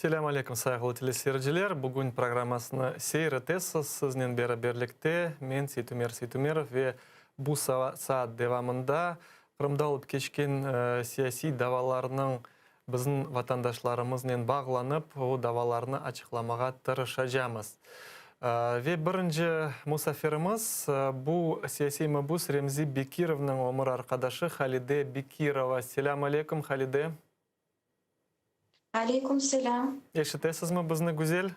Selâm aleyküm, sayğılı teleseyirciler! Bugün programmasını seyir etesiz. Siznen beraberlikte men, Seytumer Seytumerov ve bu saat devamında Qırımda olıp keçken siyasiy davalarnıñ bizim vatandaşlarımıznen bağlanıp, o davalarnı açıqlamağa tırışacamız. Ve birinci musafirimiz, bu siyasiy mabüs Remzi Bekirovnıñ ömür arqadaşı Halide Bekirova. Selâm aleyküm, Halide! Aleyküm selâm. Eşitesizmi bizni güzel?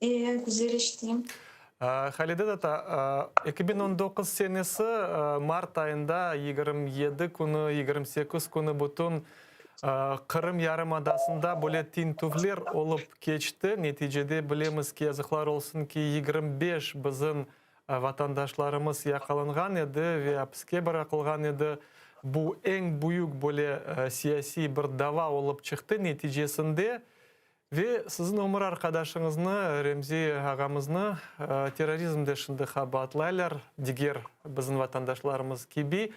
E, güzel eşiteyim. Halide tata, 2019 senesi mart ayında 27 künü, 28 künü bütün Qırım yarımadasında böyle tintüvler olıp keçti. Neticede bilemiz ki, yazıqlar olsun ki, 25 bizim vatandaşlarımız yaqalanğan edi ve apiske bıraqılğan edi. Bu eñ büyük böyle siyasiy bir dava olıp çıqtı neticesinde. Ve siziñ ömür arqadaşıñıznı, Remzi ağamıznı terrorizmde şimdi qabaatlaylar, diger bizim vatandaşlarımız kibi.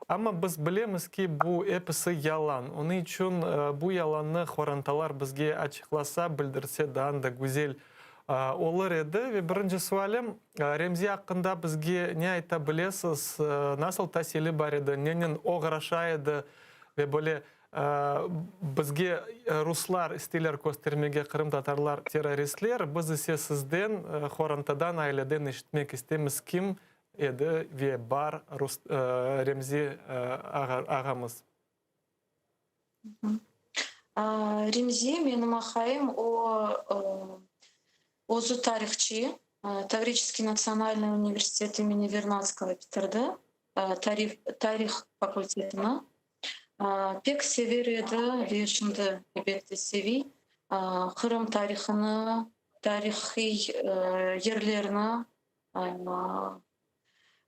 Amma biz bilemiz ki, bu episi yalan. Onıñ içün bu yalannı qorantalar bizge açıqlasa, bildirse daa da güzel olur edi. Ve birinci sualim, Remzi aqqında bizge ne ayta bilesiz, nasıl tasili bar edi, nenen oğraşa edi ve böyle bizge ruslar isteyler köstermege qırımtatarlar terroristler, biz ise sizden, qorantadan, aileden eşitmek istemiz, kim edi ve bar Remzi ağamız? Remzi, menim aqayım, o, özü tarihçı, Tavriçeskiy natsionalnıy universitet imeni Vernadskogo bitirdi, tarih fakultetini. Pek sever edi ve şimdi, elbette, seviy Qırım tarihını, tarihiy yerlerni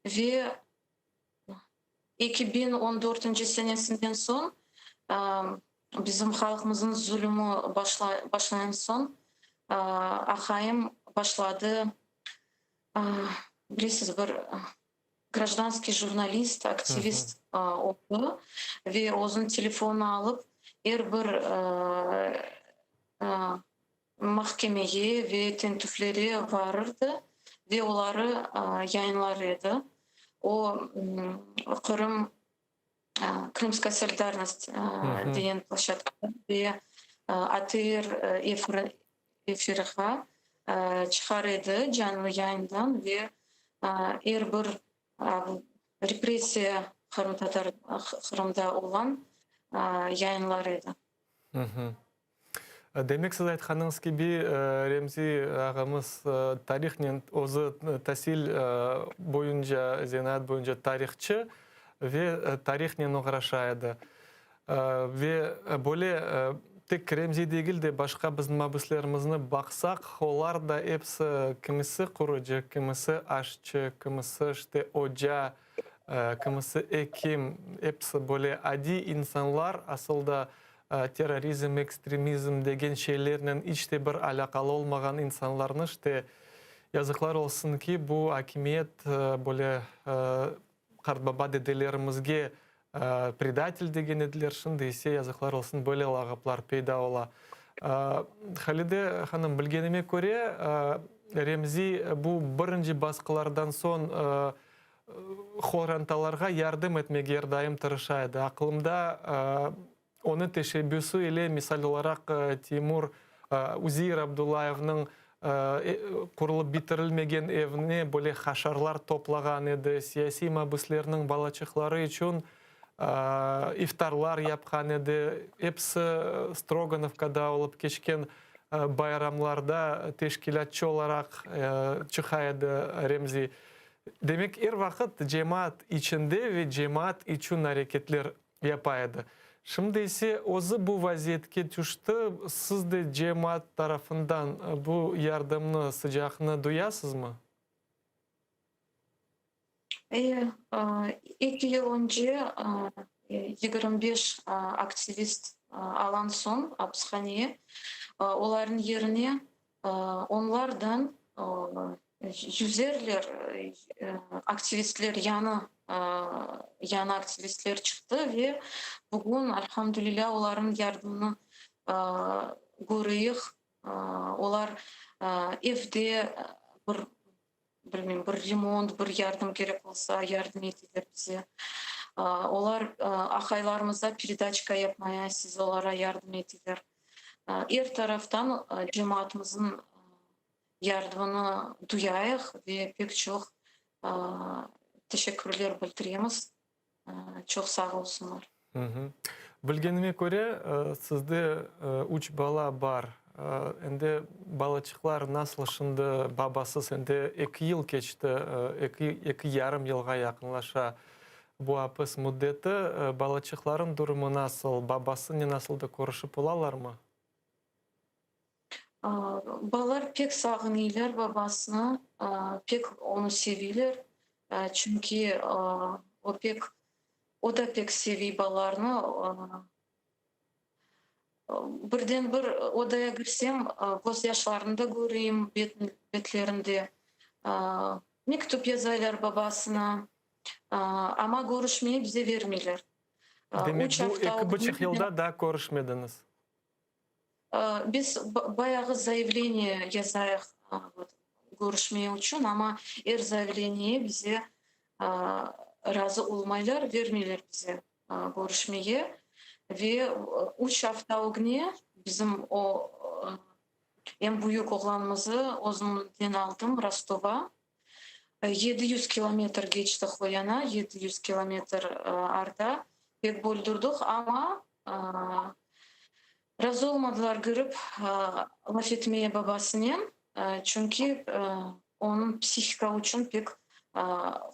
ve 2014 senesinden soñ, bizim halqımıznıñ zulumı başlayan soñ, aqayım başladı, bilesiz, bir grajdanskiy jurnalist, aktivist oldı ve özüniñ telefonını alıp, er bir mahkemege ve tintüvlere varırdı ve oları yayınlar edi. O, Qırım, Krımskaya solidarnost degen ploşçadkada ve ATR efirğa çıqar edi canlı yayından ve er bir repressiya qırımtatar Qırımda olğan yayınlar edi. Demek, siz aytqanıñız kibi, Remzi ağamız tarihnen, özü tasil boyunca, zenaat boyunca tarihçı ve tarihnen oğraşa edi. Ve böyle tek Remzi degil de, başqa bizim mabüslerimizni baqsaq, olar da episi kimisi qurucı, kimisi aşçı, kimisi işte oca, kimisi ekim, episi böyle adiy insanlar asıl da terrorizm, ekstremizm degen şeylernen iç te bir alâqalı olmağan insanlarnı işte yazıqlar olsun ki, bu akimiyet böyle qartbaba-dedelerimizge predatel degen ediler, şimdi ise yazıqlar olsun böyle lağaplar peyda ola. Halide hanım, bilgenime köre, Remzi bu birinci basqılardan soñ qorantalarğa yardım etmege er daim tırışa edi. Aqılımda, onıñ teşebbüsi ile, misal olaraq, Teymur Uzeir Abdullayevniñ qurulıp bitirilmegen evine böyle haşarlar toplağan edi, siyasiy mabüslerniñ balaçıqları içün iftarlar yapqan edi, episi Strogonovkada olıp keçken bayramlarda teşkilâtçı olaraq çıqa edi Remzi. Demek, er vaqıt cemaat içinde ve cemaat içün areketler yapa edi. Şimdi ise özü bu vaziyetke tüşti, siz de cemaat tarafından bu yardımnı, sıcaqnı duyasızmı? E, eki yıl önce 25 aktivist alan soñ apishaneye, olarnıñ yerine onlardan yüzerler aktivistler, yañı yañı aktivistler çıqtı ve bugün, alhamdülilâ, olarnıñ yardımını. Köreyik, olar evde bir, bilmeyim, bir remont, bir yardım kerek olsa, yardım eteler bize. Olar aqaylarımıza peredaçka yapmaya SİZOlara yardım eteler. Er taraftan cemaatımıznıñ yardımını duyayıq ve pek çoq teşekkürler bildiremiz. Çoq sağ olsunlar. Bilgenime köre, sizde üç bala bar. Endi balaçıqlar nasıl şimdi babasız? Endi eki yıl keçti, eki, eki yarım yılğa yaqınlaşa bu apis müddeti. Balaçıqlarıñ durumı nasıl? Babasınen nasıl da körüşip olalarmı? Balalar pek sağınıylar babasını, pek onı seviyler, çünki o pek, o da pek seviy balalarnı. Birden bir odaya kirsem, közyaşlarını da köreyim betlerinde. Mektüp yazaylar babasına, amma körüşmeye bize vermeyler. Demek, bu eki buçuq yılda daa körüşmediñiz? Biz bayağı zayavleniye yazayıq körüşme içün, amma er zayavleniye bize razı olmaylar, vermeyler bize körüşmege. Ve üç afta ögüne bizim o eñ büyük oğlanımızı özümden aldım Rostova. 700 kilometr keçtik o yana, 700 kilometr arda. Pek boldurduq, amma razı olmadılar kirip laf etmeye babasınen, çünki onıñ psihika içün pek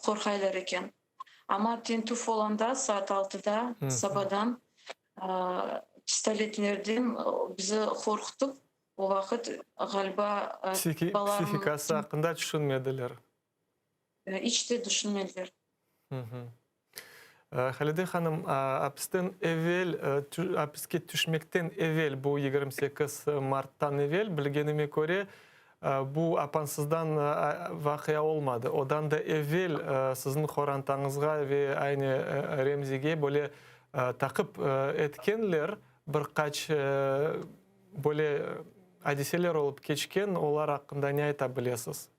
qorqaylar eken. Amma tintüv olanda saat altıda sabadan pistoletlerden bizi qorqutıp, o vaqıt ğaliba balalarımız. Psihikası aqqında tüşünmediler. İç de tüşünmediler. Halide hanım, apisten evel, apiske tüşmekten evel, bu 28 marttan evel, bilgenime köre, bu apansızdan vaqia olmadı. Odan da evel siziñ qorantañızğa ve aynı Remzige böyle taqip etkenler, bir qaç böyle adiseler olıp keçken, olar aqqında ne ayta bilesiz?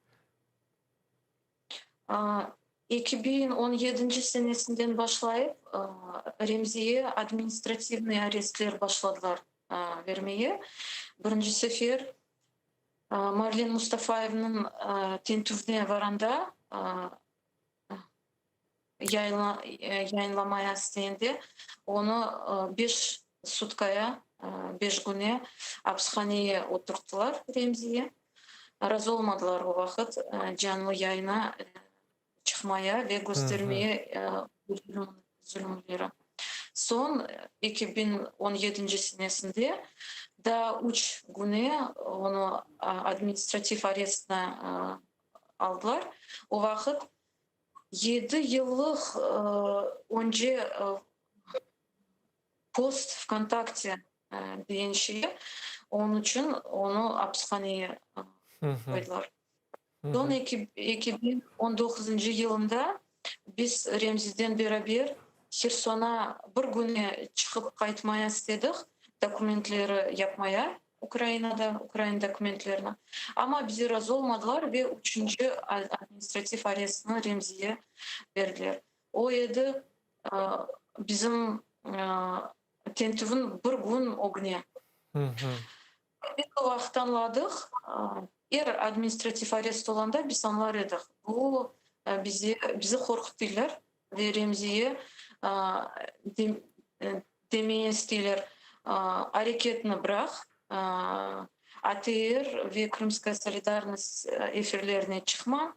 2017 senesinden başlayıp Remziye administrativnıy arestler başladılar vermege. Birinci sefer Marlen Mustafayevniñ tintüvine varanda yayınlamaya isteyende onı beş sutkaya, beş güne apishaneye oturttılar Remziye. Razı olmadılar o vaqıt canlı yayına çıqmaya ve köstermeye zulümleri. Soñ 2017 senesinde daa üç güne onı administrativ arestine aldılar. O vaqıt yedi yıllıq önce post VKontakte degen şey, onıñ içün onı apishaneye qoydılar. Soñ 2019 yılında biz Remziden beraber Hersona bir güne çıqıp qaytmaya istedik, dokumentleri yapmaya Ukrainada, ukrain dokumentlerini. Amma bize razı olmadılar ve üçünci administrativ arestni Remziye berdiler. O edi bizim tintüvniñ bir kün ögüne. Biz o vaqıt añladıq, er administrativ arest olanda biz añlar edik, bu bize, bizi qorqutıylar ve Remziye demeye isteyler, areketni bıraq, ATR ve Krımskaya solidarnost efirlerine çıqma,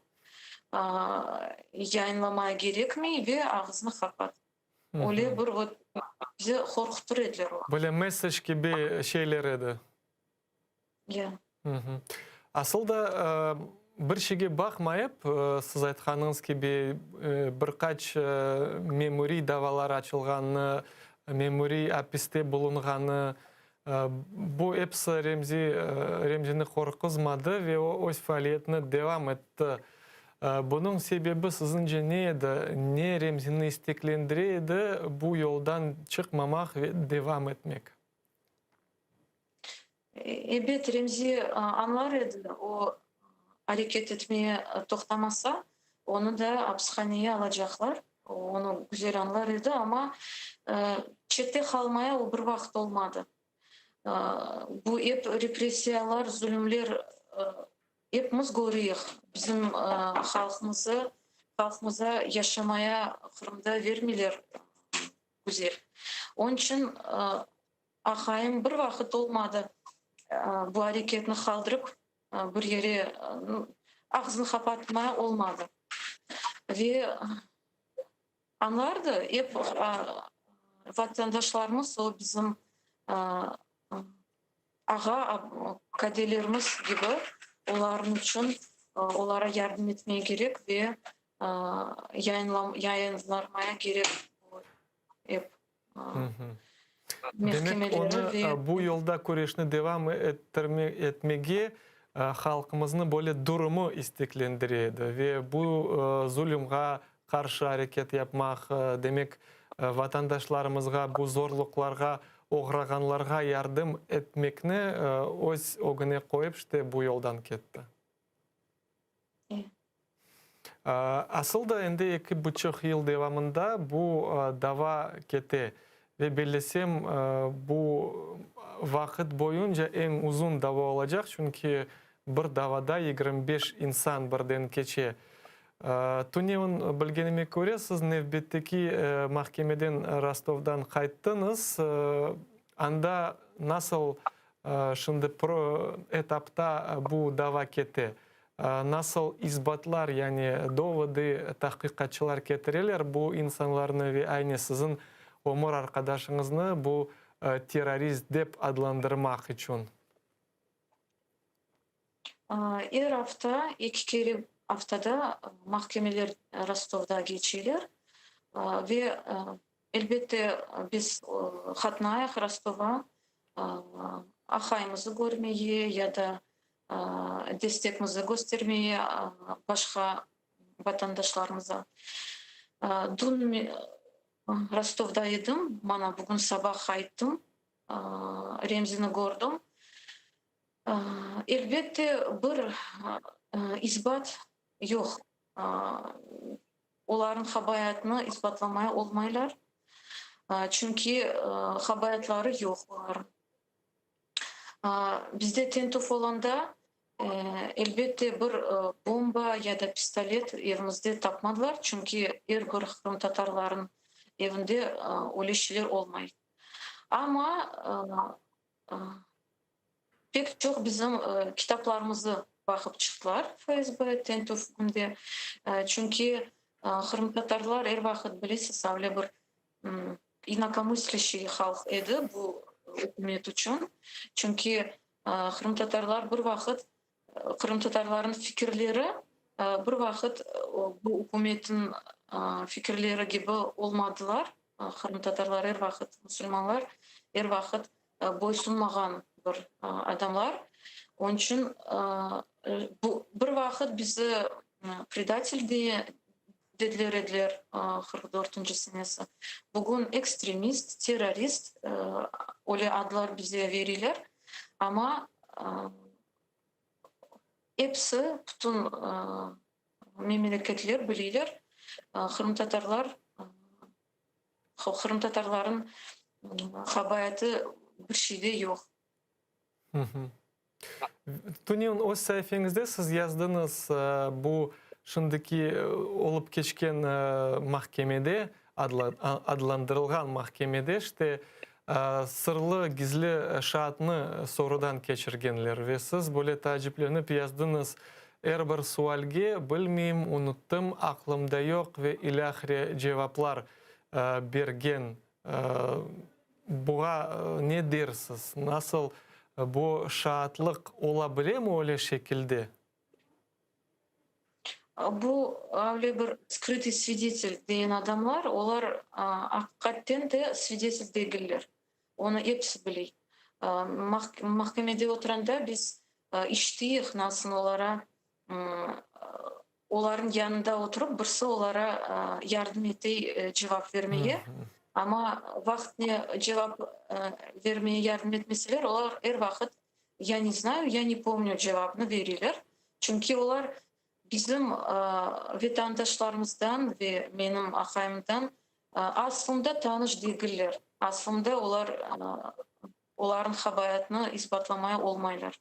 yayınlamaya kerekmey ve ağıznı qapat. Öyle bir vot bizi qorqutır ediler o. Böyle message kibi şeyler edi. Ya. Asıl da bir şeyge baqmayıp, siz aytqanıñız kibi, bir qaç memuriy davalar açılğanı, memuriy apiste bulunğanı, bu episi Remzi, Remzini qorquzmadı ve o öz faaliyetini devam etti. Bunıñ sebebi siziñce ne edi? Ne Remzini isteklendire edi bu yoldan çıqmamaq ve devam etmek? Ebet, Remzi añlar edi, o areket etmeye toqtamasa, onı da apishaneye alacaqlar. Onı güzel añlar edi, amma çette qalmaya o bir vaqıt olmadı. Bu ep repressiyalar, zulümler epimiz körüyik. Bizim halqımızı, halqımıza yaşamaya Qırımda vermeyler güzel. Onıñ içün Aqayım bir vaqıt olmadı bu areketni qaldırıp, bir yere ağzını qapatmaya olmadı. Ve añlardı, ep vatandaşlarımız o bizim ağa, kadelerimiz kibi, olarnıñ içün olara yardım etmege kerek ve yayınlanmaya kerek bu ep. Demek, onı bu yolda küreşni devam etmege halqımıznı böyle durumı isteklendire edi ve bu zulümğa qarşı areket yapmaq, demek, vatandaşlarımızğa bu zorluqlarğa oğrağanlarğa yardım etmekni öz ögüne qoyıp, işte, bu yoldan ketti. Asıl da endi eki buçuq yıl devamında bu dava kete ve bellesem, bu vaqıt boyunca eñ uzun dava olacaq, çünki bir davada 25 insan birden keçe. Tünevin, bilgenime köre, siz nevbetteki mahkemeden Rostovdan qayttıñız. Anda nasıl Şimdi etapta bu dava kete. Nasıl isbatlar, yani dovody tahqiqatçılar ketireler bu insanlarnı ve aynı siziñ ömür arqadaşıñıznı bu terrorist dep adlandırmaq içün? Er afta, eki kere aftada mahkemeler Rostovda keçeler ve Elbette, biz qatnayıq Rostova, aqayımıznı körmege ya da destekimizni köstermege başqa vatandaşlarımıza. Dün men Rostovda edim, mana bugün saba qayttım, Remzini kördim. Elbette, bir isbat yoq. Olarnıñ qabaatını isbatlamaya olmaylar, çünki qabaatları yoq olarnıñ. Bizde tintüv olanda, elbette, bir bomba ya da pistolet evimizde tapmadılar, çünki er bir qırımtatarlarnıñ evinde öyle şeyler olmay. Amma Pek çoq bizim kitaplarımızı baqıp çıqtılar FSB tintüv künde. Çünki qırımtatarlar er vaqıt, bilesiz, öyle bir inakomısлящий halq edi bu ükümet içün. Çünki qırımtatarlar bir vaqıt, qırımtatarlarnıñ fikirleri bir vaqıt bu ükümetniñ fikirleri kibi olmadılar. Qırımtatarlar er vaqıt, musulmanlar er vaqıt boysunmağan bir adamlar. Onıñ içün bu bir vaqıt bizi predatel diye dediler ediler 44-nci senesi. Bugün ekstremist, terrorist öyle adlar bize veriler, amma episi, bütün memleketler bileyler, qırımtatarlar Qırımtatarlarnıñ qabaatı bir şeyde yoq. Tünevin öz saifeñizde siz yazdıñız, bu şimdiki olıp keçken mahkemede, adlandırılğan mahkemede, işte, sırlı, gizli şaatnı sorudan keçirgenler ve siz böyle taaciplenip yazdıñız, Er bir sualge bilmeyim, unuttım, aqlımda yoq ve ilâhre cevaplar bergen. Buğa ne dersiz? Nasıl bu şaatlıq ola bilemi öyle şekilde? Bu öyle bir skrıtıy svidetel degen adamlar, olar aqiqaten de svidetel degiller. Onı episi biley. Mahkemede oturanda biz işiteyik nasıl olara, olarnıñ yanında oturıp, birisi olara yardım etey cevap vermege. Amma vaqıtne cevap vermege yardım etmeseler, olar er vaqıt. Ya ne znayu, ya ne pomnü cevabını bereler. Çünki olar bizim vetandaşlarımızdan ve menim aqayımdan aslında tanış degiller. Aslında olar olarnıñ qabaatını isbatlamaya olmaylar.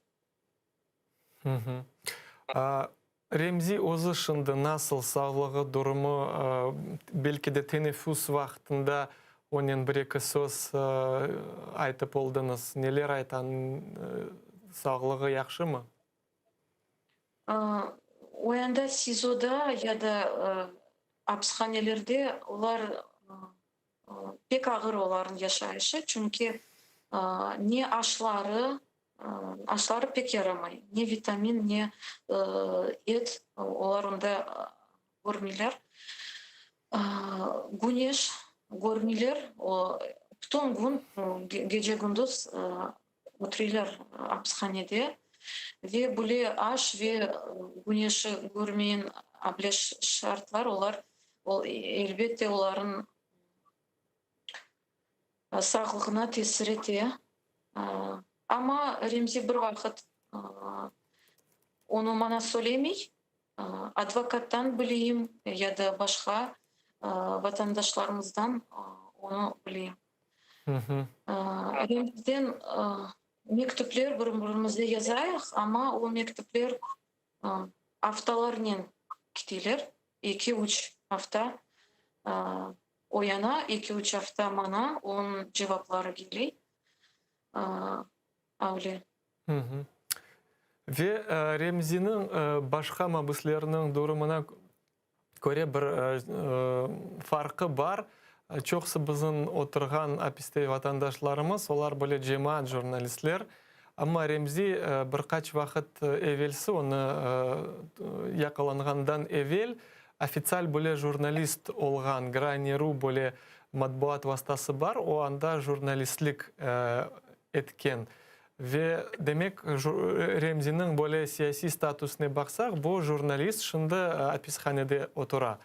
Remzi özü şimdi nasıl, sağlığı, durumı, belki de teneffüs vaqtında onen bir-eki söz aytıp oldıñız, neler ayta, sağlığı yahşımı? O yanda SİZOda ya da apishanelerde olar pek ağır olarnıñ yaşayışı, çünki ne aşları, aşları pek yaramay, ne vitamin, ne et olar onda körmeyler. Küneş körmeyler, bütün kün, gece-kündüz oturaylar apishanede ve böyle aş ve küneşi körmeyen able şartlar olar, elbette, olarnıñ sağlığına tesir ete. Amma Remzi bir vaqıt onı maña söylemey, advokattan bileyim ya da başqa vatandaşlarımızdan onı bileyim. Remziden mektüpler bir-birimize yazayıq, amma o mektüpler aftalarnen kiteler, eki-üç afta o yana, eki-üç afta maña onıñ cevapları kele. Öyle. Ve Remziniñ başqa mabüslerniñ durumına köre bir farqı bar. Çoqusı bizim oturğan apiste vatandaşlarımız, olar böyle cemaat jurnalistler. Amma Remzi bir qaç vaqıt evelsi, onı yaqalanğandan evel, ofitsial böyle jurnalist olğan, Grani.ru böyle matbuat vastası bar, o anda jurnalistlik etken. Ve, demek, Remziniñ böyle siyasiy statusine baqsaq, bu jurnalist şimdi apishanede otura.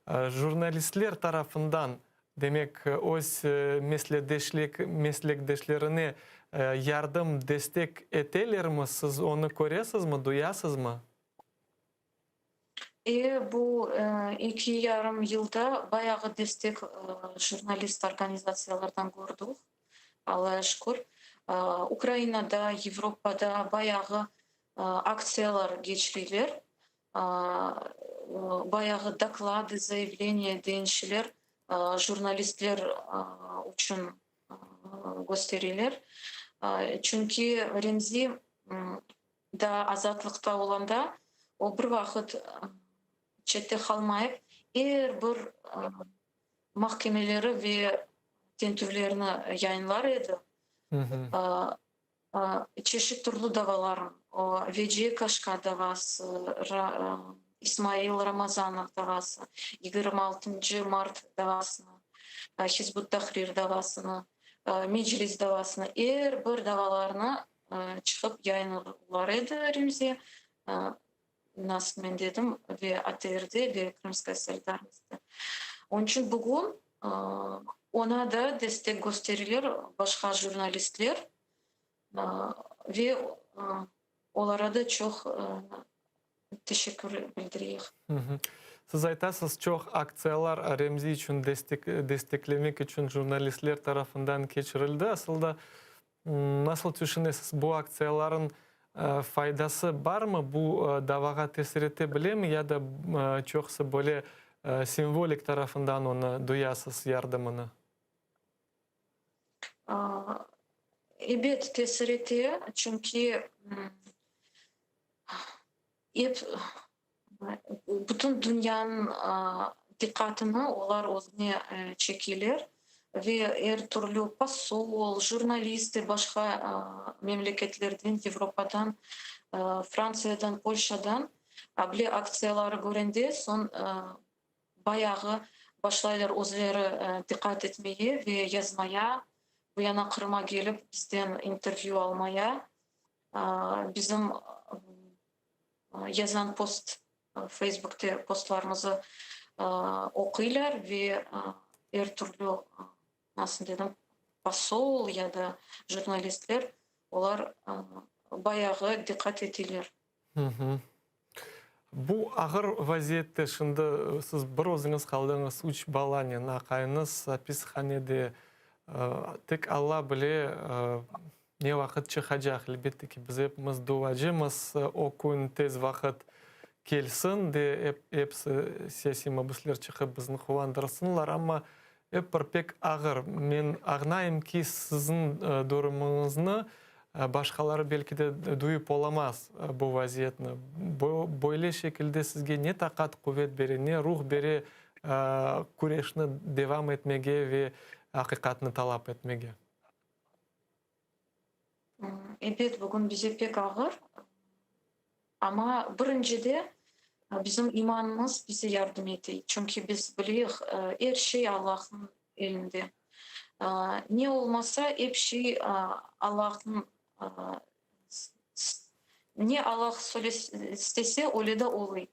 Jurnalistler tarafından, demek, öz meslekdeşlerine yardım, destek etelermi, siz onı köresizmi, duyasızmı? E, bu eki yarım yılda bayağı destek jurnalist organizatsiyalardan kördik, Allağa şükür. Ukrainada, Avropada bayağı aktsiyalar keçireler, bayağı doklady, zayavleniya deñişeler, jurnalistler içün köstereler. Çünki Remzi Daa azatlıqta olanda o bir vaqıt çette qalmayıp, er bir mahkemeleri ve tintüvlerni yayınlar edi. Çeşit türlü davalar, o Veciye Kaşka davası, İsmail Ramazanov davası, yigirmi altıncı mart davasını, Hizb ut-Tahrir davasını, Meclis davasını, er bir davalarnı çıqıp yayınlar edi Remzi, nasıl men dedim, ve ATRde, ve Krımskaya solidarnostta. Onıñ içün bugün oña da destek kösteriler başqa jurnalistler ve olara da çoq teşekkür bildireyik. Siz aytasız, çoq aktsiyalar Remzi içün desteklemek içün jurnalistler tarafından keçirildi. Asıl da, nasıl tüşünesiz, bu aktsiyalarnıñ faydası barmı, bu davağa tesir ete bilemi ya da çoqusı böyle simvolik tarafından onı duyasız yardımını? Ebet, tesir ete, çünki ep bütün dünyanıñ diqqatını olar özüne çekeler ve er türlü posol, jurnalisti başqa memleketlerden, Avropadan, Frantsiyadan, Polşadan able aktsiyaları körende soñ bayağı başlaylar özleri diqqat etmeye ve yazmaya, bu yana Qırımğa kelip bizden intervyu almaya, bizim yazğan post, Feysbukte postlarımızı oquylar ve er türlü, nasıl dedim, posol ya da jurnalistler, olar. Bayağı diqqat eteler. Bu ağır vaziyette şimdi siz bir özüñiz qaldıñız üç balanen, aqayıñız apishanede. Tek Alla bile, ne vaqıt çıqacaq. Elbette ki, biz epimiz duacımız, o kün tez vaqıt kelsin de, episi siyasiy mabüsler çıqıp bizni quvandırsınlar. Amma Ep bir pek ağır. Men añlayım ki, siziñ durumıñıznı başqaları belki de duyıp olamaz bu vaziyetni. Böyle şekilde sizge ne taqat, quvet bere, ne ruh bere küreşni devam etmege ve aqiqatnı talap etmege? Ebet, bugün bize pek ağır. Amma birincide bizim imanımız bize yardım ete, çünki biz bileyik, er şey Allahnıñ elinde. Ne olmasa, ep şey Allahnıñ, ne Allah istese, öyle de oluy.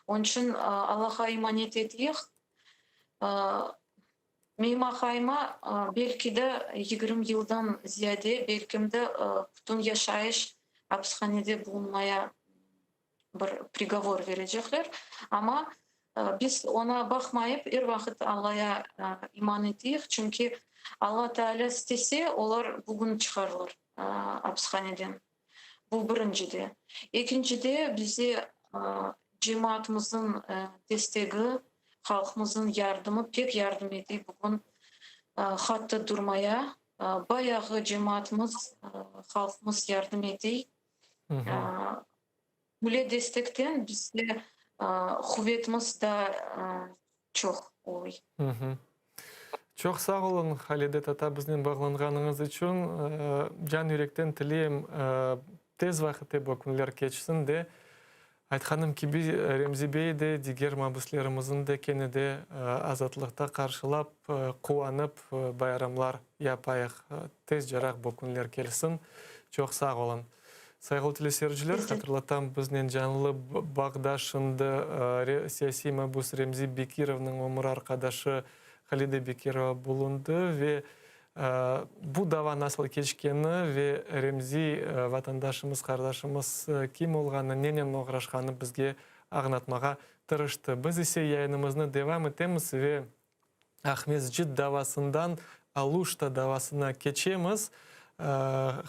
Onıñ içün Allahqa emanet eteyik. Menim aqayıma belki de 20 yıldan ziyade, belkim de bütün yaşayış apishanede bulunmaya bir prigovor berecekler. Amma biz oña baqmayıp, er vaqıt Allaya iman eteyik, çünki Alla Taalâ istese, olar bugün çıqarlar apishaneden. Bu birincide. Ekincide, bize cemaatımıznıñ destegi, halqımıznıñ yardımı pek yardım ete bugün hatta durmaya. Bayağı cemaatımız, halqımız yardım ete. Böyle destekten bizde quvetimiz daa çoq oluy. Çoq sağ oluñ, Halide tata, biznen bağlanğanıñız içün. Can yürekten tileyim, tez vaqıtte bu künler keçsin de, aytqanım kibi, Remzi bey de, diger mabüslerimizni de kene de azatlıqta qarşılap, quvanıp bayramlar yapayıq. Tezcaraq bu künler kelsin. Çoq sağ oluñ. Sayğılı teleseyirciler, hatırlatam, biznen canlı bağda şimdi siyasiy mabüs Remzi Bekirovnıñ ömür arqadaşı Halide Bekirova bulundı ve bu dava nasıl keçkeni ve Remzi vatandaşımız, qardaşımız kim olğanı, nenen oğraşqanı bizge añlatmağa tırıştı. Biz ise yayınımıznı devam etemiz ve Aqmescit davasından Aluşta davasına keçemiz.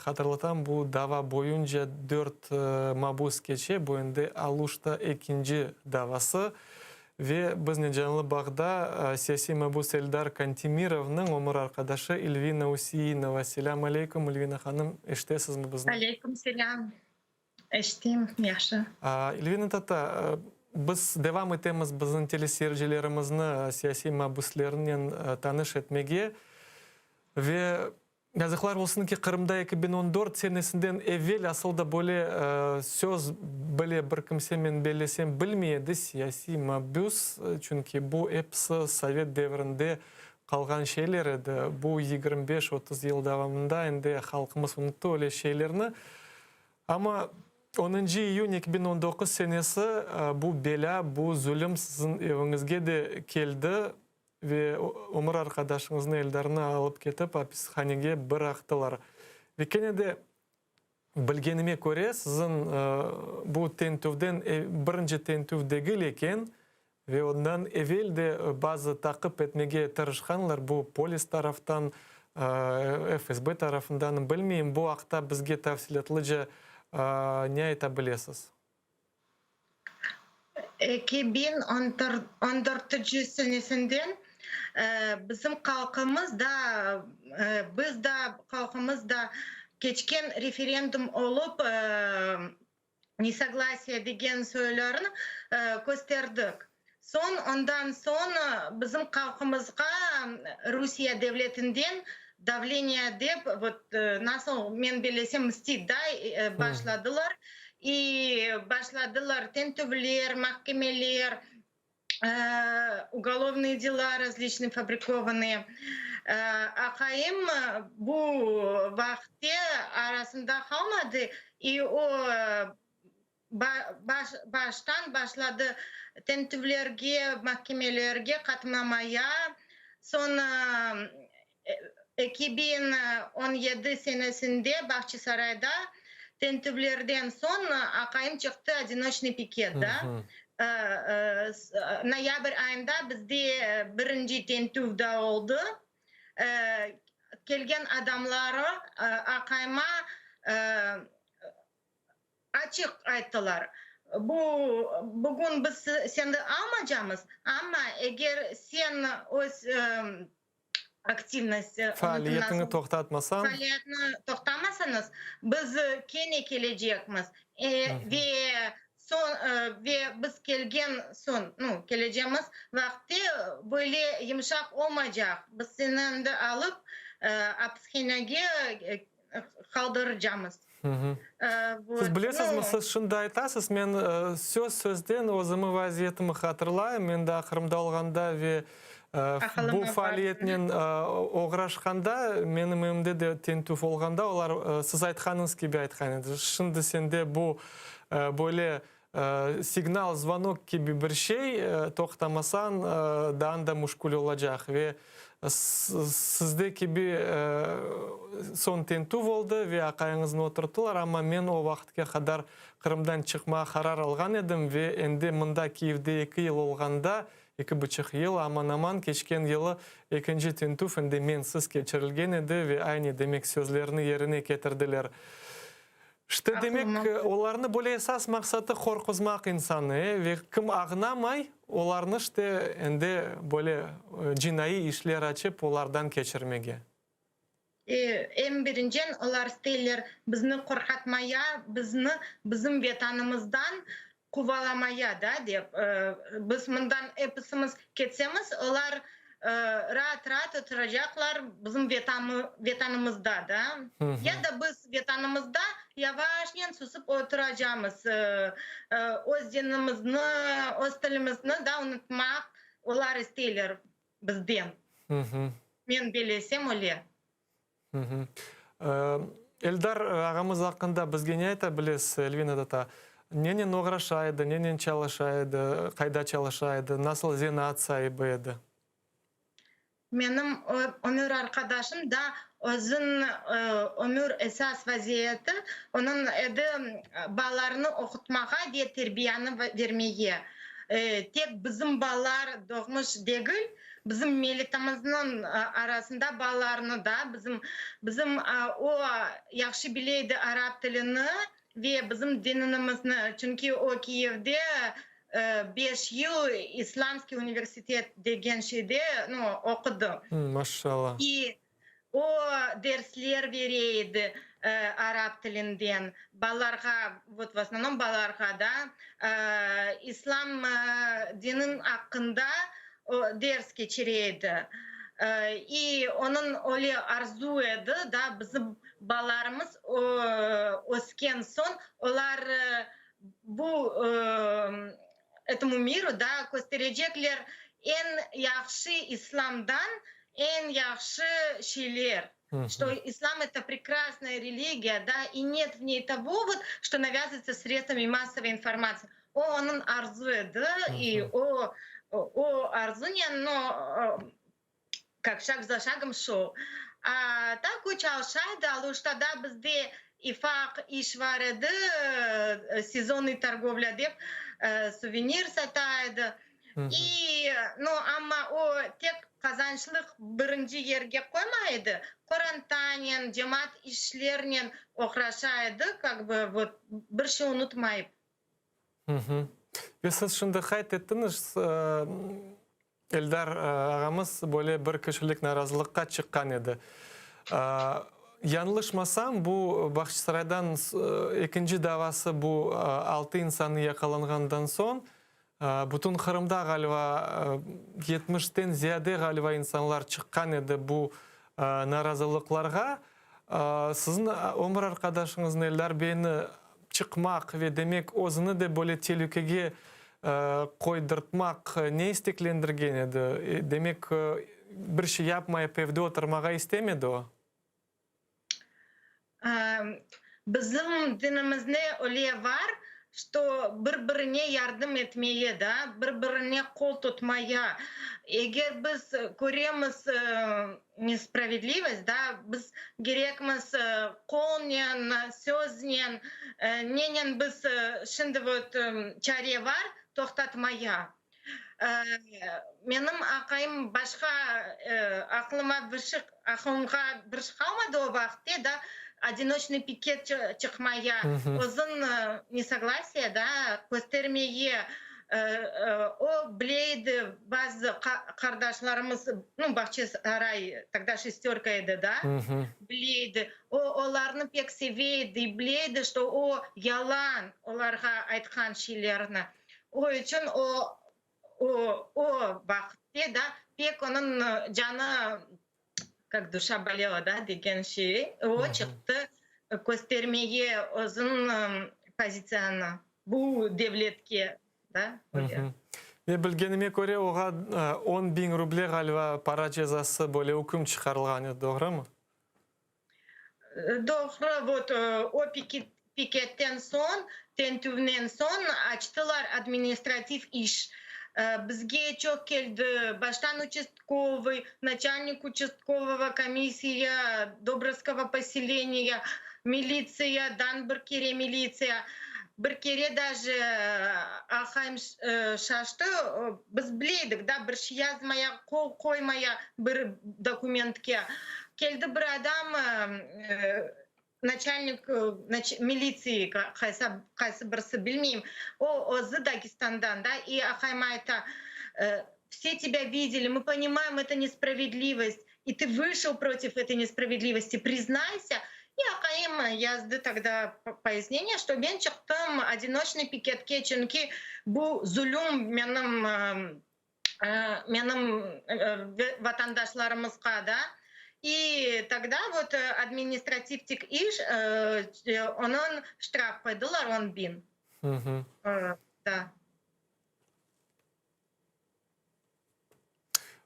Hatırlatam, bu dava boyunca dört mabus keçe, bu endi Aluşta ekinci davası. Ve biznen canlı bağda siyasiy mabus Eldar Kantimirovnıñ ömür arqadaşı Elvina Useinova. Selâm aleyküm, Elvina hanım, eşitesizmi bizni? Aleyküm selâm. Eşiteyim, yahşı. Elvina tata, biz devam etemiz bizim teleseyircilerimizni siyasiy mabüslernen tanış etmege. Ve yazıqlar olsun ki, Qırımda 2014 senesinden evel asıl da böyle söz bile bir kimse, men bellesem, bilmey edi, siyasiy mabüs, çünki bu episi sovet devrinde qalğan şeyler edi. Bu 25-30 yıl devamında endi halqımız unuttı öyle şeylerni. Amma onıncı iyün 2019 senesi bu belâ, bu zulüm siziñ eviñizge de keldi ve ömür arqadaşıñıznı Eldarnı alıp ketip apishanege bıraqtılar. Ve kene de bilgenime köre, siziñ bu tentüvden birinci tentüv degil eken ve ondan evel de bazı taqip etmege tırışqanlar, bu polis taraftan, FSB tarafından, bilmeyim, bu aqta bizge tafsilâtlıca ne ayta bilesiz? 2014 senesinden bizim halqımız da, biz da, halqımız da keçken referendum olıp, nesoglasiye degen söylerini kösterdik. Soñ, ondan soñ bizim halqımızğa Rusiye devletinden davleniye dep, vot, nasıl men bellesem, mstit da başladılar. I başladılar tentüvler, mahkemeler, ugolovnıye dela razliçnıye fabrikovanıye. Aqayım bu vaqıtte arasında qalmadı, i o baştan başladı tentüvlerge, mahkemelerge qatnamaya. Soñ 2017 senesinde Bağçasarayda. Tintüvlerden soñ aqayım çıqtı odinoçnıy piket, da. Noyabr ayında bizde birinci tintüv da oldı. Kelgen adamları aqayıma açıq ayttılar, bu, bugün biz seni almacamız, amma eger sen öz aktivnost, Faaliyetiñi toqtatmasañ. Faaliyetni toqtamasañız, biz kene kelecekmiz. Ve soñ, ve biz kelgen soñ, nu, kelecemiz vaqıtte böyle yımşaq olmaycaq. Biz seni endi alıp, apishanege qaldıracamız. Siz bilesizmi, siz şimdi aytasız, men söz sözden özümi vaziyetimi hatırlayım, men daa Qırımda olğanda ve bu faaliyetnen oğraşqanda, menim evimde de tintüv olğanda, olar siz aytqanıñız kibi aytqan edi, şimdi sende bu böyle signal, zvonok kibi bir şey, toqtamasañ, daa da müşkül olacaq. Ve sizde kibi soñ tintüv oldı ve aqayıñıznı oturttılar, amma men o vaqıtke qadar Qırımdan çıqmağa qarar alğan edim ve endi mında Kiyevde eki yıl olğanda, eki buçuq yıl, aman-aman, keçken yılı ekinci tintüv endi mensiz keçirilgen edi ve aynı, demek, sözlerini yerine ketirdiler. İşte, demek, olarnı böyle esas maqsatı qorquzmaq insanı, ve kim ağnamay, olarnı işte endi böyle cinaiy işler açıp, olardan keçirmege. Eñ birincen olar isteyler bizni qorqatmaya, bizni bizim Vetanımızdan quvalamaya da dep. Biz mından episimiz ketsemiz, olar raat-raat oturacaqlar bizim Vetanımızda da. Ya da biz Vetanımızda yavaşnen susıp oturacamız. Öz dinimizni, öz tilimizni da unutmaq olar isteyler bizden. Men belesem öyle. Eldar ağamız aqqında bizge ne ayta bilesiz, Elvina tata? Nenen oğraşa edi, nenen çalışa edi, qayda çalışa edi, nasıl zenaat saibi edi? Menim ömür arqadaşım da özün ömür esas vaziyeti onıñ edi balalarını oqutmağa ve terbiyanı vermege. Tek bizim balalar doğmuş degil, Bizim milletimizniñ arasında balalarnı da bizim, bizim o yahşı bile edi arap tilini ve bizim dinimizni, çünki o Kiyevde beş yıl İslamskiy universitet degen şeyde, nu, oqudı. Maşallah. İ o dersler bere edi arap tilinden balalarğa, vot, v osnovnom balalarğa da, İslam diniñ aqqında o ders keçire edi. İ onıñ öyle arzu edi da, bizim balalarımız ösken soñ olar bu etomu miru da kösterecekler eñ yahşı İslamdan eñ yahşı şeyler, çto İslam eto prekrasnaya religiya, da, i net v ney togo vot, çto navâzıvayutsa sredstvami massovıy informatsiya. O onıñ arzu edi, i o, o arzunen, no, kak şag za şagom şol. A tak o çalışa edi, Aluştada bizde ifaq iş bar edi, sezonnıy torgovlâ dep, suvenir sata edi. İ, no, amma o tek qazançlıq birinci yerge qoymay edi, qorantanen, cemaat işlernen oğraşa edi, kak bı, vot, bir şey unutmayıp. Ve siz şimdi qayd ettiñiz, Eldar ağamız böyle bir kişilik narazılıqqa çıqqan edi. Yañlışmasam, bu Bağçasaraydan ekinci davası bu altı insannı yaqalanğandan soñ, bütün Qırımda ğaliba yetmişten ziyade ğaliba insanlar çıqqan edi bu narazılıqlarğa. Siziñ ömür arqadaşıñıznı, Eldar beyni çıqmaq ve demek özüni de böyle telükege qoydırtmaq ne isteklendirgen edi? Demek, bir şey yapmayıp evde oturmağa istemedi o? Bizim dinimizde öyle var. Çto bir-birine yardım etmeye da, bir-birine qol tutmaya. Eger biz köremiz nespravedlivost da, biz kerekmiz qolnen, söznen, nenen biz şimdi vot çare bar toqtatmaya. Menim aqayım başqa aqlıma bir şey, aqlımğa bir şey qalmadı o vaqıtte da, odinoçnıy piket çıqmaya, özün nesoglasiye da köstermeye, o bile edi bazı qardaşlarımız, nu, Bağçasaray togda şestörka edi da, bile edi, o olarnı pek seve edi, bile edi, şto o yalan olarğa aytqan şeylerni. O içün o, o, o vaqıtte da pek onıñ canı, kak duşa bolela da degen şey, o çıqtı köstermege özüniñ pozitsiyanı bu devletke da öyle. Ve bilgenime köre, oğa 10 biñ ruble ğaliba para cezası böyle üküm çıqarılğan edi, doğrumı? Doğru, vot o piketten soñ, tentüvnen soñ açtılar administrativ iş. Bizge çoq keldi, baştan uçastkovıy, načalnik uçastkovogo komissiya Dobrovskogo poseleniya, militsiyadan bir kere militsiya, bir kere daje aqayım şaştı, biz bile edik da, bir şey yazmaya, qol qoymaya bir dokumentke. Keldi bir adam, načalnik militsiya, qaysı birisi bilmeyim, o özü Dagestandan da, i aqayıma ayta, все тебя видели, мы понимаем, это несправедливость, и ты вышел против этой несправедливости, признайся. И aqayım yazdı тогда пояснение, что men çıqtım одиночный piketke, çünki bu zulüm menim menim vatandaşlarımızğa da. И тогда вот administrativtik iş, onıñ ştraf qoydılar 10 biñ. Да.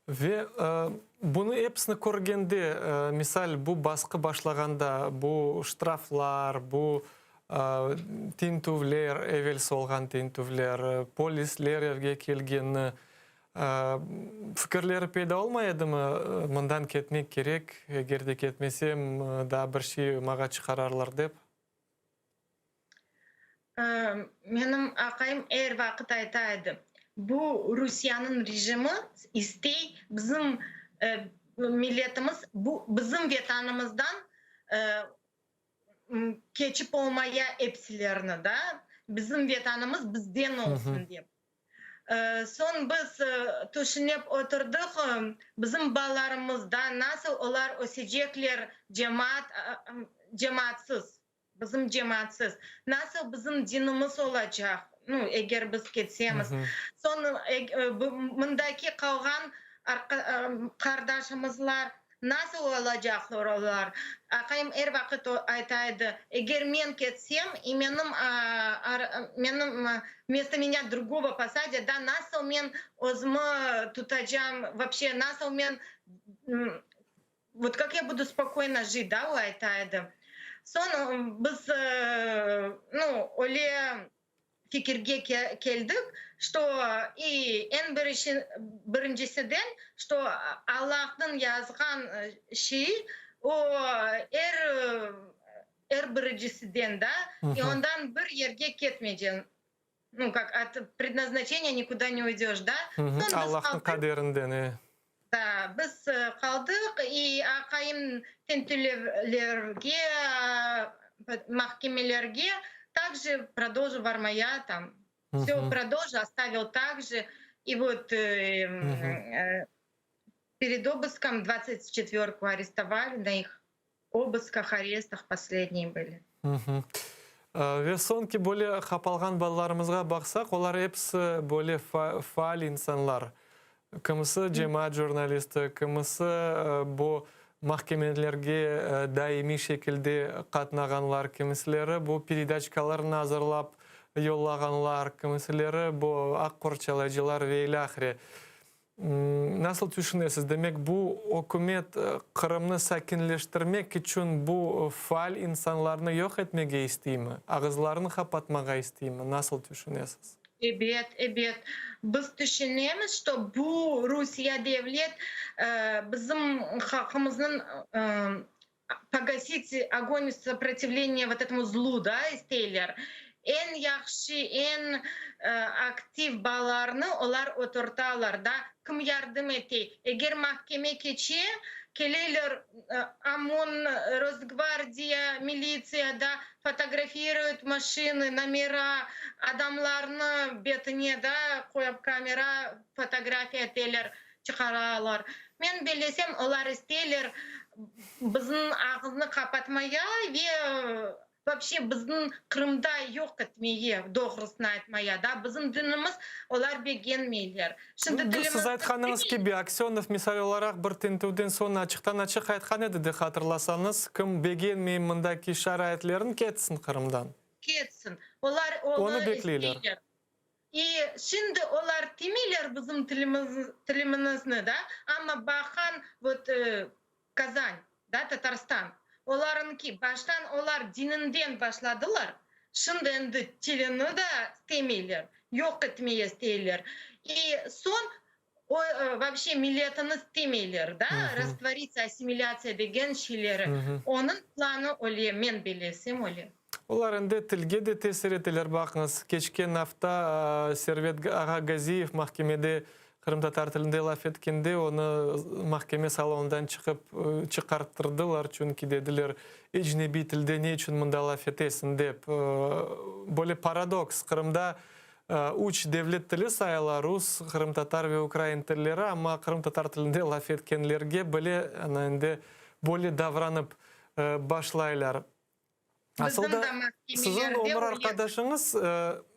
Ve bunı episini körgende, misal, bu basqı başlağanda, bu ştraflar, bu tintüvler, evelsi olğan tintüvler, polisler evge kelgeni, fikirleri peyda olmay edimi, mından ketmek kerek, eger de ketmesem, daa bir şey maña çıqararlar dep? Menim aqayım er vaqıt ayta edi, bu Rusiyeniñ rejimi istey bizim milletimiz bu bizim vetanımızdan keçip olmaya epsilerini da, bizim vetanımız bizden olsun dep. Soñ biz tüşünip oturdıq, bizim balalarımız da nasıl olar ösecekler cemaat cemaatsız, bizim cemaatsız, nasıl bizim dinimiz olacaq, nu, eger biz ketsemiz. Soñ mındaki qalğan qardaşımızlar nasıl olacaqlar olar? Aqayım er vaqıt ayta edi, eger men ketsem, i menim menim vместо меня другого посадят, da, nasıl men özümi tutacağım, вообще nasıl men, вот как я буду спокойно жить, da, o ayta edi. Soñ biz, nu, öyle fikirge keldik, что i eñ birincisinden, что Allahnıñ yazğan şeyi o er birincisinden da, i ondan bir yerge ketmeycek. Ну, как от предназначения никуда не уйдешь, да. Allahnıñ qaderinden, e. Da, biz qaldıq, i aqayım tintüvlerge, mahkemelerge также продолжил barmaya там. Все продолжил, оставил так же. И вот перед обыском 24-ку арестовали, на их обысках, арестах последние были. Ve soñki böyle qapalğan balalarımızğa baqsaq, olar episi böyle faal insanlar. Kimisi cemaat jurnalisti, kimisi bu mahkemelerge daimiy şekilde qatnağanlar, kimisileri bu peredaçkalarnı azırlap yollağanlar, kimisileri bu aq qorçalayıcılar ve ilâhre. Nasıl tüşünesiz, demek bu ükümet Qırımnı sakinleştirmek içün bu faal insanlarnı yoq etmege isteymi, ağızlarını qapatmağa isteymi, nasıl tüşünesiz? Ebet, ebet. Biz tüşünemiz, şto bu Rusiye devlet bizim halqımıznıñ pogasit ogon soprotivleniya vot etomu zlu, da, isteyler. Eñ yahşı, eñ aktiv balalarnı olar oturtalar, da, kim yardım ete. Eger mahkeme keçe, keleler OMON, Rosgvardiya, militsiya, da, fotografiruют maşinı, nomera, adamlarnı betine, da, qoyıp kamera, fotografiya eteler. Çıqaralar. Men bellesem, olar isteyler bizim ağıznı qapatmaya ve vobşe bizni Qırımda yoq etmeye, doğrusını aytmaya da, bizim dinimiz olar begenmeyler. Şimdi Siz tilimizni aytqanıñız kibi, Aksenov misal olaraq bir tintüvden soñ açıqtan-açıq aytqan edi de, hatırlasañız, kim begenmey mındaki şaraitlerni, ketsin Qırımdan. Ketsin. Olar onı Onı bekleyler. isteyler. İ şimdi olar timeyler bizim tilimiz, tiliminizni da, amma baqan vot Kazan, da, Tatarstan, olarıñki baştan olar dininden başladılar, şimdi endi tilini da istemeyler, yoq etmeye isteyler. İ soñ o vobşe milletini istemeyler, da, rastvoritsya, assimilâtsiya degen şeyleri. Onıñ planı öyle, men belesem öyle. Olar endi tilge de tesir eteler, baqıñız, keçken afta Servet ağa Gaziyev mahkemede qırımtatar tilinde laf etkende, onı mahkeme salonından çıqıp çıqarttırdılar, çünki dediler, ecnebiy tilde ne içün mında laf etesiñ dep. Böyle paradoks, Qırımda üç devlet tili sayıla, rus, qırımtatar ve ukrain tilleri, amma qırımtatar tilinde laf etkenlerge bile ana endi böyle davranıp başlaylar. Asıl Bizim da da siziñ mahkemelerde ömür öyle. arqadaşıñız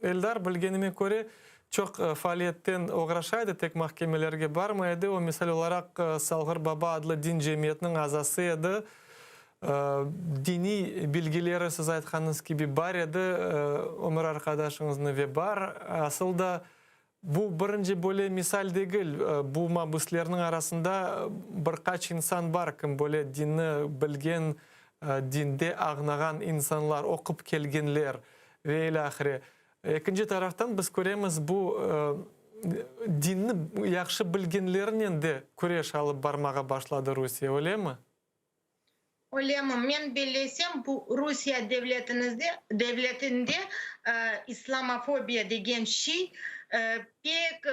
Eldar, bilgenime köre, çoq faaliyetten oğraşa edi, tek mahkemelerge barmay edi. O, misal olaraq, Salğır baba adlı din cemiyetiniñ azası edi. Diniy bilgileri, siz aytqanıñız kibi, bar edi ömür arqadaşıñıznıñ ve bar. Asıl da bu birinci böyle misal degil. Bu mabüslerniñ arasında bir qaç insan bar, kim böyle dinni bilgen, dinde ağnağan insanlar, oqup kelgenler ve ilâhre. Ekinci taraftan biz köremiz, bu dinni yahşı bilgenlernen de küreş alıp barmağa başladı Rusiye, öylemi? Öylemi? Men bellesem, bu Rusiye devletinizde, devletinde islamofobiya degen şey pek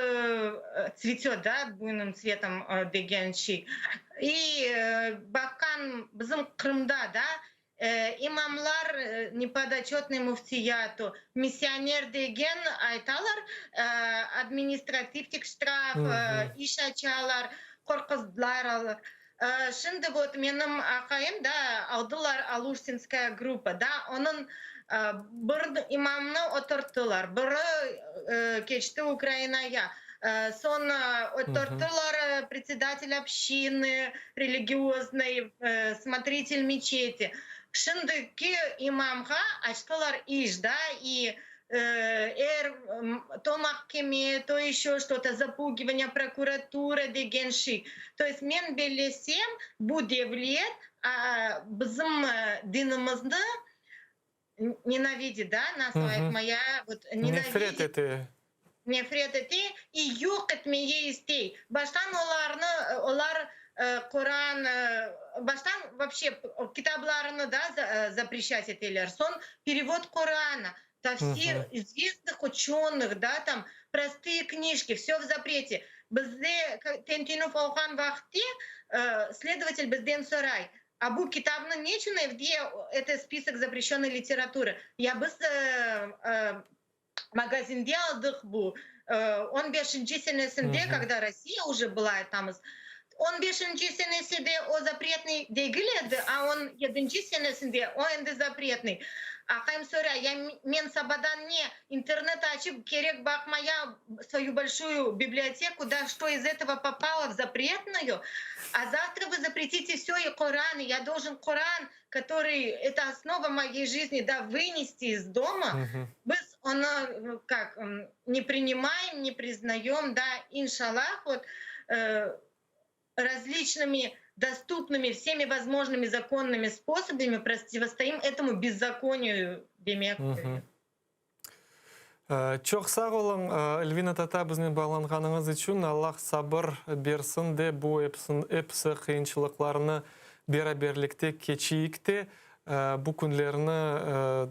tsvetet, da, buynım tsvetom degen şey. İ baqqan bizim Qırımda da imamlar nepodoçetnıy müftiyatu, missioner degen aytalar, administrativtik ştraf, iş açalar, qorquzdılar. Şimdi vot menim aqayım da aldılar Aluştinskaya gruppa da, onıñ bir imamnı oturttılar, biri keçti Ukrainaya, soñ oturttılar predsedatel obşçiny religioznıy, smotritel meçeti. Şimdiki imamğa açtılar iş da, i Er to mahkeme, to eşö şto-to, zapugivaniya, prokuratura degen şey. To est men bellesem, bu devlet bizim dinimizni nenavidit, da, nasıl aytmaya, vot Nefret nenavidit. ete. Nefret ete i yoq etmege istey. Baştan olarnı, olar Qoran, baştan vobşe kitablarını da zapreşat eteler, soñ perevod Qorana, tafsir izvestnıh uçenıh, da, tam prostıye knijki, vsö v zaprete. Bizde tentinüv olğan vaqıtte sledovatel bizden soray, a bu kitabnı neçün evde, eto spisok zapreşennoy literaturı, ya biz Magazinde aldıq bu, on beşinci senesinde, kogda Rossiya uje byla, aytamız, on beşinci seneside o zapretnıy degil edi, a on yedinci senesinde o endi zapretnıy. Aqayım soray, ya men sabadan ne, internet açıp kerek baqmaya svoyu bolşuyu biblioteku, da çto iz etogo popalo v zapretnuyu, a zavtra vı zapretite vsyo i Koran, i ya doljen Koran, kotorıy eto osnova moyey jizni, da, vınesti iz doma, biz onı, kak, ne prinimayem, ne priznayom, da, inşallah, vot. Razliçnymi dostupnymi, vsemi vozmojnymi zakonnymi sposobami protivostoim etomu bezzakoniyu demek. Çoq sağ oluñ, Elvina tata, biznen bağlanğanıñız içün. Allah sabır bersin de, bu episi qıyınçılıqlarnı beraberlikte keçiyik de, bu künlerni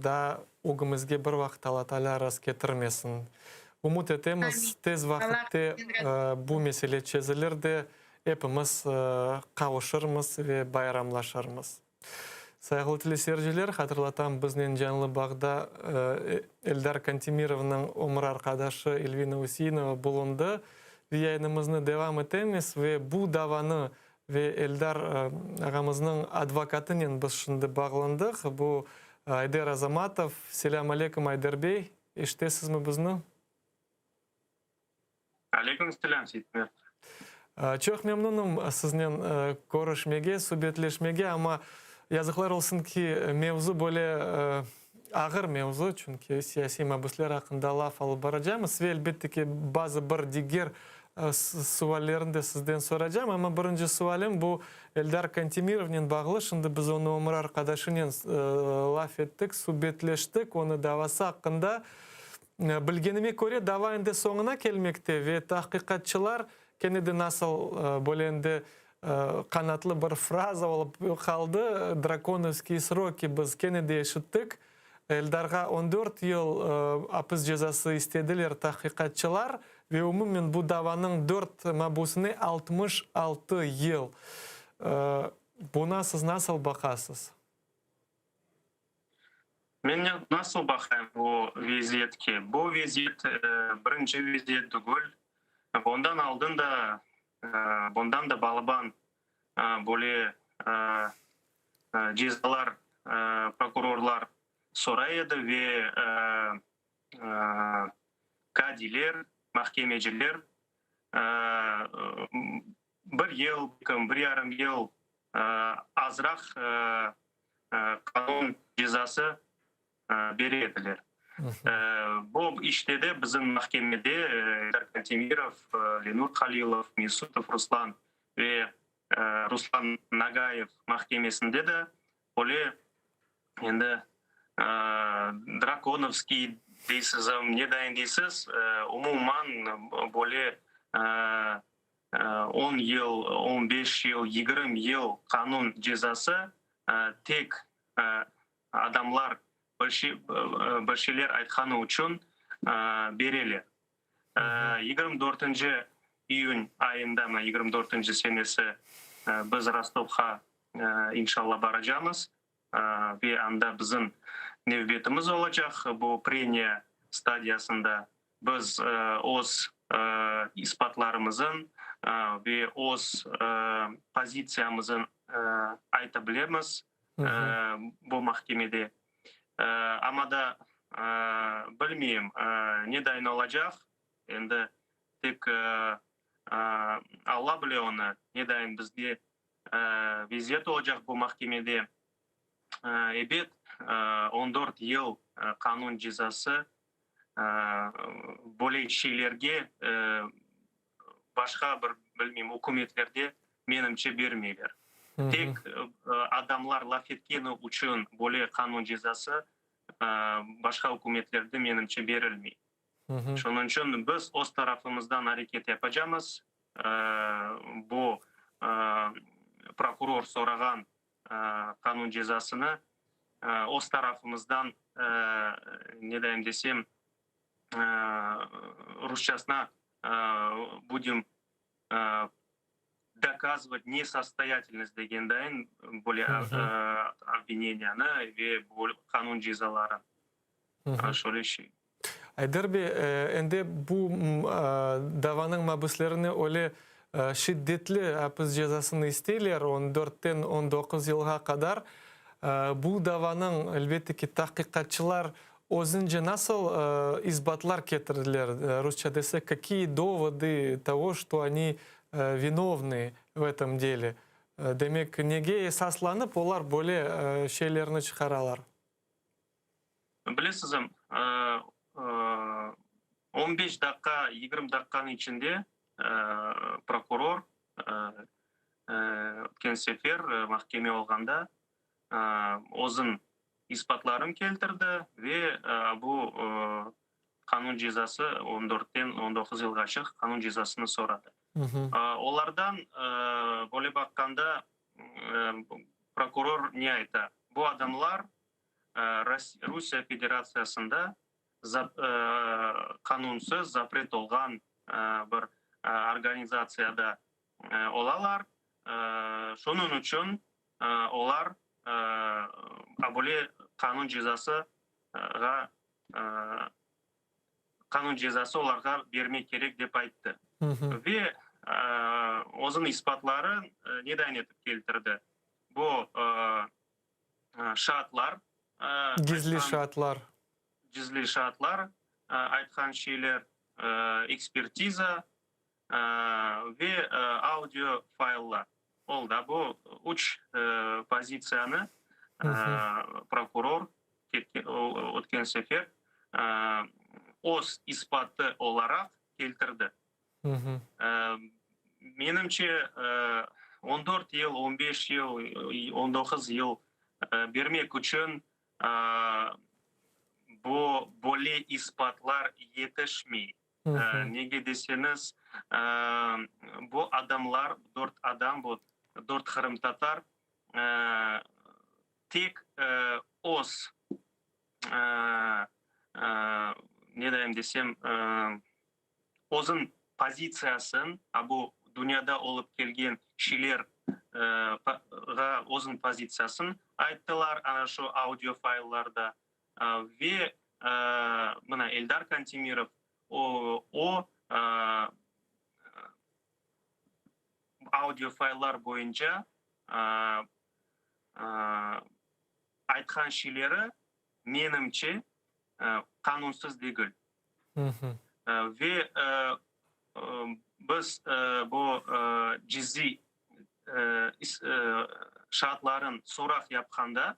daa ögümizge bir vaqıt Alla Taalâ rastketirmesin. Ümüt etemiz, tez vaqıtte bu mesele çezilir de, epimiz qavuşırmız ve bayramlaşırmız. Sayğılı teleseyirciler, hatırlatam, biznen canlı bağda Eldar Kantimirovnıñ ömür arqadaşı Elvina Üseinova bulundı. Ve yayınımıznı devam etemiz ve bu davanı ve Eldar ağamıznıñ advokatınen biz şimdi bağlandıq. Bu Ayder Azamatov. Selâm aleyküm, Ayder bey. Eşitesizmi bizni? Aleyküm selâm, Seyitmer. Çoq memnunım siznen körüşmege, subetleşmege, amma yazıqlar olsun ki, mevzu böyle ağır mevzu, çünki siyasiy mabüsler aqqında laf alıp baracamız ve, elbette ki, bazı bir diger suallerni de sizden soracam. Amma birinci sualim bu Eldar Kantimirovnen bağlı. Şimdi biz onı ömür arqadaşınen laf ettik, subetleştik, onı davası aqqında. Bilgenime köre, dava endi soñuna kelmekte ve tahqiqatçılar kene de nasıl böyle endi qanatlı bir fraza olıp qaldı, drakonovskiy sroki biz kene de eşittik. Eldarğa on dört yıl apis cezası istediler tahqiqatçılar ve umumen bu davanıñ dört mabusine 66 yıl. Buna siz nasıl baqasız? Men nasıl baqayım bu vaziyetke? Bu vaziyet birinci vaziyet tügül. Bundan aldın da, bundan da balaban böyle cezalar prokurorlar soray edi ve kadiler, mahkemeciler bir yıl, bir yarım yıl azraq qanun cezası bere ediler. Bu işte de bizim mahkemede Eldar Kantemirov, Lenur Halilov, Mesutov Ruslan ve Ruslan Nagayev mahkemesinde de öyle endi drakonovskiy deysizim, ne dayın deysiz, umuman böyle on yıl, on beş yıl, 20 yıl qanun cezası tek adamlar bir şeyler aytqanı içün bereler. 24-iyün ayında, mına 24-nci senesi biz Rostovğa inşalla baracamız ve anda bizim nevbetimiz olacaq bu preniya stadiyasında biz öz isbatlarımızın ve öz pozitsiyamızın ayta bilemiz bu mahkemede. Amma da bilmeyim, ne dayın olacaq, endi tek Alla bile onı, ne dayın bizde vaziyet olacaq bu mahkemede. Ebet, 14 yıl qanun cezası böyle şeylerge başqa bir, bilmeyim, ükümetlerde, menimce, bermeyler. Tek adamlar laf etkeni içün böyle qanun cezası başqa ükümetlerde, menimce, berilmey. Şunıñ içün biz öz tarafımızdan areket yapacamız. Bu prokuror sorağan qanun cezasını öz tarafımızdan, ne dayım desem, rusçasına budem dokazıvat nesostoyatelnost degen dayın böyle obvineniyanı ve qanun cezaları. Şöyle şey. Ayder bey, endi bu davanıñ mabüslerine öyle şiddetli apis cezasını isteyler, on dörtten 19 yılğa qadar. Bu davanıñ, elbette ki, tahqiqatçılar özünce nasıl isbatlar ketirdiler, rusça desek, kakiye dovody togo, çto oni vinovnı v etom dele? Demek, nege esaslanıp olar böyle şeylerni çıqaralar? Bilesizmi, 15 daqqa, 20 daqqanıñ içinde. Prokuror ötken sefer mahkeme olğanda özüñ isbatların keltirdi ve bu qanun cezası on dörtten on doquz yılğaçıq qanun cezasını soradı. Olardan böyle baqqanda prokuror ne ayta? Bu adamlar Rusiye Federatsiyasında qanunsız, zapret olğan bir organizatsiyada olalar, şunıñ içün olar böyle qanun cezasığa qanun cezası olarğa bermek kerek dep ayttı. Ve özüniñ isbatları nedayin etip keltirdi? Bu şaatlar Gizli şaatlar. Gizli şaatlar aytqan şeyler, ekspertiza ve audio fayllar. Oldı. Bu üç pozitsiyanı prokuror ötken sefer öz isbatı olaraq keltirdi. Menimce, on dört yıl, 15 yıl, 19 yıl bermek içün bu böyle isbatlar yetişmey. Nege deseñiz, bu adamlar, dört adam, bu dört qırımtatar tek öz, ne dayım desem, özüñ pozitsiyasın, a bu dünyada olıp kelgen şeyler ğa özüñ pozitsiyasın ayttılar ana şu audio fayllarda ve mına Eldar Kantemirov o, o audio fayllar boyunca aytqan şeyleri, menimce, qanunsız degil. Ve biz bu gizli şaatların soraq yapqanda,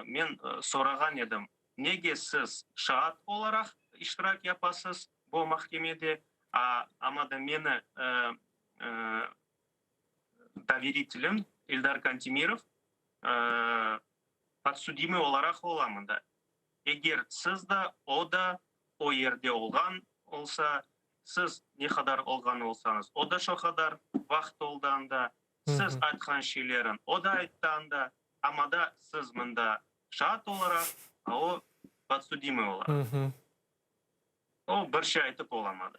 men sorağan edim, nege siz şaat olaraq iştirak yapasız bu mahkemede, amma da meni doveritelim Eldar Kantemirov podsudimıy olaraq ola mında. Eger siz da, o da o yerde olğan olsa, siz ne qadar olğan olsañız, o da şo qadar vaqıt oldı anda, siz aytqan şeylerin o da ayttı anda, amma da siz mında şaat olaraq, a o podsudimıy olaraq. O bir şey aytıp olamadı.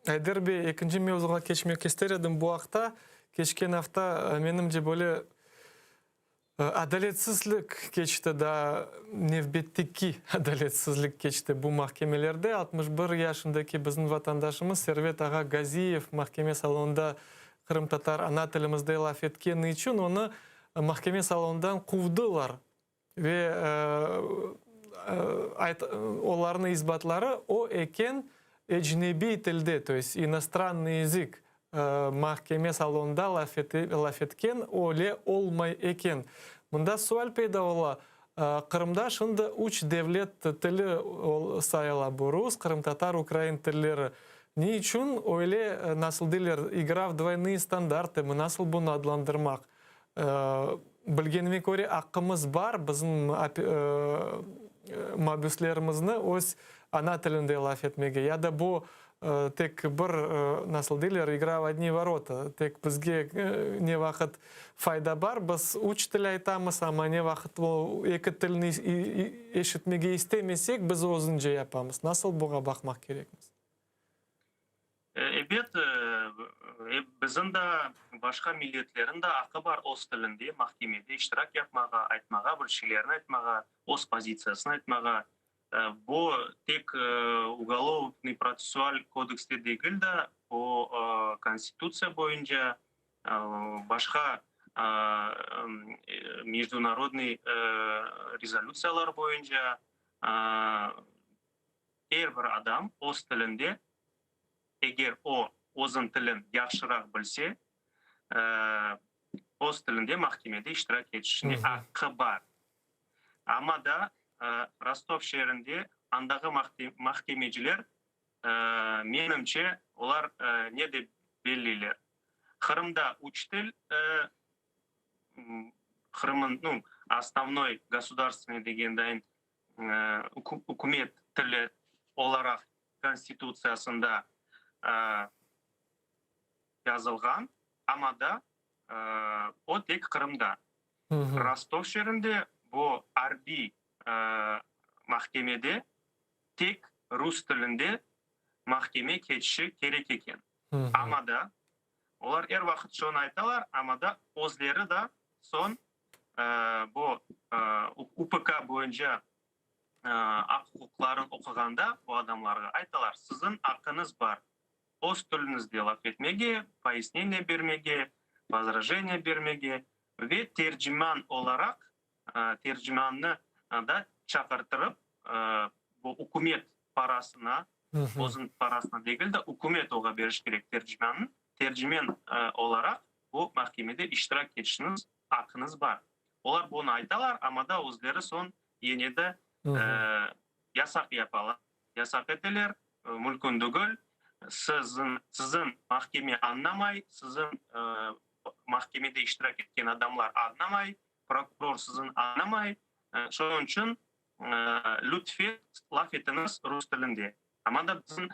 Ayder bey, ekinci mevzuğa keçmek ister edim. Bu aqta keçken afta, menimce, böyle adaletsizlik keçti, daa nevbetteki adaletsizlik keçti bu mahkemelerde. 61 yaşındaki bizim vatandaşımız Servet ağa Gaziyev mahkeme salonında qırımtatar ana tilimizde laf etkeni içün onı mahkeme salonından quvdılar. Ve olarnıñ isbatları o eken ecnebiy tilde, to est inostrannıy yazık, mahkeme salonında laf etken öyle olmay eken. Mında sual peyda ola, Qırımda şimdi üç devlet tili sayıla, bu rus, qırımtatar, ukrain tilleri. Ne içün öyle, nasıl deyler, igra v dvoynıye standartımı, nasıl bunı adlandırmaq? Bilgenime köre, aqqımız bar, bizim mabüslerimizni öz ana tilinde laf etmege. Ya da bu tek bir, nasıl deyler, igra v odni vorota, tek bizge ne vaqıt fayda bar, biz üç til aytamız, amma ne vaqıt o eki tilni eşitmege istemesek, biz özünce yapamız. Nasıl buña baqmaq kerekmiz? Ebet, bizim da, başqa milletlerin da aqqı bar öz tilinde mahkemede iştirak yapmağa, aytmağa, bir şeylerni aytmağa, öz pozitsiyasını aytmağa. Bu tek Ugolovnıy protsessual kodekste degil de, o Konstitutsiya boyunca, başqa mejdunarodnıy rezolütsiyalar boyunca Er bir adam öz tilinde, eger o özüñ tilin yahşıraq bilse, öz tilinde mahkemede iştirak etişine aqqı bar. Amma da Rostov şeerinde andağı mahkemeciler. Menimce, olar ne dep belleyler? Qırımda üç til, Qırımın, nu, osnovnoy gosudarstvenıy degendayın ükümet tili olaraq Konstitutsiyasında yazılğan, amma da o tek Qırımda. Rostov şeerinde bu arbiy mahkemede tek rus tilinde mahkeme keçişi kerek eken. Amma da, olar er vaqıt şunı aytalar, amma da özleri da soñ bu UPK boyunca aq-uquqların oquğanda bu adamlarğa aytalar, siziñ aqqıñız bar öz tiliñizde laf etmege, poyasneniye bermege, vozrajeniye bermege ve terciman olaraq tercimannı da çaqırtırıp, bu ükümet parasına, özüniñ parasına degil de, ükümet oğa beriş kerek tercimannı, tercimen olaraq bu mahkemede iştirak etişiñiz aqqıñız bar. Olar bunı aytalar, amma da özleri soñ yine de yasaq yapalar, yasaq eteler, mümkün degil, siziñ, siziñ mahkeme añlamay, siziñ mahkemede iştirak etken adamlar añlamay, Prokuror siziñ añlamay, şunıñ içün lütfen laf etiñiz rus tilinde. Amma da bizim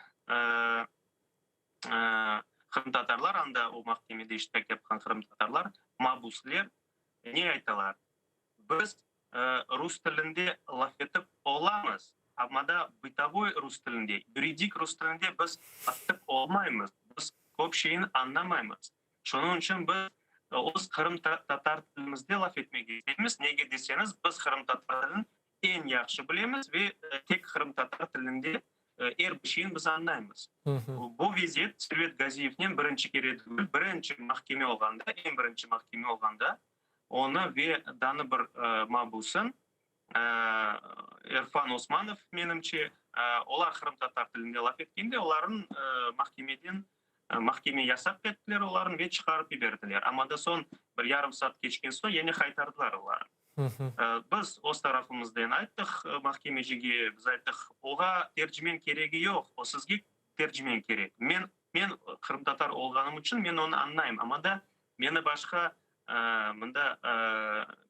qırımtatarlar, anda o mahkemede iştirak yapqan qırımtatarlar, mabusler ne aytalar? Biz rus tilinde laf etip olamız, amma da bıtovoy rus tilinde, yuridik rus tilinde biz laf etip olmaymız, biz köp şeyni añlamaymız. Şunıñ içün biz öz qırımtatar tilimizde laf etmege isteymiz, nege deseñiz, biz qırımtatar tilini eñ yahşı bilemiz ve tek qırımtatar tilinde er bir şeyni biz añlaymız. Bu vaziyet Servet Gaziyevnen birinci kere degil, birinci mahkeme olğanda, eñ birinci mahkeme olğanda onı ve daa bir mabusın, Erfan Osmanov, menimce, olar qırımtatar tilinde laf etkende, olarnıñ mahkemeden Mahkeme yasaq ettiler olarnı ve çıqarıp yiberdiler. Amma da soñ bir yarım saat keçken soñ yene qaytardılar olarnı. Biz öz tarafımızden ayttıq mahkemecige, biz ayttıq, oğa tercimen keregi yoq, o sizge tercimen kerek. Men, men qırımtatar olğanım içün men onı añlayım, amma da meni başqa mında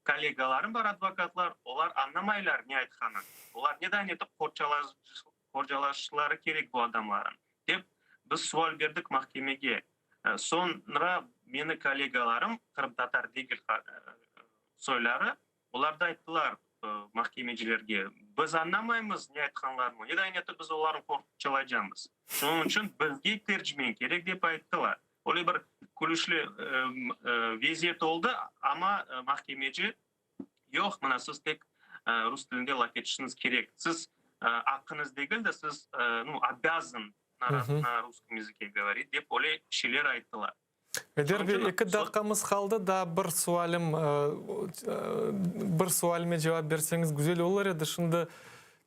kollegalarım bar advokatlar, olar añlamaylar ne aytqanın. Olar nedan etip qorcalaşları kerek bu adamların, dep biz sual berdik mahkemege. Soñra meni kollegalarım, qırımtatar degil soyları, olar da ayttılar mahkemecilerge, biz añlamaymız ne aytqanlarını, ne dayneti biz olarnı qorçalaycamız, şunıñ içün bizge tercimen kerek, dep ayttılar. Öyle bir külüşli vaziyet oldı, amma mahkemeci Yoq, mına siz tek rus tilinde laf etişiñiz kerek. Siz aqqıñız degil de, siz, nu, obâzan na ruskom yazıke govorit, dep öyle şeyler ayttılar. Ayder bey, eki daqqamız qaldı, daa bir sualim, bir sualime cevap berseñiz güzel olur edi. Şimdi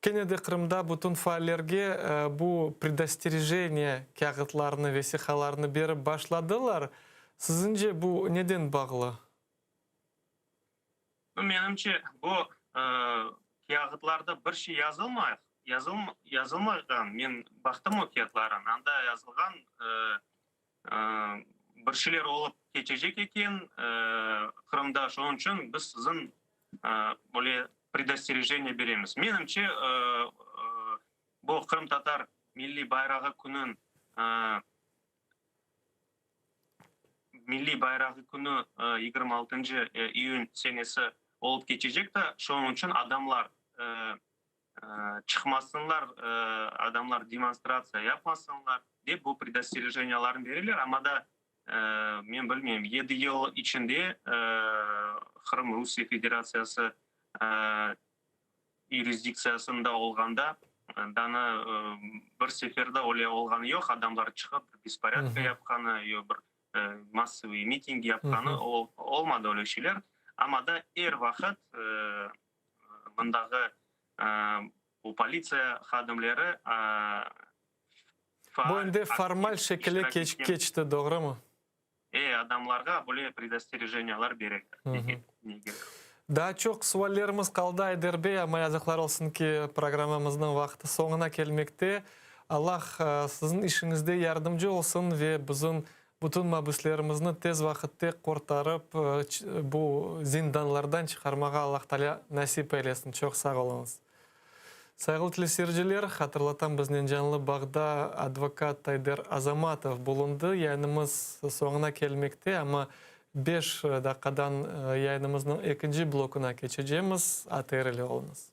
kene de Qırımda bütün faallerge bu predosterejeniye kâğıtlarını, vesiqalarını berip başladılar. Siziñce bu neden bağlı? Menimce, bu kâğıtlarda bir şey yazılmay, yazılmağan. Men baqtım o kâğıtlarına, anda yazılğan bir şeyler olıp keçecek eken Qırımda, şunıñ içün biz siziñ böyle predosterejeniye beremiz. Menimce, bu Qırımtatar milliy bayrağı künün Milliy bayrağı künü 26 iyün senesi olıp keçecek de, şonıñ içün adamlar çıqmasınlar, adamlar demonstratsiya yapmasınlar dep bu predosterejeniyalarnı bereler. Amma da men bilmeyim, yedi yıl içinde Qırım Rusiye Federatsiyası yurisdiktsiyasında olğanda danı bir sefer de öyle olğanı yoq, adamlar çıqıp bir besporâdka yapqanı, yo bir massovıy miting yapqanı olmadı öyle şeyler. Amma da er vaqıt mındağı bu politsiya hadimleri Bu endi formal şekilde keçti, doğrumı? E, adamlarğa böyle predosterejeniyalar bereler. Nege? Nege? Daa çoq suallerimiz qaldı, Ayder bey, amma yazıqlar olsun ki, programmamıznıñ vaqtı soñuna kelmekte. Allah siziñ işiñizde yardımcı olsun ve bizim bütün mabüslerimizni tez vaqıtte qurtarıp, bu zindanlardan çıqarmağa Allah Taalâ nasip eylesin. Çoq sağ oluñız. Sayğılı teleseyirciler, hatırlatam, biznen canlı bağda advokat Ayder Azamatov bulundı. Yayınımız soñuna kelmekte, amma beş daqqadan yayınımıznıñ ekinci blokuna keçecemiz. ATR ile oluñız.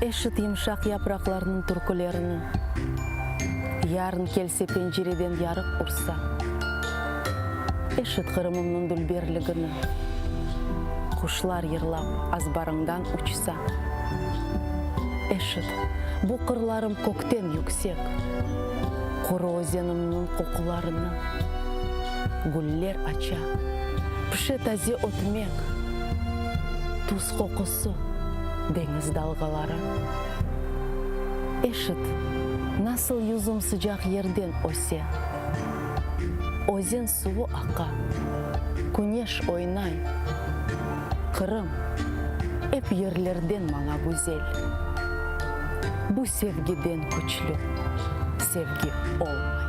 Eşit yımşaq yapraqlarnıñ türkülerini, Yarın kelse pencereden yarıq ursa. Eşit Qırımımnıñ dülberligini, Quşlar yırlap azbarıñdan uçsa. Eşit, bu qırlarım kökten yüksek, Quru özenimniñ qoqularını. Güller aça, pişe taze ötmek, Tuz qoqusı, deñiz dalğaları. Eşit, nasıl yüzüm sıcaq yerden öse. Özen suvu aqa, küneş oynay. Qırım, ep yerlerden maña güzel. Bu sevgiden küçlü sevgi olmay.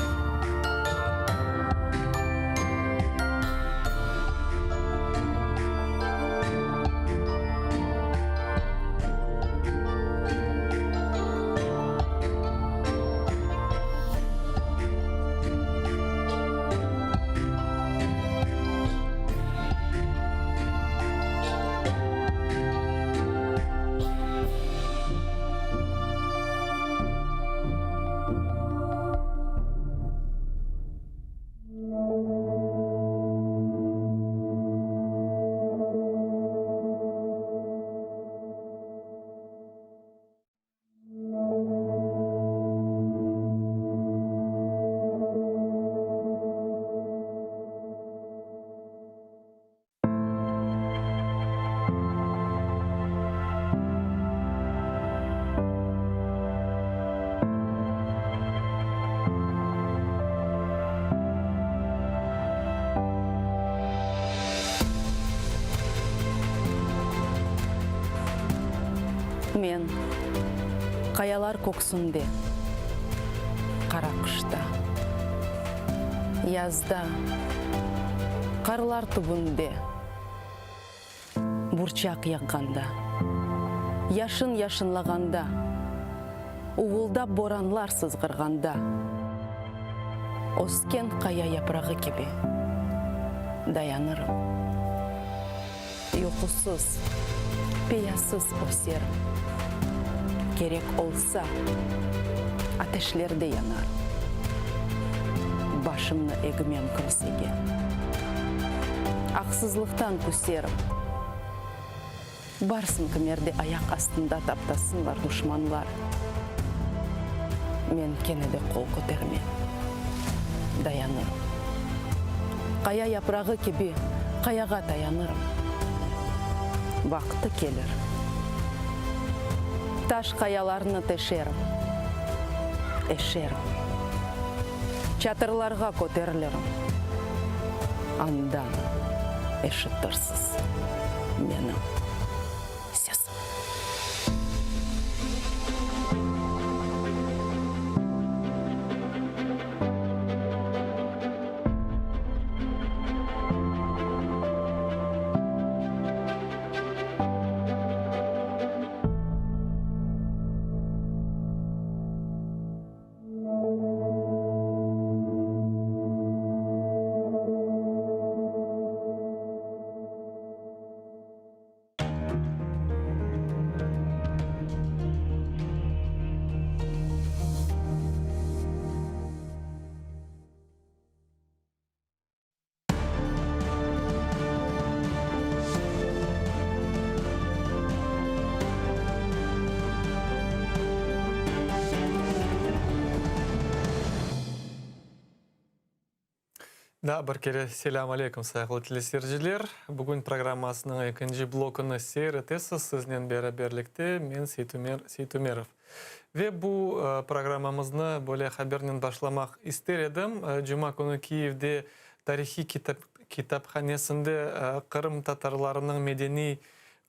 Men, qayalar köksünde, qara qışta, yazda, qarlar tübünde, burçaq yağğanda, yaşın yaşınlağanda, uvuldap boranlar sızğırğanda, ösken qaya yaprağı kibi dayanırım. Yuqusız, peyasız öserim. Kerek olsa, ateşlerde yanarım. Başımnı egmem kimsege. Aqsızlıqtan küserim. Barsın kimerde ayaq astında taptasınlar duşmanlar. Men kene de qol kötermem. Dayanırım. Qaya yaprağı kibi qayağa tayanırım. Vaqtı kelir. Taş qayalarnı teşerim, eşerim. Çatırlarğa köterilirim. Andan eşitirsiz menim sesim. Daa bir kere selâm aleyküm, sayğılı teleseyirciler. Bugün programmasınıñ ekinci blokunı seyir etesiz. Siznen beraberlikte men, Seytumer Seytumerov. Ve bu programmamıznı böyle habernen başlamaq ister edim. Cuma künü Kiyevde tarihiy kitaphanesinde qırımtatarlarınıñ medeniy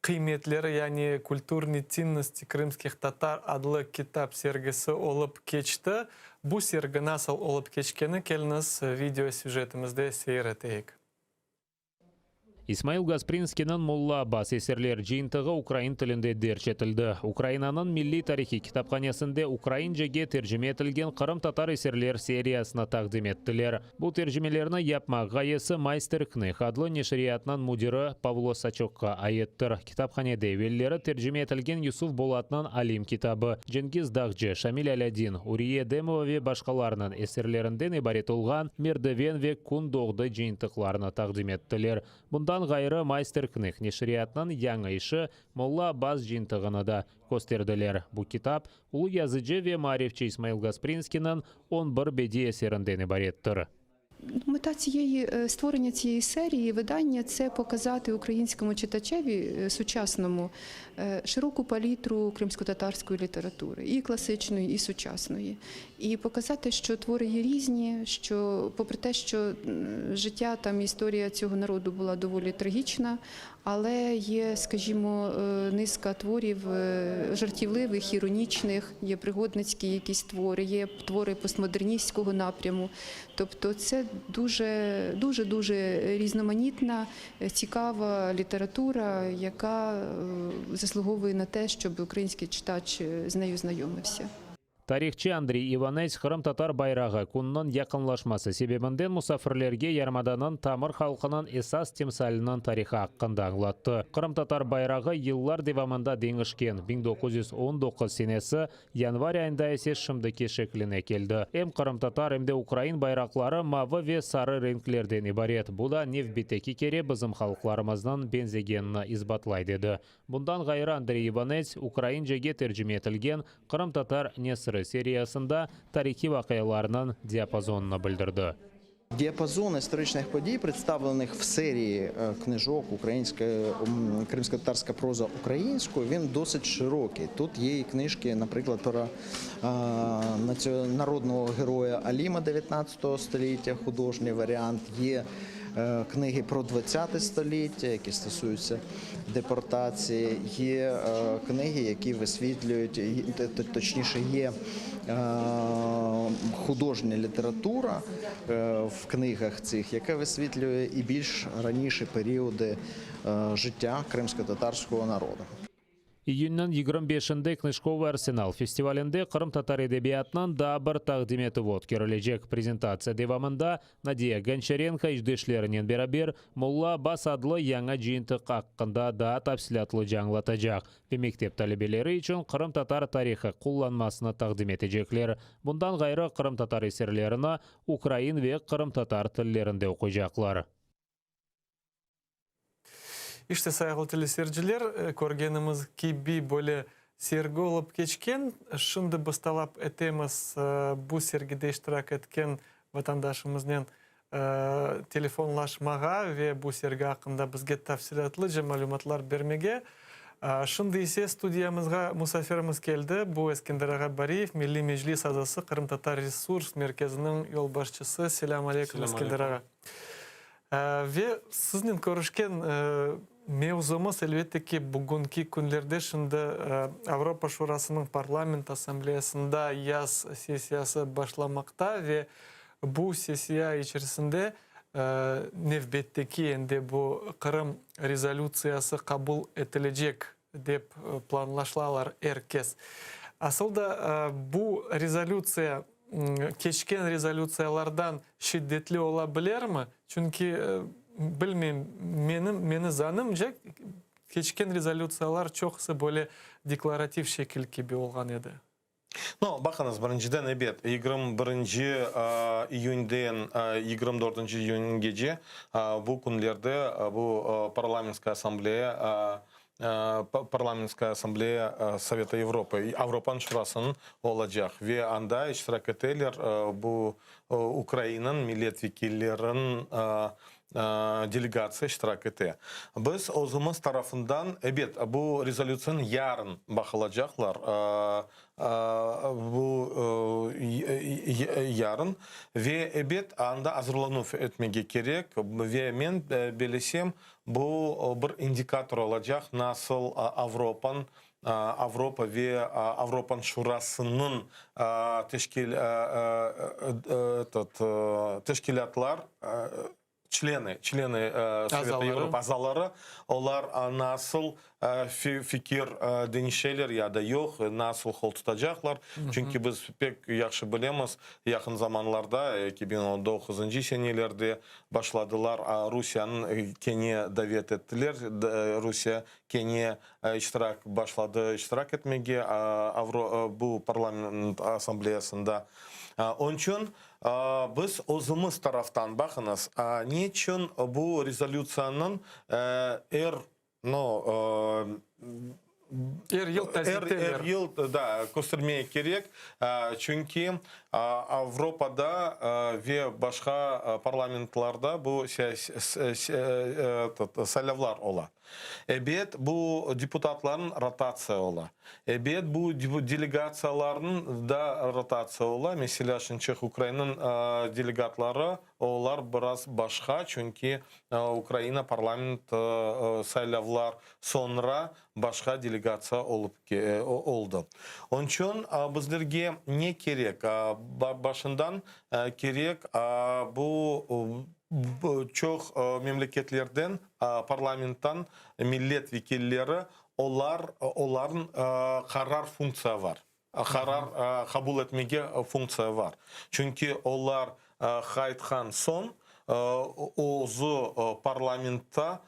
Qıymetleri, yani Kulturni tsinnosti krımskih tatar adlı kitap sergisi olıp keçti. Bu sergi nasıl olıp keçkeni keliñiz video süjetimizde seyir eteyik. İsmail Gasprinskiyniñ Molla Abbas eserler cıyıntığı ukrain tilinde derc etildi. Ukrainanıñ Milliy tarihiy kitaphanesinde ukraincege tercime etilgen qırımtatar eserler seriyasını taqdim ettiler. Bu tercimelerni yapmaq ğayesi Mayster Knih adlı neşriyatnıñ müdiri Pavlo Saçokqa aittir. Kitaphanede evelleri tercime etilgen Yusuf Bolatnıñ Alim kitabı, Cengiz Dağcı, Şamil Alâdin, Uriye Edemova ve başqalarınıñ eserlerinden ibaret olğan Merdiven ve Kün doğdı cıyıntıqlarını taqdim ettiler. Bundan ğayrı, Mayster Knih neşriyatınıñ yañı işi Molla Abbas cıyıntığını da kösterdiler. Bu kitap, Ulu yazıcı ve maarifçi İsmail Gasprinskiyniñ on bir bediy eserinden ibarettir. Meta цієї створення цієї серії видання це показати українському читачеві сучасному широку палітру кримськотатарської літератури, і класичної, і сучасної. І показати, що твори є різні, що попри те, що життя там історія цього народу була доволі трагічна, Але є, скажімо, низка творів жартівливих, іронічних, є пригодницькі якісь твори, є твори постмодерністського напряму. Тобто це дуже, дуже, дуже різноманітна, цікава література, яка заслуговує на те, щоб український читач з нею знайомився. Tarihçı Andriy İvanets Qırımtatar bayrağı kününiñ yaqınlaşması sebebinden musafirlerge yarımadanıñ tamır halqınıñ esas timsaliniñ tarihı aqqında añlattı. Qırımtatar bayrağı yıllar devamında deñişken, 1919 senesi yanvar ayında ise şimdiki şekline keldi. Em qırımtatar, em de ukrain bayraqları mavı ve sarı renklerden ibaret, bu da nevbetteki kere bizim halqlarımıznıñ beñzegenini isbatlay, dedi. Bundan ğayrı Andriy İvanets ukraincege tercime etilgen Qırımtatar nesri seriyasında tarihiy vaqialarnıñ diapazonını bildirdi. Diapazon istoriçnih podiy, predstavlenih v seriyi knıjok Ukrainska Krimskotatarska proza ukrainskoyu, він досить широкий. Тут є і книжки, наприклад, про народного героя Аліма дев'ятнадцятого століття, художній варіант, є книги про двадцяте століття, які стосуються депортації, є книги, які висвітлюють, точніше, є художня література в книгах цих, яка висвітлює і більш раніші періоди життя кримськотатарського народу. İyünniñ 25-inde Knıjkovıy arsenal festivalinde qırımtatar edebiyatınıñ daa bir taqdim etüvi ötkerilecek. Prezentatsiya devamında Nadiya Gonçarenko işdeşlerinen beraber Molla Abbas adlı yañı cıyıntıq aqqında daa tafsilâtlıca añlatacaq ve mektep talebeleri içün qırımtatar tarihı qullanmasını taqdim etecekler. Bundan ğayrı, qırımtatar eserlerini ukrain ve qırımtatar tillerinde oquycaqlar. İşte, sayğılı teleseyirciler, körgenimiz kibi, böyle sergi olıp keçken. Şimdi biz talap etemiz bu sergide iştirak etken vatandaşımıznen telefonlaşmağa ve bu sergi aqqında bizge tafsilâtlıca malümatlar bermege. Şimdi ise studiyamızğa musafirimiz keldi. Bu Eskender ağa Bariyev, Milliy Meclis azası, Qırımtatar Resurs Merkeziniñ yolbaşçısı. Selâm aleyküm, Eskender ağa. Ve siznen körüşken mevzumız, elbette ki, bugünki künlerde şimdi Avropa Şurasınıñ Parlament Assambleyasında yaz sessiyası başlamaqta ve bu sessiya içerisinde nevbetteki endi bu Qırım rezolütsiyası qabul etilecek dep planlaşlalar er kes. Asıl da bu rezolütsiya keçken rezolütsiyalardan şiddetli ola bilermi? Çünki, bilmeyim, menim, meni zanımca, keçken rezolütsiyalar çoqusı böyle deklarativ şekil kibi olğan edi. No, baqıñız, birinciden, ebet, 21 iyünden 24 iyüngece bu künlerde bu Parlamentskaya assambleya. Parlamentskaya Assambleya Soveta Yevropa, Avropanıñ Şurasınıñ olacaq ve anda iştirak eteler bu Ukrainanıñ millet vekilleriniñ delegatsiya iştirak ete. Biz özümiz tarafından, ebet, bu rezolütsiyanı yarın baqılacaqlar, bu yarın, ve, ebet, anda azırlanuv etmege kerek, ve men belesem, bu bir indikator olacaq, nasıl Avropan Avropa ve Avropan Şurasınıñ teşkil teşkilâtlar çleni, çleni Soveta Yevropa azaları, olar nasıl fikir deñişeler ya da yoq, nasıl qol tutacaqlar. Çünki biz pek yahşı bilemiz, yaqın zamanlarda, 2019-ncı senelerde başladılar, Rusiyanıñ kene davet ettiler, Rusiya kene iştirak başladı iştirak etmege bu Parlament Assambleyasında. Onıñ içün biz özümiz taraftan, baqıñız, ne içün bu rezolütsiyanıñ er, no, Er yıl tazikteler. Er yıl, da, köstermege kerek, çünki Avropada ve başqa parlamentlarda bu saylavlar ola. Ebet, bu deputatlarnıñ rotatsiya ola. Ebet, bu delegatsiyalarnıñ da rotatsiya ola. Meselâ, şimdiki Ukrainanıñ delegatları, olar biraz başqa, çünki Ukraina parlament saylavlar soñra başqa delegatsiya olıp oldı. Onıñ içün bizlerge ne kerek? Başından kerek bu çoq memleketlerden parlamenttan millet vekilleri, olar, olarnıñ qarar funktsiya var, qarar qabul etmege funktsiya var. Çünki olar qaytqan soñ özü parlamentta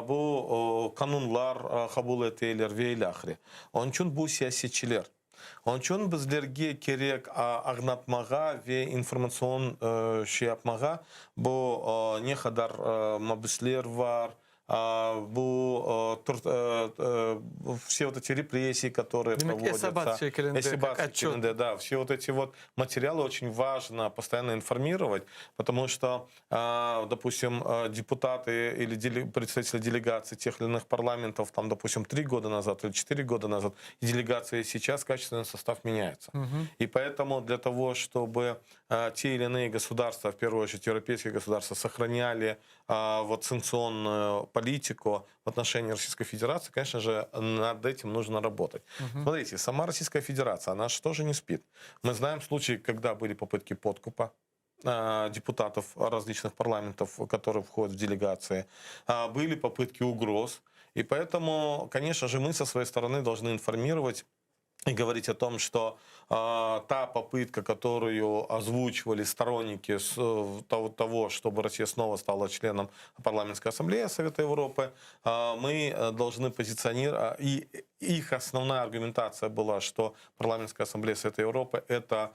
bu qanunlar qabul eteler ve ilâhre. Onıñ içün bu siyasetçiler. Onıñ içün bizlerge kerek añlatmağa ve informatsion şey yapmağa, bu ne qadar mabüsler var, bu vse vot eti repressiyi, kotorıye Demek, provodyatsya, esabat şekilinde, esabat kak otçöt. şekilinde, da, vse vot eti vot materialı oçün vajno postoyanno informirovat, potomu çto Dopustim, deputatı ili predstaviteli delegatsiy teh ili ınih parlamentov, tam, dopustim, tri goda nazad ili çetiri goda nazad, i delegatsiya seyças kaçestvenno sostav menâyatsa. I poetomu dlâ togo, çtoby te ili ınıye gosudarstva, v pervuyu oçeredь evropeyskiye gosudarstva, sohranâli vot sanktsionnuyu politiku v otnoşenii Rossiyskoy Federatsii, koneçno je, nad etim nujno rabotat. Smotrite, sama Rossiyskaya Federatsiya, ona ж тоже ne spit. Mı znaem sluçayi, kogda byli popıtki podkupa депутатов различных парламентов, которые входят в делегации, были попытки угроз. И поэтому, конечно же, мы со своей стороны должны информировать и говорить о том, что э, та попытка, которую озвучивали сторонники с, того, того, чтобы Россия снова стала членом Парламентской ассамблеи Совета Европы, э, мы должны позиционировать, и их основная аргументация была, что Парламентская ассамблея Совета Европы – это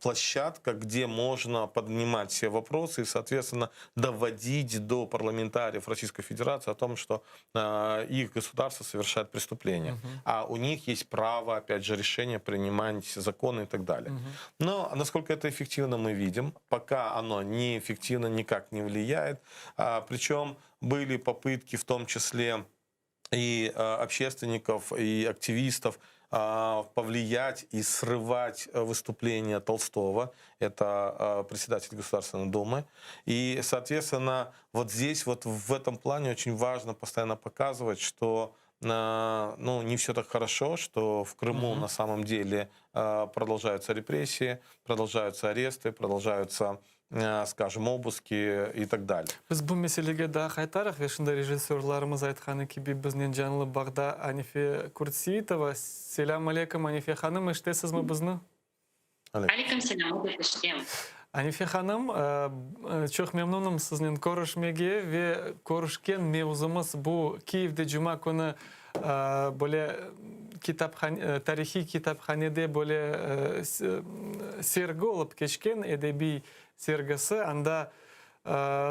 площадка, где можно поднимать все вопросы и, соответственно, доводить до парламентариев Российской Федерации о том, что их государство совершает преступление. Угу. А у них есть право, опять же, решения принимать законы и так далее. Угу. Но насколько это эффективно, мы видим. Пока оно неэффективно, никак не влияет. А, причем были попытки, в том числе и общественников, и активистов, повлиять и срывать выступление Толстого, это председатель Государственной Думы. И, соответственно, вот здесь вот в этом плане очень важно постоянно показывать, что ну, не все так хорошо, что в Крыму угу. на самом деле продолжаются репрессии, продолжаются аресты, продолжаются, скажем, обыски и так далее. Biz bu meselege daa qaytarıq ve şimdi rejissörlarımız aytqanı kibi biznen canlı bağda Anife Kurtseitova. Selâm aleyküm, Anife hanım, eşitesizmi bizni? Aleyküm selâm, elbet eşitem. Anife hanım, çoq memnunım siznen körüşmege ve körüşken mevzumız bu Kiyevde cuma künü böyle kitaphane, tarihiy kitaphanede böyle sergi olıp keçken, edebiy sergisi. Anda.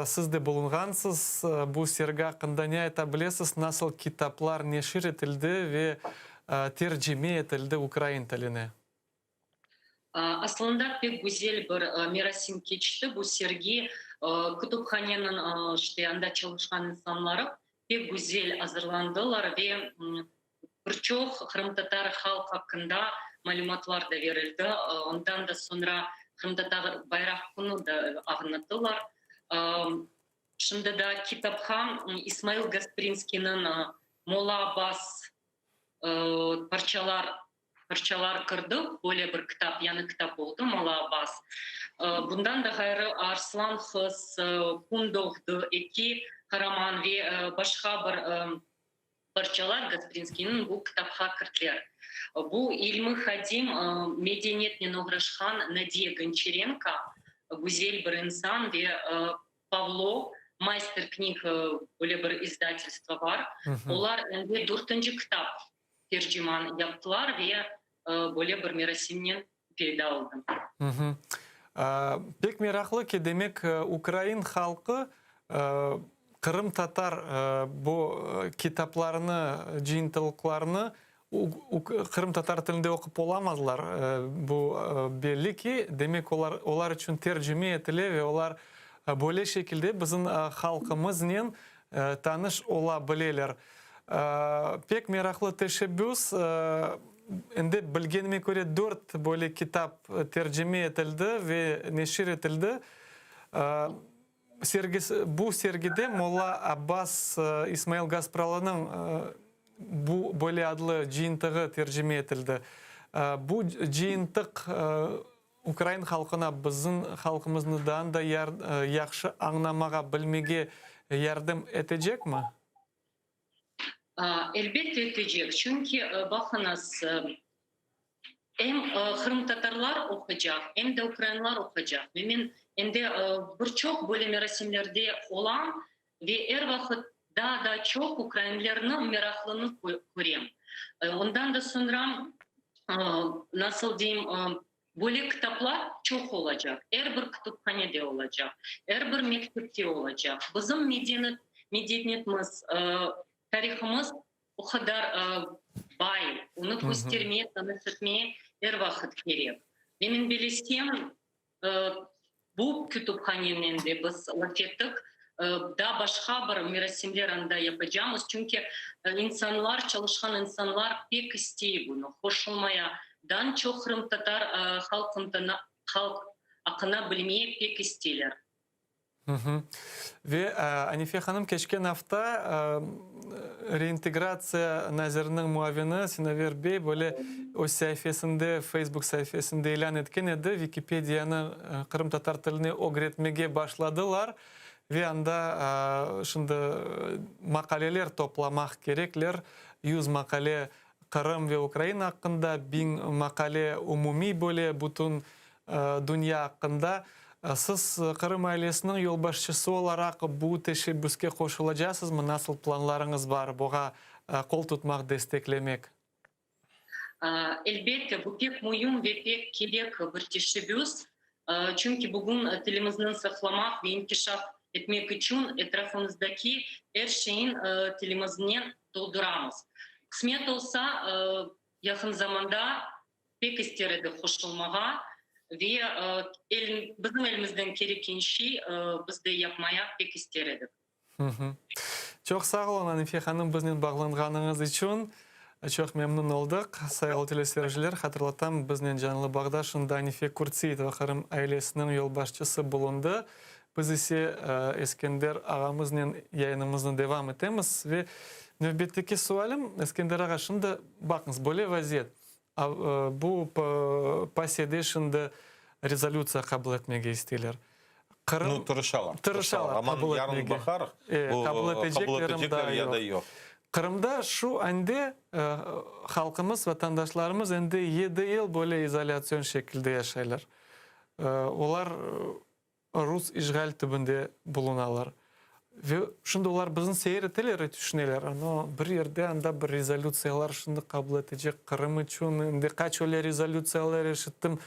Siz de bulunğansız. Bu sergi aqqında ne ayta bilesiz? Nasıl kitaplar neşir etildi ve tercime etildi ukrain tiline? Aslında pek güzel bir merasim keçti bu sergi. Kütüphaneniñ işte anda çalışqan insanları pek güzel azırlandılar ve bir çoq qırımtatar halq aqqında malümatlar da berildi. Ondan da soñra Qırımtatar bayraq künü da añlattılar. Şimdi da kitapqa İsmail Gasprinskiyniñ Molla Abbas parçalar parçalar kirdi, böyle bir kitap, yañı kitap oldı, Molla Abbas. Bundan da ğayrı Arslan qız, Kün doğdı, Eki qaraman ve başqa bir parçalar Gasprinskiyniñ bu kitapqa kirdiler. Bu ilmi hadim, medeniyetnen oğraşqan Nadiya Gonçarenko, güzel bir insan ve Pavlo, Mayster knig böyle bir izdatelstvo bar. Olar endi dörtünci kitap terciman yaptılar ve böyle bir merasimnen peyda oldı. Pek meraqlı ki, demek, ukrain halqı qırımtatar bu kitaplarını, cıyıntılıqlarını qırımtatar tilinde oqup olamazlar. Bu belli ki, demek, olar olar içün tercime etile ve olar böyle şekilde bizim halqımıznen tanış ola bileler. Pek meraqlı teşebbüs. Endi bilgenime köre, dört böyle kitap tercime etildi ve neşir etildi. Sergisi, bu sergide Molla Abbas İsmail Gaspralınıñ bu böyle adlı cıyıntığı tercime etildi. Bu cıyıntıq ukrain halqına bizim halqımıznı daa da yahşı añlamağa, bilmege yardım etecekmi? Elbette etecek, çünki, baqıñız, em qırımtatarlar oquycaq, em de ukrainlar oquycaq. Ve men endi bir çoq böyle merasimlerde olam ve er vaqıt daa da çoq ukrainlerniñ meraqlını körem. Ondan da soñra, nasıl deyim, böyle kitaplar çoq olacaq, er bir kütüphanede olacaq, er bir mektepte olacaq. Bizim medeniyetimiz, tarihımız o qadar bay, onı köstermeye, tanıştırmaya er vaqıt kerek. Ve men bilesem, bu kütüphanenen de biz laf ettik, daa başqa bir merasimler anda yapacamız, çünki insanlar, çalışqan insanlar pek istey bunı, qoşulmaya, dan çoq qırımtatar halq aqqında bilmeye pek isteyler. Ve, Anife hanım, keçken afta Reintegratsiya naziriniñ muavini Sinaver bey böyle öz saifesinde, Facebook saifesinde ilân etken edi, Vikipediyanı qırımtatar tiline ögretmege başladılar ve anda şimdi maqaleler toplamaq kerekler, 100 maqale Qırım ve Ukraina aqqında, 1000 maqale umumiy böyle bütün dünya aqqında. Siz Qırım ailesiniñ yolbaşçısı olaraq bu teşebbüske qoşulacasızmı? Nasıl planlarıñız bar buğa qol tutmaq, desteklemek? Elbette, bu pek müim ve pek kerek bir teşebbüs. Çünki bugün tilimizni saqlamaq ve inkişaf etmek içün etrafımızdaki er şeyin tilimiznen tolduramız. Qısmet olsa, yaqın zamanda pek ister edik qoşulmağa ve bizim elimizden kerekken şey biz de yapmaya pek ister edik. Çoq sağ olun, Anife hanım, biznen bağlanğanıñız içün. Çoq memnün oldıq. Sayğılı teleseyirciler, hatırlatam, biznen canlı bağda şimdi Anife Kurtseitova, Qırım ailesiniñ yolbaşçısı bulundı. Biz ise Eskender ağamıznen yayınımıznı devam etemiz. Ve nevbetteki sualim, Eskender ağa, şimdi baqıñız, böyle vaziyet. Bu PACEde şimdi rezolütsiya qabul etmege isteyler. Qırım, nu, tırışalar. Tırışalar Aman qabul yarın etmege. baharıq, bu Qabul qabul eteceklermi etecekler daa ya da yoq. yoq. Qırımda şu ande halqımız, vatandaşlarımız endi yedi yıl böyle izolâtsion şekilde yaşaylar. Olar rus işğal tübünde bulunalar. Ve şimdi olar bizni seyir eteler ve tüşüneler, ano, bir yerde anda bir rezolütsiyalar şimdi qabul etecek Qırım içün, endi qaç öyle rezolütsiyalar eşittim.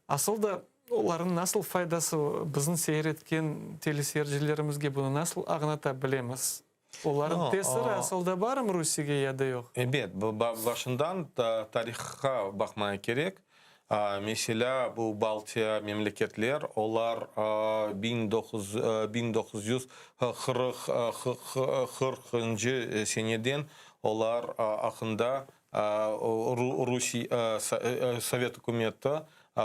Asıl da. Olarnıñ nasıl faydası, bizni seyir etken teleseyircilerimizge bunı nasıl añlata bilemiz? Olarnıñ tesiri asıl da barmı Rusiyege ya da yoq? Ebet, başından tarihqa baqmağa kerek. Meselâ, bu Baltiya memleketler, olar 1940 qırqıncı seneden olar aqqında Sovet ükümeti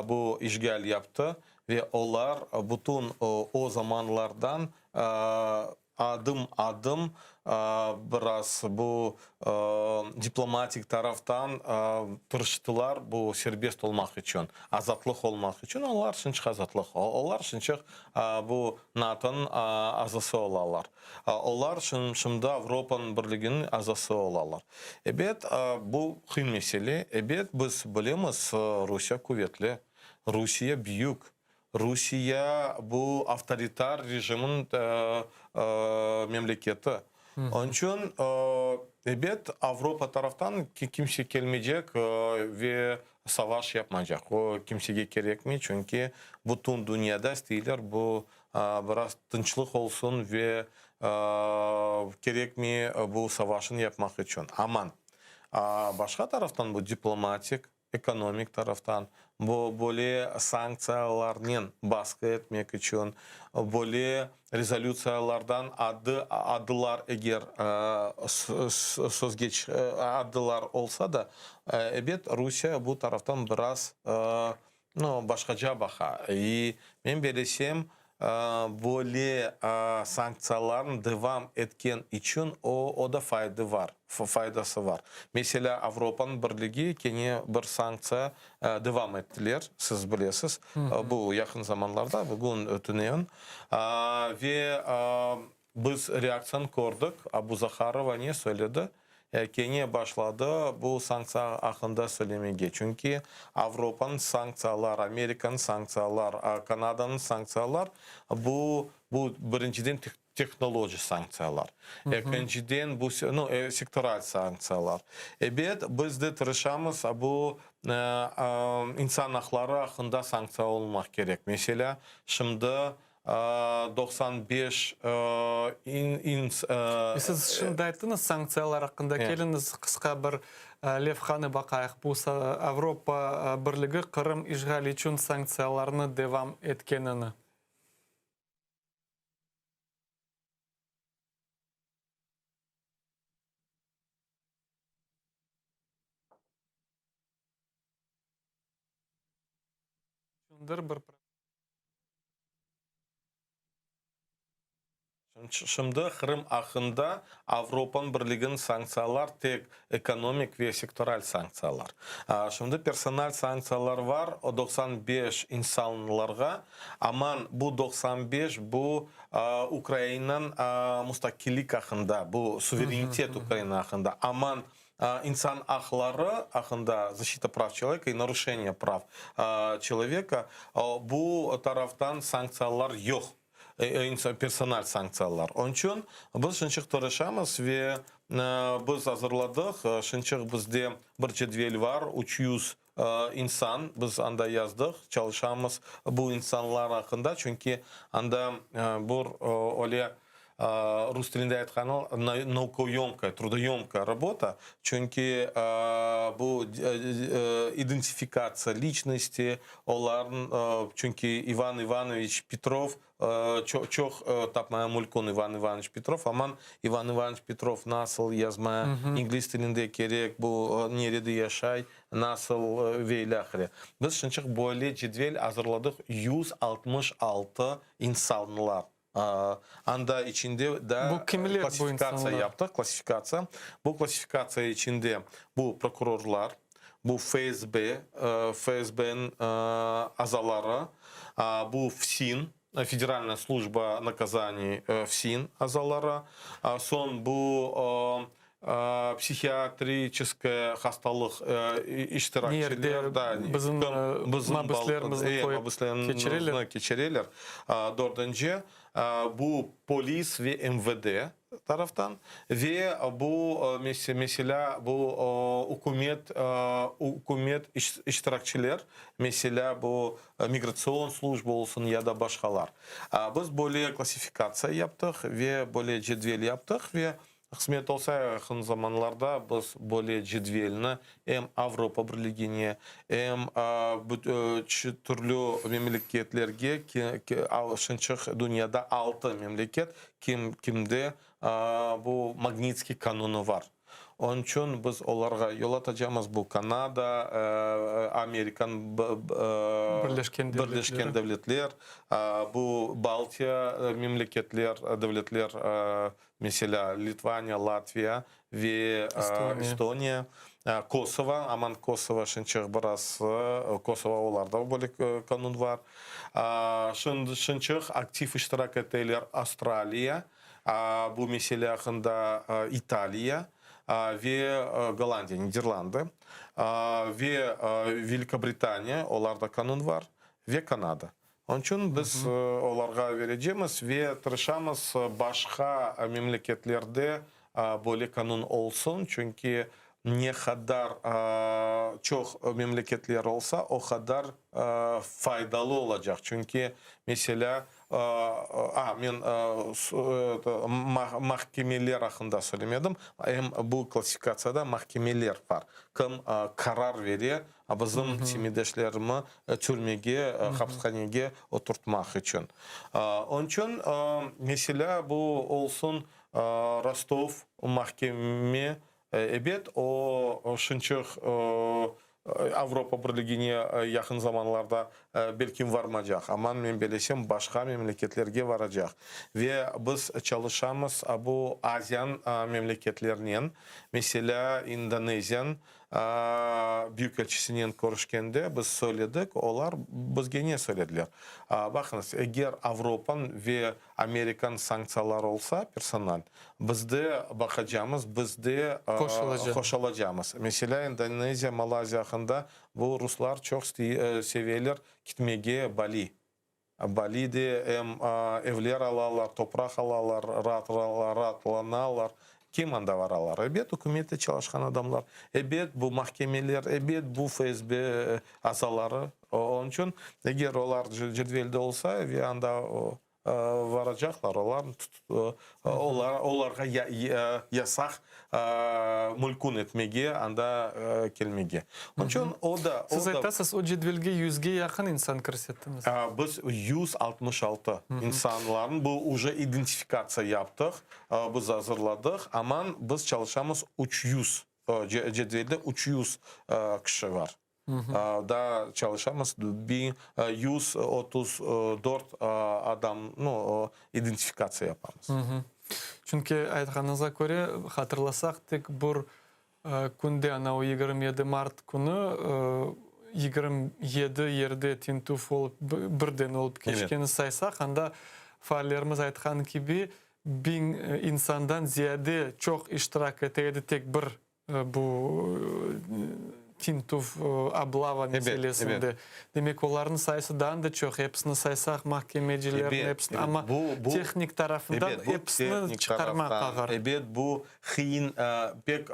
bu işğal yaptı ve olar bütün o zamanlardan adım-adım biraz bu diplomatik taraftan tırıştılar bu serbest olmaq içün, azatlıq olmaq içün. Olar şınçıq azatlıq, olar şınçıq bu NATOnıñ azası olalar. Olar şimdi Avropanıñ Birliginiñ azası olalar. Ebet, bu qıyın mesele. Ebet, biz bilemiz, Rusiye quvetli, Rusiye büyük, Rusiye bu avtoritar rejimniñ memleketi. Onıñ içün, ebet, Avropa taraftan kimse kelmeycek ve savaş yapmaycaq. O kimsege kerekmey, çünki bütün dünyada isteyler bu biraz tınçlıq olsun ve kerekmey bu savaşnı yapmaq içün. Aman, başqa taraftan bu diplomatik, ekonomik taraftan, bu böyle sanktsiyalarnen basqı etmek içün, böyle rezolütsiyalardan adı adılar eger sözgeç adılar olsa da, ebet, Rusiye bu taraftan biraz No, başqaca baqa. İ men belesem, böyle sanktsiyalarnı devam etken içün o, o da faydı var, faydası var. Meselâ, Avropanıñ Birligi kene bir sanktsiya devam ettiler, siz bilesiz, bu yaqın zamanlarda, bugün, tünevin. Ve Biz reaktsiyanı kördik, a bu Zaharova ne söyledi? Kene başladı bu sanktsiya aqqında söylemege. Çünki Avropanıñ sanktsiyalar, Amerikanıñ sanktsiyalar, Kanadanıñ sanktsiyalar, bu, bu birinciden tehnoloji sanktsiyalar, ekinciden bu, nu, sektoral sanktsiyalar. Ebet, biz de tırışamız, a bu insan aqları aqqında sanktsiya olmaq kerek. Meselâ, şimdi 95 ins. Siz şimdi ayttıñız sanktsiyalar aqqında, keliñiz qısqa bir levhanı baqayıq. Bu Avropa Birligi Qırım işğali içün sanktsiyalarnı devam etkenini. Şimdi Qırım aqqında Avropanıñ Birliginiñ sanktsiyalar tek ekonomik ve sektoral sanktsiyalar. Şimdi personal sanktsiyalar var, o 95 insanlarğa, aman bu 95 bu Ukrainanıñ mustaqillik aqqında, bu suverenitet Ukraina aqqında, aman İnsan aqları aqqında, защита прав человека и нарушение прав человека, bu taraftan sanktsiyalar yoq, personal sanktsiyalar. Onıñ içün biz şınçıq tırışamız ve biz azırladıq, şınçıq bizde bir cedvel var, 300 insan, biz anda yazdıq, çalışamız bu insanlar aqqında, çünki anda bir öyle rus tilinde aytqanı naukoyomkaya, trudoyomkaya rabota, çünki bu identifikatsiya liçnosti, olarnıñ, çünki İvan İvanoviç Petrov Çoq tapmaya mülkün İvan İvanoviç Petrov, aman İvan İvanoviç Petrov nasıl yazmaya ingliz tilinde kerek, bu nerede yaşay, nasıl ve ilâhre. Biz şınçıq böyle cedvel azırladıq, 166 insanlar. Anda içinde da klassifikatsiya yaptıq, klassifikatsiya. Bu klassifikatsiya içinde bu prokurorlar, bu FSB, FSBniñ azaları, bu FSİN, Federalnaya slujba nakazaniy, FSİN azaları, soñ bu psihiatriçeskoye hastalıq iştirakçiler, da, bizim mabüslerimizni qoyıp keçireler. Dördünci, bu polis ve MVD. taraftan ve bu, meselâ, bu ükümet, ükümet iştirakçiler, meselâ, bu migratsion slujba olsun ya da başqalar. Biz böyle klassifikatsiya yaptıq ve böyle cedvel yaptıq ve qısmet olsa yaqın zamanlarda biz böyle cedvelni em Avropa Birligine, em türlü memleketlerge, şınçıq dünyada altı memleket, kim kimde bu Magnitskiy qanunı var. Onıñ içün biz olarğa yollatacamız, bu Kanada, Amerikan Birleşken Devletler, bu Baltiya memleketler, devletler, meselâ, Litvaniya, Latviya ve Estoniya, Kosovo, aman Kosovo şınçıq biraz, Kosovo olarda böyle qanun var. Şınçıq aktiv iştirak eteler Avstraliya, bu mesele aqqında İtaliya ve Gollandiya, Niderlandı, ve Velikobritaniya, olarda qanun var, ve Kanada. Onıñ içün biz olarğa berecemiz ve tırışamız başqa memleketlerde böyle qanun olsun, çünki ne qadar çoq memleketler olsa, o qadar faydalı olacaq. Çünki, meselâ, a, men mahkemeler aqqında söylemedim, em bu klassifikatsiyada mahkemeler bar, kim qarar bere bizim semetdeşlerimi türmege, hapishanege oturtmaq içün. Onıñ içün, meselâ, bu olsun Rostov mahkeme, ebet, o şınçıq Avropa Birligine yaqın zamanlarda belkim varmacaq, amma men belesem, başqa memleketlerge varacaq. Ve biz çalışamız bu Aziyan memleketlernen, meselâ, İndoneziyan Büyükelçisinen körüşkende biz söyledik, olar bizge ne söylediler? Baqıñız, eger Avropan ve Amerikan sanktsiyaları olsa, personal, biz de baqacamız, biz de qoşulacamız. Meselâ, İndoneziya, Malayziya aqqında bu ruslar çoq seveler ketmege Bali. Balide em evler alalar, topraq alalar, raatlanalar. Kim anda varalar? Ebet, ükümette çalışqan adamlar, ebet, bu mahkemeler, ebet, bu FSB azaları. Onıñ içün, eger olar cedvelde olsa ve anda varacaqlar, olar olarğa yasaq mülkün etmege, anda kelmege. Onıñ içün o da... Siz aytasız, o cedvelge yüzge yaqın insan kirsettiñiz. Biz 166 insanlarnı, bu uje identifikatsiya yaptıq, biz azırladıq, aman biz çalışamız 300, cedvelde 300 kişi bar. Daa çalışamız, 134 adam, nu, identifikatsiya yapamız. Çünki aytqanıñızğa köre, hatırlasaq, tek bir künde, ana o 27 mart künü 27 yerde tintüv olıp, birden olıp keçkenini saysaq, anda faallerimiz aytqan kibi, biñ insandan ziyade çoq iştirak ete edi tek bir Bu tintüv, oblava meselesinde. Demek, olarnıñ sayısı daa da çoq, episini saysaq, mahkemecilerniñ episini, amma tehnik tarafından episini çıqarmaq ağır. Ebet, bu qıyın, pek,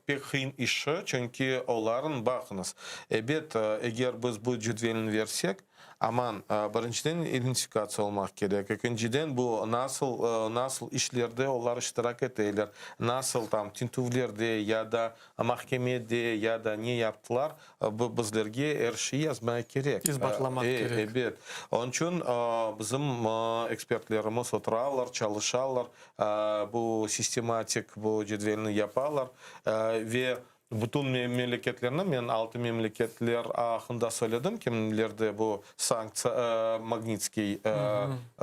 pek qıyın işi, çünki olarnıñ, baqıñız, ebet, eger biz bu cedvelni versek, Aman, birinciden identifikatsiya olmaq kerek, ekinciden bu nasıl, nasıl işlerde olar iştirak eteler, nasıl tam tintüvlerde ya da mahkemede ya da ne yaptılar, bu bizlerge er şey yazmaya kerek. İsbatlamaq kerek. Ebet. Onıñ içün bizim ekspertlerimiz oturalar, çalışalar, bu sistematik bu cedvelni yapalar ve Bütün memleketlerni, men altı memleketler aqqında söyledim, kimlerde bu sanktsiya, Magnitskiy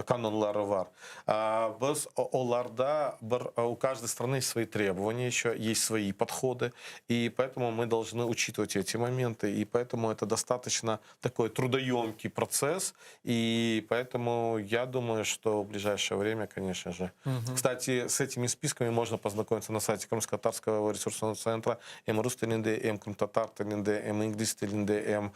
qanunları var. Biz olarda bir, u каждой страны есть свои требования еще, есть свои подходы, и поэтому мы должны учитывать эти моменты, и поэтому это достаточно такой трудоемкий процесс, и поэтому я думаю, что в ближайшее время, конечно же. Кстати, с этими списками можно познакомиться на сайте Крымско-Татарского ресурсного центра, em rus tilinde, em qırımtatar tilinde, em ingliz tilinde, em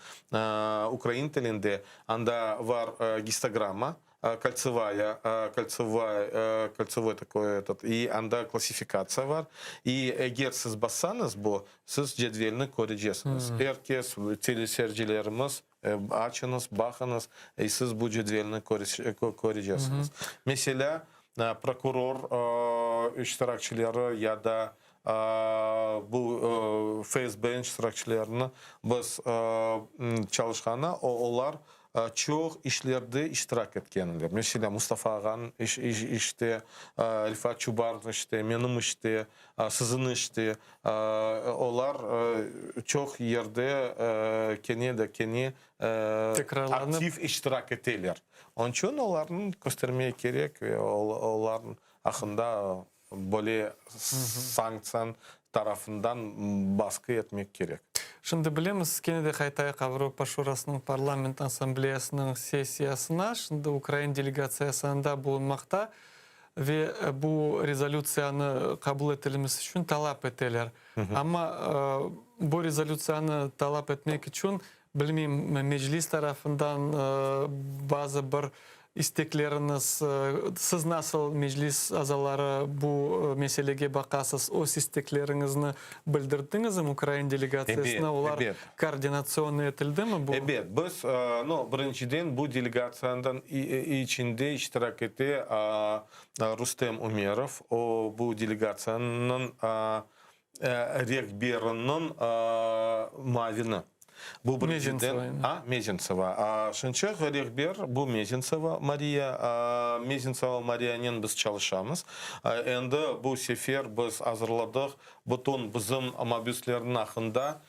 ukrain tilinde. Anda var gistogramma. Koltsevaya, koltsevaya, koltsevoy takoy etot, i anda klassifikatsiya bar. I eger siz bassañız bu, siz cedvelni körecesiñiz. Er kes, teleseyircilerimiz, açıñız, baqıñız, i siz bu cedvelni körecesiñiz. Meselâ, prokuror iştirakçileri ya da bu FSBniñ iştirakçilerini biz çalışqanda, olar çoq işlerde iştirak etkenler. Meselâ, Mustafa ağanıñ işte, Refat Çubarovnıñ işte, menim işte, siziñ işte, olar çoq yerde kene de kene aktiv iştirak eteler. Onıñ içün olarnı köstermek kerek ve olarnıñ aqqında Böyle sanktsiyan tarafından basqı etmek kerek. Şimdi bilemiz, kene de qaytayıq Avropa Şurasınıñ Parlament Assambleyasınıñ sessiyasına. Şimdi ukrain delegatsiyası anda bulunmaqta ve bu rezolütsiyanı qabul etilmesi içün talap eteler. Amma bu rezolütsiyanı talap etmek içün Bilmeyim, Meclis tarafından bazı bir istekleriñiz, siz nasıl Meclis azaları bu meselege baqasız, öz istekleriñizni bildirdiñizmi ukrain delegatsiyasına, olar koordinatsion etildimi bu? Ebet, biz, no, birinciden bu delegatsiyanıñ içinde iştirak ete Rustem Umerov, o bu delegatsiyanıñ rehberiniñ muavini. Bu birinciden. A, Mezentseva. Şınçıq rehber bu Mezentseva Mariya. Mezentseva Mariyanen biz çalışamız. Endi bu sefer biz azırladıq bütün bizim mabüslerniñ aqqında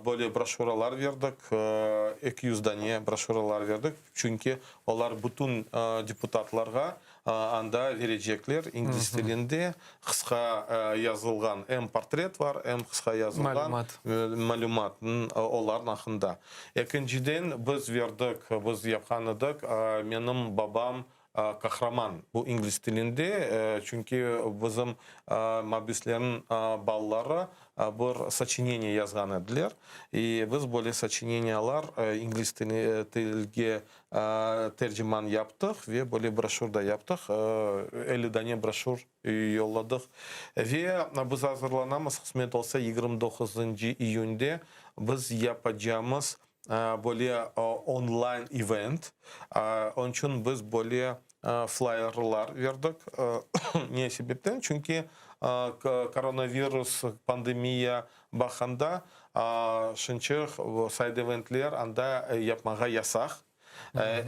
böyle broşüralar berdik, 200 dane broşüralar berdik, çünki olar bütün deputatlarğa Anda verecekler ingliz tilinde qısqa yazılğan em portret var, em qısqa yazılğan malümat olarnıñ aqqında. Ekinciden, biz verdik, biz yapqan edik, Menim babam qahraman, bu ingliz tilinde, çünki bizim mabüslerniñ balaları bir soçineniye yazğan ediler. İ biz böyle soçineniyalar ingliz tilge Terciman yaptıq ve böyle broşür da yaptıq, 50 dane broşür yolladıq. Ve biz azırlanamız, qısmet olsa, 29 iyünde biz yapacamız böyle online event. Onıñ içün biz böyle flayerlar berdik. Ne sebepten? Çünki koronavirus, pandemiya Baqqanda, şınçıq sayd-eventler anda yapmağa yasaq,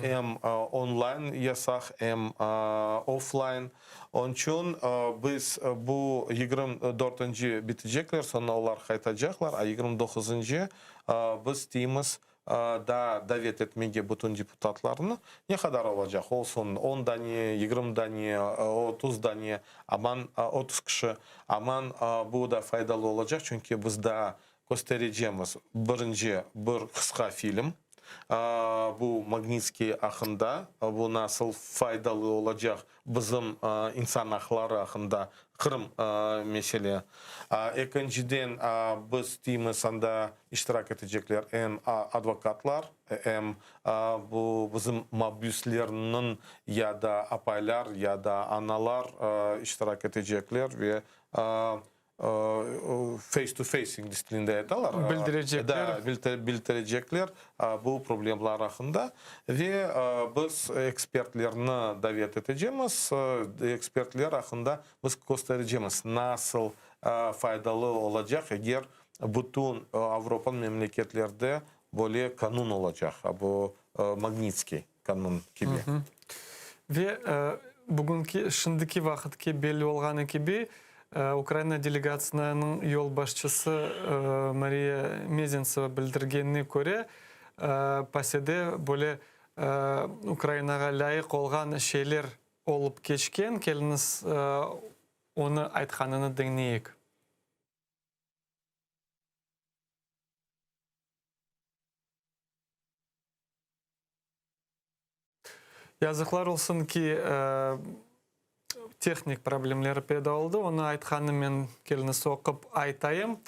em onlayn yasaq, em oflayn. Onıñ içün biz bu 24-nci bitecekler, soñra olar qaytacaqlar, a 29-ncı biz isteymiz daa davet etmege bütün deputatlarnı. Ne qadar olacaq olsun, on dane, 20 dane, 30 dane, aman 30 kişi, aman bu da faydalı olacaq, çünki biz daa kösterecemiz birinci bir qısqa film, bu Magnitskiy aqqında, bu nasıl faydalı olacaq bizim insan aqları aqqında Qırım mesele. Ekinciden, biz deymiz, anda iştirak etecekler em advokatlar, em bu bizim mabüslerniñ ya da apaylar, ya da analar iştirak etecekler ve Face to face ingliz tilinde aytalar. Bildirecekler. Da, bildirecekler bu problemler aqqında. Ve biz ekspertlerni davet etecemiz. Ekspertler aqqında biz kösterecemiz, nasıl faydalı olacaq, eger bütün Avropa memleketlerde böyle qanun olacaq, bu Magnitskiy qanun kibi. Ve bugünki, şimdiki vaqıtke belli olğanı kibi, Ukraina delegatsiyanıñ yolbaşçısı Mariya Mezentseva bildirgenine köre, PASEde böyle Ukrainağa lâyıq olğan şeyler olıp keçken. Keliñiz, onı aytqanını diñleyik. Yazıqlar olsun ki, tehnik problemleri peyda oldı. Onı aytqanı men, keliñiz, oqup aytayım.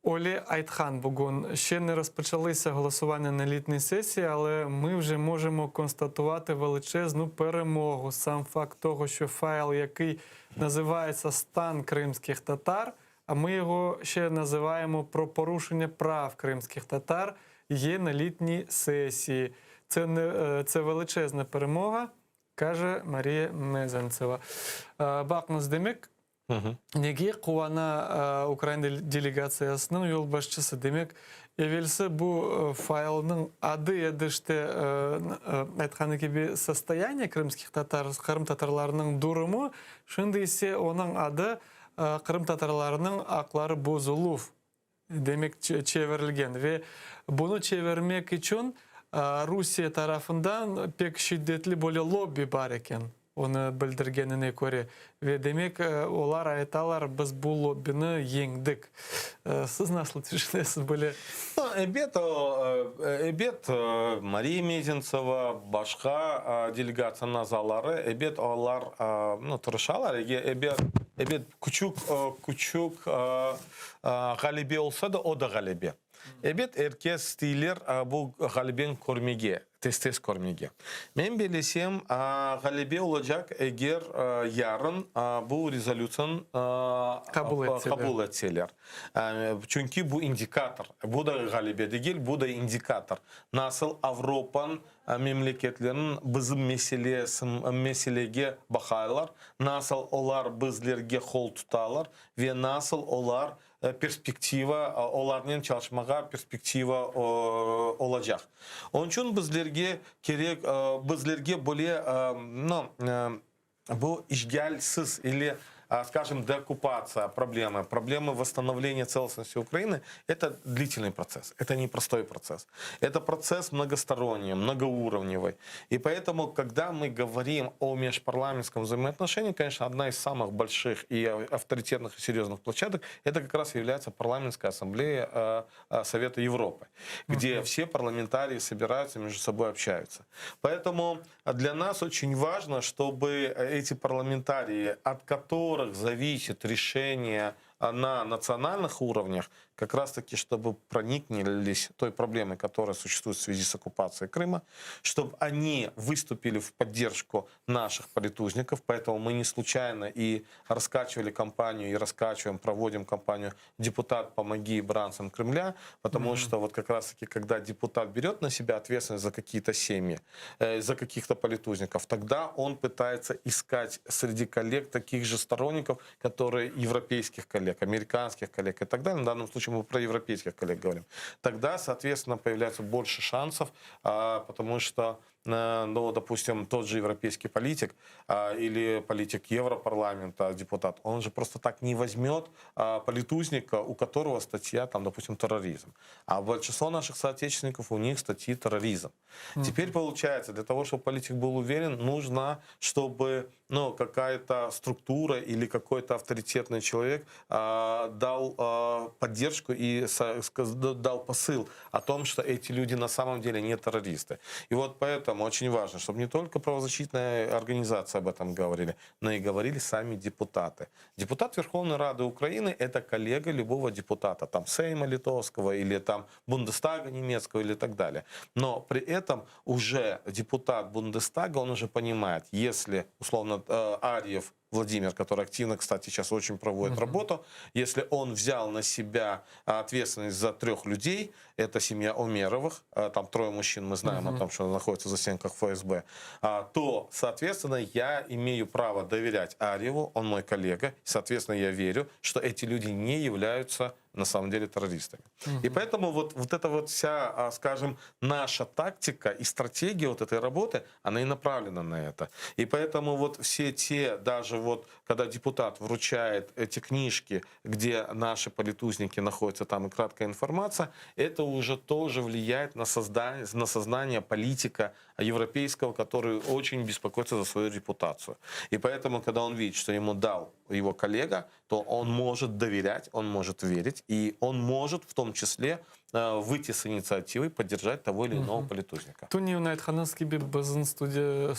Öyle aytqan bugün. Ще не розпочалися голосування на літній сесії, але ми вже можемо констатувати величезну перемогу. Сам факт того, що файл, який називається Стан кримських татар, а ми його ще називаємо про порушення прав кримських татар, є на літній сесії. Це не е, це величезна перемога, каже Марія Мезенцева. Е, Baqıñız, demek, Nege quvana ukrain delegatsiyasınıñ yolbaşçısı? Demek, evelsi bu faylnıñ adı edi, işte, aytqanı kibi, Sostoyaniye krımskih tatar, qırımtatarlarnıñ durumı, şimdi ise onıñ adı Qırımtatarlarnıñ aqları bozuluv demek çevirilgen ve bunı çevirmek içün Rusiye tarafından pek şiddetli böyle lobbi bar eken, onı bildirgenine köre. Ve demek, olar aytalar, biz bu lobbini yeñdik. Siz nasıl tüşünesiz böyle? Ebet, ebet, Mariya Mezentseva, başqa delegatsiyanıñ azaları, ebet, olar tırışalar, ebet, ebet, küçük, küçük Ğalebe olsa da, o da ğalebe. Ebet, er kes isteyler bu ğalebeni körmege, tez-tez körmege. Men bellesem, ğalebe olacaq, eger yarın bu rezolütsiyanı qabul etseler. Çünki bu indikator, bu da ğalebe degil, bu da indikator, nasıl Avropanıñ memleketlerniñ bizim meselege baqalar, nasıl olar bizlerge qol tutalar ve nasıl olar perspektiva, olarnen çalışmağa perspektiva olacaq. Onıñ içün bizlerge kerek, bizlerge böyle, no, bu işğalsiz ili, skajem, deokkupatsiya problemı, problemı vosstanovleniya tselostnosti Ukrainy, eto dlitelnyy protsess, eto neprostoy protsess. Eto protsess mnogostoronniy, mnogourovnevıy. И поэтому, когда мы говорим о межпарламентском взаимоотношении, конечно, одна из самых больших и авторитетных и серьезных площадок, это как раз является парламентская ассамблея э, э, Совета Европы, где все парламентарии собираются, между собой общаются. Поэтому для нас очень важно, чтобы эти парламентарии, от которых зависит решение на национальных уровнях, как раз-таки, чтобы проникнулись той проблемой, которая существует в связи с оккупацией Крыма, чтобы они выступили в поддержку наших политузников, поэтому мы не случайно и раскачивали кампанию, и раскачиваем, проводим кампанию «Депутат, помоги бранцам Кремля», потому что вот как раз-таки, когда депутат берет на себя ответственность за какие-то семьи, э, за каких-то политузников, тогда он пытается искать среди коллег таких же сторонников, которые европейских коллег, американских коллег и так далее. В данном случае мы про европейских коллег говорим. Тогда, соответственно, появляется больше шансов, а, потому что э, ну, допустим, тот же европейский политик а, или политик Европарламента, депутат, он же просто так не возьмет а, политузника, у которого статья, там, допустим, терроризм. А большинство наших соотечественников, у них статьи терроризм. Теперь получается, для того, чтобы политик был уверен, нужно, чтобы ну, какая-то структура или какой-то авторитетный человек а, дал а, поддержку и со- сказ- дал посыл о том, что эти люди на самом деле не террористы. И вот поэтому очень важно, чтобы не только правозащитные организации об этом говорили, но и говорили сами депутаты. Депутат Верховной Рады Украины – это коллега любого депутата, там Сейма Литовского или там Бундестага немецкого или так далее. Но при этом уже депутат Бундестага, он уже понимает, если, условно, э, Арьев Владимир, который активно, кстати, сейчас очень проводит работу, если он взял на себя ответственность за трех людей, это семья Омеровых, э, там трое мужчин, мы знаем о том, что находятся в застенках ФСБ, а, то, соответственно, я имею право доверять Арьеву, он мой коллега, соответственно, я верю, что эти люди не являются на самом деле террористами. И поэтому вот, вот эта вот вся, а, скажем, наша тактика и стратегия вот этой работы, она и направлена на это. И поэтому вот все те, даже вот когда депутат вручает эти книжки, где наши политузники находятся, там и краткая информация, это уже тоже влияет на, создание, на сознание политика европейского, который очень беспокоится за свою репутацию. И поэтому, когда он видит, что ему дал его коллега, то он может доверять, он может верить, и он может в том числе э, выйти с инициативой поддержать того или иного политузника. Tünevin aytqanıñız kibi bizim studiya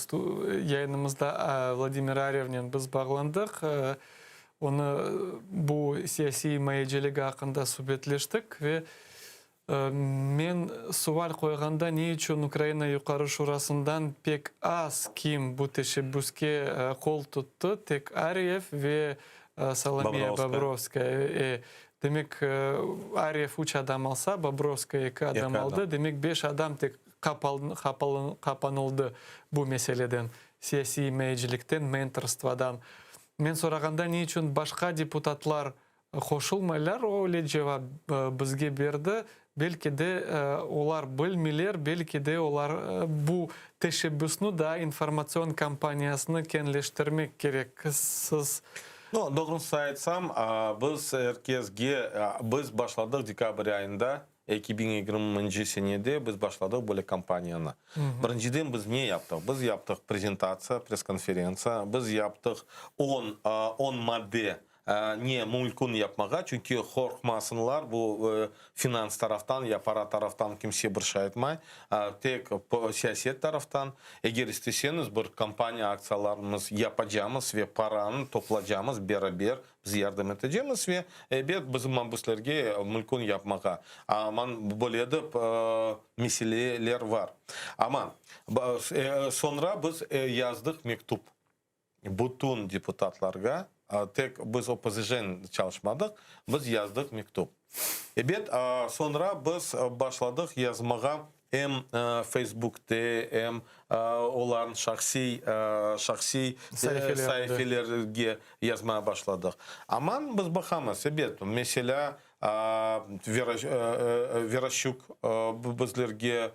yayınımızda Vladimir Aryevnen biz bağlandıq. Onı bu siyasiy imayeceligi aqqında subetleştik ve men sual qoyğanda ne içün Ukraina Yuqarı Şurasından pek az kim bu teşebbüske qol tuttı, tek Aryev ve Solomiya Bobrovskaya. Demek, Aryev üç adam alsa, Bobrovskaya eki adam aldı, demek, beş adam tek qapanıldı bu meseleden, siyasiy imayecilikten, mentorstvodan. Men sorağanda ne içün başqa deputatlar qoşulmaylar, o öyle cevap bizge berdi, belki de olar bilmeyler, belki de olar bu teşebbüsni daa informatsion kampaniyasını keñleştirmek kerek. Siz. No, doğrusını aytsam, biz er kesge, biz başladıq dekabr ayında 2020-nci senede biz başladıq böyle kampaniyanı. Birinciden biz ne yaptıq? Biz yaptıq prezentatsiya, press-konferentsiya, biz yaptıq on, on madde ne mümkün yapmağa, çünki qorqmasınlar, bu finans taraftan ya para taraftan kimse bir şey aytmay, tek siyaset taraftan. Eger isteseñiz, bir kampaniya aktsiyalarımız yapacamız ve paranı toplacamız beraber, Biz yardım etecemiz ve, ebet, bizim mabüslerge mülkün yapmağa. Aman, böyle de meseleler var. Amma soñra biz yazdıq mektup bütün deputatlarğa, tek biz OPZJ-nen çalışmadıq, biz yazdıq mektup. Ebet, soñra biz başladıq yazmağa Em Feysbukte, em olarnıñ şahsiy şahsiy saifelerge yazmağa başladıq. Aman biz baqamız, ebet, meselâ, Vereşçuk bizlerge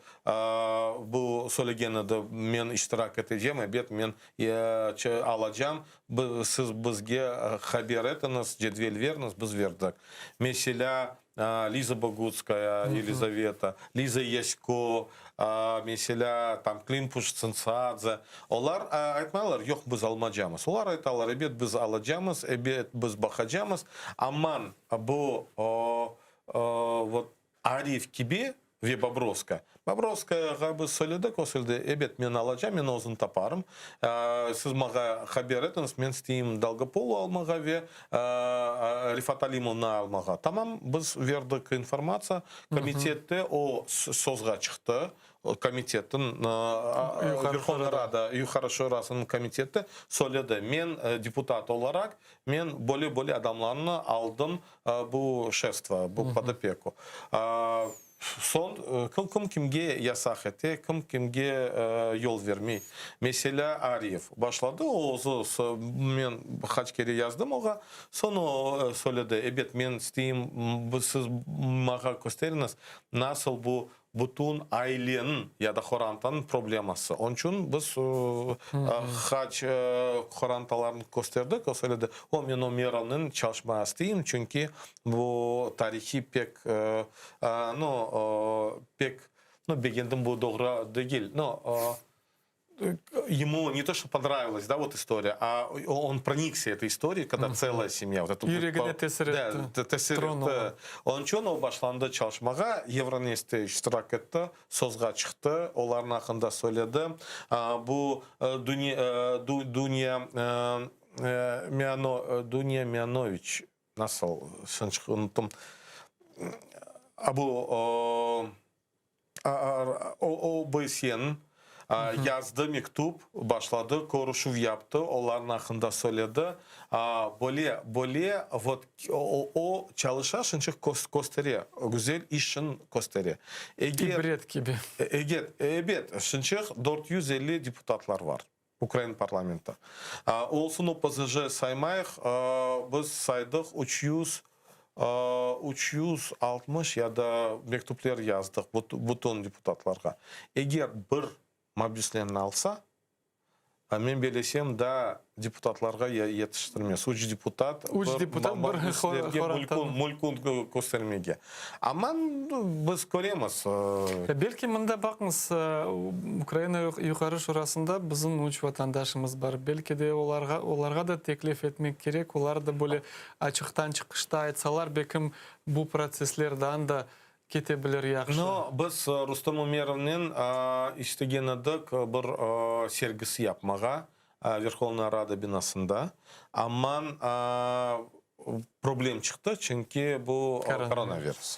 bu söylegen edi, men iştirak etecem, ebet, men alacam, siz bizge haber etiñiz, cedvel veriñiz, biz berdik. Meselâ, Liza Bogutskaya, Yelizaveta, Liza Yasko, meselâ, tam Klimpuş Tsintsadze, olar aytmaylar, yoq, biz almacamız. Olar aytalar, ebet, biz alacamız, ebet, biz baqacamız, aman bu, vot, Aryev kibi ve Bobrovskaya. Bobrovskayağa biz söyledik, o söyledi, ebet, men alacam, men özüm taparım, siz maña haber etiñiz, men isteyim Dolgopolov almağa ve Refat Alimovnı almağa. Tamam, biz berdik informatsiya, komitette o sözğa çıqtı, komitetniñ, Verhovna Rada, Yuqarı Şurasınıñ komiteti söyledi, men deputat olaraq, men böyle-böyle adamlarnı aldım bu şefstvo, bu pod opeku. Soñ, kim kimge yasaq ete, kim kimge yol vermey. Meselâ, Aryev başladı, o özü, men bir qaç kere yazdım oña, soñ o söyledi, ebet, men isteyim, siz maña kösteriñiz, nasıl bu bütün aileniñ ya da qorantanıñ probleması. Onıñ içün biz qaç qorantalarnı kösterdik, o söyledi, o, men o Meronen çalışmağa isteyim, çünki bu tarihiy pek No, pek, no, begendim bu doğru degil, no, ему не то что понравилась, да, вот история, а он проникся этой историей, когда целая семья, вот это Yüregine tesir etti. Tesir etti. Onıñ içün o başlandı çalışmağa, Euronest'te iştirak etti, sozğa çıqtı, olarnıñ aqqında söyledi. Bu Dunya Dunya Mianoviç Nasıl, şınçıq unuttım. A bu OBSYeniñ yazdı mektup, başladı, körüşüv yaptı, olarnıñ aqqında söyledi. Böyle, böyle, vot, o çalışa, şınçıq köstere, güzel işin köstere. Eger, İbret kibi. Eger, ebet, şınçıq 450 deputatlar var. Ukraina parlamenti. Olsun OPZJ saymayıq, biz saydıq 300, 360 ya da mektüpler yazdıq bütün deputatlarğa. Eger bir mabüslerni alsa, men belesem, daa deputatlarğa yetiştirmez. Üç deputat Üç deputat bir mabüslerge mülkün köstermege. Amma biz köremiz. Belki mında baqıñız, Ukraina Yuqarı Şurasında bizim üç vatandaşımız bar. Belki de olarğa, olarğa da teklif etmek kerek, olar da böyle açıqtan çıqışta aytsalar, belkim bu protsessler daa da kete bilir yahşı. No, biz Rustem Umerovnen istegen edik bir sergisi yapmağa. Verhovna Rada binasında, amman problem çıqtı, çünki bu koronavirus.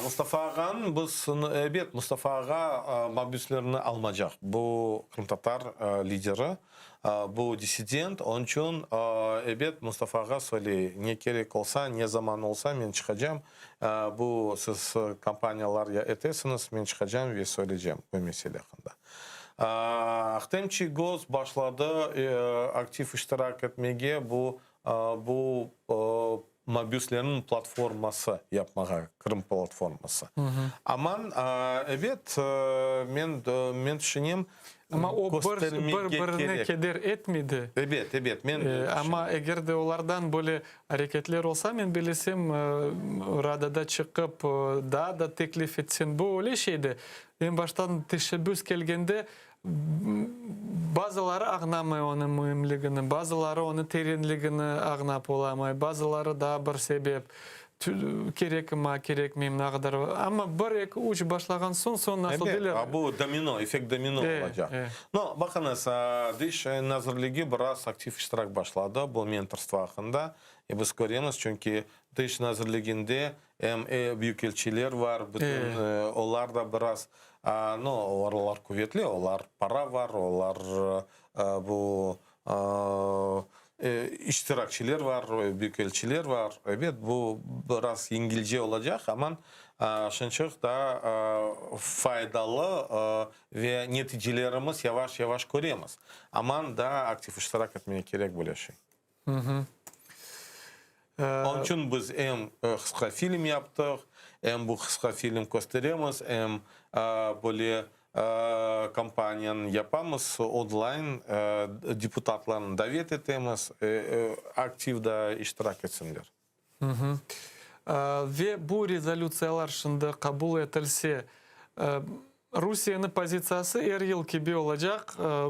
Mustafa ağanıñ biz, ebet, Mustafa ağa mabüslerni almacaq, bu qırımtatar lideri, bu dissident, onıñ içün, ebet, Mustafa ağa söyley, ne kerek olsa, ne zaman olsa, men çıqacam, bu siz kampaniyalar etesiñiz, men çıqacam ve söyleycem bu mesele aqqında. Ahtem Çiygoz başladı aktiv iştirak etmege bu bu mabüslerniñ platforması yapmağa, Qırım platforması. Aman, ebet, men men tüşünem, Amma o bir, köstermege bir-birine kerek. keder etmedi. Ebet, ebet, men de Amma tüşünem. eger de olardan böyle areketler olsa, men bilesem, Radada çıqıp, daa da teklif etsen, bu öyle şey de, eñ baştan teşebbüs kelgende, bazıları añlamay onıñ müimligini, bazıları onıñ terenligini añlap olamay, bazıları daa bir sebep, kerekmi, kerekmeymi, ne qadar, amma bir, eki, üç başlağan soñ, soñ nasıl Ebet, deyler? a bu domino, effekt domino olacaq. No, baqıñız, Dış nazirligi biraz aktiv iştirak başladı bu mentorstvo aqqında, e biz köremiz, çünki Dış nazirliginde Em büyükelçiler var, bütün olar da biraz, no, olar quvetli, olar para var, olar bu iştirakçiler var, büyükelçiler var. Ebet, bu biraz yengilce olacaq, amma şınçıq da faydalı ve neticelerimiz yavaş-yavaş köremiz. Aman daa aktiv iştirak etmege kerek böyle şey. Onıñ içün biz em qısqa film yaptıq, em bu qısqa film kösteremiz, em böyle kampaniyanı yapamız, onlayn deputatlarnı davet etemiz, aktiv da iştirak etsinler. Ve bu rezolütsiyalar şimdi qabul etilse, Rusiyeniñ pozitsiyası er yıl kibi olacaq,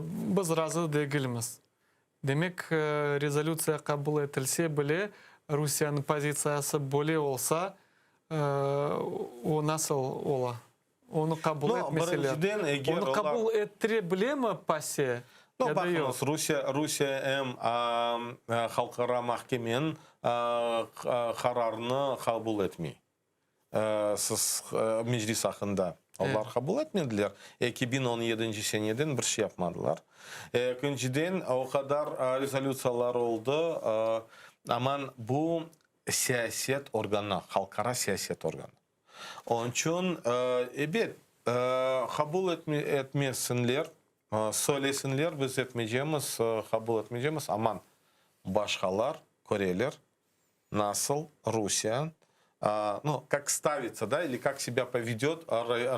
biz razı degilmiz. Demek, rezolütsiya qabul etilse bile, Rusiyeniñ pozitsiyası böyle olsa, o nasıl ola? Onı qabul etmeseler, onı qabul ettire bilemi PASE ya da yoq? Baqıñız, Rusiye, Rusiye em Halqara mahkemeniñ qararını qabul etmey. Siz Meclis aqqında, olar qabul etmediler. 2017 seneden bir şey yapmadılar. Ekinciden, o qadar rezolütsiyalar oldı, aman bu siyaset organı, halqara siyaset organı. Onıñ içün, ebet, qabul etmesinler, söylesinler, biz etmeycemiz, qabul etmeycemiz, aman başqalar köreler, nasıl Rusiye, nu, kak stavится, da, ili kak sebâ povedet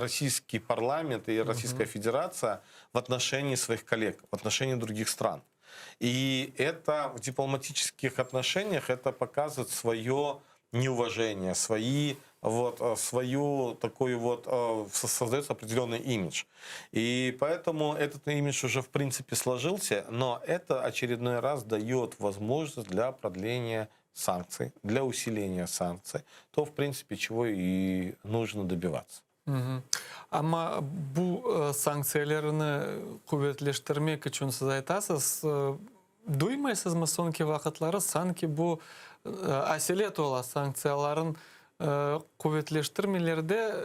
rossiyskiy parlament i Rossiyskaya Federatsiya v otnoşenii svoih kolleg, v otnoşenii drugih stran. I eto v diplomatiçeskih otnoşeniyah eto pokazıvayet svoye neuvaženiye, svoi, vot, svoyu takuyu vot, sozdayotsa opredelennıy imidj. I poetomu etot imidj uje v printsipe složilsâ, no eto oçerednoy raz dayot vozmojnost dlâ prodleniya sanktsiy, dlâ usileniya sanktsiy, to, v printsipe, çego i nujno dobivatsâ. Amma bu sanktsiyalarnı quvetleştirmek içün siz aytasız, duymaysızmı soñki vaqıtları sanki bu aselet ola, sanktsiyaların quvetleştirmelerde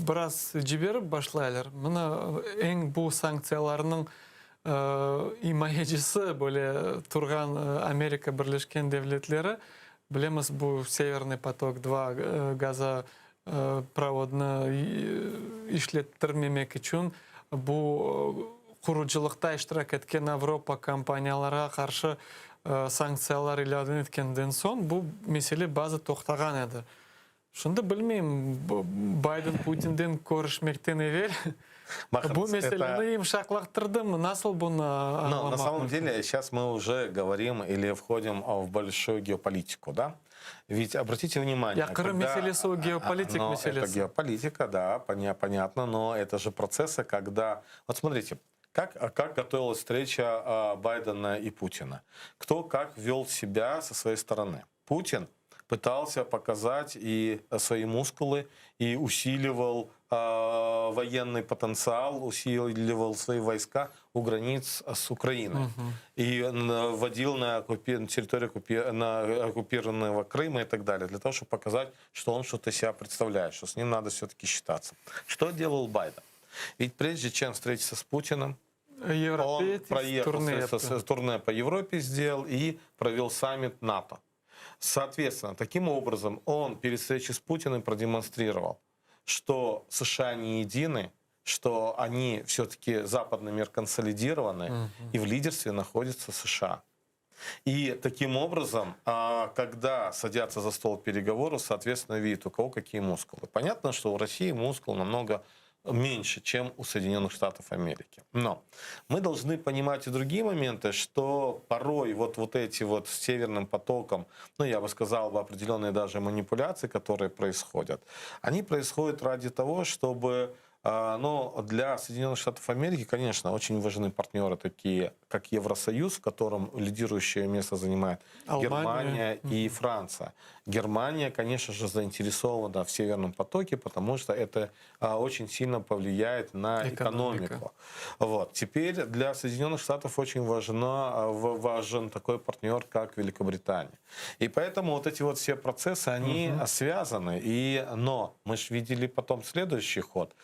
biraz ciberip başlaylar. Mına eñ bu sanktsiyalarnıñ imayecisi böyle turğan Amerika Birleşken Devletleri, bilemiz bu Severnyy potok dva gaza provodnı işlettirmemek içün bu qurucılıqta iştirak etken Avropa kompaniyalarğa qarşı sanktsiyalar ilân etkenden soñ bu mesele bazı toqtağan edi. Şimdi bilmeyim, Bayden Putinden körüşmekten evel bu meseleni yımşaqlaqtırdımı, nasıl bunı añlamaq No, na samom mümkün? dele, seyças mı uje govorim ili vhodim v bolşuyu geopolitiku, da? Ведь обратите внимание, Ya Qırım когда, meselesi o geopolitik но это meselesi. геополитика, да, понятно, но это же процессы, когда... Вот смотрите, как, как готовилась встреча Байдена и Путина? Кто как вел себя со своей стороны? Путин. пытался показать и свои мускулы, и усиливал военный потенциал, усиливал свои войска у границ с Украиной. И вводил на территорию на оккупированного Крыма и так далее, для того, чтобы показать, что он что-то себя представляет, что с ним надо все-таки считаться. Что делал Байден? Ведь прежде чем встретиться с Путиным, он Европеец проехал турне с турне по Европе сделал и провел саммит НАТО. Соответственно, таким образом он перед встречей с Путиным продемонстрировал, что США не едины, что они все-таки западный мир консолидированы, и в лидерстве находится США. И таким образом, когда садятся за стол переговоров, соответственно, видят, у кого какие мускулы. Понятно, что у России мускул намного меньше, чем у Соединенных Штатов Америки. Но мы должны понимать и другие моменты, что порой вот эти вот с Северным потоком, ну, я бы сказал, бы, определенные даже манипуляции, которые происходят, они происходят ради того, чтобы но для Соединенных Штатов Америки, конечно, очень важны партнеры такие, как Евросоюз, в котором лидирующее место занимает Алмания. Германия и Франция. Германия, конечно же, заинтересована в Северном потоке, потому что это очень сильно повлияет на Экономика. экономику. Вот. Теперь для Соединенных Штатов очень важен такой партнер, как Великобритания. И поэтому вот эти вот все процессы, они связаны. Но мы же видели потом следующий ход,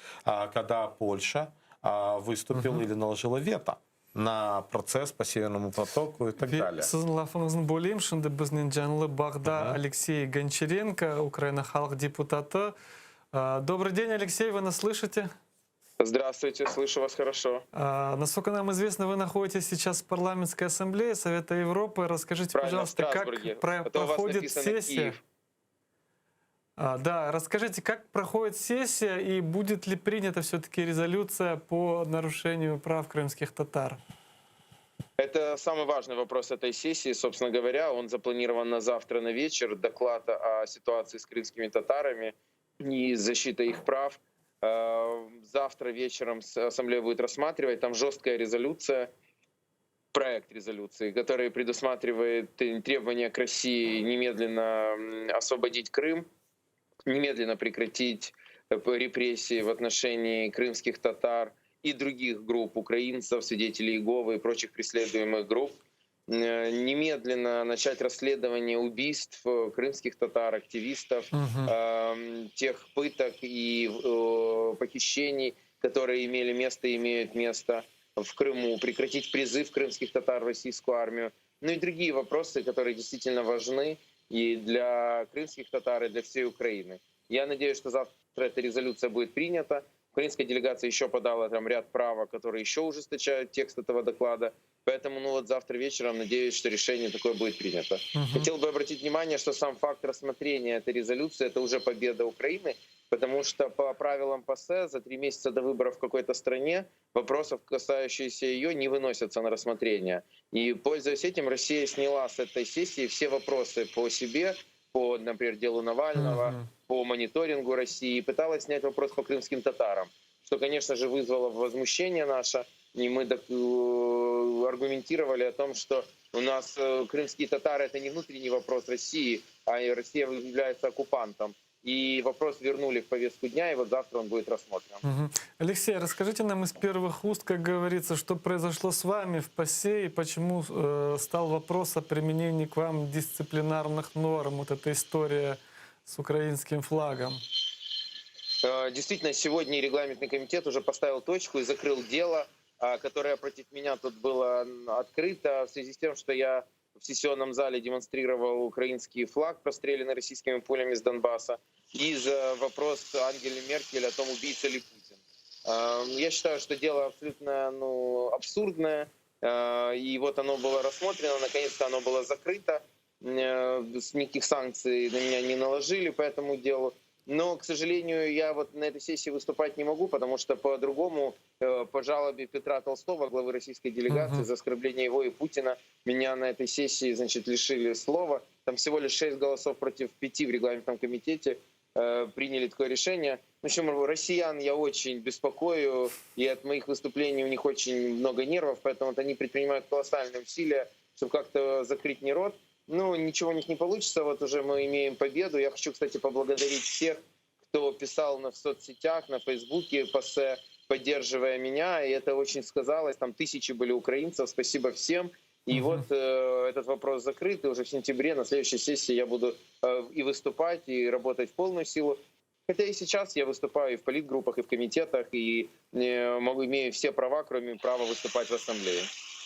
когда Польша выступила или наложила вето на процесс по Северному потоку и так далее. Siziñ lafıñıznı böleyim, şimdi biznen canlı bağda Алексей Гончаренко, Ukraina halq deputatı. Добрый день, Алексей, вы нас слышите? Здравствуйте, слышу вас хорошо. Насколько нам известно, вы находитесь сейчас в парламентской ассамблее Совета Европы. Расскажите, Правильно, в пожалуйста, как Страсбурге. А то у вас проходит написано сессия? Киев. Да, расскажите, как проходит сессия и будет ли принята все-таки резолюция по нарушению прав крымских татар? Это самый важный вопрос этой сессии, собственно говоря. Он запланирован на завтра на вечер. Доклад о ситуации с крымскими татарами и защита их прав. Завтра вечером Ассамблея будет рассматривать. Там жесткая резолюция, проект резолюции, который предусматривает требования к России немедленно освободить Крым, немедленно прекратить репрессии в отношении крымских татар и других групп украинцев, свидетелей Иеговы и прочих преследуемых групп, немедленно начать расследование убийств крымских татар, активистов, тех пыток и похищений, которые имели место и имеют место в Крыму, прекратить призыв крымских татар в российскую армию, ну и другие вопросы, которые действительно важны и для крымских татар, и для всей Украины. Я надеюсь, что завтра эта резолюция будет принята. Украинская делегация еще подала там ряд правок, которые еще ужесточают текст этого доклада. Поэтому ну вот завтра вечером надеюсь, что решение такое будет принято. Хотел бы обратить внимание, что сам факт рассмотрения этой резолюции — это уже победа Украины, потому что по правилам ПАСЕ за 3 месяца до выборов в какой-то стране вопросов, касающиеся ее, не выносятся на рассмотрение. И, пользуясь этим, Россия сняла с этой сессии все вопросы по себе, по, например, делу Навального, по мониторингу России, и пыталась снять вопрос по крымским татарам, что, конечно же, вызвало возмущение наше. И мы аргументировали о том, что у нас крымские татары — это не внутренний вопрос России, а и Россия является оккупантом. И вопрос вернули в повестку дня, и вот завтра он будет рассмотрен. Мгм. Алексей, расскажите нам из первых уст, как говорится, что произошло с вами в ПАСЕ и почему стал вопрос о применении к вам дисциплинарных норм, вот эта история с украинским флагом. Действительно, сегодня регламентный комитет уже поставил точку и закрыл дело, которое против меня тут было открыто в связи с тем, что я в сессионном зале демонстрировал украинский флаг, простреленный российскими пулями с Донбасса, и за вопрос Ангеле Меркель о том, убийца ли Путин. Я считаю, что дело абсолютно ну, абсурдное, и вот оно было рассмотрено, наконец-то оно было закрыто, никаких санкций на меня не наложили по этому делу. Но, к сожалению, я вот на этой сессии выступать не могу, потому что по-другому, по жалобе Петра Толстого, главы российской делегации, Мгм. за оскорбление его и Путина, меня на этой сессии, значит, лишили слова. Там всего лишь 6 голосов против 5 в регламентном комитете приняли такое решение. В общем, россиян я очень беспокою, и от моих выступлений у них очень много нервов, поэтому вот они предпринимают колоссальные усилия, чтобы как-то закрыть мне рот. Ну, ничего у них не получится, вот уже мы имеем победу. Я хочу, кстати, поблагодарить всех, кто писал на, в соцсетях, на Фейсбуке, ПАСЕ, поддерживая меня, и это очень сказалось, там тысячи были украинцев, спасибо всем. И угу. вот э, этот вопрос закрыт, и уже в сентябре на следующей сессии я буду э, и выступать, и работать в полную силу. Хотя и сейчас я выступаю и в политгруппах, и в комитетах, и э, могу, имею все права, кроме права выступать в ассамблее.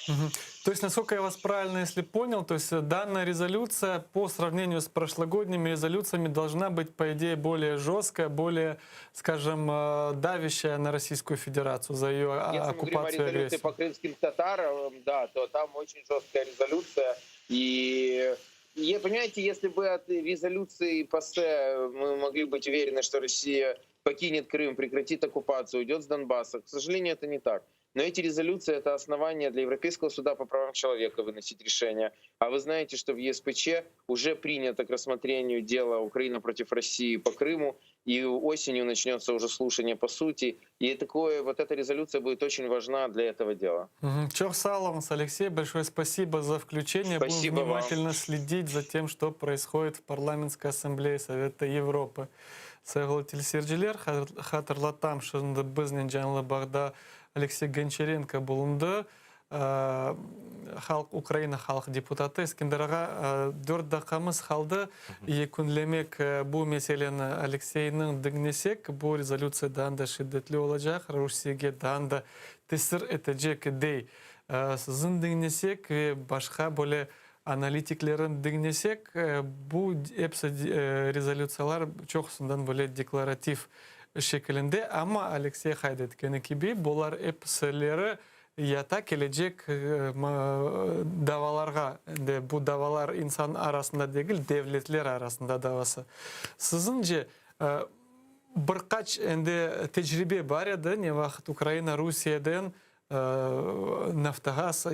Угу. То есть, насколько я вас правильно, если понял, то есть э, данная резолюция по сравнению с прошлогодними резолюциями должна быть, по идее, более жесткая, более, скажем, э, давящая на Российскую Федерацию за ее Если оккупацию мы говорим о резолюции по крымским татарам, да, то там очень жесткая резолюция. И и, понимаете, если бы от резолюции ПАСЕ мы могли быть уверены, что Россия покинет Крым, прекратит оккупацию, уйдет с Донбасса, к сожалению, это не так. Но эти резолюции — это основание для Европейского суда по правам человека выносить решения. А вы знаете, что в ЕСПЧ уже принято к рассмотрению дело Украина против России по Крыму, и осенью начнется уже слушание по сути. И такое, вот эта резолюция будет очень важна для этого дела. Угу. Çoq sağ oluñız, Алексей, большое спасибо за включение. Спасибо Будем внимательно вам. следить за тем, что происходит в Парламентской ассамблее Совета Европы. Sayğılı teleseyirciler, hatırlatam, şimdi biznen canlı bağda Aleksey Gonçarenko bulundı, halq Ukraina halq deputatı. Eskender ağa, dört daqqamız qaldı yekünlemek bu meseleni. Alekseyniñ diñlesek, bu rezolütsiya daa da şiddetli olacaq, Rusiyege daa da tesir etecek, dey. Siziñ diñlesek ve başqa böyle analitiklerni diñlesek, bu episi rezolütsiyalar çoqusından böyle deklarativ şekilinde, amma Aleksey qayd etkeni kibi, bular episileri yata kelecek davalarğa, endi bu davalar insan arasında degil, devletler arasında davası. Siziñce, bir qaç endi tecribe bar edi, ne vaqıt Ukraina Rusiyeden Naftogaz,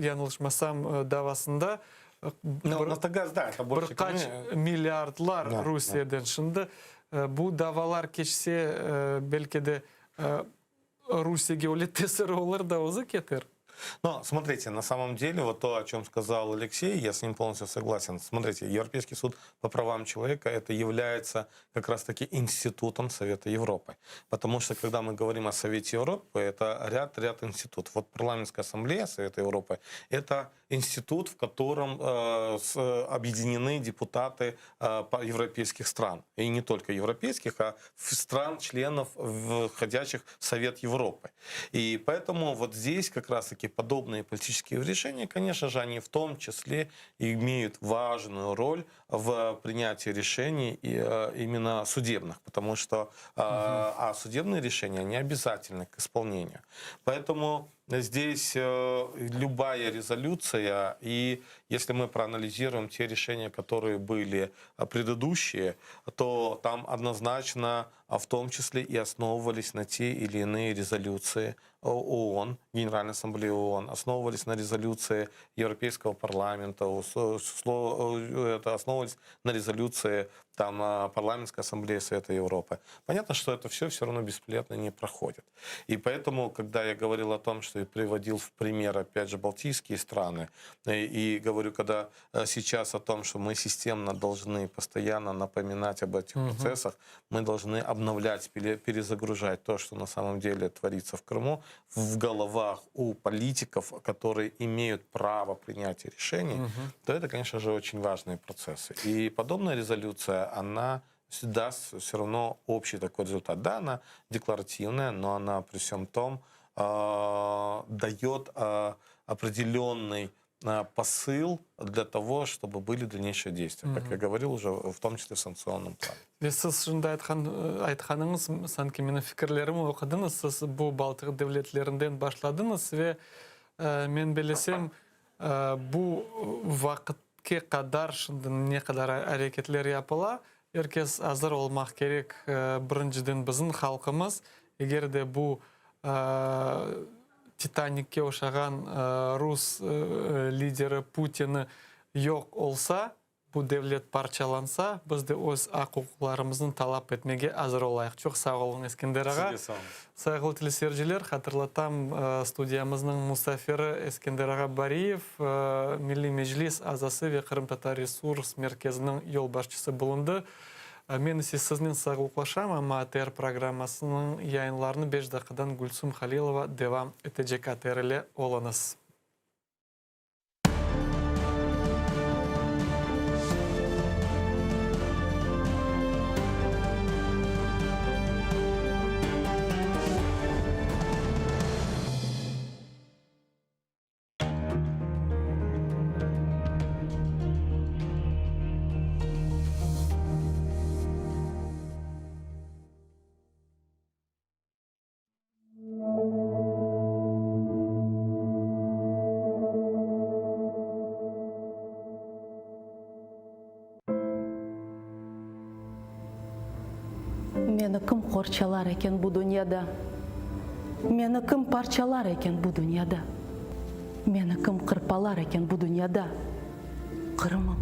yañlışmasam, davasında bir qaç milliardlar Rusiyeden. Şimdi bu davalar keçse, belki de, Rusiyege öyle tesiri olur da, özü keter. Но смотрите, на самом деле, вот то, о чем сказал Алексей, я с ним полностью согласен. Смотрите, Европейский суд по правам человека это является как раз-таки институтом Совета Европы. Потому что, когда мы говорим о Совете Европы, это ряд-ряд институтов. Вот Парламентская ассамблея Совета Европы – это институт, в котором э, с, объединены депутаты э, европейских стран. И не только европейских, а стран-членов, входящих в Совет Европы. И поэтому вот здесь как раз-таки подобные политические решения, конечно же, они в том числе имеют важную роль в принятии решений э, именно судебных, потому что угу. а судебные решения, они обязательны к исполнению. Поэтому здесь э, любая резолюция, и если мы проанализируем те решения, которые были предыдущие, то там однозначно, а в том числе и основывались на те или иные резолюции ООН, Генеральной Ассамблеи ООН, основывались на резолюции Европейского парламента, это основывались на резолюции там, Парламентской ассамблеи Совета Европы. Понятно, что это все все равно бесплатно не проходит. И поэтому, когда я говорил о том, что и приводил в пример, опять же, балтийские страны, и, и говорю, когда э, сейчас о том, что мы системно должны постоянно напоминать об этих угу. процессах, мы должны обновлять, перезагружать то, что на самом деле творится в Крыму, в головах у политиков, которые имеют право принятия решений, угу. то это, конечно же, очень важные процессы. И подобная резолюция, она даст все равно общий такой результат. Да, она декларативная, но она при всем том э, дает э, определенный э, посыл для того, чтобы были дальнейшие действия. Угу. Как я говорил уже, в том числе в санкционном плане. Ve siz şimdi aytqan aytqanıñız, sanki menim fikirlerimni oqudıñız, siz bu Baltıq devletlerinden başladıñız ve men bilsem bu vaqıtqa qadar şimdi ne qadar areketler yapıla, er kes azır olmaq kerek birinciden bizim halqımız, eger de bu Titanikke oşağan rus lideri Putini yoq olsa. Bu devlet parçalansa, biz de öz aq-uquqlarımıznı talap etmege azır olayıq. Çoq sağ oluñ, Eskender ağa. Sizge sağ oluñ. Sayğılı teleseyirciler, hatırlatam, studiyamıznıñ musafiri Eskender ağa Bariyev, Milliy Meclis azası ve Qırımtatar Resurs Merkeziniñ yolbaşçısı bulundı. Men ise siznen sağlıqlaşam, amma ATR programmasınıñ yayınlarını beş daqqadan Gülsum Halilova devam etecek. ATR ile oluñız. Meni kim qorçalar eken bu dünyada? Meni kim parçalar eken bu dünyada? Meni kim qırpalar eken bu dünyada? Qırımım,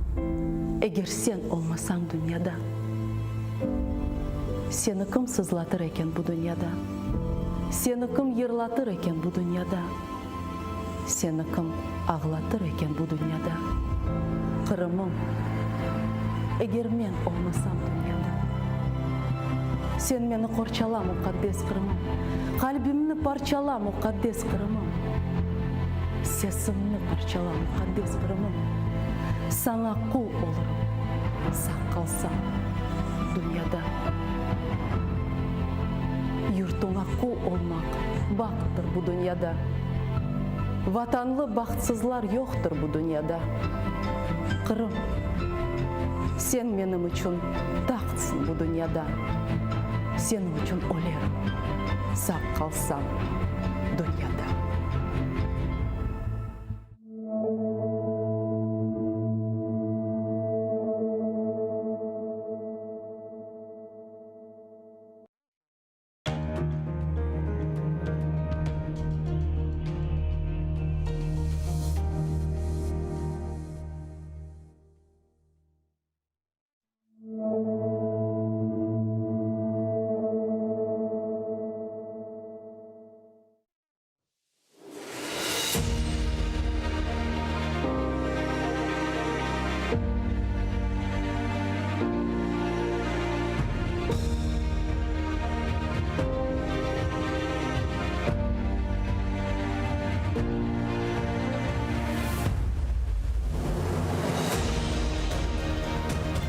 eger sen olmasañ dünyada, Seni kim sızlatır eken bu dünyada? Seni kim yırlatır eken bu dünyada? Seni kim ağlatır eken bu dünyada? Qırımım, eger men olmasam dünyada. Sen meni qorçala, muqaddes Qırımım, Qalbimni parçala, muqaddes Qırımım. Sesimni parçala, muqaddes Qırımım, Saña qul olurım, sağ qalsam dünyada. Yurtuña qul olmaq bahttır bu dünyada, Vatanlı bahtsızlar yoqtır bu dünyada. Qırım, sen menim içün tahtsıñ bu dünyada, Seniñ içün ölerim, sağ qalsam dünyada.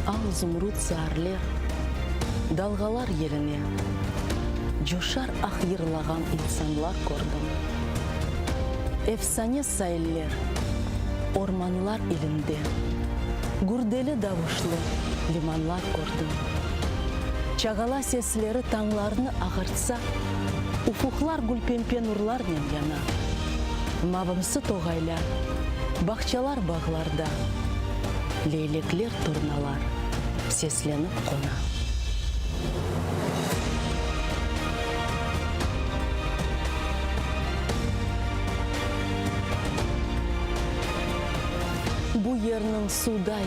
Al zumrut saarler, dalğalar yeline, Coşar ah yırlağan insanlar kördim. Efsane sailler, ormanlar ilinde, Gürdeli davuşlı limanlar kördim. Çağala sesleri tañlarnı ağartsa, Ufuqlar gülpempe nurlarnen yana. Mavımsı toğaylar, bağçalar bağlarda, Leylekler, turnalar seslenip qona. Bu yerniñ suvday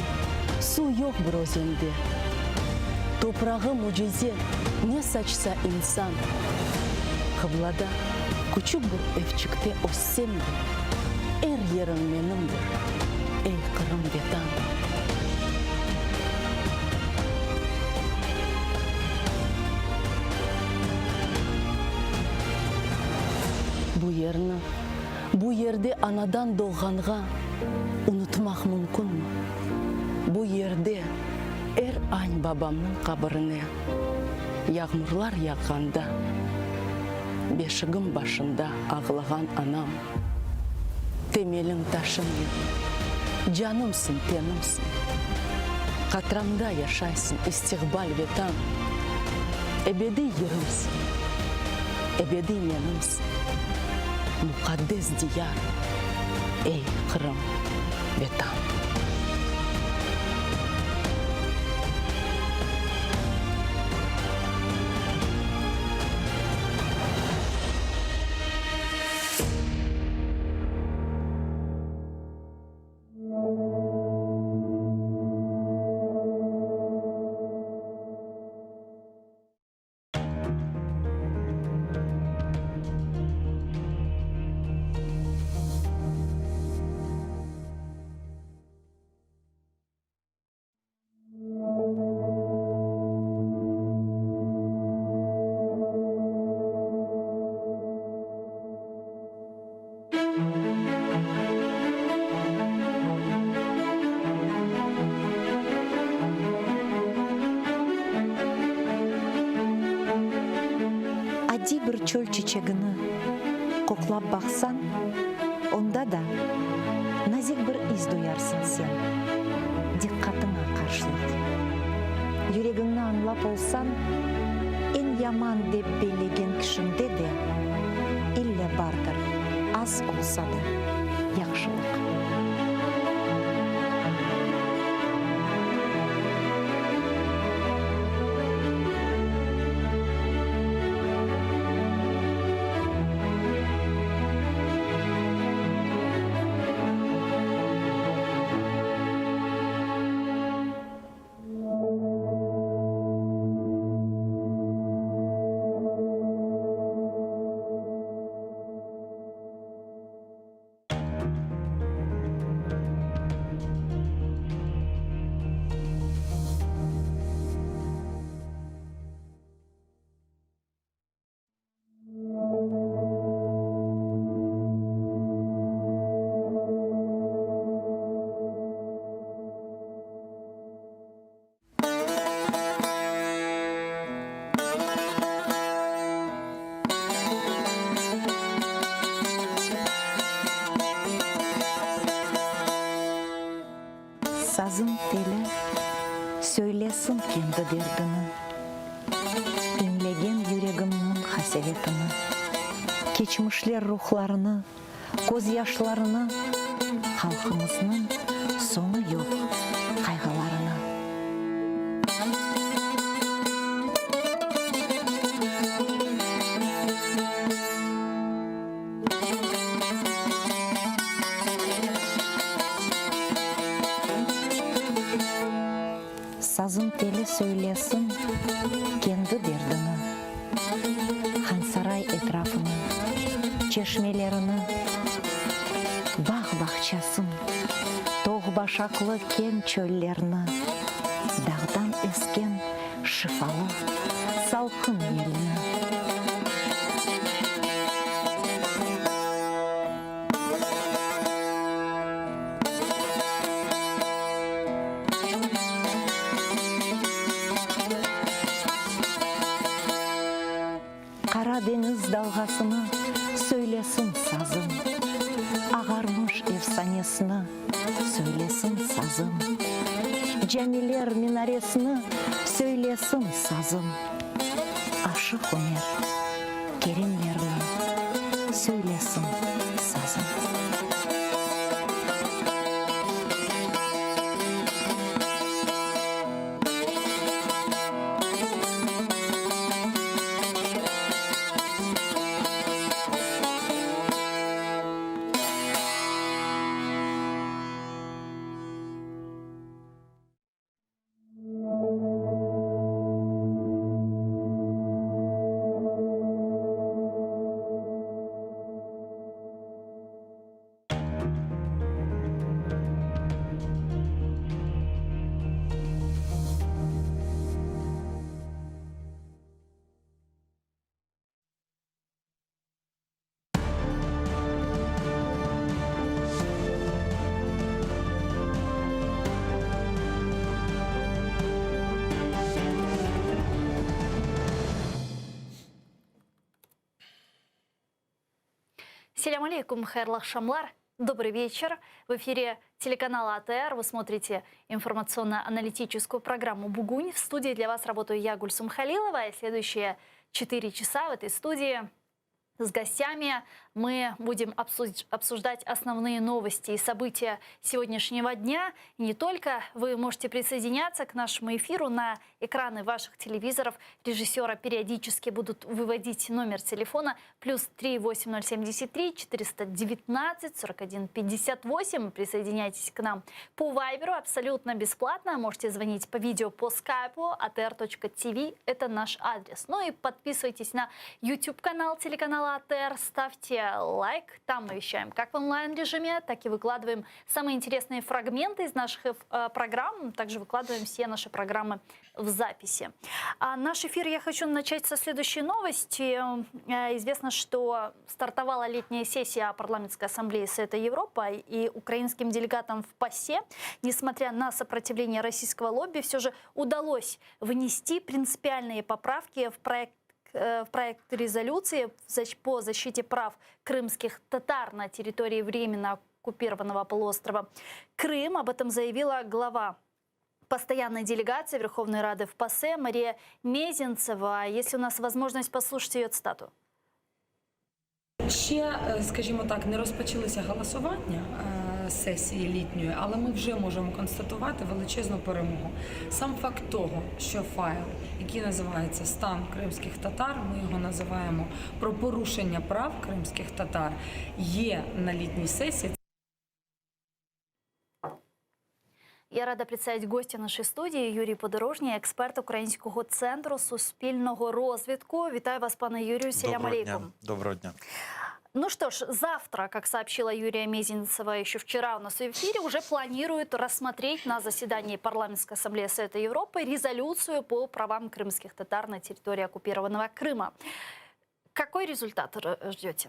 suv yoq bir özende. Toprağı mücize, ne saçsa insan. Qıblada küçük bir evçikte össem de, Er yerim menimdir, ey Qırım Vetan. Bu yerni, bu yerde anadan doğğanğa unutmaq mümkünmi? Bu yerde er añ babamnıñ qabirine yağmurlar yağğanda beşigim başında ağlağan anam, temeliñ taşım men, canımsıñ, tenimsiñ, qatramda yaşaysıñ istiqbal Vetan, ebediy yırımsıñ, ebediy menimsiñ, muqaddes diyar, ey Qırım, Vetan. çiçegini qoqlap baqsañ, onda da nazik bir is duyarsıñ sen, diqqatıña qarşılıq. Yüregiñni añlap olsañ, eñ yaman dep bellegen kişiñde de ille bardır, az olsa da, yahşılıq. Sazıñ teli söylesin kendi derdini, İñlegen yüregimniñ qasevetini, Keçmişler ruhlarını, közyaşlarını, Halqımıznıñ soñu yoq qayğılarını. Sazıñ teli söylesin kendi derdini, Hansaray etrafını, çeşmelerini, Bağ-bağçasın, toğ-başaqlı keñ çöllerni, Dağdan esken şifalı salqın yelni. Qara deñiz dalğasını söylesin sazım, Ağarmış efsanesini söylesin sazım, Camiler minaresini söylesin sazım, Aşıq Ümer Kerimlerni söylesin sazım. Selâm aleykum, hayırlı aqşamlar, Добрый вечер. В эфире телеканала АТР. Вы смотрите информационно-аналитическую программу «Бугунь». В студии для вас работаю я, Гульсум Халилова. И следующие 4 часа в этой студии с гостями мы будем обсуждать основные новости и события сегодняшнего дня. И не только. Вы можете присоединяться к нашему эфиру на экраны ваших телевизоров. Режиссера периодически будут выводить номер телефона плюс 38073 419 41 58. Присоединяйтесь к нам по Вайберу абсолютно бесплатно. Можете звонить по видео по скайпу atr.tv. Это наш адрес. Ну и подписывайтесь на YouTube-канал телеканала АТР. Ставьте лайк. Там мы вещаем как в онлайн-режиме, так и выкладываем самые интересные фрагменты из наших э, программ. Также выкладываем все наши программы в записи. А наш эфир я хочу начать со следующей новости. Э, известно, что стартовала летняя сессия Парламентской ассамблеи Совета Европы и украинским делегатам в ПАСЕ, несмотря на сопротивление российского лобби, все же удалось внести принципиальные поправки в проект. в проект резолюции по защите прав крымских татар на территории временно оккупированного полуострова Крым. Об этом заявила глава постоянной делегации Верховной Рады в ПАСЕ Мария Мезенцева. Есть ли у нас возможность послушать ее цитату? Ще, е, скажімо так, не розпочалися голосування е, сесії літньої, але ми вже можемо констатувати величезну перемогу. Сам факт того, що файл, який називається Стан кримських татар, ми його називаємо про порушення прав кримських татар, є на літній сесії. Я рада представить гостя нашей студии Юрий Подорожній, експерт Українського центру суспільного розвитку. Вітаю вас, пане Юрію. Селям Доброго дня. алейкум. Доброго дня. Ну что ж, завтра, как сообщила Юлия Мезенцева еще вчера у нас в эфире, уже планируют рассмотреть на заседании Парламентской ассамблеи Совета Европы резолюцию по правам крымских татар на территории оккупированного Крыма. Какой результат ждете?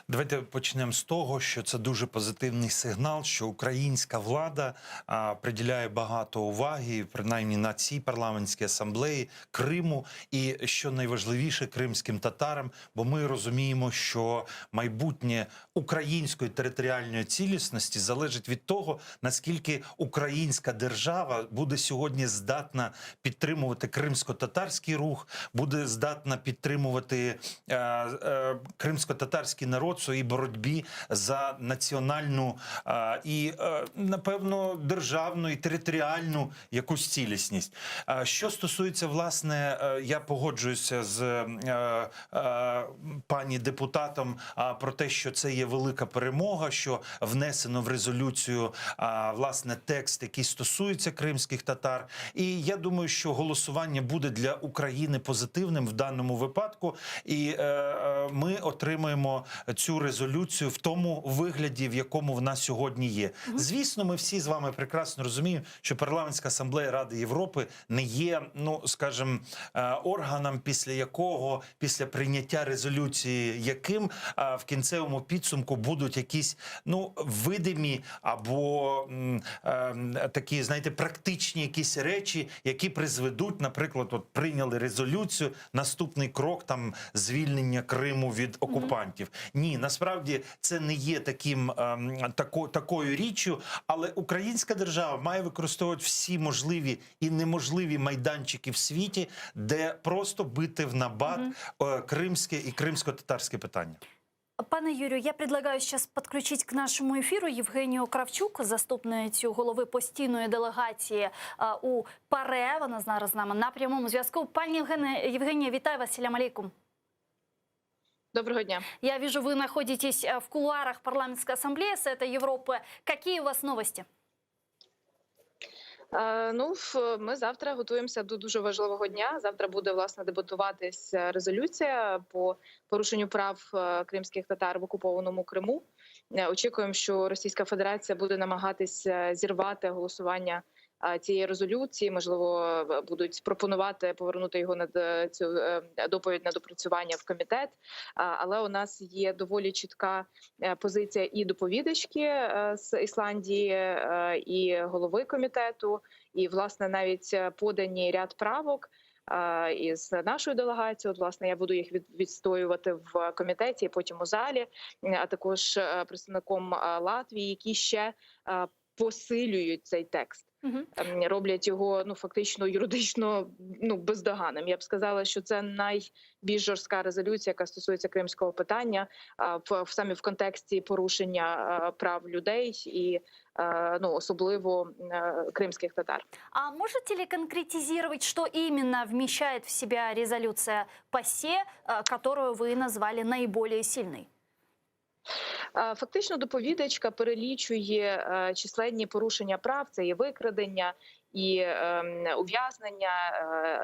Давайте почнемо з того, що це дуже позитивний сигнал, що українська влада а, приділяє багато уваги, принаймні на цій парламентській асамблеї Криму, і що найважливіше кримським татарам, бо ми розуміємо, що майбутнє української територіальної цілісності залежить від того, наскільки українська держава буде сьогодні здатна підтримувати кримсько-татарський рух, буде здатна підтримувати е, е, кримсько-татарський народ в своїй боротьбі за національну е, і, е, напевно, державну і територіальну якусь цілісність. Е, Що стосується, власне, е, я погоджуюся з е, е, пані депутатом а, про те, що це є велика перемога, що внесено в резолюцію а, власне текст, який стосується кримських татар. І я думаю, що голосування буде для України позитивним в даному випадку, і е, е, ми отримаємо цю резолюцію в тому вигляді, в якому вона сьогодні є. Звісно, ми всі з вами прекрасно розуміємо, що парламентська асамблея Ради Європи не є, ну скажімо, е, органом, після якого після прийняття резолюції, яким е, в кінцевому підсумку будуть якісь ну видимі або м, е, такі, знаєте, практичні якісь речі, які призведуть, наприклад, от прийняли резолюцію, наступний крок там звільнення Криму від окупантів. Ні, насправді це не є таким ем, тако, такою річчю, але українська держава має використовувати всі можливі і неможливі майданчики в світі, де просто бити в набат е, кримське і кримсько-татарське питання. Пане Юрію, я предлагаю сейчас подключить к нашему эфиру Євгенію Кравчук, заступницю голови постійної делегації а, у ПАРЕ. Вона зараз з нами на прямому зв'язку. Пані Євгене, Євгенія, вітаю вас, селям алейкум. Доброго дня. Я вижу, вы находитесь э, в кулуарах Парламентской ассамблеи Совета Европы. Какие у вас новости? Е, Ну, ф- ми завтра готуємося до дуже важливого дня. Завтра буде власне дебатуватись е, резолюція по порушенню прав е, кримських татар в окупованому Криму. Е, Очікуємо, що Російська Федерація буде намагатись е, зірвати голосування е, цієї резолюції. Можливо, е, будуть пропонувати повернути його на д- цю е, доповідь на допрацювання в комітет. А, Але у нас є доволі чітка е, позиція і доповідачки е, з Ісландії, е, і голови комітету, і власне навіть е, подані ряд правок. е, Із нашою делегацією, От, власне, я буду їх від- відстоювати в комітеті, і потім у залі, а також е, представником е, Латвії, які ще е, посилюють цей текст ем, роблять його ну фактично юридично ну бездоганним. Я б сказала, що це найбільш жорстка резолюція, яка стосується кримського питання, а, в, в саме в контексті порушення е, прав людей і е, ну особливо е, кримських татар. А можете ли конкретизировать, что именно вмещает в себя резолюция ПАСЕ, э, которую вы назвали наиболее сильной? Е, Фактично, доповідачка перелічує е, численні порушення прав: це і викрадення, і ем, ув'язнення,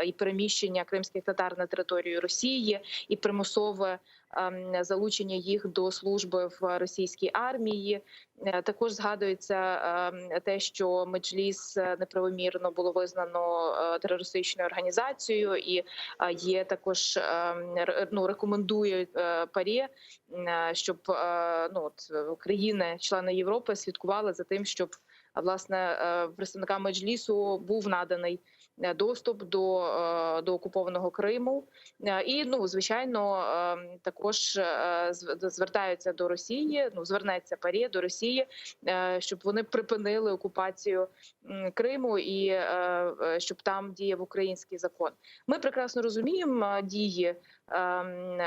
е, і переміщення кримських татар на територію Росії, і примусове ем, залучення їх до служби в російській армії. Е, Також згадується ем, те, що Меджліс е, неправомірно було визнано е, терористичною організацією, і е, є також ем, р- ну, рекомендує е, ПАРЄ е, щоб е, ну от е, країни, члени Європи, слідкували за тим, щоб е, Власне, представникам Меджлісу був наданий доступ до, до окупованого Криму. І ну, звичайно, також звертаються до Росії. Ну, звернеться ПАРЄ до Росії, щоб вони припинили окупацію Криму і щоб там діяв український закон. Ми прекрасно розуміємо дії ем,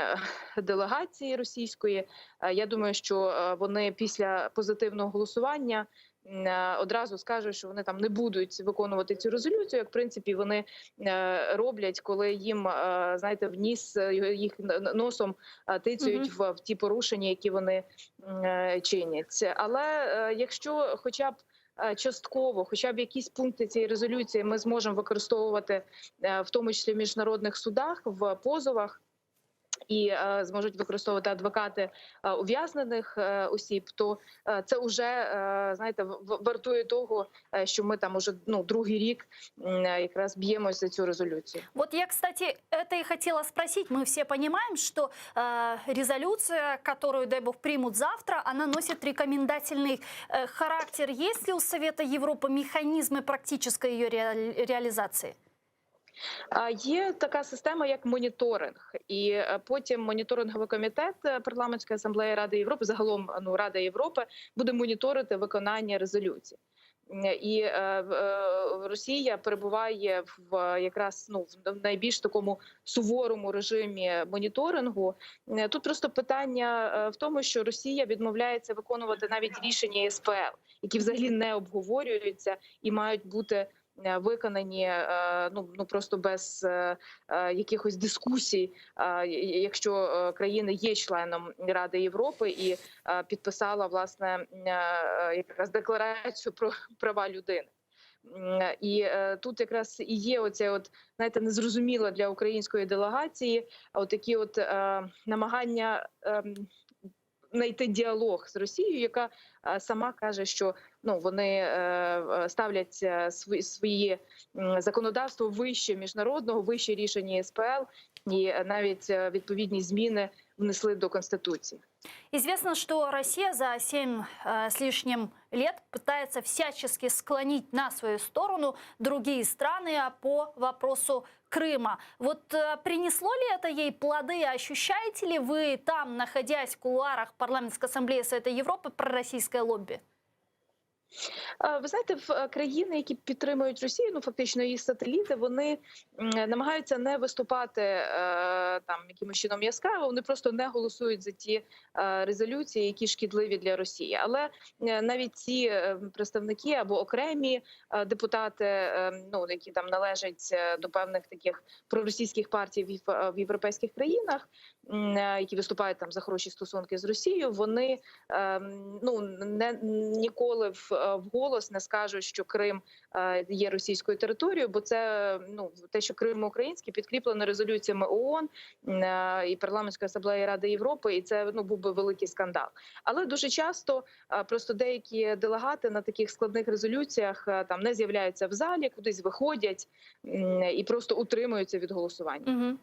делегації російської. Я думаю, що вони після позитивного голосування одразу скажуть, що вони там не будуть виконувати цю резолюцію, як в принципі вони роблять, коли їм знаєте, в ніс їх носом тицюють mm -hmm. в, в ті порушення, які вони чинять. Але якщо хоча б частково, хоча б якісь пункти цієї резолюції ми зможемо використовувати, в тому числі в міжнародних судах, в позовах, і е, зможуть використовувати адвокати е, ув'язнених е, осіб, то це вже знаєте, вартує того, що ми там уже ну другий рік якраз б'ємось за цю резолюцію. Вот я, кстати, это и хотела спросить. Мы все понимаем, что э, резолюция, которую, дай бог, примут завтра, она носит рекомендательный э, характер. Есть ли у Совета Европы механизмы практической ее ре реализации? Є така система, як моніторинг, і е, потім моніторинговий комітет е, парламентської асамблеї Ради Європи, загалом ну Рада Європи, буде моніторити виконання резолюції. І е, е, Росія перебуває в якраз ну в найбільш такому суворому режимі моніторингу. Тут просто питання в тому, що Росія відмовляється виконувати навіть рішення ЄСПЛ, які взагалі не обговорюються і мають бути виконані е, ну ну просто без е, якихось дискусій, якщо країна є членом Ради Європи і підписала власне якраз декларацію про права людини. І тут якраз і є оце, от знаєте, незрозуміло для української делегації, отакі от намагання ем, знайти діалог з Росією, яка сама каже, що ну вони е, ставлять свої свої законодавство вище міжнародного, вище рішення СПЛ, і навіть відповідні зміни внесли до конституції. Известно, что Россия за 7 э, с лишним лет пытается всячески склонить на свою сторону другие страны по вопросу Крыма. Вот э, принесло ли это ей плоды? Ощущаете ли вы там, находясь в кулуарах Парламентской ассамблеи Совета Европы, пророссийское лобби? Ви знаєте, в е, країни, які підтримують Росію, ну фактично її сателіти, вони намагаються не виступати е, там якимось чином яскраво. Вони просто не голосують за ті е, резолюції, які шкідливі для Росії. Але навіть ці представники або окремі депутати, ну які там належать до певних таких проросійських партій в європейських країнах, які виступають там за хороші стосунки з Росією, вони ну не ніколи в вголос не скажуть, що Крим е, є російською територією, бо це ну те, що Крим український, підкріплено резолюціями ООН е, і парламентської асамблеї Ради Європи, і це ну був би великий скандал. Але дуже часто е, просто деякі делегати на таких складних резолюціях там не з'являються в залі, кудись виходять і просто утримуються від голосування. Угу.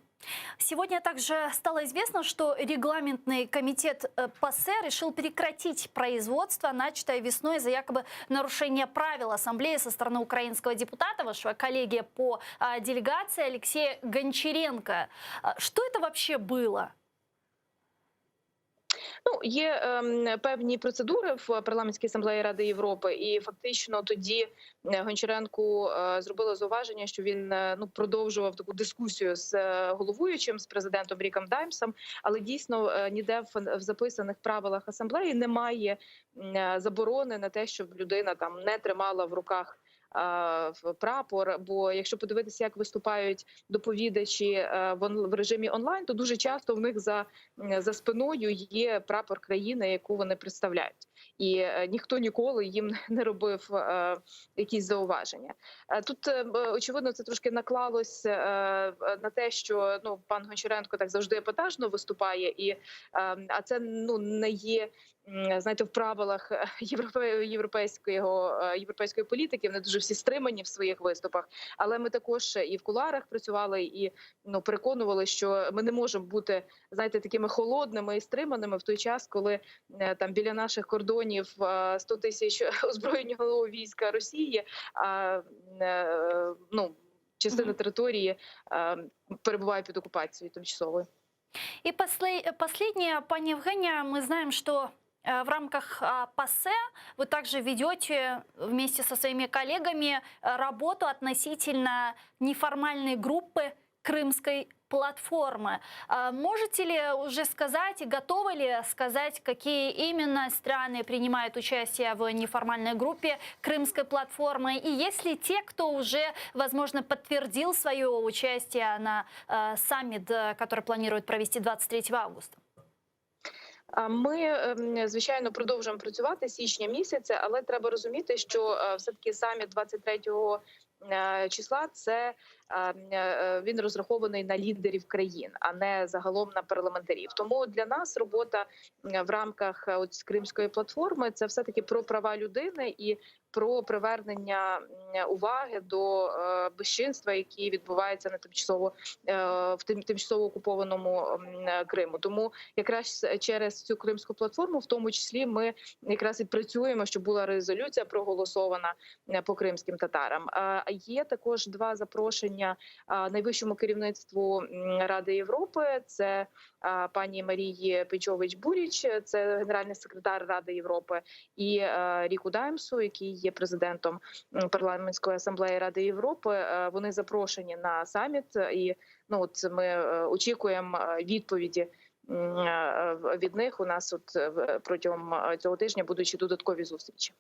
Сегодня также стало известно, что регламентный комитет э, ПАСЕ решил прекратить производство, начатое весной за якобы нарушение правил Ассамблеи со стороны украинского депутата, вашего коллеги по а, делегации Алексея Гончаренко. А, что это вообще было? Ну, є ем, певні процедури в парламентській асамблеї Ради Європи, і фактично тоді е, Гончаренку е, зробили зауваження, що він е, ну продовжував таку дискусію з е, головуючим, з президентом Ріком Даймсом. Але дійсно ніде в, в записаних правилах асамблеї немає заборони на те, щоб людина там не тримала в руках прапор. Бо якщо подивитися, як виступають доповідачі е, в режимі онлайн, то дуже часто в них за, за спиною є прапор країни, яку вони представляють, і е, ніхто ніколи їм не робив е, якісь зауваження. Тут очевидно це трошки наклалось на те, що ну пан Гончаренко так завжди епатажно виступає, і а це ну не є знаєте, в правилах європе, європейського європейської політики. Вони дуже всі стримані в своїх виступах. Але ми також і в кулуарах працювали, і ну переконували, що ми не можемо бути знаєте, такими холодними і стриманими в той час, коли е, там біля наших кордонів. кордонів е, 100 тисяч озброєного війська Росії, а е, ну, частина території е, перебуває під окупацією тимчасовою. И после- последнее, пани Евгения, мы знаем, что э, в рамках а, ПАСЕ вы также ведете вместе со своими коллегами э, работу относительно неформальной группы Крымской платформы. А Можете ли уже сказать и готовы ли сказать, какие именно страны принимают участие в неформальной группе Крымской платформы? И есть ли те, кто уже, возможно, подтвердил свое участие на э, саммит, э, который планируют провести 23 августа? А Ми ем, звичайно продовжуємо працювати з січня місяця, але треба розуміти, що е, все-таки саміт 23 е, числа це е, е, він розрахований на лідерів країн, а не загалом на парламентарів. Тому для нас робота е, в рамках е, от кримської платформи це все таки про права людини і про привернення м, уваги до е, безчинства, які відбуваються на тимчасово е, в тим тимчасово окупованому м, е, Криму. Тому якраз через цю кримську платформу, в тому числі, ми якраз і працюємо, щоб була резолюція проголосована е, по кримським татарам. Е, Є також два запрошення е, найвищому керівництву м, Ради Європи. Це е, пані Марії Пейчович Буріч, це генеральний секретар Ради Європи, і е, Ріку Даймсу, який є президентом м, парламентської асамблеї Ради Європи. Е, Вони запрошені на саміт, і ну от ми е, очікуємо е, відповіді м, е, від них. У нас от е, в- протягом е, цього тижня будуть ще додаткові зустрічі.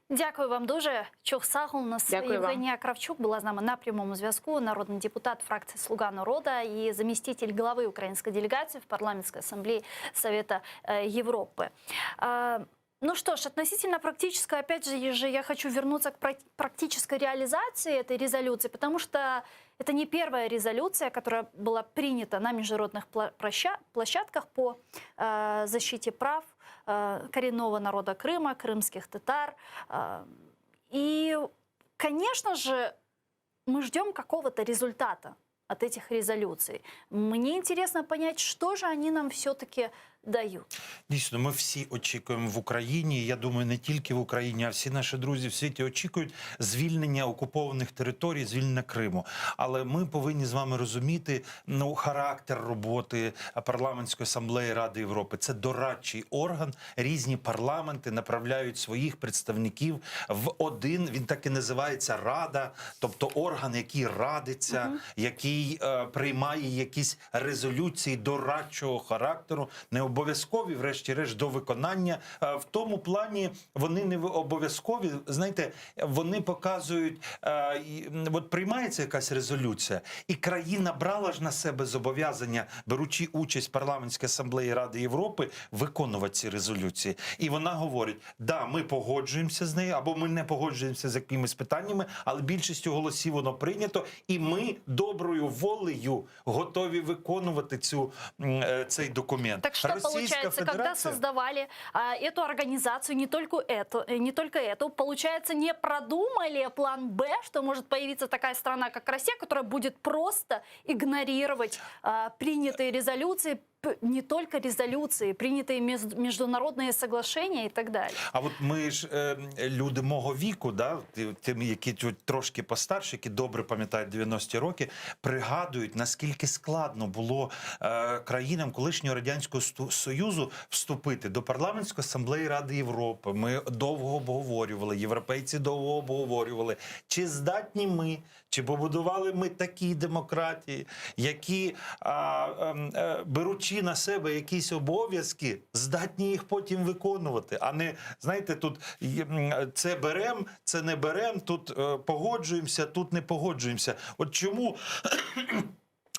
Дякую вам дуже. Çoq sağ oluñız. Дякую вам. Евгения Кравчук була з нами на прямому зв'язку, народный депутат фракции «Слуга народа» и заместитель главы украинской делегации в Парламентской ассамблее Совета э, Европы. А, Ну что ж, относительно практической, опять же, же я хочу вернуться к прак- практической реализации этой резолюции, потому что это не первая резолюция, которая была принята на международных пла- проща- площадках по э, защите прав э, коренного народа Крыма, крымских татар. Э, И, конечно же, мы ждем какого-то результата от этих резолюций. Мне интересно понять, что же они нам все-таки дают. Дійсно, ми всі очікуємо в Україні. Я думаю, не тільки в Україні, а всі наші друзі в світі очікують звільнення окупованих територій, звільнення Криму. Але ми повинні з вами розуміти ну, характер роботи парламентської асамблеї Ради Європи. Це дорадчий орган. Різні парламенти направляють своїх представників в один. Він так і називається Рада, тобто орган, який радиться, який е, приймає якісь резолюції дорадчого характеру, не обов'язкові, врешті-решт, до виконання. Е, В тому плані вони не обов'язкові. Знаєте, вони показують, е, і, м, от приймається якась резолюція, і країна брала ж на себе зобов'язання, беручи участь в парламентській асамблеї Ради Європи, виконувати ці резолюції. І вона говорить: да, ми погоджуємося з нею, або ми не погоджуємося з якимись питаннями, але більшістю голосів воно прийнято, і ми доброю волею готові виконувати цю, м, е, цей документ. Так что Російська получается, когда Федерація- создавали а, эту организацию, не только эту, э, не только эту, получается, не продумали план Б, что может появиться такая страна, как Россия, которая будет просто игнорировать а, принятые резолюции, п- не только резолюции, принятые мез- международные соглашения и так далее. А от ми ж е, люди мого віку, да, ті- тим, які тут трошки постарші, які добре пам'ятають 90-ті роки, пригадують, наскільки складно було е, країнам колишнього радянського Сту- союзу вступити до парламентської асамблеї Ради Європи. Ми довго обговорювали, європейці довго обговорювали, чи здатні ми, чи побудували ми такі демократії, які, а, ем, е, беручи на себе якісь обов'язки, здатні їх потім виконувати, а не знаєте, тут є, м, це берем, це не берем, тут е, погоджуємося, тут не погоджуємося. От чому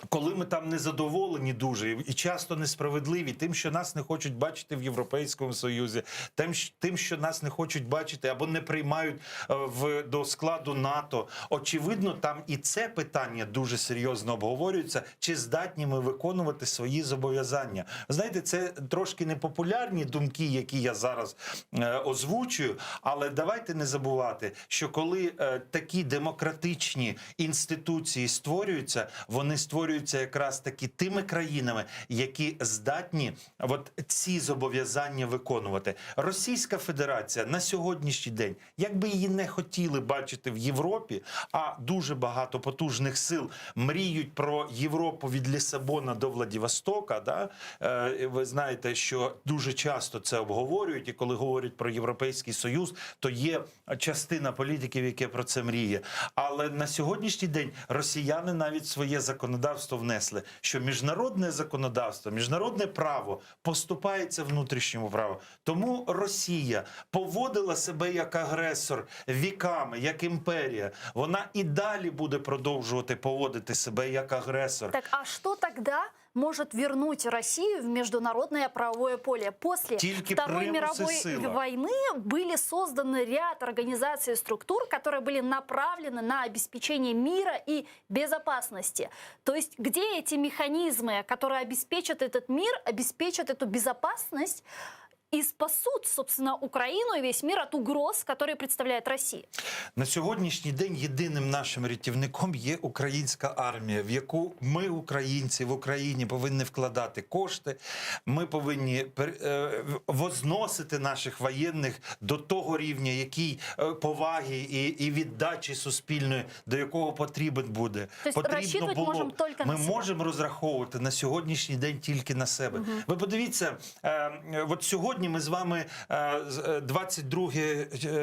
коли ми там незадоволені дуже і часто несправедливі, тим, що нас не хочуть бачити в Європейському Союзі, тим, щ- тим, що нас не хочуть бачити або не приймають е, в до складу НАТО. Очевидно, там і це питання дуже серйозно обговорюється, чи здатні ми виконувати свої зобов'язання. Знаєте, це трошки непопулярні думки, які я зараз е, озвучую, але давайте не забувати, що коли е, такі демократичні інституції створюються, вони створюються. створюються якраз таки тими країнами, які здатні от ці зобов'язання виконувати. Російська Федерація на сьогоднішній день, як би її не хотіли бачити в Європі, а дуже багато потужних сил мріють про Європу від Лісабона до Владивостока. Да? Е, Ви знаєте, що дуже часто це обговорюють, і коли говорять про Європейський Союз, то є частина політиків, яка про це мріє. Але на сьогоднішній день росіяни навіть своє законодавство внесли, що міжнародне законодавство, міжнародне право поступається внутрішньому праву. Тому Росія поводила себе як агресор віками, як імперія. Вона і далі буде продовжувати поводити себе як агресор. Так, а что тогда может вернуть Россию в международное правовое поле? После Тільки Второй примус і мировой сила. войны были созданы ряд организаций и структур, которые были направлены на обеспечение мира и безопасности. То есть где эти механизмы, которые обеспечат этот мир, обеспечат эту безопасность и спасут, собственно, Украину и весь мир от угроз, которые представляет Россия? На сьогоднішній день єдиним нашим рятівником є українська армія, в яку ми, українці в Україні, повинні вкладати кошти. Ми повинні пер- е, возносити наших воєнних до того рівня, який е, поваги і, і віддачі суспільної, до якого потрібен буде. То есть рассчитывать можем только на Ми себя. можемо розраховувати на сьогоднішній день тільки на себе. Ви подивіться, е, е, от сьогодні ми з вами е, з- е, 22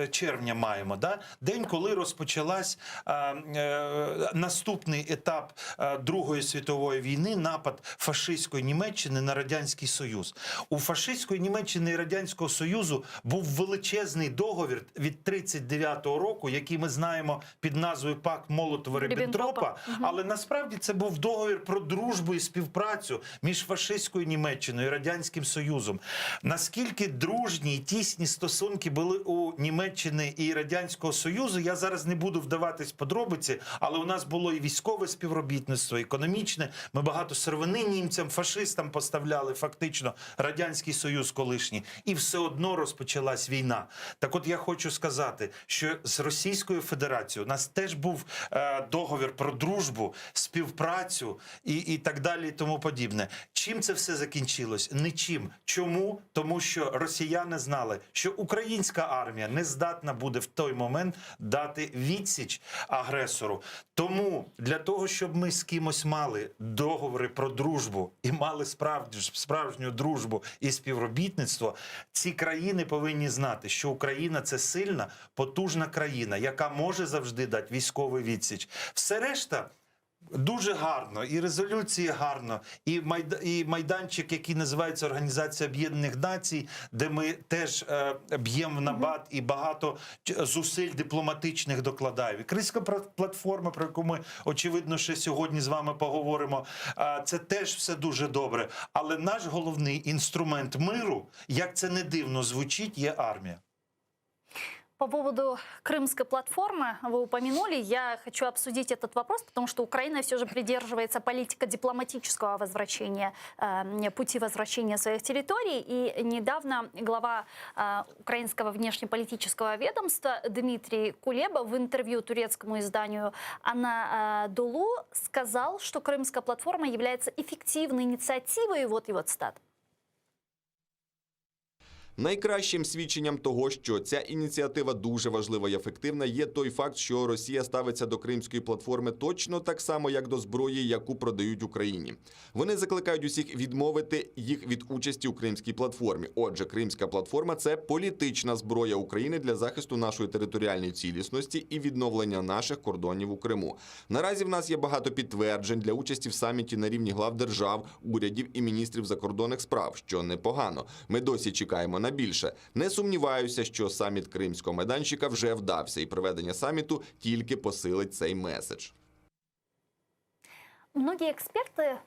червня маємо, да? день, коли розпочалась е, е, наступний етап е, Другої світової війни, напад фашистської Німеччини на Радянський Союз. У фашистської Німеччини і Радянського Союзу був величезний договір від 39-го року, який ми знаємо під назвою Пакт Молотова-Ріббентропа. Ріббентропа. Мгм. Але насправді це був договір про дружбу і співпрацю між фашистською Німеччиною і Радянським Союзом. Наскільки дружні і тісні стосунки були у Німеччини і Радянського Союзу, я зараз не буду вдаватись в подробиці, але у нас було і військове співробітництво, і економічне. Ми багато сировини німцям, фашистам поставляли фактично Радянський Союз колишній, і все одно розпочалась війна. Так от я хочу сказати, що з Російською Федерацією у нас теж був е, договір про дружбу, співпрацю і, і так далі, і тому подібне. Чим це все закінчилось? Нічим. Чому? Тому що росіяни знали, що українська армія не здатна буде в той момент дати відсіч агресору. Тому для того, щоб ми з кимось мали договори про дружбу і мали справді справжню дружбу і співробітництво, ці країни повинні знати, що Україна це сильна, потужна країна, яка може завжди дати військовий відсіч. Все решта. Дуже гарно, і резолюції гарно, і майда- і майданчик, який називається Організація Об'єднаних Націй, де ми теж е, б'ємо в набат і багато ч- зусиль дипломатичних докладаємо. І Кримська пра- платформа, про яку ми очевидно ще сьогодні з вами поговоримо, е, це теж все дуже добре. Але наш головний інструмент миру, як це не дивно звучить, є армія. По поводу крымской платформы вы упомянули. Я хочу обсудить этот вопрос, потому что Украина все же придерживается политика дипломатического возвращения, э, пути возвращения своих территорий. И недавно глава э, украинского внешнеполитического ведомства Дмитрий Кулеба в интервью турецкому изданию Анадолу сказал, что крымская платформа является эффективной инициативой. Вот его цитата. Найкращим свідченням того, що ця ініціатива дуже важлива і ефективна, є той факт, що Росія ставиться до кримської платформи точно так само, як до зброї, яку продають Україні. Вони закликають усіх відмовити їх від участі у кримській платформі. Отже, кримська платформа це політична зброя України для захисту нашої територіальної цілісності і відновлення наших кордонів у Криму. Наразі в нас є багато підтверджень для участі в саміті на рівні глав держав, урядів і міністрів закордонних справ, що непогано. Ми досі чекаємо на більше. Не сумніваюся, що саміт Кримського майданчика вже вдався, і проведення саміту тільки посилить цей меседж. Многие эксперты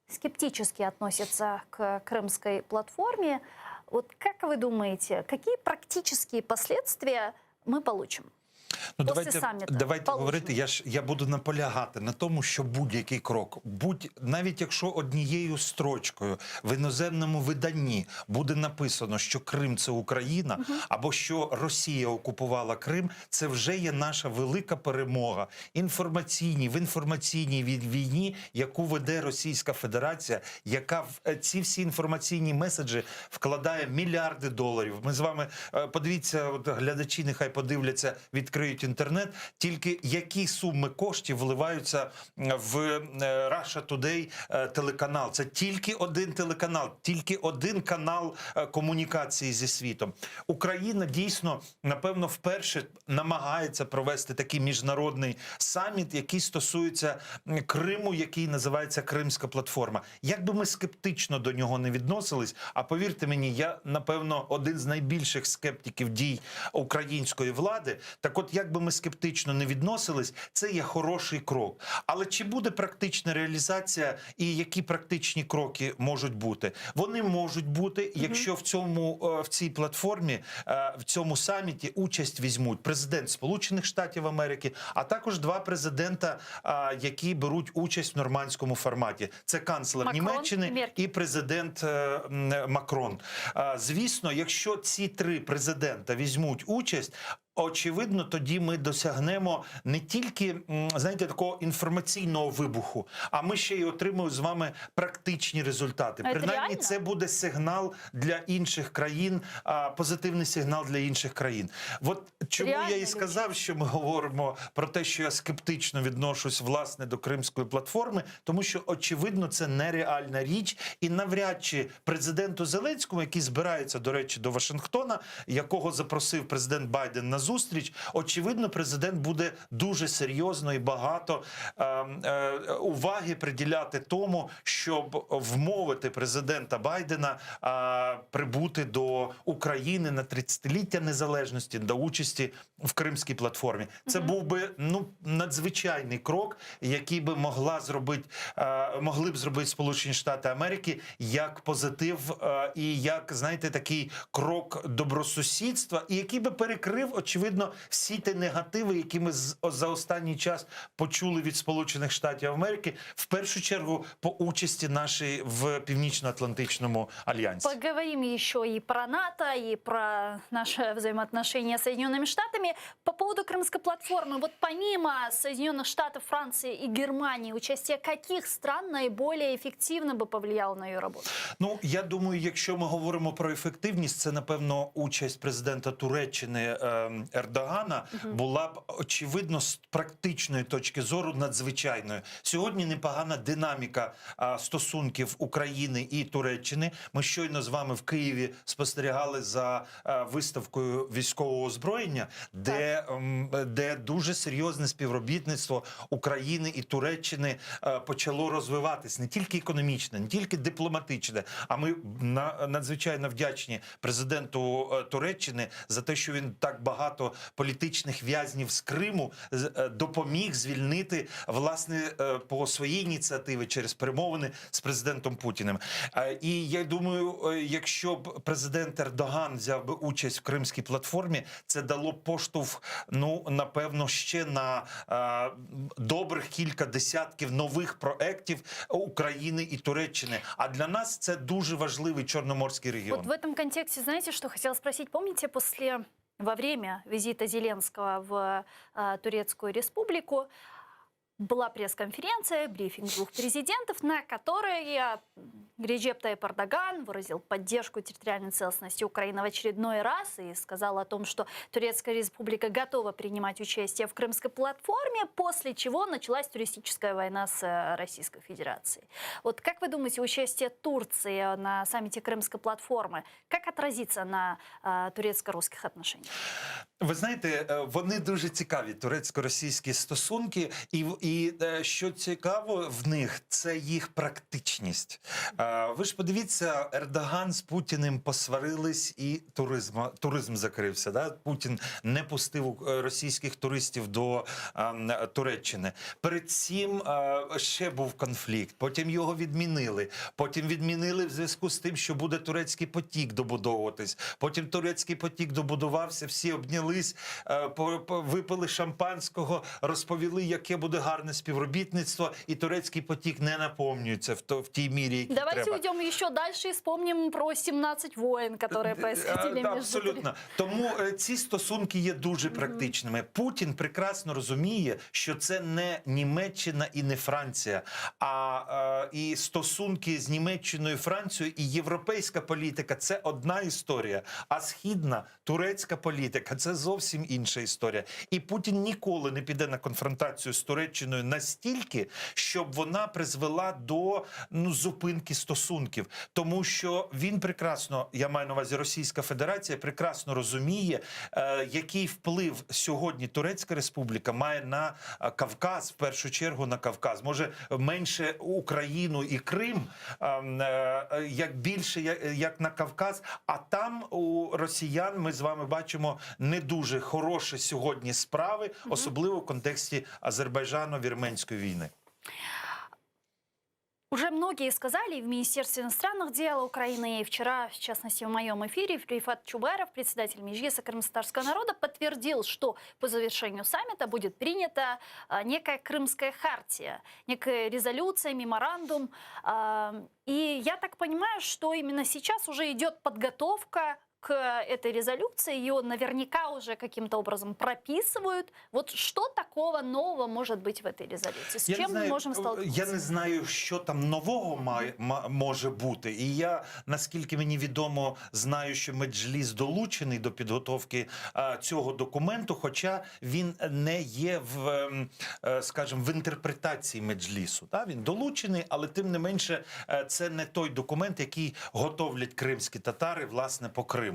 скептически относятся к крымской платформе. Вот как вы думаете, какие практические последствия мы получим? Ну, После давайте, саммита давайте получим. говорити. Я ж я буду наполягати на тому, що будь-який крок, будь навіть якщо однією строчкою в іноземному виданні буде написано, що Крим це Україна, або що Росія окупувала Крим, це вже є наша велика перемога інформаційній в інформаційній вій- війні, яку веде Російська Федерація, яка в е, ці всі інформаційні меседжі вкладає мільярди доларів. Ми з вами е, подивіться, от глядачі нехай подивляться, відкриють інтернет. Тільки які суми коштів вливаються в е, Russia Today е, телеканал. Це тільки один телеканал, тільки один канал е, комунікації зі світом. Україна дійсно напевно вперше намагається провести такий міжнародний саміт, який стосується м, Криму, який називається Кримська платформа. Як би ми скептично до нього не відносились, а повірте мені, я напевно один з найбільших скептиків дій української влади. Так, от, як би ми скептично не відносились, це є хороший крок. Але чи буде практична реалізація і які практичні кроки можуть бути? Вони можуть бути, якщо в цьому е, в цій платформі, е, в цьому саміті участь візьмуть президент Сполучених Штатів Америки, а також два президента, а, які беруть участь в нормандському форматі. Це канцлер Макрон і Німеччини Меркель. і президент е, м, Макрон. А, Звісно, якщо ці три президента візьмуть участь. Очевидно, тоді ми досягнемо не тільки м, знаєте, такого інформаційного вибуху, а ми ще й отримаємо з вами практичні результати. А це Принаймні, реально? це буде сигнал для інших країн, а, позитивний сигнал для інших країн. От чому Реально, я і Люся? сказав, що ми говоримо про те, що я скептично відношусь власне до кримської платформи, тому що очевидно це нереальна річ, і навряд чи президенту Зеленському, який збирається, до речі, до Вашингтона, якого запросив президент Байден на зустріч, очевидно, президент буде дуже серйозно і багато е, е, уваги приділяти тому, щоб вмовити президента Байдена е, прибути до України на 30-ліття незалежності до участі в Кримській платформі. Це був би ну надзвичайний крок, який би могла зробити, е, могли б зробити Сполучені Штати Америки як позитив е, і як знаєте, такий крок добросусідства, і який би перекрив очевидно всі ті негативи, які ми з- за останній час почули від Сполучених Штатів Америки, в першу чергу по участі нашій в Північно-Атлантичному альянсі. Поговорим еще и про НАТО, и про наши взаимоотношения с Соединенными Штатами. По поводу Крымской платформы, вот помимо Соединенных Штатов, Франции и Германии, участие каких стран наиболее эффективно бы повлияло на ее работу? Ну я думаю, якщо ми говоримо про ефективність, це напевно участь президента Туреччини ем, Ердогана була б очевидно з практичної точки зору надзвичайною. Сьогодні непогана динаміка а, стосунків України і Туреччини. Ми щойно з вами в Києві спостерігали за а, виставкою військового озброєння, де, ем, де дуже серйозне співробітництво України і Туреччини е, почало розвиватись не тільки економічне, не тільки дипломатичне. А ми на, надзвичайно вдячні президенту е, Туреччини за те, що він так багато політичних в'язнів з Криму з- е, допоміг звільнити власне е, по своїй ініціативі через перемовини з президентом Путіним. Е, І я думаю, е, якщо б президент Ердоган взяв би участь в кримській платформі, це дало б поштовх, ну напевно, ще на е, добрих кілька десятків нових проектів України і Туреччини. А для нас це дуже важливий чорноморський регіон. Вот в этом контексте, знаете, что хотела спросить? Помните, после, во время визита Зеленского в э, Турецкую республику была пресс-конференция, брифинг двух президентов, на которой э, Реджеп Тайип Эрдоган выразил поддержку территориальной целостности Украины в очередной раз и сказал о том, что Турецкая республика готова принимать участие в Крымской платформе, после чего началась туристическая война с э, Российской Федерацией. Вот как вы думаете, участие Турции на саммите Крымской платформы, как отразится на э, турецко-русских отношениях? Ви знаєте, е, вони дуже цікаві турецько-російські стосунки, і, в- і е, що цікаво в них, це їх практичність. Е, Ви ж подивіться, Ердоган з Путіним посварились, і туризм, туризм закрився. Да? Путін не пустив е, російських туристів до ем, Туреччини. Перед цим е, ще був конфлікт. Потім його відмінили. Потім відмінили в зв'язку з тим, що буде турецький потік добудовуватись. Потім турецький потік добудувався, всі обнялись. обнялись, е, по- по- випили шампанського, розповіли, яке буде гарне співробітництво, і турецький потік не наповнюється в, то, в тій мірі, якій Давайте треба. уйдем еще дальше и вспомним про 17 войн, которые происходили Е, между Абсолютно. Тому е, ці стосунки є дуже практичними. Путін прекрасно розуміє, що це не Німеччина і не Франція, а е, і стосунки з Німеччиною, Францією і європейська політика це одна історія, а східна турецька політика це зовсім інша історія. І Путін ніколи не піде на конфронтацію з Туреччиною настільки, щоб вона призвела до ну, зупинки стосунків, тому що він прекрасно, я маю на увазі Російська Федерація, прекрасно розуміє, е, який вплив сьогодні Турецька Республіка має на е, Кавказ, в першу чергу на Кавказ, може менше Україну і Крим, ем, е, е, як більше я- як на Кавказ. А там у росіян ми з вами бачимо не дуже хороші сьогодні справи, особливо в контексті Азербайджано-вірменської війни. Уже многие сказали и в Министерстве иностранных дел Украины, и вчера, в частности, в моем эфире, Рефат Чубаров, председатель Меджлиса крымскотатарского народа, подтвердил, что по завершению саммита будет принята а, некая Крымская хартия, некая резолюция, меморандум. А, И я так понимаю, что именно сейчас уже идет подготовка к этой резолюции, ее наверняка уже каким-то образом прописывают. Вот что такого нового может быть в этой резолюции? С Я не чем мы знаю, можем столкнуться? Я не знаю, що там нового має, ма- може бути. І я, наскільки мені відомо, знаю, що Меджліс долучений до підготовки а, цього документу, хоча він не є в, ем, е, скажімо, в інтерпретації Меджлісу. Та? Він долучений, але тим не менше, е, це не той документ, який готовлять кримські татари, власне, по Криму.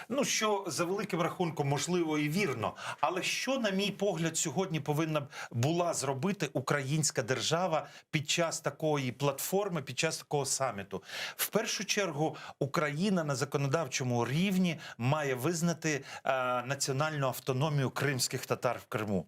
Ну, що за великим рахунком, можливо, і вірно. Але що, на мій погляд, сьогодні повинна б була зробити українська держава під час такої платформи, під час такого саміту? В першу чергу, Україна на законодавчому рівні має визнати е, національну автономію кримських татар в Криму.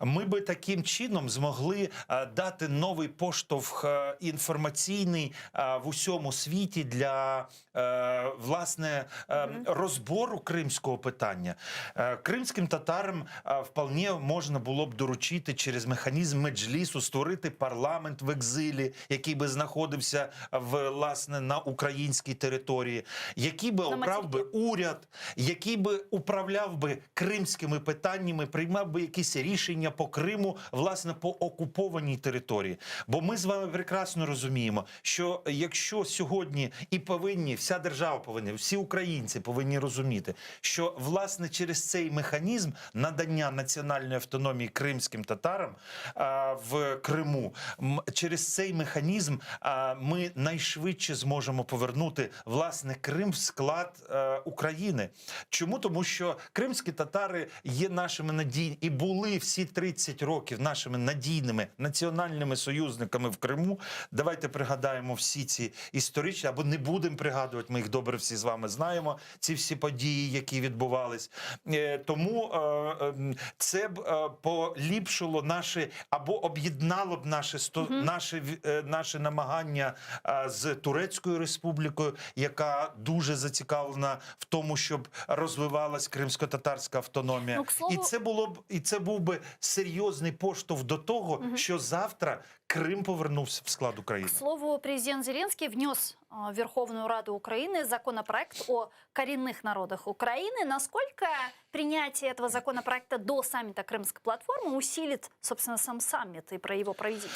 Ми би таким чином змогли е, дати новий поштовх е, інформаційний е, в усьому світі для е, власне е, розбору кримського питання. Е, Кримським татарам е, вполне можна було б доручити через механізм меджлісу створити парламент в екзилі, який би знаходився в власне на українській території, який би На обрав би уряд, який би управляв би кримськими питаннями, приймав би якісь рішення по Криму, власне, по окупованій території. Бо ми з вами прекрасно розуміємо, що якщо сьогодні і повинні, вся держава повинна, всі українці повинні розуміти, що власне через цей механізм надання національної автономії кримським татарам а, в Криму, м, через цей механізм а, ми найшвидше зможемо повернути власне Крим в склад е, України. Чому? Тому що кримські татари є нашими надій і були всі 30 років нашими надійними національними союзниками в Криму. Давайте пригадаємо всі ці історичні, або не будемо пригадувати, ми їх добре всі з вами знаємо, ці всі події, які відбувались. Е, Тому е, ем, це б е, поліпшило наші або об'єднало б наші, сто, наші, в- е, наші намагання е, з Турецькою Республікою, яка дуже зацікавлена в тому, щоб розвивалась кримсько-татарська автономія. Ну, к слову- І це було б і це був би серйозний поштовх до того, що завтра Крим повернувся в склад України. К слову, президент Зеленский внес а, в Верховную Раду Украины законопроект о коренных народах Украины. Насколько принятие этого законопроекта до саммита Крымской платформы усилит, собственно, сам саммит и про его проведение?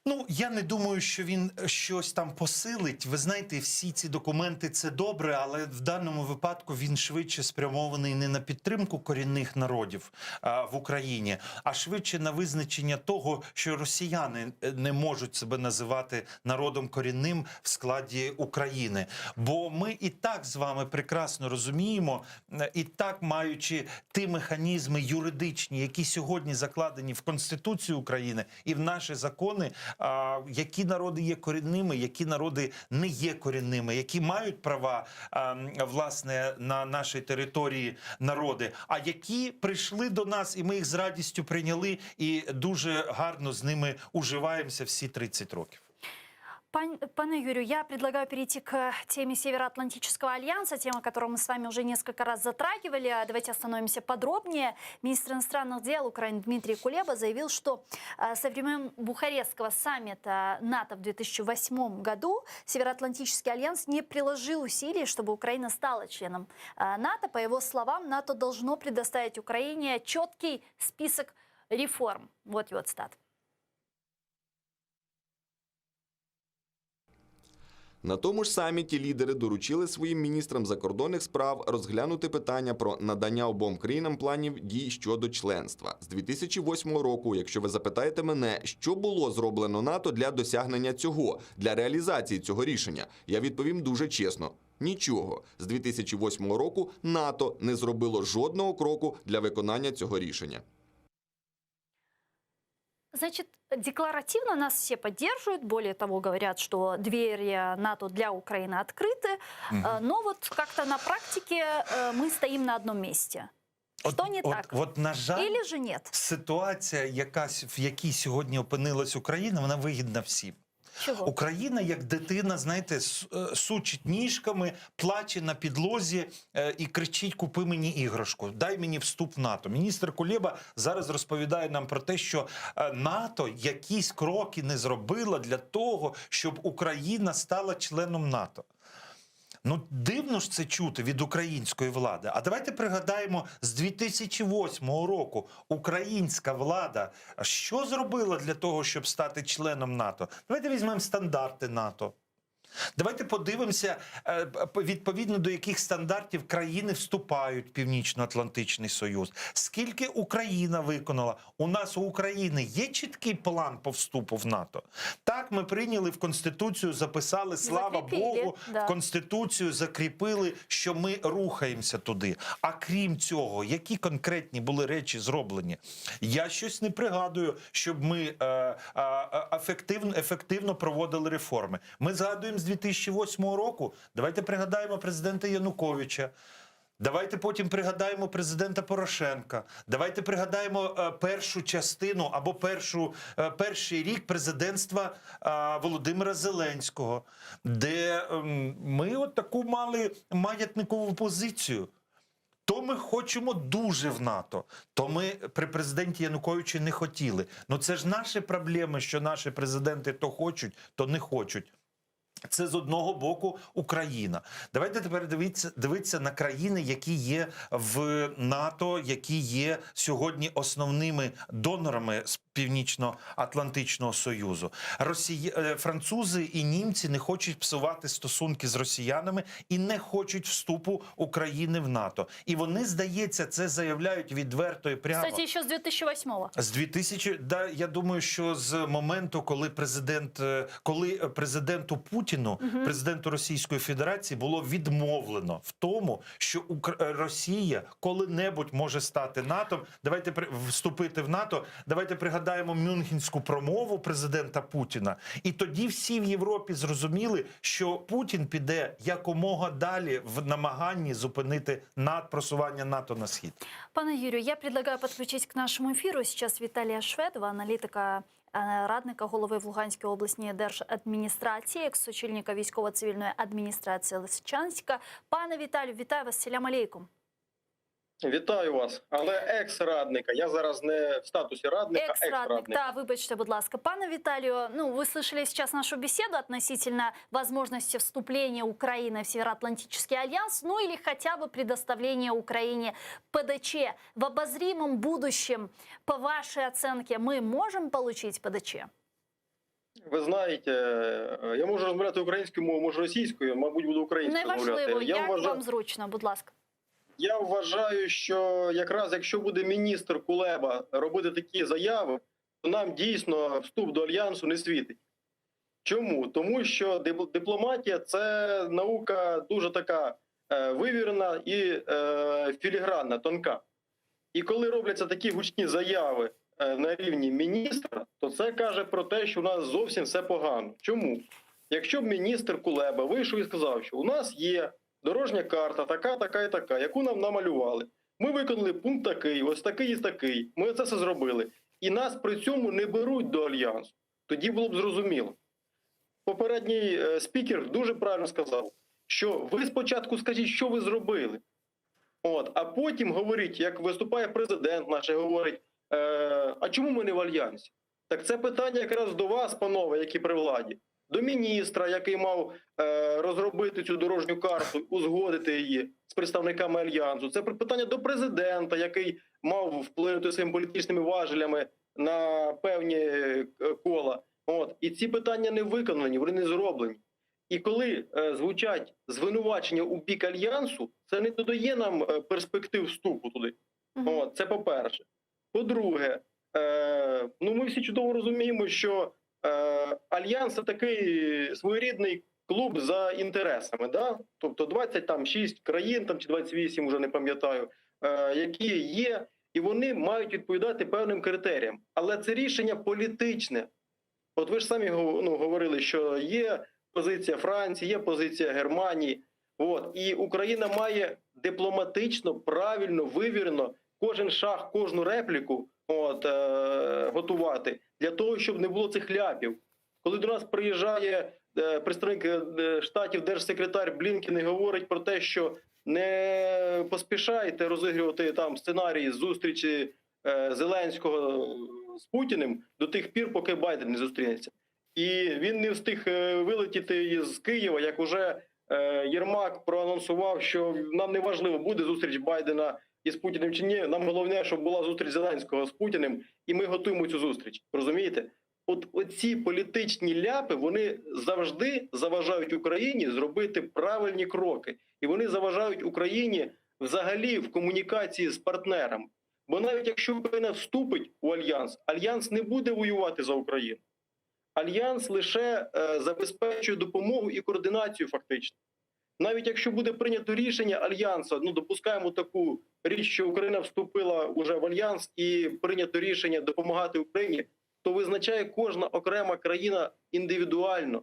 Ну, я не думаю, що він щось там посилить. Ви знаєте, всі ці документи це добре, але в даному випадку він швидше спрямований не на підтримку корінних народів а, в Україні, а швидше на визначення того, що росіяни е, не можуть себе називати народом корінним в складі України. Бо ми і так з вами прекрасно розуміємо, е, і так маючи ті механізми юридичні, які сьогодні закладені в Конституцію України і в наші закони, а, які народи є корінними, які народи не є корінними, які мають права а, м, власне на нашій території народи, а які прийшли до нас, і ми їх з радістю прийняли, і дуже гарно з ними уживаємося всі 30 років. Пане Юрию, я предлагаю перейти к теме Североатлантического альянса, тема, которую мы с вами уже несколько раз затрагивали. Давайте остановимся подробнее. Министр иностранных дел Украины Дмитрий Кулеба заявил, что э, со времен Бухарестского саммита НАТО в 2008 году Североатлантический альянс не приложил усилий, чтобы Украина стала членом э, НАТО. По его словам, НАТО должно предоставить Украине четкий список реформ. Вот его цитата. На тому ж саміті лідери доручили своїм міністрам закордонних справ розглянути питання про надання обом країнам планів дій щодо членства з 2008 року. Якщо ви запитаєте мене, що було зроблено НАТО для досягнення цього, для реалізації цього рішення, я відповім дуже чесно. Нічого з 2008 року НАТО не зробило жодного кроку для виконання цього рішення. Значит, декларативно нас все поддерживают, более того, говорят, что двери НАТО для Украины открыты, угу. но вот как-то на практике э, мы стоим на одном месте. От, Что не от, так? От, на жаль, Или же нет? ситуація, якась, в якій сьогодні опинилась Україна, вона вигідна всім. Чого? Україна, як дитина, знаєте, е, сучить ніжками, плаче на підлозі е, і кричить: Купи мені іграшку, дай мені вступ в НАТО. Міністр Кулеба зараз розповідає нам про те, що е, НАТО якісь кроки не зробила для того, щоб Україна стала членом НАТО. Ну, дивно ж це чути від української влади. А давайте пригадаємо з 2008 року українська влада що зробила для того, щоб стати членом НАТО? Давайте візьмемо стандарти НАТО. Давайте подивимося, е, відповідно до яких стандартів країни вступають в Північно-Атлантичний Союз. Скільки Україна виконала? У нас у України є чіткий план по вступу в НАТО. Так, ми прийняли в Конституцію, записали, слава Закріпили, Богу, да. в Конституцію закріпили, що ми рухаємося туди. А крім цього, які конкретні були речі зроблені? Я щось не пригадую, щоб ми е, е, ефективно, ефективно проводили реформи. Ми згадуємо з 2008 року. Давайте пригадаємо президента Януковича. Давайте потім пригадаємо президента Порошенка. Давайте пригадаємо е, першу частину або першу, е, перший рік президентства е, Володимира Зеленського, де ем, ми от таку мали маятникову позицію. То ми хочемо дуже в НАТО, то ми при президенті Януковичі не хотіли. Ну це ж наші проблеми, що наші президенти то хочуть, то не хочуть. Це з одного боку Україна. Давайте тепер дивитися, дивитися на країни, які є в НАТО, які є сьогодні основними донорами з Північно-Атлантичного Союзу. Росії... е, Французи і німці не хочуть псувати стосунки з росіянами і не хочуть вступу України в НАТО. І вони, здається, це заявляють відверто і прямо. Кстати, еще с 2008-го. З 2000, да, я думаю, що з моменту, коли президент, е, коли президенту Путіну, Мгм. президенту Російської Федерації, було відмовлено в тому, що Укр... е, Росія коли-небудь може стати НАТО. Давайте при... вступити в НАТО. Давайте пригадаємо Мюнхенську промову президента Путіна. І тоді всі в Європі зрозуміли, що Путін піде якомога далі в намаганні зупинити над просування НАТО на схід. Пане Юрію, я предлагаю подключить к нашему эфиру сейчас Віталія Шведова, аналітика, е, радника голови в Луганській обласній держадміністрації, екс-очільника військово-цивільної адміністрації Лисичанська. Пане Віталію, вітаю вас, селям алейкум. Вітаю вас, але екс-радника. Я зараз не в статусі радника, Екс-радник, екс-радник. да, вибачте, будь ласка. Пане Виталию, ну, вы слышали сейчас нашу беседу относительно возможности вступления Украины в Североатлантический альянс, ну или хотя бы предоставления Украине ПДЧ. В обозримом будущем, по вашей оценке, мы можем получить ПДЧ? Ви знаєте, е, я можу розмовляти українською мовою, можу російською, мабуть, буду українською Неважливо, розмовляти. Я як вважаю, вам зручно, будь ласка. я вважаю, що якраз якщо буде міністр Кулеба робити такі заяви, то нам дійсно вступ до альянсу не світить. Чому? Тому що дипломатія це наука дуже така е, вивірена і е, філігранна, тонка. І коли робляться такі гучні заяви е, на рівні міністра, то це каже про те, що у нас зовсім все погано. Чому? Якщо б міністр Кулеба вийшов і сказав, що у нас є дорожня карта, така, така і така, яку нам намалювали. Ми виконали пункт такий, ось такий і такий. Ми це все зробили. І нас при цьому не беруть до альянсу. Тоді було б зрозуміло. Попередній е, спікер дуже правильно сказав, що ви спочатку скажіть, що ви зробили. От, а потім говоріть, як виступає президент наш і говорить, е, а чому ми не в альянсі? Так це питання якраз до вас, панове, які при владі, до міністра, який мав е, розробити цю дорожню карту, узгодити її з представниками альянсу. Це питання до президента, який мав вплинути своїми політичними важелями на певні е, кола. От і ці питання не виконані, вони не зроблені. І коли е, звучать звинувачення у бік альянсу, це не додає нам е, перспектив вступу туди. От, це по-перше. По-друге, е, ну ми всі чудово розуміємо, що е, альянс це такий своєрідний клуб за інтересами. Да? Тобто 26 країн там, чи 28, вже не пам'ятаю, е, які є, і вони мають відповідати певним критеріям. Але це рішення політичне. От ви ж самі ну, говорили, що є позиція Франції, є позиція Германії. От і Україна має дипломатично, правильно, вивірено кожен шаг, кожну репліку от, е, готувати для того, щоб не було цих ляпів. Коли до нас приїжджає е, представник е, штатів, держсекретар Блінкен і говорить про те, що не поспішайте розігрувати там сценарії зустрічі е, Зеленського з Путіним до тих пір, поки Байден не зустрінеться. І він не встиг е, вилетіти із Києва, як уже е, Єрмак проанонсував, що нам не важливо, буде зустріч Байдена із Путіним чи ні. Нам головне, щоб була зустріч Зеленського з Путіним, і ми готуємо цю зустріч. Розумієте? От оці політичні ляпи вони завжди заважають Україні зробити правильні кроки, і вони заважають Україні взагалі в комунікації з партнерами. Бо навіть якщо Україна вступить у альянс, альянс не буде воювати за Україну. Альянс лише е, забезпечує допомогу і координацію, фактично. Навіть якщо буде прийнято рішення альянсу, ну допускаємо таку річ, що Україна вступила уже в альянс і прийнято рішення допомагати Україні, то визначає кожна окрема країна індивідуально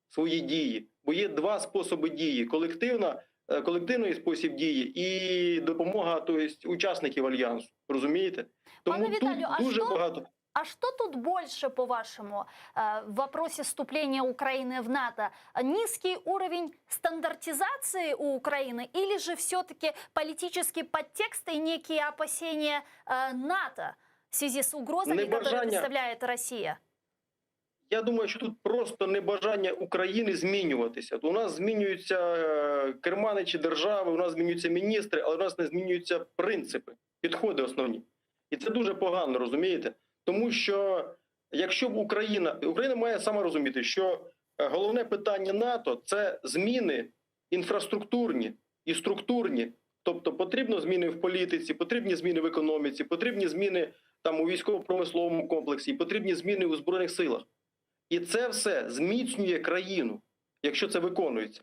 свої дії. Бо є два способи дії: колективна, е, колективний спосіб дії і допомога, то есть, учасників альянсу. Розумієте? Тому Пане Віталію, тут а дуже що- багато. А что тут больше, по-вашему, э, в вопросе вступления Украины в НАТО? Низкий уровень стандартизации у Украины или же все-таки политический подтекст и некие опасения э, НАТО в связи с угрозами, которые Небажання- представляет Россия? Я думаю, що тут просто небажання України змінюватися. У нас змінюються е, керманичі держави, у нас змінюються міністри, але у нас не змінюються принципи, підходи основні. І це дуже погано, розумієте? Тому що якщо б Україна, Україна має сама розуміти, що е, головне питання НАТО це зміни інфраструктурні і структурні. Тобто потрібно зміни в політиці, потрібні зміни в економіці, потрібні зміни там у військово-промисловому комплексі, потрібні зміни у збройних силах. І це все зміцнює країну, якщо це виконується.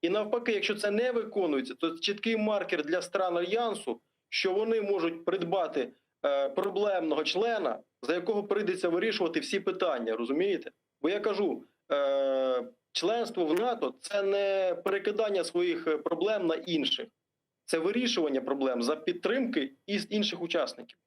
І навпаки, якщо це не виконується, то чіткий маркер для стран альянсу, що вони можуть придбати е, проблемного члена, за якого прийдеться вирішувати всі питання, розумієте? Бо я кажу, е, членство в НАТО це не перекидання своїх е, проблем на інших, це вирішування проблем за підтримки із інших учасників.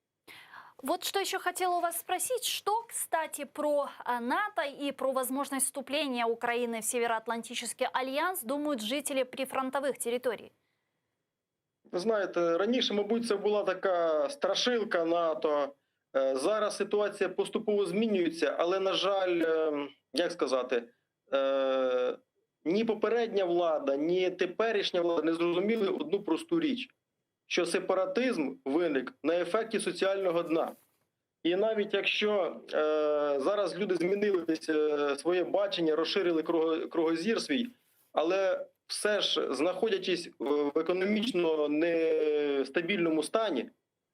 Вот что еще хотела у вас спросить. Что, кстати, про э, НАТО и про возможность вступления Украины в Североатлантический альянс думают жители прифронтовых территорий? Ви знаєте, раніше, мабуть, це була така страшилка НАТО. Е, Зараз ситуація поступово змінюється, але, на жаль, е, як сказати, е, ні попередня влада, ні теперішня влада не зрозуміли одну просту річ, що сепаратизм виник на ефекті соціального дна. І навіть якщо е, зараз люди змінили десь е, своє бачення, розширили круго- кругозір свій, але все ж знаходячись в економічно нестабільному стані,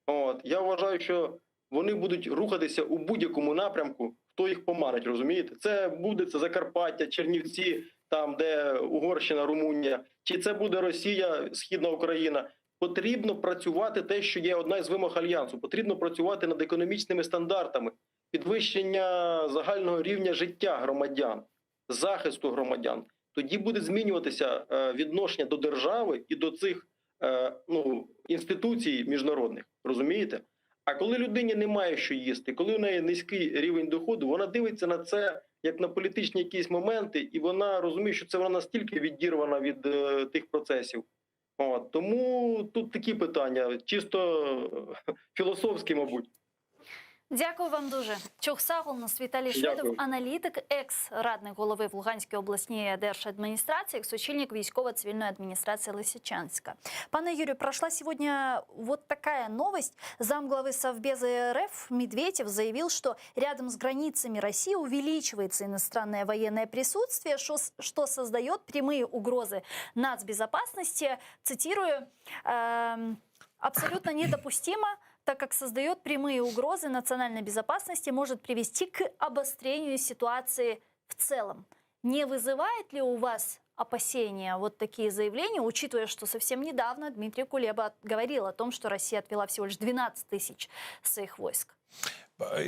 от я вважаю, що вони будуть рухатися у будь-якому напрямку, хто їх поманить, розумієте? Це буде це Закарпаття, Чернівці, там де Угорщина, Румунія, чи це буде Росія, Східна Україна. Потрібно працювати те, що є одна з вимог альянсу. Потрібно працювати над економічними стандартами, підвищення загального рівня життя громадян, захисту громадян. Тоді буде змінюватися е, відношення до держави і до цих е, ну, інституцій міжнародних. Розумієте? А коли людині немає що їсти, коли у неї низький рівень доходу, вона дивиться на це. як на політичні якісь моменти, і вона розуміє, що це вона настільки відірвана від е, тих процесів. От, тому тут такі питання, чисто е, філософські, мабуть. Дякую вам дуже. Çoq sağ oluñız. Віталій Шведов, Дякую. аналітик, екс-радник голови в Луганській обласній держадміністрації, екс-очільник військово-цивільної адміністрації Лисичанська. Пане Юрию, прошла сегодня вот такая новость. Замглавы Совбеза РФ Медведев заявил, что рядом с границами России увеличивается иностранное военное присутствие, что, что создает прямые угрозы нацбезопасности. Цитирую, эм, абсолютно недопустимо, так как создает прямые угрозы национальной безопасности, может привести к обострению ситуации в целом. Не вызывает ли у вас опасения вот такие заявления, учитывая, что совсем недавно Дмитрий Кулеба говорил о том, что Россия отвела всего лишь 12 тысяч своих войск?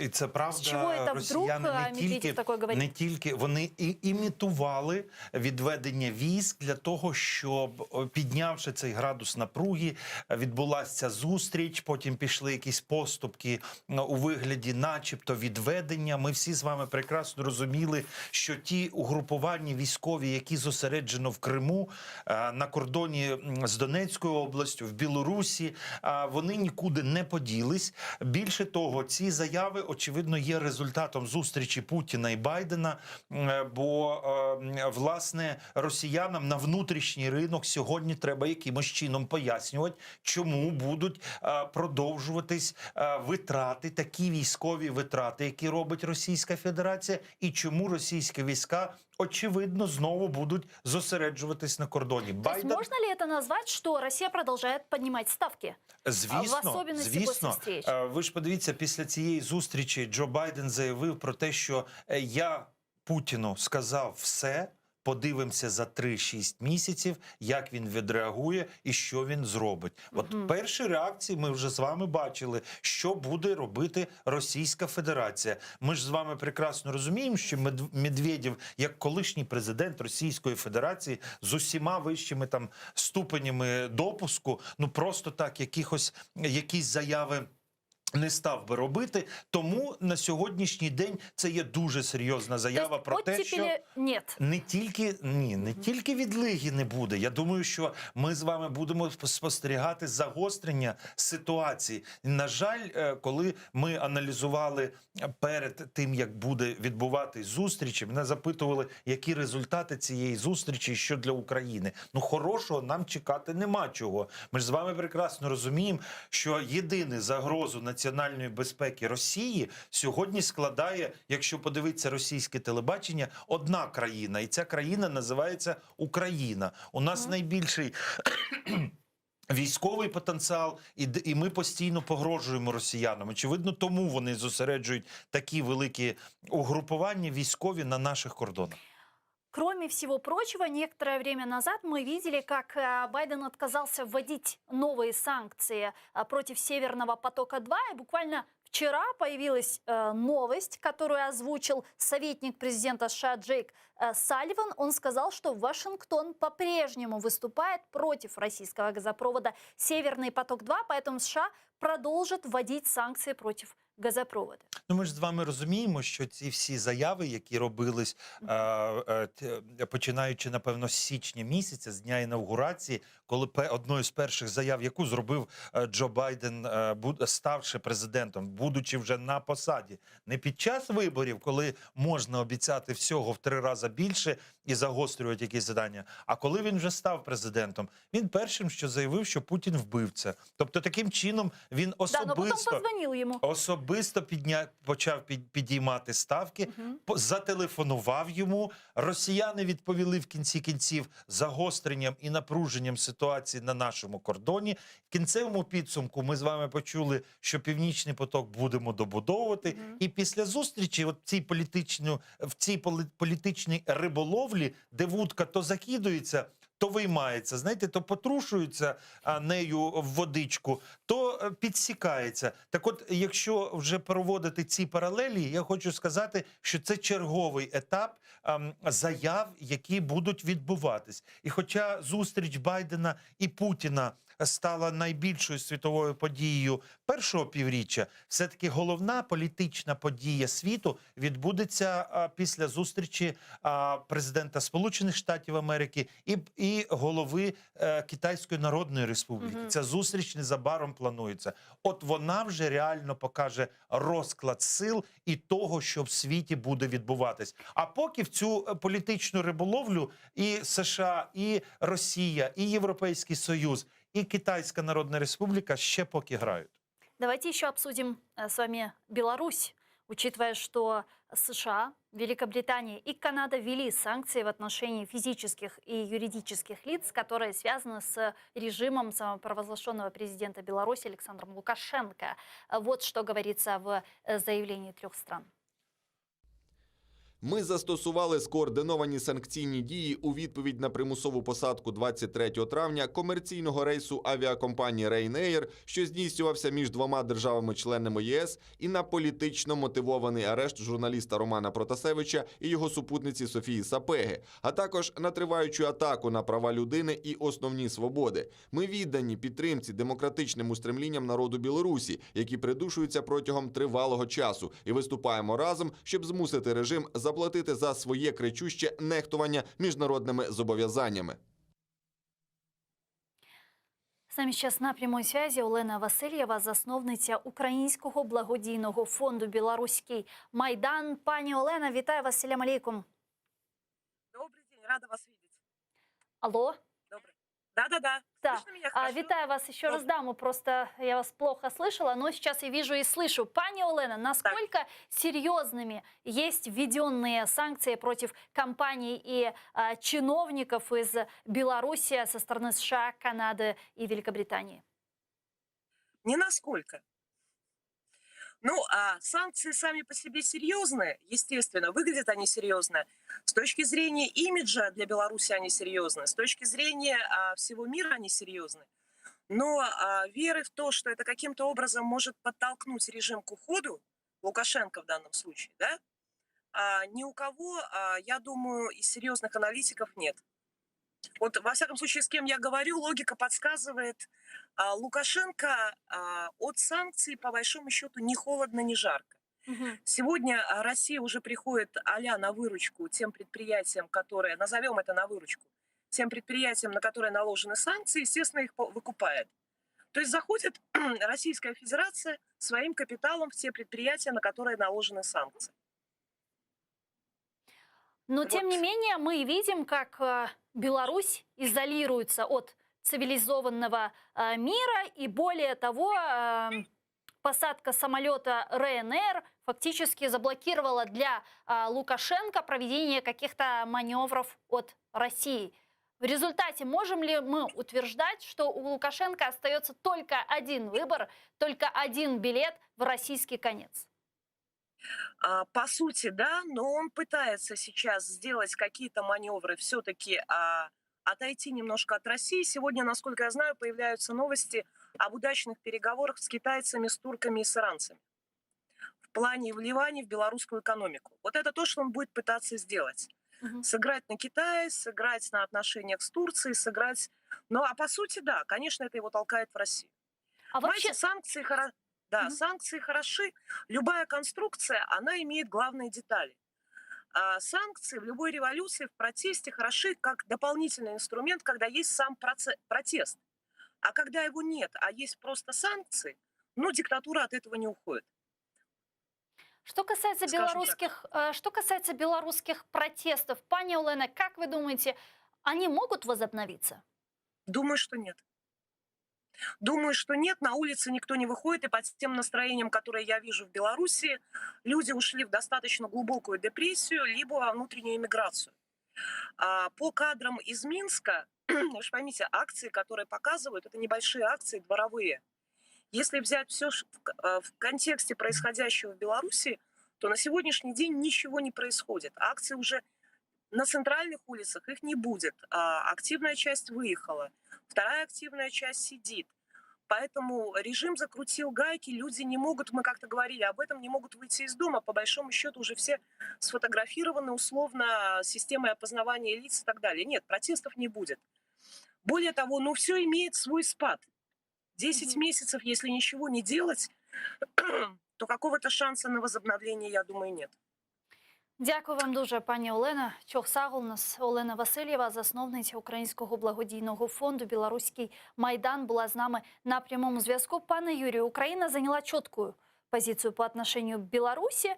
І це правда, С чего это вдруг, росіяни а, не Медведєв тільки, такое говорит? не тільки вони і імітували відведення військ для того, щоб о, піднявши цей градус напруги, відбулася ця зустріч. Потім пішли якісь поступки м, у вигляді, начебто, відведення. Ми всі з вами прекрасно розуміли, що ті угрупування військові, які зосереджено в Криму е, на кордоні м, з Донецькою областю, в Білорусі, а, вони нікуди не поділись. Більше того, ці заяви очевидно є результатом зустрічі Путіна і Байдена. м, е, Бо е, м, власне росіянам на внутрішній ринок сьогодні треба якимось чином пояснювати, чому будуть е, продовжуватись е, витрати, такі військові витрати, які робить Російська Федерація, і чому російські війська очевидно знову будуть зосереджуватись на кордоні. То есть можно ли это назвать, что Россия продолжает поднимать ставки? Звісно, в особенности звісно. после встреч. Е, Ви ж подивіться, після цієї зустрічі Джо Байден заявив про те, що е, я Путіну сказав все. Подивимося за 3-6 місяців, як він відреагує і що він зробить. От Мгм. перші реакції ми вже з вами бачили, що буде робити Російська Федерація. Ми ж з вами прекрасно розуміємо, що Мед- Медведєв, як колишній президент Російської Федерації, з усіма вищими там ступенями допуску, ну просто так якихось якісь заяви. Не став би робити, тому на сьогоднішній день це є дуже серйозна заява про те, що Оттепели нет. не тільки ні, не тільки відлиги не буде. Я думаю, що ми з вами будемо спостерігати загострення ситуації. На жаль, е, коли ми аналізували перед тим, як буде відбуватись зустрічі, мене запитували, які результати цієї зустрічі і що для України. Ну хорошого нам чекати нема чого. Ми ж з вами прекрасно розуміємо, що єдину загрозу національної безпеки Росії сьогодні складає, якщо подивитися російське телебачення, одна країна, і ця країна називається Україна. У нас найбільший. Військовий потенціал, і, д- і ми постійно погрожуємо росіянам. Очевидно, тому вони зосереджують такі великі угрупування військові на наших кордонах. Кроме всего прочего, некоторое время назад мы видели, как э, Байден отказался вводить новые санкции э, против Северного потока-2. И буквально вчера появилась э, новость, которую озвучил советник президента США Джейк э, Салливан. Он сказал, что Вашингтон по-прежнему выступает против российского газопровода «Северный поток-2», поэтому США продолжат вводить санкции против газопровода. Ну, ми ж з вами розуміємо, що ці всі заяви, які робились, е, е, т- починаючи, напевно, з січня місяця, з дня інаугурації, коли пе- одною з перших заяв, яку зробив е, Джо Байден, е, бу- ставши президентом, будучи вже на посаді, не під час виборів, коли можна обіцяти всього в три рази більше і загострювати якісь завдання. А коли він вже став президентом, він першим, що заявив, що Путін вбивця. Тобто, таким чином він Да, но потом особисто позвонил ему. особисто підня... почав під... підіймати ставки, по- зателефонував йому. Росіяни відповіли в кінці кінців загостренням і напруженням ситуації на нашому кордоні. В кінцевому підсумку ми з вами почули, що північний поток будемо добудовувати. І після зустрічі, от в цій політичну, в цій поли- політичній риболовлі, де вудка то закидується. То виймається, знаєте, то потрушується а, нею в водичку, то е, підсікається. Так от, якщо вже проводити ці паралелі, я хочу сказати, що це черговий етап ем, заяв, які будуть відбуватись. І хоча зустріч Байдена і Путіна. стала найбільшою світовою подією першого півріччя, все-таки головна політична подія світу відбудеться а, після зустрічі а, президента Сполучених Штатів Америки і, і голови е, Китайської Народної Республіки. Мгм. Ця зустріч незабаром планується. От вона вже реально покаже розклад сил і того, що в світі буде відбуватись. А поки в цю е, політичну риболовлю і США, і Росія, і Європейський Союз, і Китайська Народна Республіка ще поки грають. Давайте еще обсудим э, с вами Беларусь, учитывая, что США, Великобритания и Канада ввели санкции в отношении физических и юридических лиц, которые связаны с режимом самопровозглашенного президента Беларуси Александром Лукашенко. Вот что говорится в э, заявлении трех стран. Ми застосували скоординовані санкційні дії у відповідь на примусову посадку 23 травня комерційного рейсу авіакомпанії Ryanair, що здійснювався між двома державами-членами ЄС, і на політично мотивований арешт журналіста Романа Протасевича і його супутниці Софії Сапеги, а також на триваючу атаку на права людини і основні свободи. Ми віддані підтримці демократичним устремлінням народу Білорусі, які придушуються протягом тривалого часу, і виступаємо разом, щоб змусити режим заплатити за своє кричуще нехтування міжнародними зобов'язаннями. С нами сейчас на прямой связи Олена Васильєва, засновниця Українського благодійного фонду Білоруський Майдан. Пані Олена, вітаю вас, селям алейкум. Добрый день, рада вас видеть. Алло. Добрый. Да-да-да. Да. Слышно меня А, хорошо? вітаю вас еще раз. Да, мы просто, я вас плохо слышала, но сейчас я вижу и слышу. Пані Олена, насколько серьезными есть введенные санкции против компаний и а, чиновников из Беларуси со стороны США, Канады и Великобритании? Ни насколько. Ну, а санкции сами по себе серьезные, естественно, выглядят они серьезно. С точки зрения имиджа для Беларуси они серьезны, с точки зрения а, всего мира они серьезны. Но а, веры в то, что это каким-то образом может подтолкнуть режим к уходу, Лукашенко в данном случае, да, а, ни у кого, а, я думаю, из серьезных аналитиков нет. Вот, во всяком случае, с кем я говорю, логика подсказывает, а, Лукашенко а, от санкций, по большому счету, ни холодно, ни жарко. Сегодня а, Россия уже приходит а на выручку тем предприятиям, которые, назовем это на выручку, тем предприятиям, на которые наложены санкции, естественно, их по- выкупает. То есть заходит Российская Федерация своим капиталом в те предприятия, на которые наложены санкции. Но, тем не менее, мы видим, как э, Беларусь изолируется от цивилизованного э, мира. И более того, э, посадка самолета Ryanair фактически заблокировала для э, Лукашенко проведение каких-то маневров от России. В результате можем ли мы утверждать, что у Лукашенко остается только один выбор, только один билет в российский конец? А, По сути, да, но он пытается сейчас сделать какие-то маневры, все-таки а, отойти немножко от России. Сегодня, насколько я знаю, появляются новости об удачных переговорах с китайцами, с турками и с иранцами в плане вливания в белорусскую экономику. Вот это то, что он будет пытаться сделать. Сыграть на Китае, сыграть на отношениях с Турцией, сыграть... Ну, а по сути, да, конечно, это его толкает в Россию. А вообще... санкции, хоро... да, санкции хороши. Любая конструкция, она имеет главные детали. А санкции в любой революции, в протесте хороши как дополнительный инструмент, когда есть сам проце- протест. А когда его нет, а есть просто санкции, ну, диктатура от этого не уходит. Что касается Скажем так. белорусских, э, что касается белорусских протестов, пані Олена, как вы думаете, они могут возобновиться? Думаю, что нет. Думаю, что нет, на улице никто не выходит, и по тем настроениям, которые я вижу в Беларуси, люди ушли в достаточно глубокую депрессию, либо во внутреннюю эмиграцию. А по кадрам из Минска, вы же поймите, акции, которые показывают, это небольшие акции, дворовые. Если взять все в контексте происходящего в Беларуси, то на сегодняшний день ничего не происходит. Акции уже на центральных улицах их не будет. А, Активная часть выехала, вторая активная часть сидит. Поэтому режим закрутил гайки, люди не могут, мы как-то говорили об этом, не могут выйти из дома. По большому счету уже все сфотографированы условно системой опознавания лиц и так далее. Нет, протестов не будет. Более того, ну все имеет свой спад. 10 месяцев, если ничего не делать, то какого-то шанса на возобновление, я думаю, нет. Дякую вам дуже, пані Олена. Çoq sağ oluñız. Олена Васильєва, засновниця Українського благодійного фонду Білоруський Майдан, була з нами на прямому зв'язку. Пане Юрію, Украина заняла четкую позицию по отношению к Беларуси.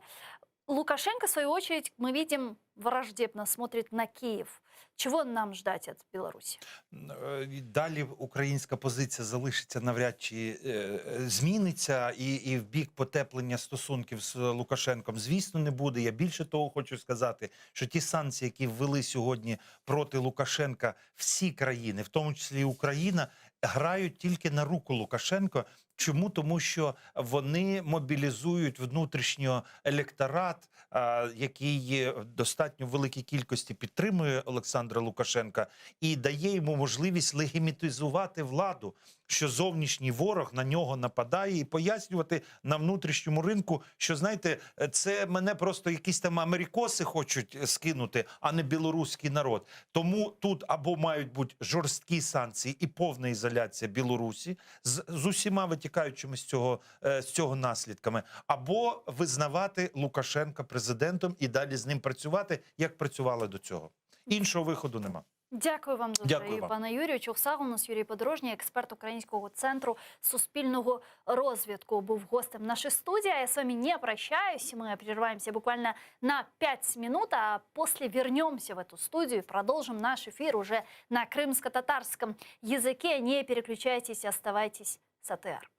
Лукашенко, в свою очередь, мы видим, враждебно смотрит на Киев. Чего нам ждать от Беларуси? Е, Далі українська позиція залишиться навряд чи е, е, зміниться, і, і в бік потеплення стосунків з Лукашенком, звісно, не буде. Я більше того хочу сказати, що ті санкції, які ввели сьогодні проти Лукашенка, всі країни, в тому числі і Україна, грають тільки на руку Лукашенко. Чому? Тому що вони мобілізують внутрішньо електорат, а, який в достатньо великій кількості підтримує Олександра Лукашенка, і дає йому можливість легімітизувати владу, що зовнішній ворог на нього нападає, і пояснювати на внутрішньому ринку, що знаєте, це мене просто якісь там америкоси хочуть скинути, а не білоруський народ. Тому тут або мають бути жорсткі санкції і повна ізоляція Білорусі з, з усіма витікаючими з цього, е, з цього наслідками, або визнавати Лукашенка президентом і далі з ним працювати, як працювали до цього. Іншого виходу нема. Дякую вам дуже, Дякую і вам. пане Юрію. Çoq sağ oluñız. Юрій Подорожній, експерт Українського центру суспільного розвитку, був гостем нашей студии. А я с вами не прощаюсь. Мы прерываемся буквально на 5 минут, а после вернемся в эту студию и продолжим наш эфир уже на крымско-татарском языке. Не переключайтесь, оставайтесь с АТР.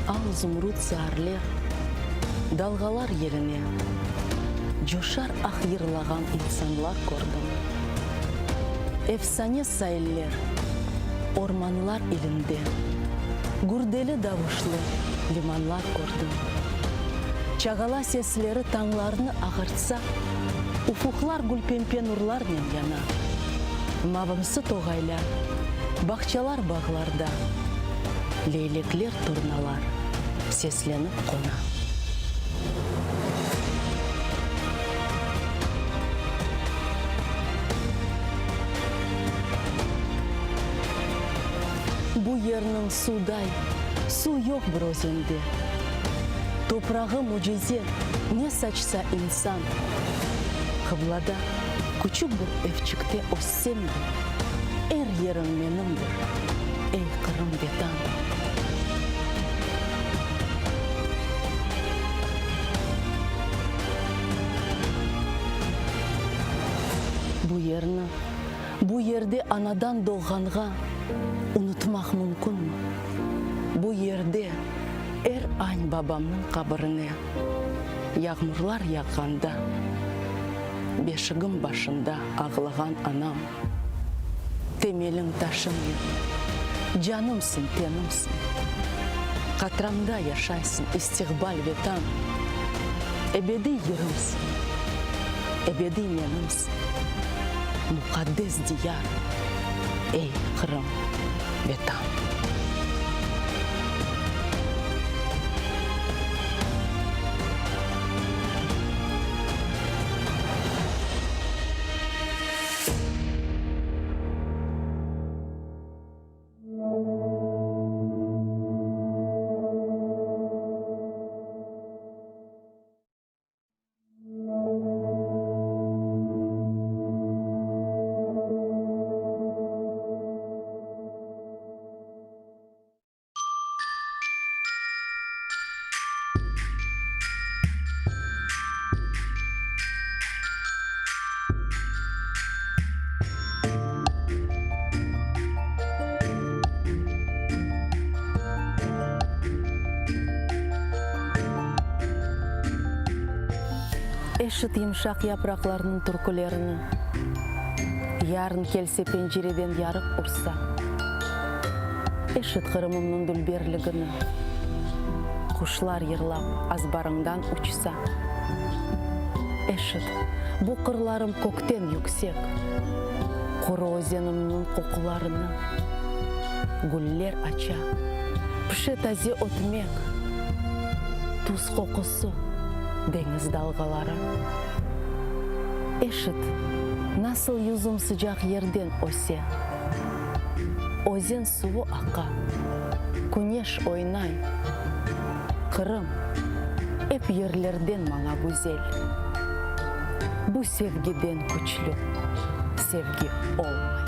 Al zumrut saarler, dalğalar yeline, Coşar ah yırlağan insanlar kördim. Efsane sailler, ormanlar ilinde, Gürdeli davuşlı limanlar kördim. Çağala sesleri tañlarnı ağartsa, Ufuqlar gülpempe nurlarnen yana. Mavımsı toğaylar, bağçalar bağlarda, Leylekler, turnalar seslenip qona. Bu yerniñ suvday suv yoq bir özende. Toprağı mücize, ne saçsa insan. Qıblada küçük bir evçikte össem de, er yeriñ menimdir, ey, Qırım Vetan. Bu yerni, bu yerde anadan doğğanğa unutmaq mümkünmi? Bu yerde er añ babamnıñ qabirine yağmurlar yağğanda beşigim başında ağlağan anam, temeliñ taşıñnen, canımsıñ, tenimsiñ, qatramda yaşaysıñ, istiqbal Vetan, ebediy yırımsıñ, ebediy menimsiñ, muqaddes diyar, ey, Qırım, Vetan. Eşit yımşaq yapraqlarnıñ türkülerini, Yarın kelse pencereden yarıq ursa. Eşit Qırımımnıñ dülberligini, Quşlar yırlap azbarıñdan uçsa. Eşit, bu qırlarım kökten yüksek, Quru özenimniñ qoqularını. Güller aça, pişe taze ötmek, Tuz qoqusı, deñiz dalğaları. Eşit, nasıl yüzüm sıcaq yerden öse, Özen suvu aqa, küneş oynay. Qırım, ep yerlerden maña güzel. Bu sevgiden küçlü sevgi olmay.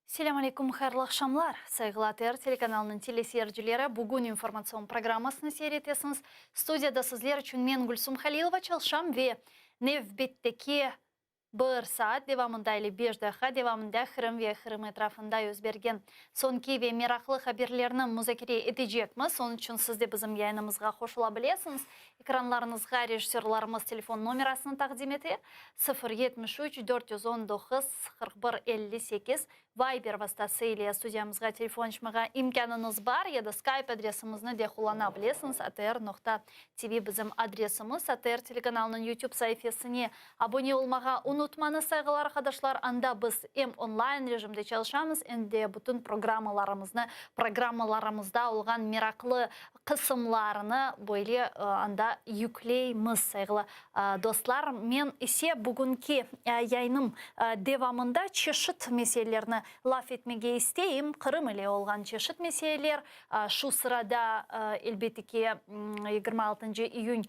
Selâm aleyküm, hayırlı aqşamlar, sayğılı ATR telekanalınıñ teleseyircileri, bugün informatsion programmasını seyir etesiñiz. Studiyada sizler içün men, Gülsum Halilova, çalışam ve nevbetteki Bir saat devamında 55 daqqa devamında Qırım ve Qırım etrafında yüz bergen soñki ve meraqlı haberlerni muzakere etecekmiz. Onıñ içün siz de bizim yayınımızğa qoşula bilesiñiz. Ekranlarıñızğa rejissörlarımız telefon nomerasını taqdim ete, 0 73 419 41 58. Viber vastası ile studiyamızğa telefon açmağa imkânıñız bar ya da Skype adresimizni de qullana bilesiñiz, atr noqta tv bizim adresimiz. ATR telekanalınıñ YouTube saifesine abone olmağa unutmañız, sayğılı arqadaşlar, anda biz em online rejimde çalışamız, em de bütün programmalarımıznı, programmalarımızda olğan meraqlı qısımlarını böyle anda yükleymiz, sayğılı dostlar. Men ise bugünki yayınım devamında çeşit meselelerni laf etmege isteyim, Qırım ile olğan çeşit meseleler, şu sırada, elbette ki, 26 iyün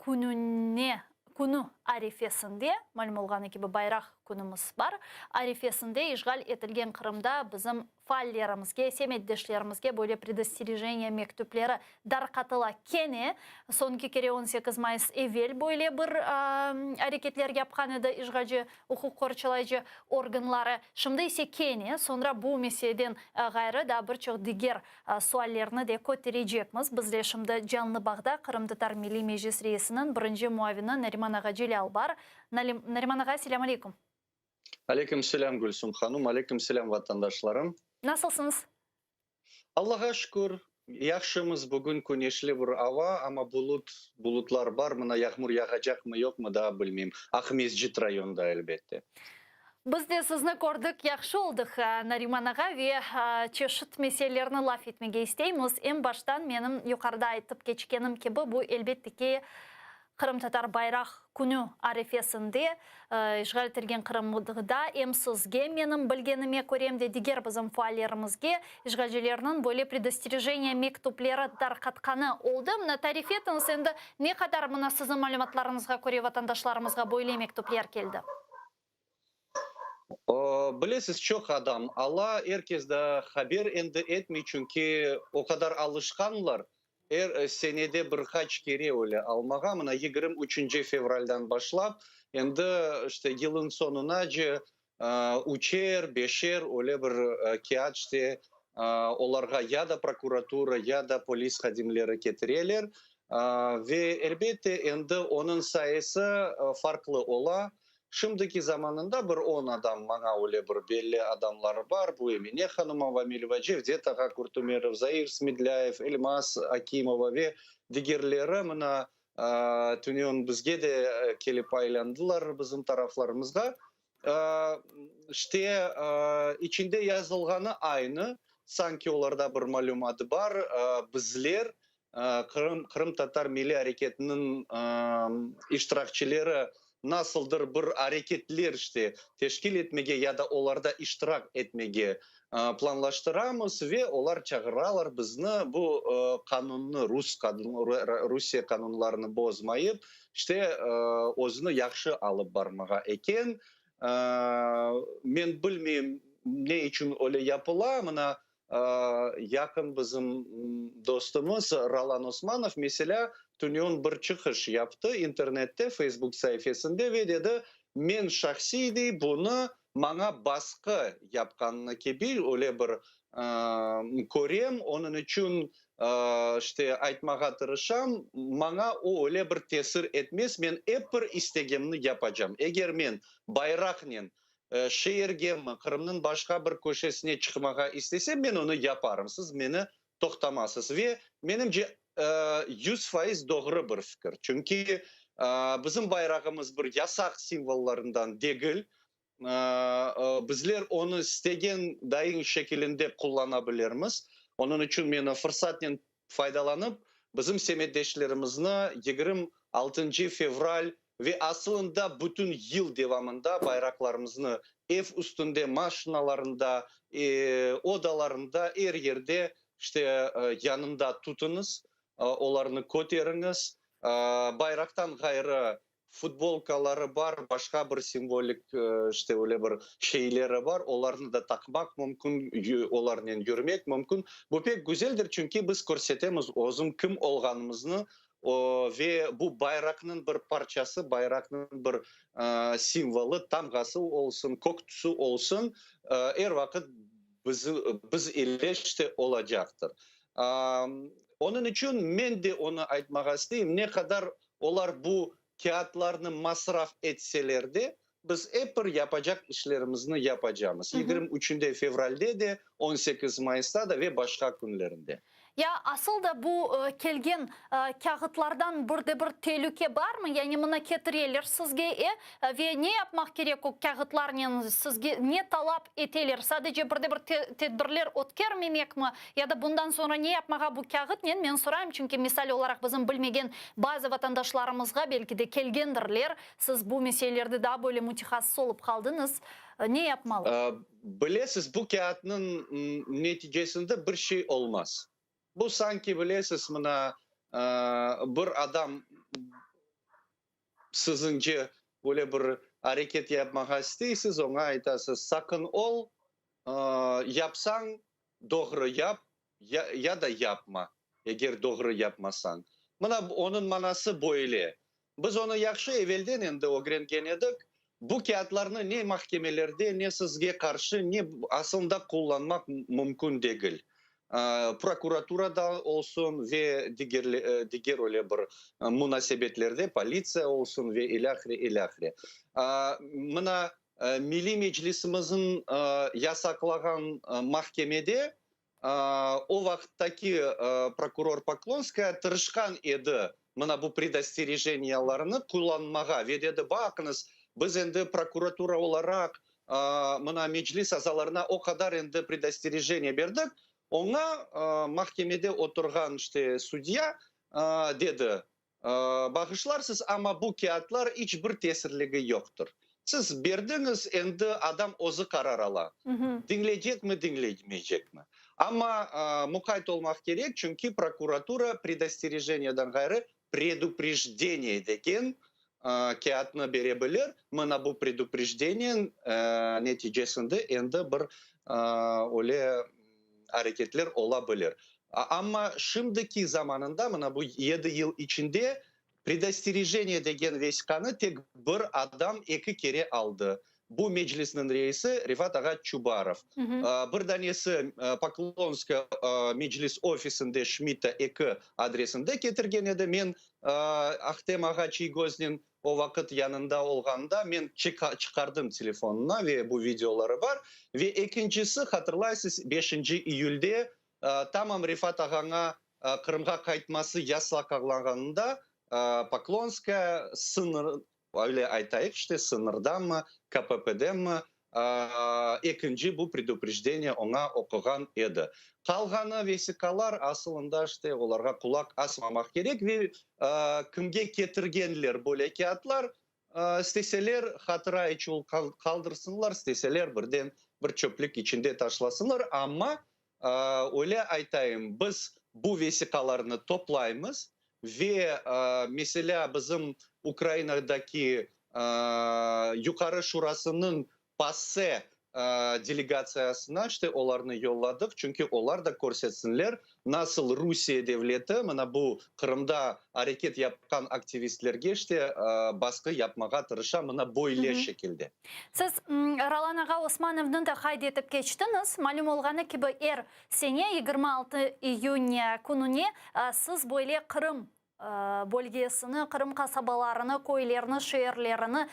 kününe, künü arefesinde, malüm olğanı kibi, bayraq künümiz bar, arefesinde işğal etilgen Qırımda bizim Faallerimizge, semetdeşlerimizge böyle predosterejeniye mektüpleri darqatıla. Kene, soñki kere 18 mayıs evel böyle bir areketler yapqan edi işğalci uquq qorçalayıcı organları. Şimdi ise kene, soñra bu meseleden ğayrı daa bir çoq diger suallerni de köterecekmiz. Bizle şimdi canlı bağda Qırımtatar Milliy Meclis reisiniñ birinci muavini Nariman ağa Celâl bar. Nariman ağa, selâm aleyküm. Aleyküm selâm, Gülsüm hanım, aleyküm selâm, vatandaşlarım. Nasılsıñız? Allağa şükür, yahşımız. Bugün küneşli bir ava, amma bulut, bulutlar bar. Mına yağmur yağacaqmı, yoqmı, daa bilmeyim. Aqmescit rayonında, elbette. Biz de sizni kördik, yahşı oldıq, Nariman ağa, ve çeşit meselelerni laf etmege isteymiz. Eñ baştan menim yuqarıda aytıp keçkenim kibi, bu, elbette ki, Qırımtatar bayraq künü arefesinde işğal etilgen Qırımda em sizge, menim bilgenime köre, em de diger bizim faallerimizge işğalcilerniñ böyle predosterejeniye mektüpleri tarqatqanı oldı. Mına tarif etiñiz, endi ne qadar mına siziñ malümatlarıñızğa köre vatandaşlarımızğa böyle mektüpler keldi? Bilesiz, çoq adam ala, er kes de haber endi etmey, çünki o qadar alışqanlar, er senede bir qaç kere öyle almağa. Mına 23 fevraldan başlap, endi işte yılın soñunace üçer, beşer öyle bir kâğıt işte olarğa ya da prokuratura, ya da polis hadimleri ketireler. Ve elbette endi onıñ sayısı farqlı ola. Şimdiki zamanında bir on adam, maña öyle bir belli adamlar bar, bu Emine hanıma, Vamil Cevdet ağa Kurtumerov, Zair Smedlâyev, Elmaz Akimova ve digerleri mına tünevin bizge de kelip aylandılar bizim taraflarımızğa. İşte, içinde yazılğanı aynı, sanki olarda bir malümat bar, bizler Qırım, qırımtatar milliy areketiniñ iştirakçileri nasıldır bir areketler işte teşkil etmege ya da olarda iştirak etmege planlaştıramız ve olar çağıralar bizni bu qanunnı, rus Rusiye qanunlarını bozmayıp. İşte, özüni yahşı alıp barmağa eken. Men bilmeyim, ne içün öyle yapıla. Mına, yaqın bizim dostumız Rolan Osmanov, meselâ, tünevin bir çıqış yaptı internette, Facebook saifesinde ve dedi, men şahsiy, dey, bunı maña basqı yapqanını kibi öyle bir körem, onıñ içün işte aytmağa tırışam, maña o öyle bir tesir etmez, men ep bir istegenimni yapacam. Eger men bayraqnen şeergemi, Qırımnıñ başqa bir köşesine çıqmağa istesem, men onı yaparım, siz meni toqtamasız. Ve, menimce, 100% doğru bir fikir. Çünki bizim bayrağımız bir yasaq simvollarından degil, Bizler onı istegen dayın şekilinde qullana bilirmiz. Onıñ içün men fırsatnen faydalanıp, bizim semetdeşlerimizni 26 fevral ve asılında bütün yıl devamında bayraqlarımıznı ev üstünde, maşinalarında, odalarında, er yerde işte yanında tutıñız, olarnı köteriñiz. Bayraqtan ğayrı, Futbolkaları bar, başqa bir simvolik, işte, öyle bir şeyleri bar, olarnı da taqmaq mümkün, olarnen yürmek mümkün. Bu pek güzeldir, çünki biz körsetemiz özüm kim olğanımıznı, ve bu bayraqnıñ bir parçası, bayraqnıñ bir simvolı, tamğası olsun, kök tüsü olsun, er vaqıt biz ile, işte, olacaqtır. Onıñ içün men de onı aytmağa isteyim, ne qadar Olar bu kâğıtlarnı masraf etseler de, biz ep bir yapacaq işlerimizni yapacamız, 23 fevralde de, 18 mayısta da ve başqa künlerinde. Ya asıl da bu kelgen kâğıtlardan bir de bir telüke barmı? Yani mına ketireler sizge, e, ve ne yapmaq kerek o kâğıtlarnen, sizge ne talap eteler, sadece bir de bir tedbirler ötkermemekmi, ya da bundan soñra ne yapmağa bu kâğıtnen, men sorayım, çünki misal olaraq bizim bilmegen bazı vatandaşlarımızğa belki de kelgendirler, siz bu meselelerde daa böyle mütehassıs olıp qaldıñız, ne yapmalı? Bilesiz, bu kâğıtnıñ neticesinde bir şey olmaz. Bu sanki, bilesiz, mına bir adam Siziñce böyle bir areket yapmağa isteysiz, oña aytasız, saqın ol, yapsañ, doğru yap, ya da yapma, eger doğru yapmasañ. Mına onıñ manası böyle. Biz onı yahşı evelden endi ögrengen edik, bu kâğıtlarnı ne mahkemelerde, ne sizge qarşı, ne asılında qullanmaq mümkün degil. Prokuraturada olsun ve diger öyle bir munasebetlerde, politsiya olsun ve ilâhre, ilâhre. Mına, Milliy Meclisimizniñ yasaqlağan mahkemede o vaqıttaki prokuror Poklonskaya tırışqan edi mına bu predosterejeniyalarnı qullanmağa ve dedi, baqıñız, biz endi prokuratura olaraq mına Meclis azalarına o qadar endi predosterejeniya berdik, oña mahkemede oturğan işte sudya dedi, bağışlarsız, amma bu kâğıtlar iç bir tesirligi yoqtır. Siz berdiñiz, endi adam özü qarar ala, diñleycekmi, diñlemeycekmi. Amma muqayt olmaq kerek, çünki prokuratura predosterejeniyadan ğayrı preduprejdeniye degen kâğıtnı bere bilir. Mına bu preduprejdeniye neticesinde endi bir öyle areketler ola bilir. Amma şimdiki zamanında, mına bu yedi yıl içinde predosterejeniye degen vesiqanı tek bir adam eki kere aldı. Bu Meclisniñ reisi Refat ağa Çubarov. Bir danesi Poklonskaya Meclis ofisinde Şmidta 2 adresinde ketirgen edi. Men Ahtem ağa Çiygoznen o vaqıt yanında olğanda men çıqardım telefonına ve bu videoları bar. Ve ekincisi, hatırlaysız, beşinci iyülde tamam Refat ağaña Qırımğa qaytması yasaqlanğanında Poklonskaya sıñır, Öyle aytayıq, işte, sıñırdanmı, KPPdenmi, ekinci bu preduprejdeniye oña oquğan edi. Qalğanı vesiqalar, asılında, işte, olarğa qulaq asmamaq kerek ve kimge ketirgenler böyle kâğıtlar, isteseler, hatıra içün qaldırsınlar, isteseler, birden bir çöplük içinde taşlasınlar, amma, öyle aytayım, biz bu vesiqalarnı toplaymız. Ve, meselâ, bizim Ukrainadaki Yuqarı Şurasınıñ PASE delegatsiyasına işte olarnı yolladıq, çünki olar da körsetsinler, nasıl Rusiye devleti mına bu Qırımda areket yapqan aktivistlerge işte basqı yapmağa tırışa mına böyle şekilde. Siz Rolan ağa Osmanovnı da qayd etip keçtiñiz. Malüm olğanı kibi, er sene 26 iyün kününe siz böyle Qırım bölgesini, Qırım qasabalarını, köylerini, şeerlerini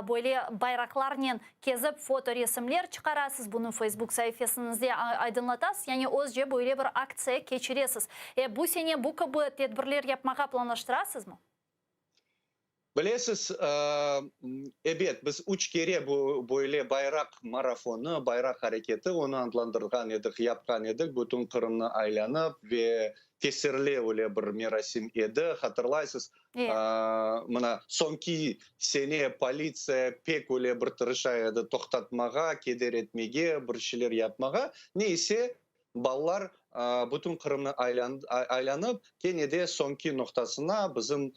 böyle bayraqlarnen kezip fotoresimler çıqarasız, bunı Facebook saifesiñizde aydınlatasız, yani özce böyle bir aktsiya keçiresiz. E, bu sene bu kibi tedbirler yapmağa planlaştırasızmı? Bilesiz, ebet, biz üç kere bu böyle bayraq marafonı, bayraq areketi, onı adlandırğan edik, yapqan edik, bütün Qırımnı aylanıp ve tesirli öyle bir merasim edi, hatırlaysız, mına, soñki sene politsiya pek öyle bir tırışa edi toqtatmağa, keder etmege, bir şeyler yapmağa, ne ise, Balalar bütün Qırımnı aylanıp, kene de soñki noqtasına, bizim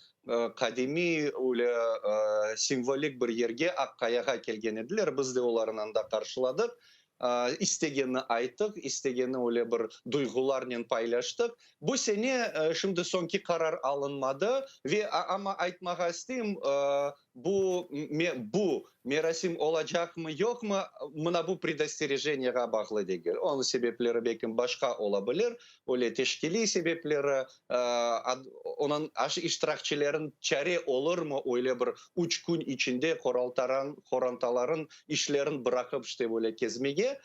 qadimiy, öyle simvolik bir yerge, Aqqayağa kelgen ediler. Biz de olarnı anda qarşıladıq. İstegenini ayttıq, istegeni öyle bir duyğularnen paylaştıq. Bu sene şimdi soñki qarar alınmadı ve amma aytmağa isteyim, Bu, bu merasim olacaqmı, yoqmı, mına bu predosterejeniyağa bağlı degil. Onıñ sebepleri belkim başqa ola bilir, öyle teşkiliy sebepleri, onıñ iştirakçilerin çare olurmı öyle bir üç kün içinde qorantaların işlerin bıraqıp işte böyle kezmege.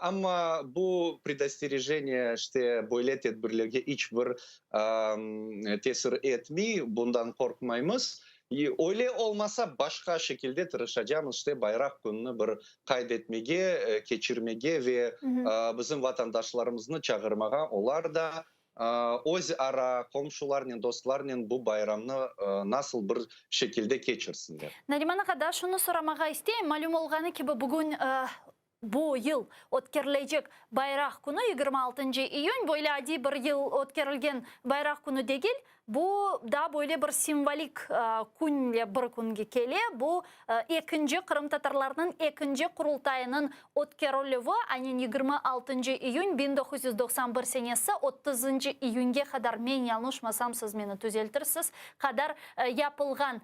Amma bu predosterejeniya işte böyle tedbirlerge iç bir tesir etmey, bundan qorqmaymız. Öyle olmasa, başqa şekilde tırışacamız, işte, Bayraq kününi bir qayd etmege, keçirmege ve bizim vatandaşlarımıznı çağırmağa, olar da öz ara, qomşularnen, dostlarnen bu bayramnı nasıl bir şekilde keçirsinler. Nariman ağa, daa şunı soramağa isteyim, malüm olğanı kibi, bugün Bu yıl ötkerilecek Bayraq künü, 26 iyün, böyle adiy bir yıl ötkerilgen Bayraq künü degil, bu daa böyle bir simvolik künle bir künge kele, bu ekinci qırımtatarlarnıñ ekinci Qurultayınıñ ötkerilüvi, aynen 26 iyün 1991 senesi otuzıncı iyünge qadar, men yañlışmasam, siz meni tüzeltirsiz, qadar yapılğan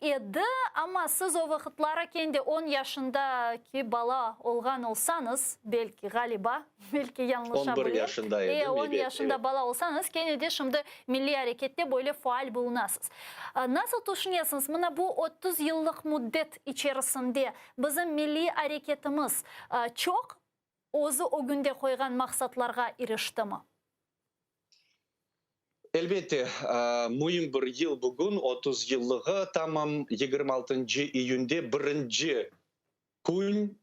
Edi, amma siz o vaqıtları kendi on yaşındaki bala olğan olsañız, belki, ğaliba, belki yañlışa On bir bilem, yaşında e, edim, on ebet, yaşında ebet. bala olsañız, kene de şimdi milliy arekette böyle faal bulunasız. Nasıl tüşünesiñiz, mına bu 30 yıllıq müddet içerisinde bizim milliy areketimiz çoq özü ögünde qoyğan maqsatlarğa iriştimi? Elbette, müim bir yıl bugün, 30 yıllığı, tamam 26 iyünde birinci kün,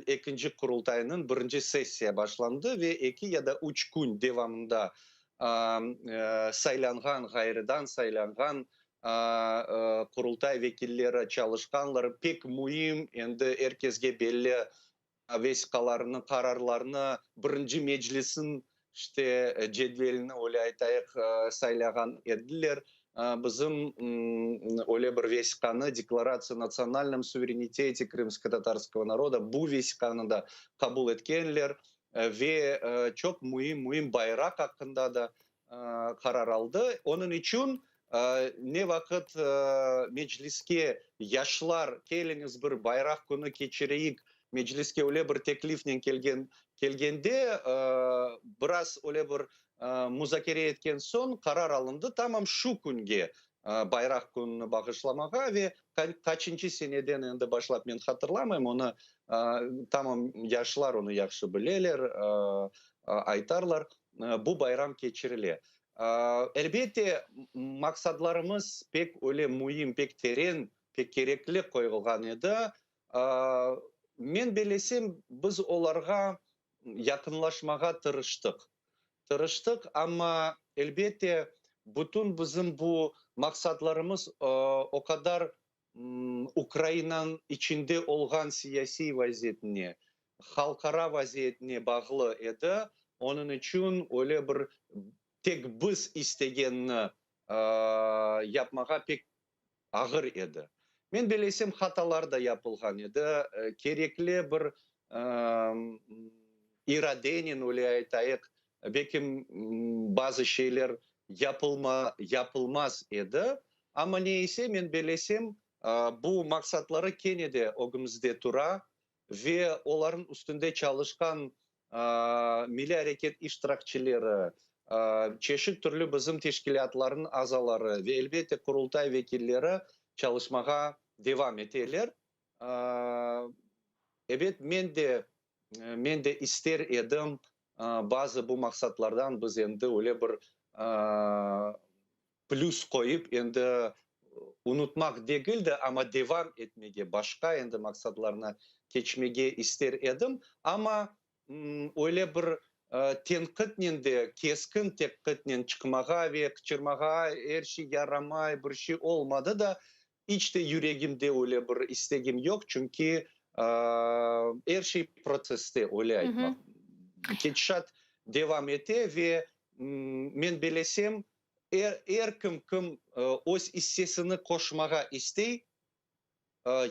ekinci Qurultaynıñ birinci sessiya başlandı ve eki ya da üç kün devamında saylanğan, ğayrıdan saylanğan Qurultay vekilleri çalışqanlar. Pek müim, endi er kesge belli vesiqalarnı, qararlarnı, birinci meclisniñ işte cedvelini, öyle aytayıq, saylağan ediler. Bizim öyle bir vesiqanı, Deklaratsiya o natsionalnom suverenitete krımskotatarskogo naroda, bu vesiqanı da qabul etkenler ve çoq müim, müim bayraq aqqında da qarar aldı. Onıñ içün ne vaqıt Mecliske yaşlar, keliñiz bir bayraq künü keçireyik, Mecliske öyle bir teklifnen kelgen kelgende, biraz öyle bir muzakere etken soñ qarar alındı, tamam şu künge bayraq kününi bağışlamağa ve qaçıncı seneden endi başlap men hatırlamayım, onı tamam yaşlar onı yahşı bileler, aytarlar. Bu bayram keçirile. Elbette, maqsadlarımız pek öyle müim, pek teren, pek kerekli qoyulğan edi. Men bellesem, biz olarğa yaqınlaşmağa tırıştıq. Tırıştıq, amma, elbette, bütün bizim bu maqsadlarımız o qadar Ukrainanıñ içinde olğan siyasiy vaziyetine, halqara vaziyetine bağlı edi, onıñ içün öyle bir tek biz istegenni. yapmağa pek ağır edi. Men bellesem, hatalar da yapılğan edi, kerekli bir iradenen, öyle aytayıq, belkim bazı şeyler yapılma, yapılmaz edi. Amma ne ise, men bellesem, bu maqsatları kene de ögümizde tura ve olarnıñ üstünde çalışqan milliy areket iştirakçileri, çeşit türlü bizim teşkilâtlarnıñ azaları ve, elbette, Qurultay vekilleri çalışmağa devam eteler. Ebet, men de, men de ister edim, bazı bu maqsatlardan biz endi öyle bir plüs qoyıp, endi unutmaq degil de, amma devam etmege, başqa endi maqsadlarına keçmege ister edim. Amma öyle bir tenqitnen de, keskin teqqitnen çıqmağa ve qıçırmağa, er şey yaramay, bir şey olmadı da, iç de yüregimde öyle bir istegim yoq, çünki er şey protsesste, öyle aytmaq. Ketişat devam ete ve men belesem, Er, er kim, kim öz issesini qoşmağa istey,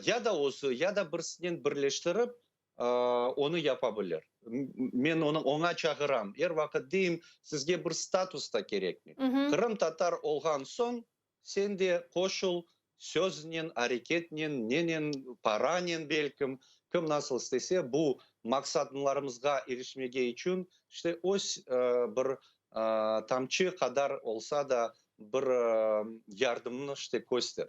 ya da özü, ya da birisinen birleştirip, onı yapa bilir. Men onı, oña çağıram. Er vaqıt deyim, sizge bir status da kerekmey. Qırımtatar olğan soñ, sen de qoşul, söznen, areketnen, nenen, paranen belkim, kim nasıl istese, bu maqsadlarımızğa irişmege içün, işte, öz bir tamçı qadar olsa da bir yardımnı işte köster.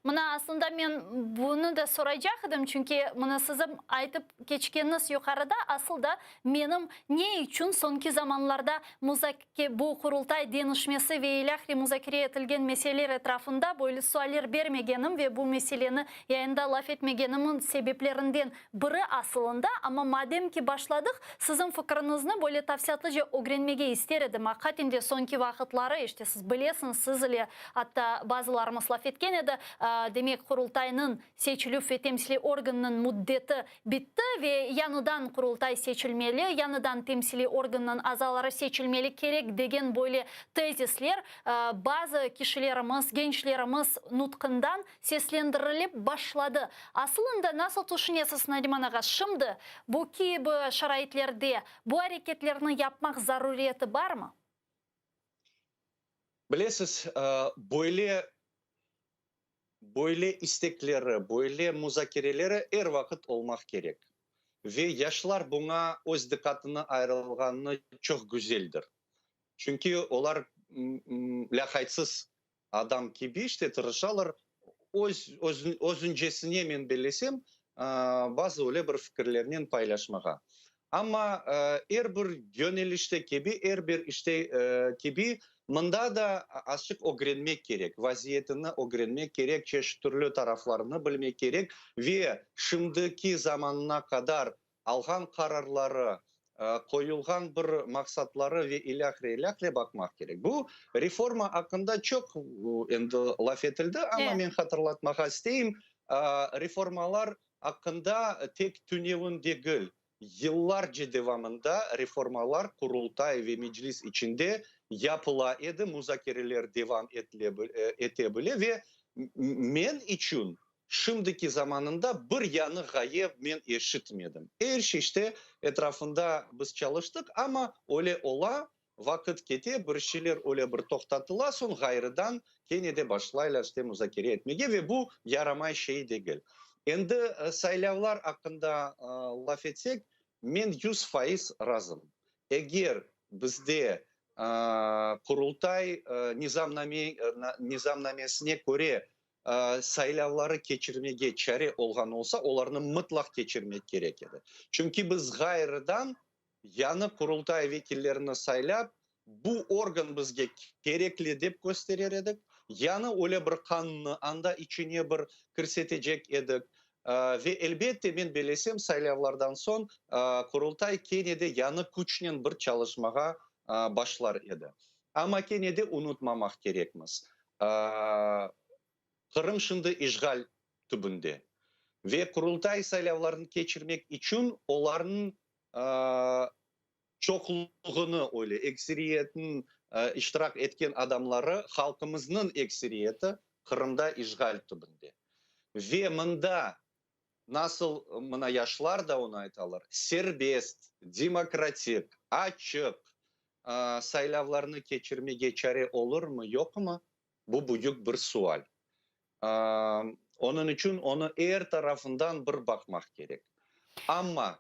Mına, aslında men bunı da soraycaq edim, çünki mına siziñ aytıp keçkeniñiz yuqarıda, asıl da menim ne içün soñki zamanlarda muzake, bu Qurultay deñişmesi ve ilâhre muzakere etilgen meseleler etrafında böyle sualler bermegenim ve bu meseleni yayında laf etmegenimiñ sebeplerinden biri asılında, amma madem ki başladıq, siziñ fikriñizni böyle tafsilâtlıca ögrenmege ister edim. Aqiqaten de soñki vaqıtları, işte siz bilesiñiz, siz ile atta bazılarımız laf etken edi, demek, Qurultaynıñ seçilüv ve temsiliy organınıñ müddeti bitti ve yañıdan Qurultay seçilmeli, yañıdan temsiliy organnıñ azaları seçilmeli kerek degen böyle tezisler bazı kişilerimiz, gençlerimiz nutqından seslendirilip başladı. Asılında nasıl tüşünesiz, Nariman ağa, şimdi bu kibi şaraitlerde bu areketlerni yapmaq zaruriyeti barmı? Bilesiz, böyle böyle istekleri, böyle muzakereleri er vaqıt olmaq kerek. Ve yaşlar buña öz diqqatını ayırılğanı çoq güzeldir. Çünki olar lâqaytsız adam kibi işte tırışalar, öz özüncesine men bellesem, bazı öyle bir fikirlernen paylaşmağa. Amma er bir yönelişte kibi, er bir işte kibi, mında da azçıq ögrenmek kerek, vaziyetini ögrenmek kerek, çeşit türlü taraflarını bilmek kerek ve şimdiki zamanına qadar alğan qararları, qoyulğan bir maqsatları ve ilâhre, ilâhre baqmaq kerek. Bu reforma aqqında çoq endi laf etildi, amma men hatırlatmağa isteyim, reformalar aqqında tek tünevin degil, yıllarca devamında reformalar Qurultay ve Meclis içinde yapıla edi, muzakereler devam ete bile ve men içün Şimdiki zamanında bir yañı ğaye men eşitmedim. Er şey işte etrafında biz çalıştıq, amma öyle ola, vaqıt kete, bir şeyler öyle bir toqtatıla, soñ ğayrıdan kene de başlaylar işte muzakere etmege ve bu yaramay şey degil. Endi saylavlar aqqında laf etsek, men 100% razım. Eger bizde Qurultay nizamnamesine köre saylavları keçirmege çare olğan olsa, olarnı mıtlaq keçirmek kerek edi. Çünki biz ğayrıdan yañı Qurultay vekillerini saylap, bu organ bizge kerekli dep kösterer edik, yañı öyle bir qannı anda içine bir kirsetecek edik. Ve elbette, men belesem, saylavlardan soñ Qurultay kene de yañı küçnen bir çalışmağa başlar edi. Amma kene de unutmamaq kerekmiz, Qırım şimdi işğal tübünde ve Qurultay saylavlarını keçirmek içün olarnıñ çoqluğını, öyle ekseriyetniñ. iştirak etken adamları, halqımıznıñ ekseriyeti Qırımda işğal tübünde. Ve mında nasıl mına yaşlar da onı aytalar, serbest, demokratik, açıq saylavlarnı keçirmege çare olurmı, yoqmı, bu büyük bir sual. Onıñ içün onı er tarafından bir baqmaq kerek. Amma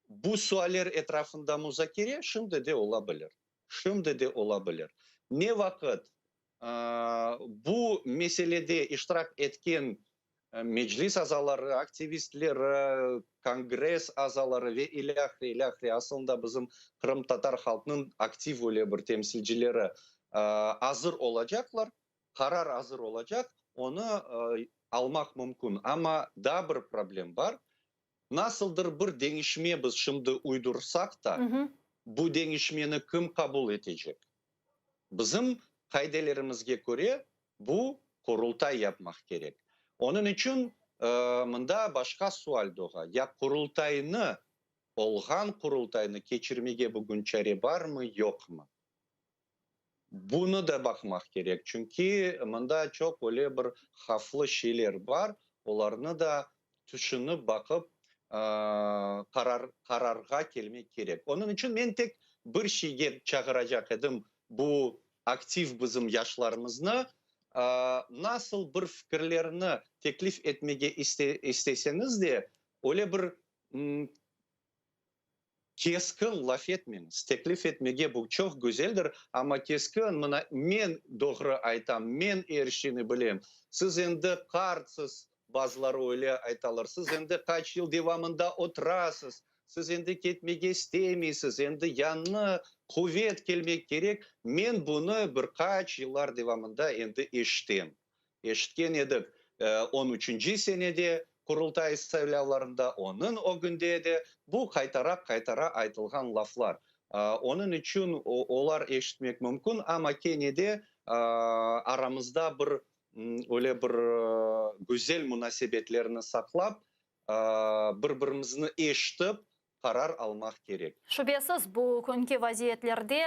bu sualler etrafında muzakere şimdi de ola bilir. Şimdi de ola bilir. Ne vaqıt bu meselede iştirak etken Meclis azaları, aktivistleri, Kongress azaları ve ilâhre, ilâhre, asılında bizim qırımtatar halqnıñ aktiv öyle bir temsilcileri azır olacaqlar, qarar azır olacaq, onı almaq mümkün. Amma daa bir problem bar, nasıldır bir deñişme biz şimdi uydursaq da, bu deñişmeni kim qabul etecek? Bizim qaidelerimizge köre, bu Qurultay yapmaq kerek. Onıñ içün mında başqa sual doğa, ya Qurultaynı, olğan Qurultaynı keçirmege bugün çare barmı, yoqmı? Bunı da baqmaq kerek, çünki mında çoq öyle bir havflı şeyler bar, olarnı da tüşünip baqıp qarar qararğa kelmek kerek. Onıñ içün men tek bir şeyge çağıracaq edim bu aktiv bizim yaşlarımıznı, nasıl bir fikirlerni teklif etmege isteseñiz de, öyle bir keskin laf etmeñiz. Teklif etmege bu çoq güzeldir, amma keskin, mına men doğru aytam, men er şeyni bilem, siz endi qartsız, bazıları öyle aytalar, siz endi qaç yıl devamında oturasız, siz endi ketmege istemeysiz, endi yañı quvet kelmek kerek. Men bunı bir qaç yıllar devamında endi eşitem. Eşitken edik on üçünci senede Qurultay saylavlarında, onıñ ögünde de bu qaytara-qaytara aytılğan laflar. Onıñ içün olar eşitmek mümkün, amma kene de aramızda bir öyle bir güzel munasebetlerni saqlap, bir-birimizni eşitip qarar almaq kerek. Şübesiz, bu künki vaziyetlerde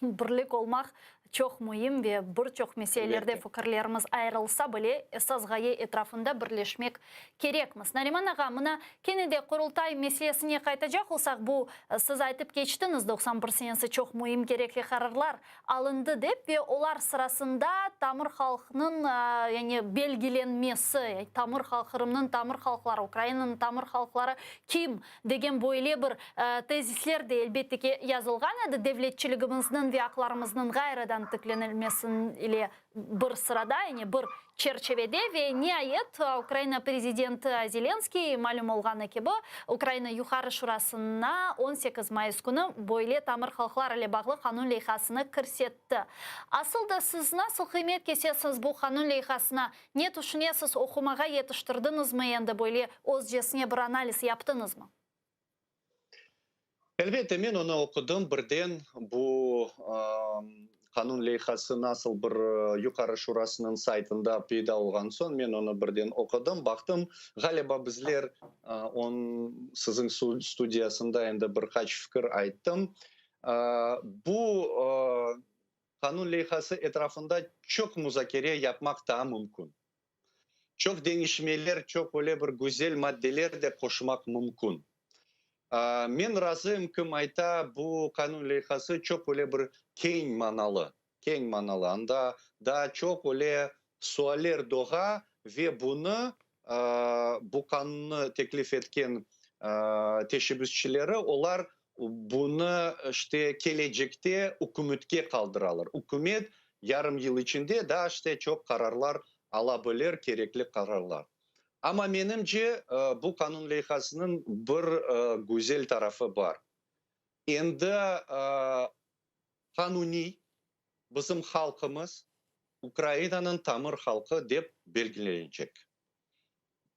birlik olmaq çoq müim ve bir çoq meselelerde fikirlerimiz ayırılsa bile, esas ğaye etrafında birleşmek kerekmiz. Nariman ağa, mına, kene de Qurultay meselesine qaytacaq olsaq, bu, siz aytıp keçtiñiz, 91 senesi çoq müim kerekli qararlar alındı dep ve olar sırasında tamır halqnıñ yani belgilenmesi, tamır halq, Qırımnıñ tamır halqları, Ukrainanıñ tamır halqları kim degen böyle bir tezisler de elbette ki yazılğan edi devletçiligimizniñ ve aqlarımıznıñ ğayrıdan tiklenilmesi ile bir sırada, yani bir çerçevede ve niayet Ukraina prezidenti Zelenskiy, malüm olğanı kibi, Ukraina Yuqarı Şurasına 18 mayıs künü böyle tamır halqlar ile bağlı qanun leyhasını kirsetti. Asıl da siz nasıl qıymet kesesiñiz bu qanun leyhasına? Ne tüşünesiz, oqumağa yetiştirdiñizmi endi böyle özcesine bir analiz yaptıñızmı? Elbette, men onı oqudım birden, bu qanun leyhası nasıl bir Yuqarı Şurasınıñ saytında peyda olğan soñ, men onı birden oqudım, baqtım, ğaliba bizler on siziñ studiyasında endi bir qaç fikir ayttım. Bu qanun leyhası etrafında çoq muzakere yapmaq daa mümkün. Çoq deñişmeler, çoq öyle bir güzel maddeler de qoşmaq mümkün. Men razıyım, kim ayta, bu qanun leyhası çoq öyle bir keñ manalı, keñ manalı. Anda daa çoq öyle sualler doğa ve bunı bu qanunnı teklif etken teşebbüsçileri, olar bunı işte kelecekte ükümetke qaldıralar. Ükümet yarım yıl içinde daa işte çoq qararlar ala bilir, kerekli qararlar. Amma menimce, bu qanun leyhasınıñ bir güzel tarafı bar. Endi qanuniy bizim halqımız Ukrainanıñ tamır halqı dep belgilenecek.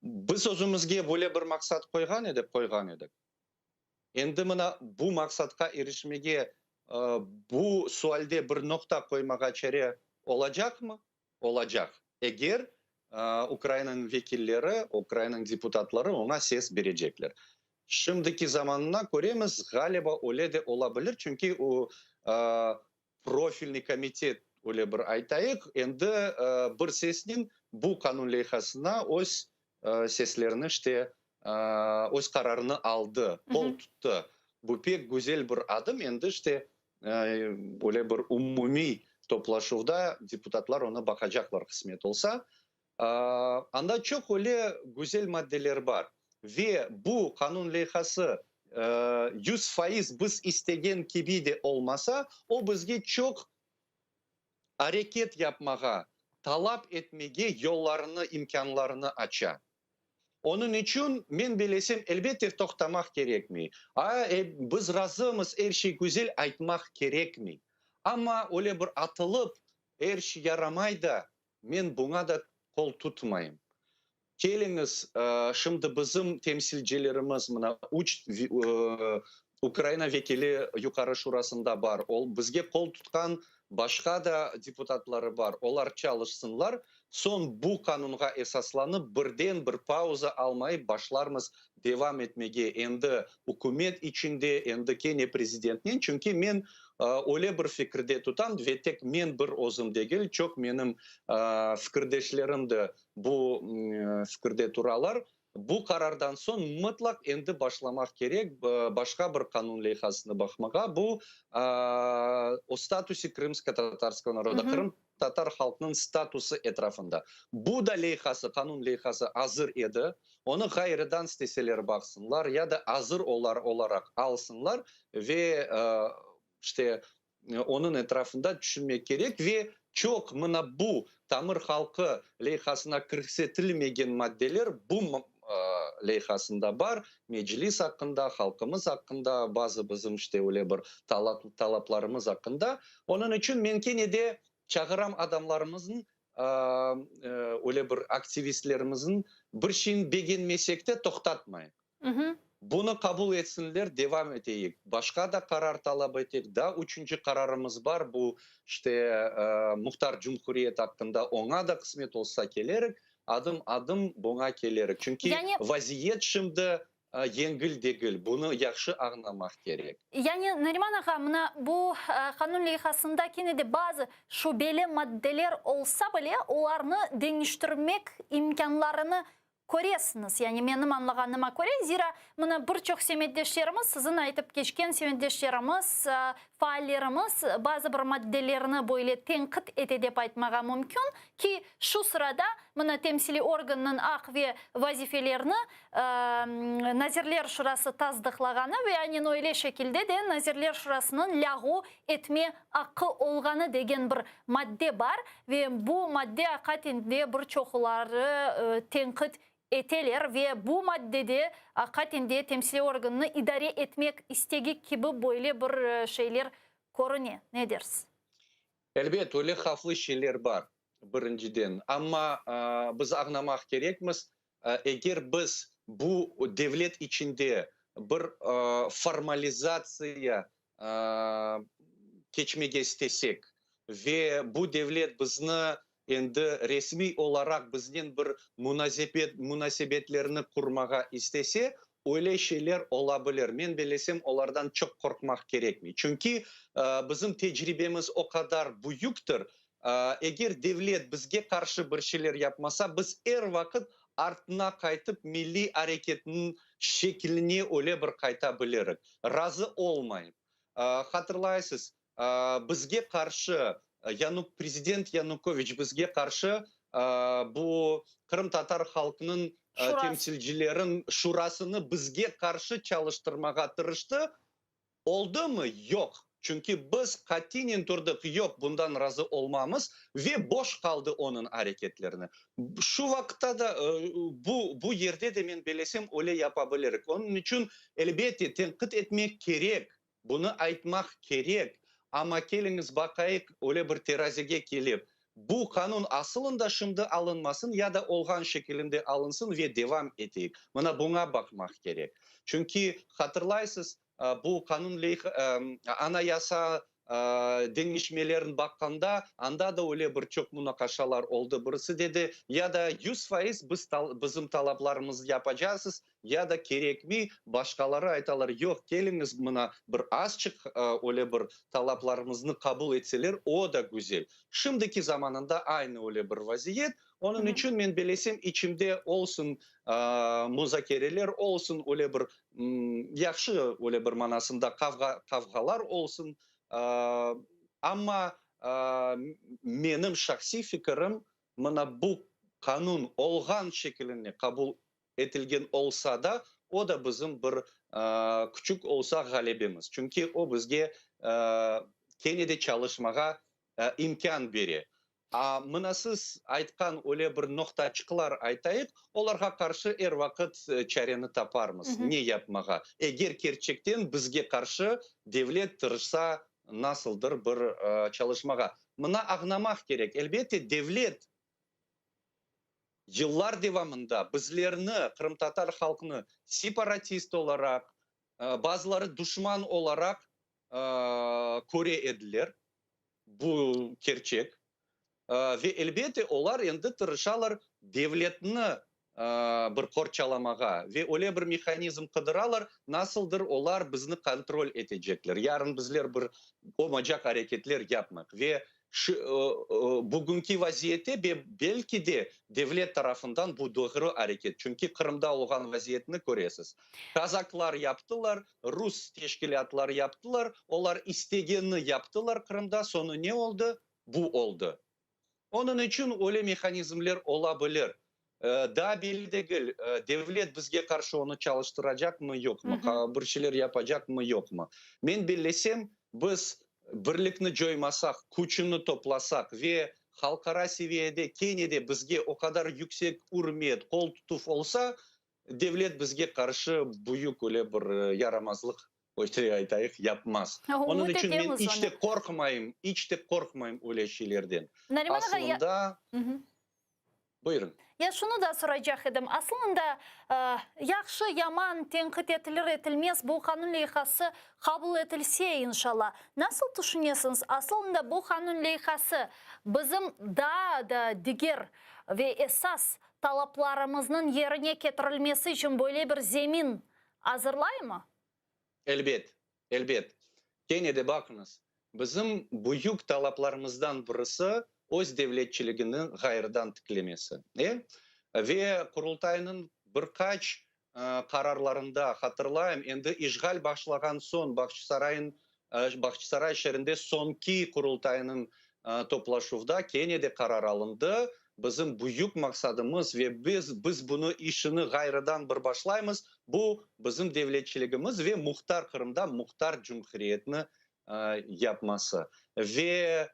Biz özümizge böyle bir maqsat qoyğan edik, qoyğan edik. Endi mına bu maqsatqa irişmege, bu sualde bir noqta qoymağa çare olacaqmı? Olacaq, eger Ukrainanıñ vekilleri, Ukrainanıñ deputatları oña ses berecekler. Şimdiki zamanına köremiz, ğaliba öyle de ola bilir, çünki o. Profilniy komitet, öyle bir aytayıq, endi bir sesnen bu qanun leyhasına öz seslerini, işte, öz qararını aldı, qol tuttı. Bu pek güzel bir adım, endi, işte, öyle bir umumiy toplaşuvda deputatlar onı baqacaqlar, qısmet olsa. Anda çoq öyle güzel maddeler bar ve bu qanun leyhası 100% biz istegen kibi de olmasa, o bizge çoq areket yapmağa, talap etmege yollarını, imkânlarını aça. Onıñ içün, men belesem, elbette, toqtamaq kerekmey. A, biz razımız, er şey güzel aytmaq kerekmey. Amma öyle bir atılıp, er şey yaramay da, men buña da qol tutmayım. Keliñiz, şimdi bizim temsilcilerimiz, mına, üç Ukraina vekili Yuqarı Şurasında bar, ol, bizge qol tutqan başqa da deputatları bar, olar çalışsınlar, soñ bu qanunğa esaslanıp, birden bir pauza almayıp başlarmız devam etmege endi ükümet içinde, endi kene prezidentnen, çünki men öyle bir fikirde tutam ve tek men bir özüm degil, çoq menim fikirdeşlerim de bu fikirde turalar, bu qarardan soñ mıtlaq endi başlamaq kerek başqa bir qanun leyhasını baqmağa, bu O statuse krımskotatarskogo naroda, Qırım tatar halqnıñ statusı etrafında. Bu da leyhası, qanun leyhası azır edi, onı ğayrıdan isteseler baqsınlar ya da azır olar olaraq alsınlar ve işte onıñ etrafında tüşünmek kerek ve çoq mına bu tamır halqı leyhasına kirsetilmegen maddeler bu leyhasında bar, Meclis aqqında, halqımız aqqında, bazı bizim işte öyle bir talaplarımız aqqında. Onıñ içün men kene de çağıram adamlarımıznıñ, öyle bir aktivistlerimizniñ bir şeyni begenmesek te toqtatmayıq. Bunı qabul etsinler, devam eteyik. Başqa da qarar talap eteyik. Daa üçünci qararımız bar, bu işte Muhtar Cumhuriyet aqqında, oña da qısmet olsa kelerik. Adım-adım buña kelerik. Çünki vaziyet şimdi yengil degil, bunı yahşı añlamaq kerek. Yani, Nariman ağa, mına bu qanun leyhasında kene de bazı şübeli maddeler olsa bile, olarnı deñiştirmek imkânlarını köresiñiz. Yani, menim añlağanıma köre, zira mına bir çoq semetdeşlerimiz, siziñ aytıp keçken semetdeşlerimiz, faallerimiz bazı bir maddelerni böyle tenqit ete dep aytmağa mümkün ki, şu sırada mına temsiliy organnıñ aq ve vazifelerini Nazirler Şurası tasdıqlağanı ve aynen öyle şekilde de Nazirler Şurasınıñ lâğu etme aqqı olğanı degen bir madde bar ve bu madde aqiqaten de bir çoqları tenqit eteler ve bu maddede aqiqaten de temsiliy organnı idare etmek istegi kibi böyle bir şeyler körüne. Ne dersiz? Elbet, öyle havflı şeyler bar, birinciden. Amma biz añlamaq kerekmiz, eger biz bu devlet içinde bir formalizatsiya keçmege istesek ve bu devlet bizni endi resmiy olaraq biznen bir munasebet munasebetlerni qurmağa istese, öyle şeyler ola bilir. Men bellesem, olardan çoq qorqmaq kerekmey. Çünki bizim tecribemiz o qadar büyüktir, eger devlet bizge qarşı bir şeyler yapmasa, biz er vaqıt artına qaytıp milliy areketniñ şekiline öyle bir qayta bilirik, razı olmayıp. Hatırlaysız, bizge qarşı Yanuk, prezident Yanukoviç bizge qarşı bu qırımtatar halqınıñ temsilcilerin şurasını bizge qarşı çalıştırmağa tırıştı. Oldımı? Yoq. Çünki biz qatiynen turdıq, yoq, bundan razı olmamız ve boş qaldı onıñ areketlerini. Şu vaqıtta da bu, bu yerde de men belesem öyle yapa bilirik. Onıñ içün, elbette, tenqit etmek kerek, bunı aytmaq kerek, amma keliñiz baqayıq, öyle bir terazige kelip, bu qanun asılında şimdi alınmasın ya da olğan şekilinde alınsın ve devam eteyik. Mına buña baqmaq kerek. Çünki, hatırlaysız, bu qanun leyha, Anayasa. Deñişmelerin baqqanda, anda da öyle bir çoq munaqaşalar oldı. Birisi dedi, ya da 100% biz bizim talaplarımızı yapacaqsız, ya da kerekmey. Başqaları aytalar, yoq, keliñiz mına bir azçıq öyle bir talaplarımıznı qabul etseler, o da güzel. Şimdiki zamanında aynı öyle bir vaziyet. Onıñ içün men belesem, içimde olsun muzakereler, olsun öyle bir yahşı öyle bir manasında qavğa, qavğalar olsun, amma menim şahsiy fikirim, mına bu qanun olğan şekilinde qabul etilgen olsa da, o da bizim bir küçük olsa ğalebemiz. Çünki o bizge kene de çalışmağa imkân bere. A mına siz aytqan öyle bir noqtaçıqlar aytayıq, olarğa qarşı er vaqıt çareni taparmız, ne yapmağa, eger kerçekten bizge qarşı devlet tırışsa nasıldır bir çalışmağa. Mına añlamaq kerek, elbette, devlet yıllar devamında bizlerni, qırımtatar halqını separatist olaraq, bazıları duşman olaraq köre ediler. Bu kerçek. Ve elbette olar endi tırışalar devletni bir qorçalamağa ve öyle bir mehanizm qıdıralar, nasıldır olar bizni kontrol etecekler, yarın bizler bir olmacaq areketler yapmaq. Ve bugünki vaziyette belki de devlet tarafından bu doğru areket, çünki Qırımda olğan vaziyetni köresiz. Kazaklar yaptılar, rus teşkilâtlar yaptılar, olar istegenini yaptılar Qırımda, soñu ne oldı? Bu oldı. Onıñ içün öyle mehanizmler ola bilir. Daa belli degil, devlet bizge qarşı onı çalıştıracaqmı, yoqmı, bir şeyler yapacaqmı, yoqmı. Men bellesem, biz birlikni coymasaq, küçüni toplasaq ve halqara seviyede kene de bizge o qadar yüksek ürmet, qol tutuv olsa, Devlet bizge qarşı büyük öyle bir yaramazlıq, öyle aytayıq, yapmaz. Onıñ Ümüt içün men etemiz iç onı. te qorqmayım, iç te qorqmayım öyle şeylerden. Nariman ağa, ya Aslında, buyurıñ. Ya şunı da soraycaq edim, aslında, yahşı, yaman, tenqit etilir, etilmez, bu qanun leyhası qabul etilse, inşalla, nasıl tüşünesiñiz, aslında bu qanun leyhası bizim daa da diger ve esas Talaplarımıznıñ yerine ketirilmesi içün böyle bir zemin azırlaymı? Elbet, elbet. Kene de baqıñız, bizim büyük talaplarımızdan birisi öz devletçiligini ğayrıdan tiklemesi. E? Ve Qurultaynıñ bir qaç qararlarında, hatırlayım, endi işğal başlağan soñ Bağçasarayın Bağçasaray şeerinde soñki Qurultaynıñ toplaşuvda kene de qarar alındı, bizim büyük maqsadımız ve biz biz bunı işini ğayrıdan bir başlaymız, bu bizim devletçiligimiz ve muhtar Qırımda muhtar cumhuriyetni yapması. Ve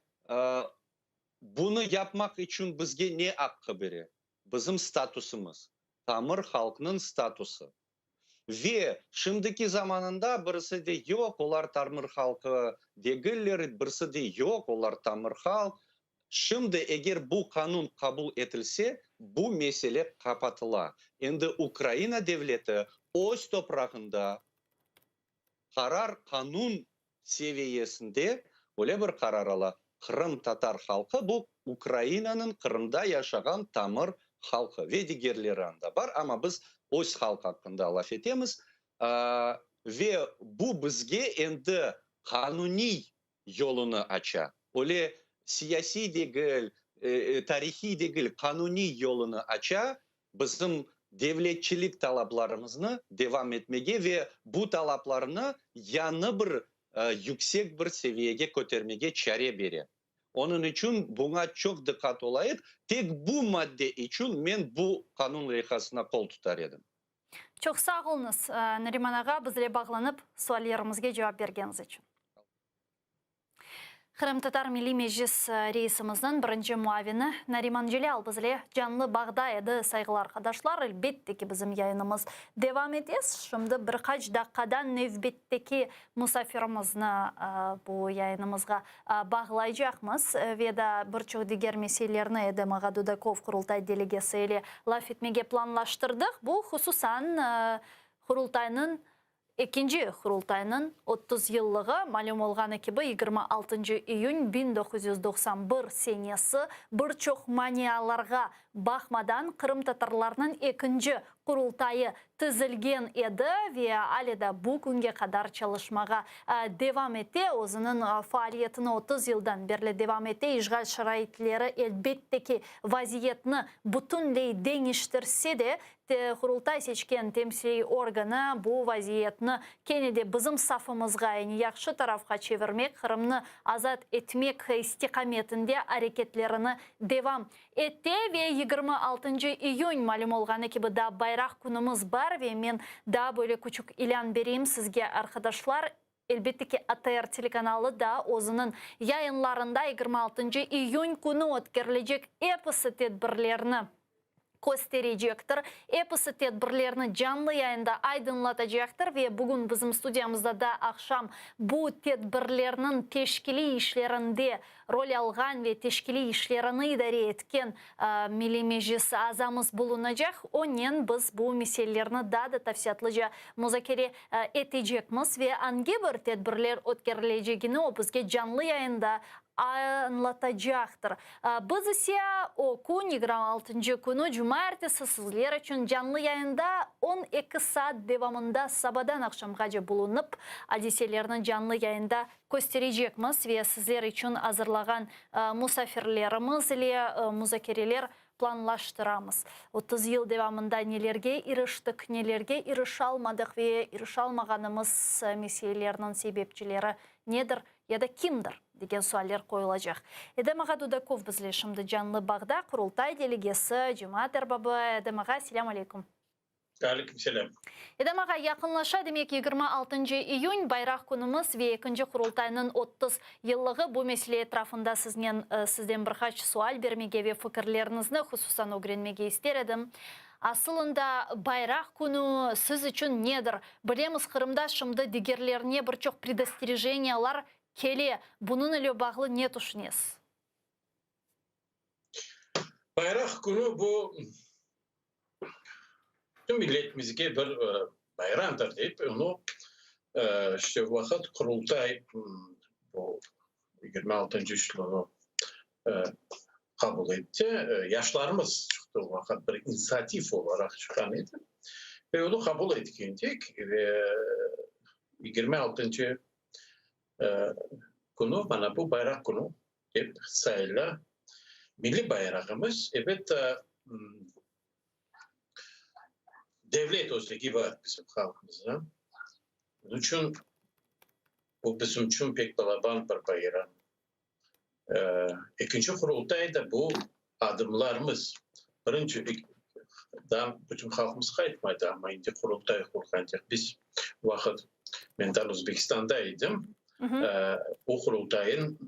bunı yapmaq içün bizge ne aqqı bere? Bizim statusımız. Tamır halqnıñ statusı. Ve şimdiki zamanında birisi dey, yoq, olar tamır halqı degiller, birisi dey, yoq, olar tamır halq. Şimdi eger bu qanun qabul etilse, bu mesele qapatıla. Endi Ukraina devleti öz toprağında qarar, qanun seviyesinde öyle bir qarar ala, qırımtatar halqı bu Ukrainanıñ Qırımda yaşağan tamır halqı ve digerleri anda bar, amma biz öz halq aqqında laf etemiz, ve bu bizge endi qanuniy yolunı aça, öyle siyasiy degil, tarihiy degil, qanuniy yolunı aça, bizim devletçilik talaplarımıznı devam etmege ve bu talaplarnı yañı bir yüksek bir seviyege kötermege çare bere. Onıñ içün buña çoq diqqat olayıq. Tek bu madde içün men bu qanun leyhasına qol tutar edim. Çoq sağ oluñız, Nariman ağa, bizle bağlanıp, suallerimizge cevap bergeniñiz içün. Qırımtatar Milliy Meclis reisimizniñ birinci muavini Nariman Celâl bizle canlı bağda edi. Sayğılı arqadaşlar, elbette ki, bizim yayınımız devam ete. Şimdi bir qaç daqqadan nevbetteki musafirimizni bu yayınımızğa bağlaycaqmız ve da bir çoq diger meselelerni Edem ağa Dudakov, Qurultay delegesi ile laf etmege planlaştırdıq. Bu, hususan, Qurultaynıñ. Ekinci Qurultaynıñ 30 yıllığı, malüm olğanı kibi, 26 iyün 1991 senesi bir çoq manialarğa baqmadan qırımtatarlarnıñ ekinci Qurultayı tizilgen edi ve ale da bu künge qadar çalışmağa devam ete, özüniñ faaliyetini 30 yıldan berli devam ete. İşğal şaraitleri, elbette ki, vaziyetni bütünley deñiştirse de, Qurultay seçken temsiliy organı bu vaziyetni kene de bizim safımızğa, yani yahşı tarafqa çevirmek, Qırımnı azat etmek istiqametinde areketlerini devam ete. Ve 26 iyün, malüm olğanı kibi, daa bayraq künümiz bar ve men daa böyle küçük ilân bereyim sizge, arqadaşlar, Elbette ki, ATR telekanalı da özüniñ yayınlarında 26 iyün künü ötkerilecek episi tedbirlerni kösterecektir, episi tedbirlerni canlı yayında aydınlatacaqtır ve bugün bizim studiyamızda da aqşam bu tedbirlerniñ teşkiliy işlerinde rol alğan ve teşkiliy işlerini idare etken Milliy Meclis azamız bulunacaq. Onen biz bu meselelerni daa da tafsilâtlıca muzakere etecekmiz ve angi bir tedbirler ötkerilecegini o bizge canlı yayında añlatacaqtır. Biz ise o kün, 26 künü, cumaertesi sizler içün canlı yayında 12 saat devamında sabadan aqşamğace bulunıp, adiselerni canlı yayında kösterecekmiz ve sizler içün azırlağan musafirlerimiz ile muzakereler planlaştıramız. 30 yıl devamında nelerge iriştik, nelerge irişalmadıq ve irişalmağanımız meselelerniñ sebepçileri nedir ya da kimdir, degen sualler qoyulacaq. Edem ağa Dudakov bizle şimdi canlı bağda, Qurultay delegesi, cemaat erbabı. Edem ağa, selâm aleyküm. Aleyküm selâm. Edem ağa, yaqınlaşa, demek, 26 iyün, Bayraq künümiz ve ekinci Qurultaynıñ 30 yıllığı. Bu mesele etrafında siznen, sizden bir qaç sual bermege ve fikirleriñizni hususan ögrenmege ister edim. Asılında, Bayraq künü siz içün nedir? Bilemiz, Qırımda şimdi digerlerine bir çoq predosterejeniyalar kele. Bunıñ ile bağlı ne tüşünesiz? Bayraq künü bu Bütün milletimizge bir bayramdır dep, onı işte vaqıt Qurultay bu 26-ncı yılı qabul etti. Yaşlarımız çıqtı o vaqıt bir inisiativ olaraq çıqqan edi. Ve onı qabul etkendik ve 26-ncı künü, mana bu bayraq künü dep sayıla. Milliy bayrağımız, ebet, devlet özlügi bar bizim halqımızda. Onıñ içün bu bizim içün pek balaban bir bayram. Ekinci Qurultay da bu adımlarımız. Birinci, daa bütün halqımız qaytmadı, amma endi Qurultay qurğan biz vaqıt men daa Özbekistanda edim, o Qurultayın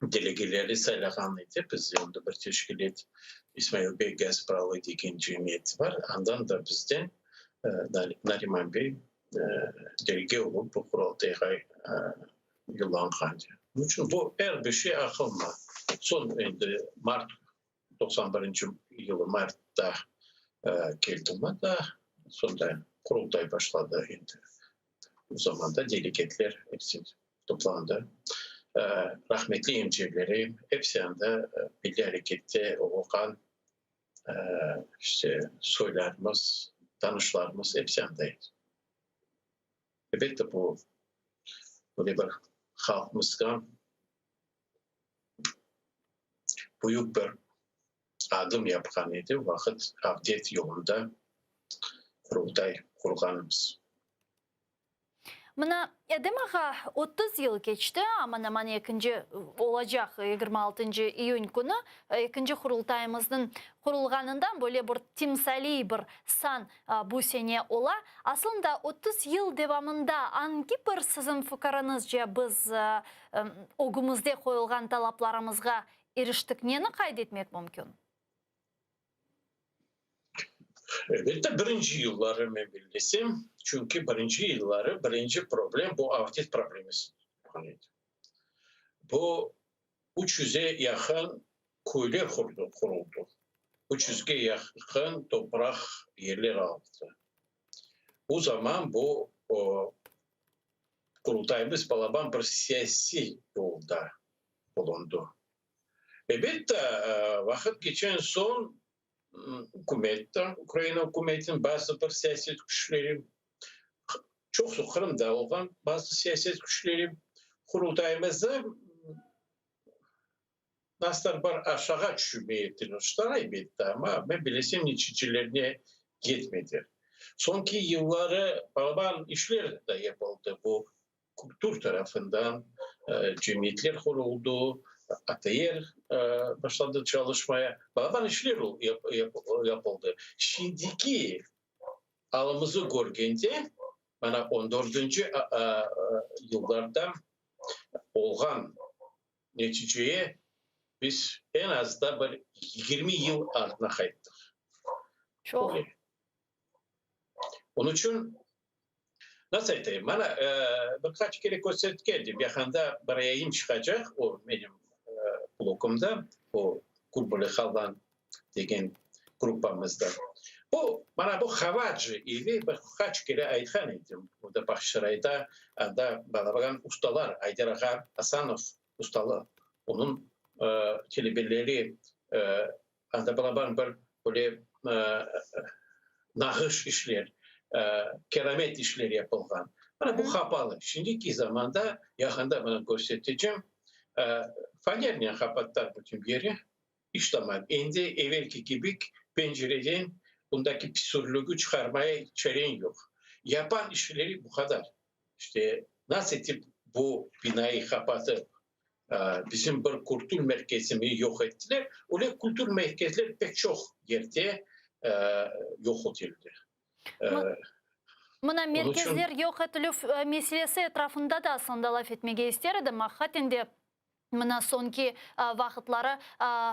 delegeleri saylağan edi. Bizde onda bir teşkilât İsmail bey Gaspralı degen cemiyet bar. Andan da bizden Nariman bey delege olıp bu Qurultayğa yollanğan. Onıñ içün bu er bir şey aqılma. Soñ endi mart 91 yılı martta keldim mında, soñra Qurultay başladı endi. O zamanda delegetler episi toplandı. Rahmetli emcelerim episi anda milliy arekette olğan işte soylarımız, tanışlarımız episi anda edi. Elbette bu böyle bir halqımızğa büyük bir adım yapqan edi, vaqıt avdet yolunda Qurultay qurğanımız. Mına, Edem ağa, 30 yıl keçti, aman-aman ekinci olacaq 26 iyün künü, ekinci Qurultayımıznıñ qurulğanından böyle bir timsaliy bir san bu sene ola. Aslında 30 yıl devamında angi bir siziñ fikiriñizce biz ögümizde qoyulğan talaplarımızğa iriştik, neni qayd etmek mümkün? Elbette, birinci yılları men bellesem, çünki birinci yılları birinci problem bu avdet problemesi olğan edi. Bu üç yüze yaqın köyler quruldı, üç yüzge yaqın topraq yerler alındı. O zaman bu. O Qurultayımız balaban bir siyasiy yolda bulundı. Elbette, vaqıt keçen soñ ükümet de, Ukraina ükümetiniñ bazı bir siyaset küçleri, çoqusı Qırımda olğan bazı siyaset küçleri Qurultayımızı nasıldır bir aşağı tüşürmeye tırıştılar, elbette, amma men bilesem neticelerine yetmedi. Soñki yılları balaban işler de yapıldı bu Kültür tarafından cemiyetler quruldı, ATR başladı çalışmaya, balaban işler yapıldı. Şimdiki alımızı körgende, mana on dördünci yıllarda olğan neticeye biz eñ azda bir 20 yıl artına qayttıq. Çoq. Onıñ içün, nasıl aytayım, mana, bir qaç kere köstertkendim, yaqında bir yayın çıqacaq, o menim blogımda, o Kulbuli Halvan degen gruppamızda. Bu, mana bu Havacı evi, bir qaç kere aytqan edim, o da Bağçasarayda, anda balaban ustalar, Ayder ağa Asanov ustalı, onıñ telebeleri, Anda balaban bir böyle nağış işler, keramet işler yapılğan. Mana bu qapalı. Şimdiki zamanda, yaqında mana körsetecem, fanernen qapattılar bütün yeri, iş tamam. Endi evelki kibi pencereden bundaki püsürlügi çıqarmaya çareñ yoq. Yapan işleri bu qadar. İşte, nasıl etip bu binayı qapatıp, bizim bir kültür merkezimizi yoq ettiler, öyle kültür merkezler pek çoq yerde yoq etildi. Mına merkezler yoq etilüv meselesi etrafında da aslında laf etmege ister edim. Aqiqaten de mına soñki vaqıtları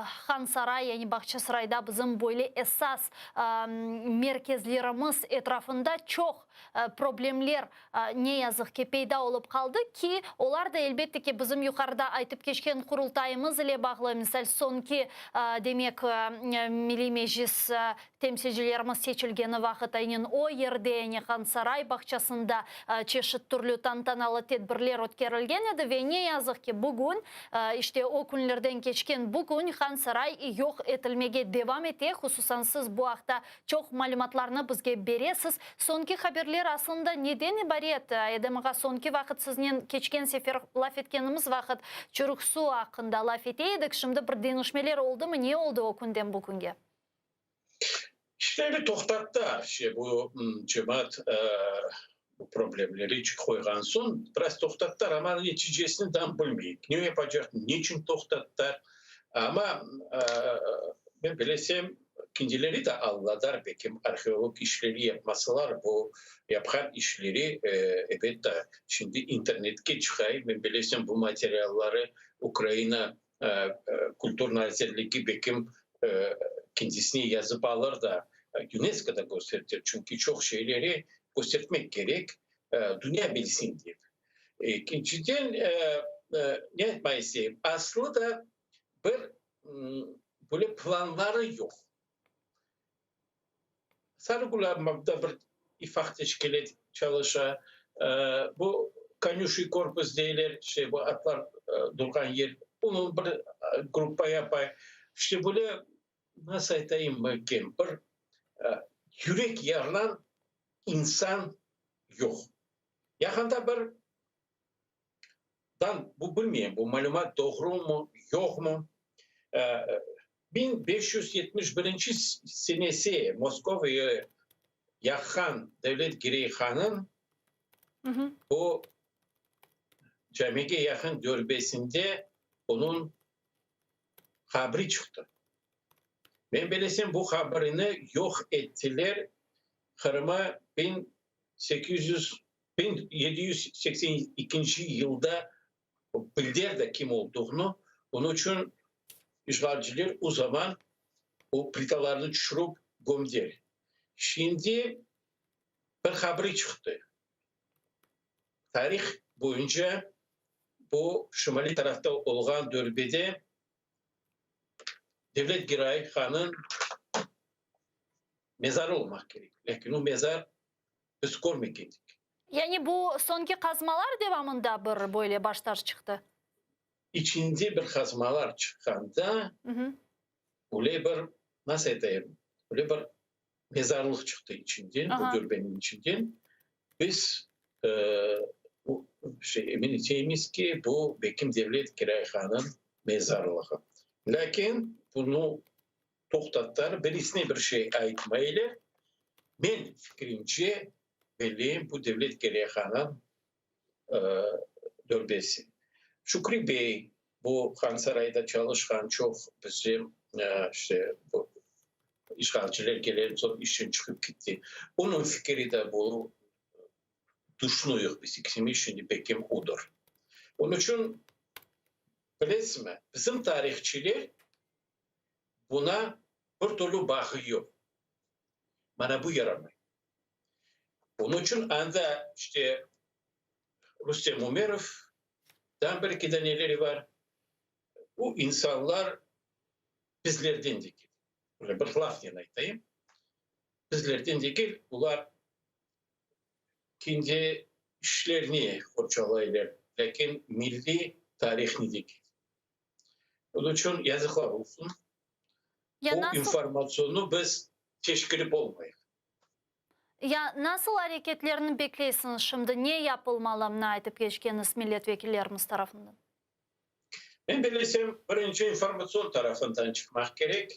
Hansaray, yani Bağçasarayda bizim böyle esas merkezlerimiz etrafında çoq problemler ne yazıq ki, peyda olıp qaldı ki, olar da, elbette ki, bizim yuqarıda aytıp keçken Qurultayımız ile bağlı, misal, soñki, demek, Milliy Meclis temsilcilerimiz seçilgeni vaqıt aynen o yerde, yani Hansaray bağçasında çeşit türlü tantanalı tedbirler ötkerilgen edi ve ne yazıq ki, bugün, işte, o künlerden keçken bugün Hansaray yoq etilmege devam ete, hususan siz bu aqta Çoq malümatlarnı bizge beresiz. Soñki haberler aslında neden ibaret? Edem ağa, soñki vaqıt siznen keçken sefer laf etkenimiz vaqıt Çürük Su aqqında laf ete edik. Şimdi bir deñişmeler oldımı? Ne oldı o künden bu künge? İşleri toqtattı şey, bu cemaat bu problemleri qoyğan soñ biraz toqtattılar, amma neticesini tam bilmeyik. Ne yapacaq, neçün toqtattılar. Amma men bilesem, kendileri de añladılar, belki arheolog işleri yapmasalar, bu yapqan işleri, elbette, şimdi internetke çıqay, men bilesem, bu materialları Ukraina Kültür nazirligi belkim kendisine yazıp alır da, YUNESKOda köstertir, çünki çoq şeyleri köstertmek kerek, dünya bilsin dep. Ekinciden, ne aytmaq isteyim, aslı da bir böyle planları yoq. Sarıgulâmda bir ifaq teşkilât çalışa. Bu konüşiy korpus deyler, şey, bu atlar durğan yer, bunı bir gruppa yapay. İşte böyle, nasıl aytayım eken, bir yürek yarılan insan yoq. Yaqında bir Dan, bu bilmeyim, bu malümat doğrumı, yoqmı, 1571 senesi Moskoviyı yaqqan Devlet Girey hanıñ bu camige yaqın dörbesinde onıñ qabri çıqtı. Men bilesem, bu qabrini yoq ettiler Qırıma 1800 1782 yılda bildirdi kim olduğunu, onıñ içün işğalciler o zaman o plitalarnı tüşürip gömdiler. Şimdi bir haberi çıqtı, tarih boyunca bu şimaliy tarafta olğan dörbede Devlet Giray hanıñ mezarı olmaq kerek, lâkin o mezar Biz körmegen edik. Yani bu soñki qazmalar devamında bir böyle baştaş çıqtı? İçinde bir qazmalar çıqqanda, öyle bir, nasıl aytayım, öyle bir mezarlıq çıqtı içinden, bu dürbeniñ içinden. Biz şey, emin eteymiz ki, bu Bekim Devlet Giray Hanıñ mezarlığı. Lâkin bunı toqtattılar, birisine bir şey aytmaylar. Men fikrimce, belleyim, bu Devlet Giray Hanıñ dürbesi. Şükri bey, bu Hansarayda çalışqan çoq bizim, işte, bu işğalciler kelgen soñ işten çıqıp ketti. Onıñ fikiri de bu, tüşünüyik biz ikimiz şimdi, belkim odır. Onıñ içün, bilesizmi, bizim tarihçiler buna bir türlü bağı yoq. Mana bu yaramay. Onıñ içün anda, işte, Rustem Umerov, dan bir eki daneleri bar. Bu insanlar bizlerden degil. Böyle bir lafnen aytayım. Bizlerden degil, bular kendi işlerini qorçalaylar, lâkin milliy tarihni degil. Onıñ içün yazıqlar olsun, bu informatsiyonı biz teşkirip olmayıq. Ya nasıl areketlerni bekleysiñiz şimdi, ne yapılmalı, mına aytıp keçkeniz milletvekillerimiz tarafından? Men bilesem, birinci informatsion tarafından çıqmaq kerek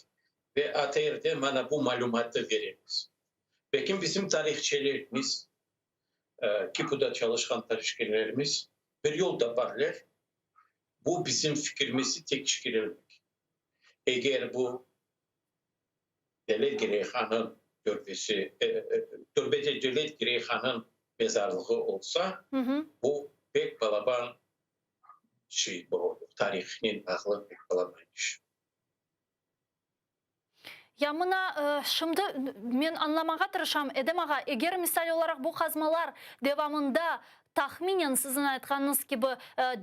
ve ATRde mana bu malümatı beremiz. Belkim bizim tarihçilerimiz, KİPUda çalışqan tarihçilerimiz bir yol taparlar, bu bizim fikirimizi tekşirilmek. Eger bu Devlet Girey Hanıñ türbesi, türbede Devlet Girey Hanıñ mezarlığı olsa, bu pek balaban şey, bu tarihnen bağlı pek balaban iş. Ya mına, şimdi men añlamağa tırışam, Edem ağa, eger misal olaraq bu qazmalar devamında Tahminen, siziñ aytqanıñız kibi,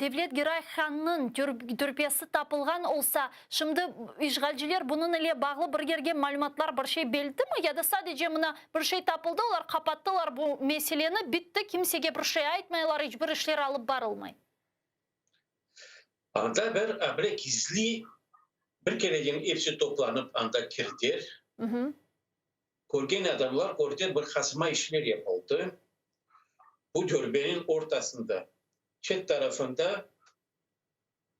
Devlet Giray hannıñ türbesi tapılğan olsa, şimdi işğalciler bunıñ ile bağlı bir yerge malümatlar, bir şey beldimi ya da sadece mına bir şey tapıldı, olar qapattılar bu meseleni, bitti, kimsege bir şey aytmaylar, iç bir işler alıp barılmay? Anda bir bile gizli, bir kereden episi toplanıp anda kirdiler. Körgen adamlar kördi, bir qazma işler yapıldı. Bu dürbeniñ ortasında, çet tarafında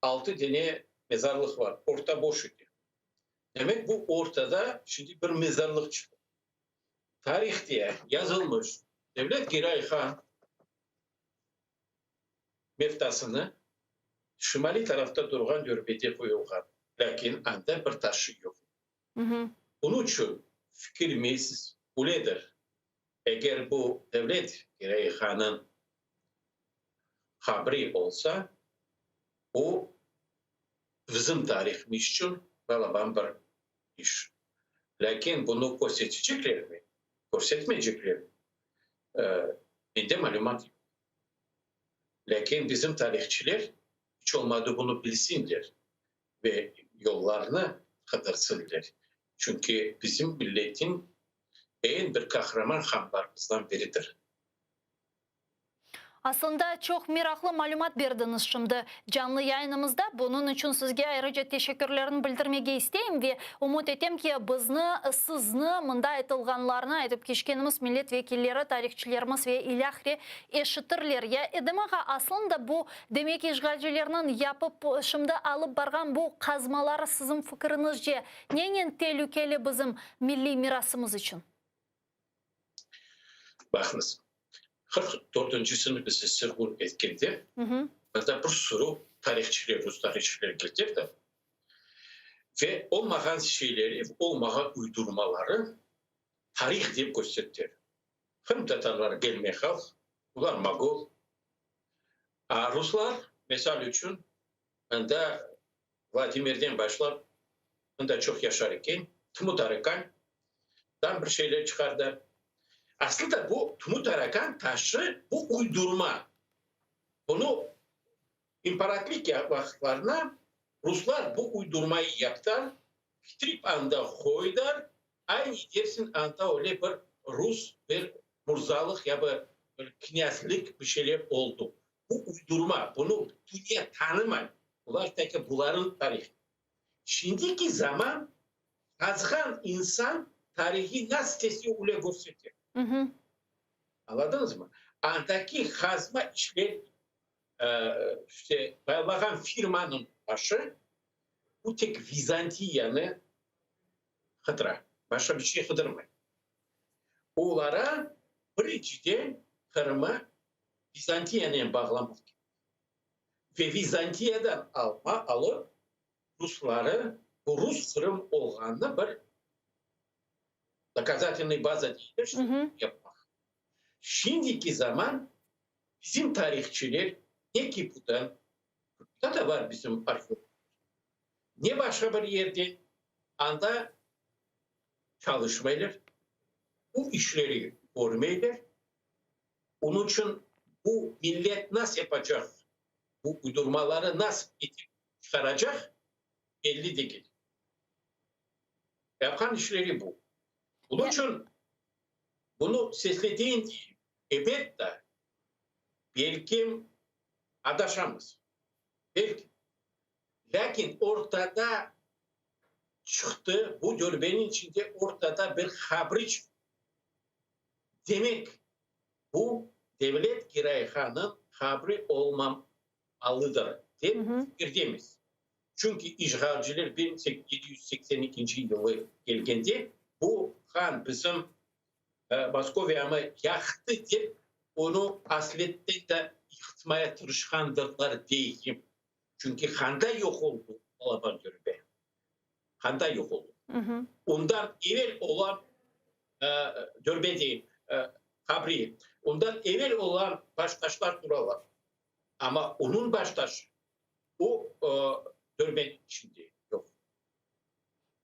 altı dene mezarlıq bar, orta boş eken. Demek, bu ortada şimdi bir mezarlıq çıqtı. Tarihte yazılmış, Devlet Giray han meftasını şimaliy tarafta turğan dürbede qoyulğan, lâkin anda bir taşı yoq. Bunıñ içün fikirimiz öyledir, eger bu Devlet Giray Hanıñ qabri olsa, bu bizim tarihimiz içün balaban bir iş. Lâkin bunı körseteceklermi, körsetmeyceklermi, mende malümat yoq. Lâkin bizim tarihçiler iç olmadı bunı bilsinler ve yollarnı qıdırsınlar. Çünki bizim milletin eñ bir qahraman hanlarımızdan biridir. Aslında, çoq meraqlı malümat berdiñiz şimdi canlı yayınımızda. Bunıñ içün sizge ayrıca teşekkürlerni bildirmege isteyim ve ümüt etem ki, bizni, sizni, mında aytılğanlarnı aytıp keçkenimiz millet vekilleri, tarihçilerimiz ve ilâhre eşitirler. Ya Edem ağa, aslında bu, demek, işğalcilerniñ yapıp, şimdi alıp barğan bu qazmaları, siziñ fikiriñizce, nenen telükeli bizim milliy mirasımız içün? Baqıñız, 44 sene bizi sürgün etkende, mında bir sürü tarihçiler, rus tarihçileri keldi ve olmağan şeyleri, olmağan uydurmaları tarih dep kösterdiler. Qırımtatarlar gelme halq, olar mogol. A ruslar, misal içün, mında Vladimirden başlap, mında çoq yaşar eken, Tmutarakan dan bir şeyler çıqardı. Aslı da bu Tmutarakan taşı, bu uydurma. Bunı imperatlik vaqıtlarına ruslar bu uydurmayı yaptılar, ketirip anda qoydılar, aynı dersiñ anda öyle bir rus bir murzalıq ya bir. bir knyazlik bir şeyler oldu. Bu uydurma, bunı dünya tanımay. Bular tek buların tarihi. Şimdiki zaman qazğan insan tarihi nasıl istese öyle körsete. Añladıñızmı? Andaki qazma işler, işte, baylağan firmanıñ başı, bu tek Vizantiyanı qıdıra, başqa bir şey qıdırmay. Olara birinciden Qırımı Vizantiyanen bağlamaq kerek. Ve Vizantiyadan alma alıp, rusları bu rus Qırım olğanını bir dokazatelnıy baza deyler, yapmaq. Şimdiki zaman bizim tarihçiler ne KİPUdan, KİPUda da bar bizim arheologlar, ne başqa bir yerden anda çalışmaylar, bu işleri körmeyler. Onıñ içün bu millet nasıl yapacaq, bu uydurmaları nasıl etip çıqaracaq belli degil. Yapqan işleri bu. Bunıñ içün bunı sesli deyin deyim, ebet de, belkim adaşamız, belki. Lâkin ortada çıqtı, bu dörbeniñ içinde ortada bir habri çıqtı. Demek, bu Devlet Giray Hannıñ habri olmamalıdır, dep fikirdemiz. Çünki işğalciler 1782 yılı kelgende, bu han bizim Moskoviyamı yaqtı dep, onı asletten de yıqtmaya tırışqandırlar deyim. Çünki handa yoq oldı balaban dörbe. Handa yoq oldı. Ondan evel olan dörbe deyim, qabri, ondan evel olan baştaşlar turalar. Amma onıñ baştaşı o dörbeniñ içinde yoq.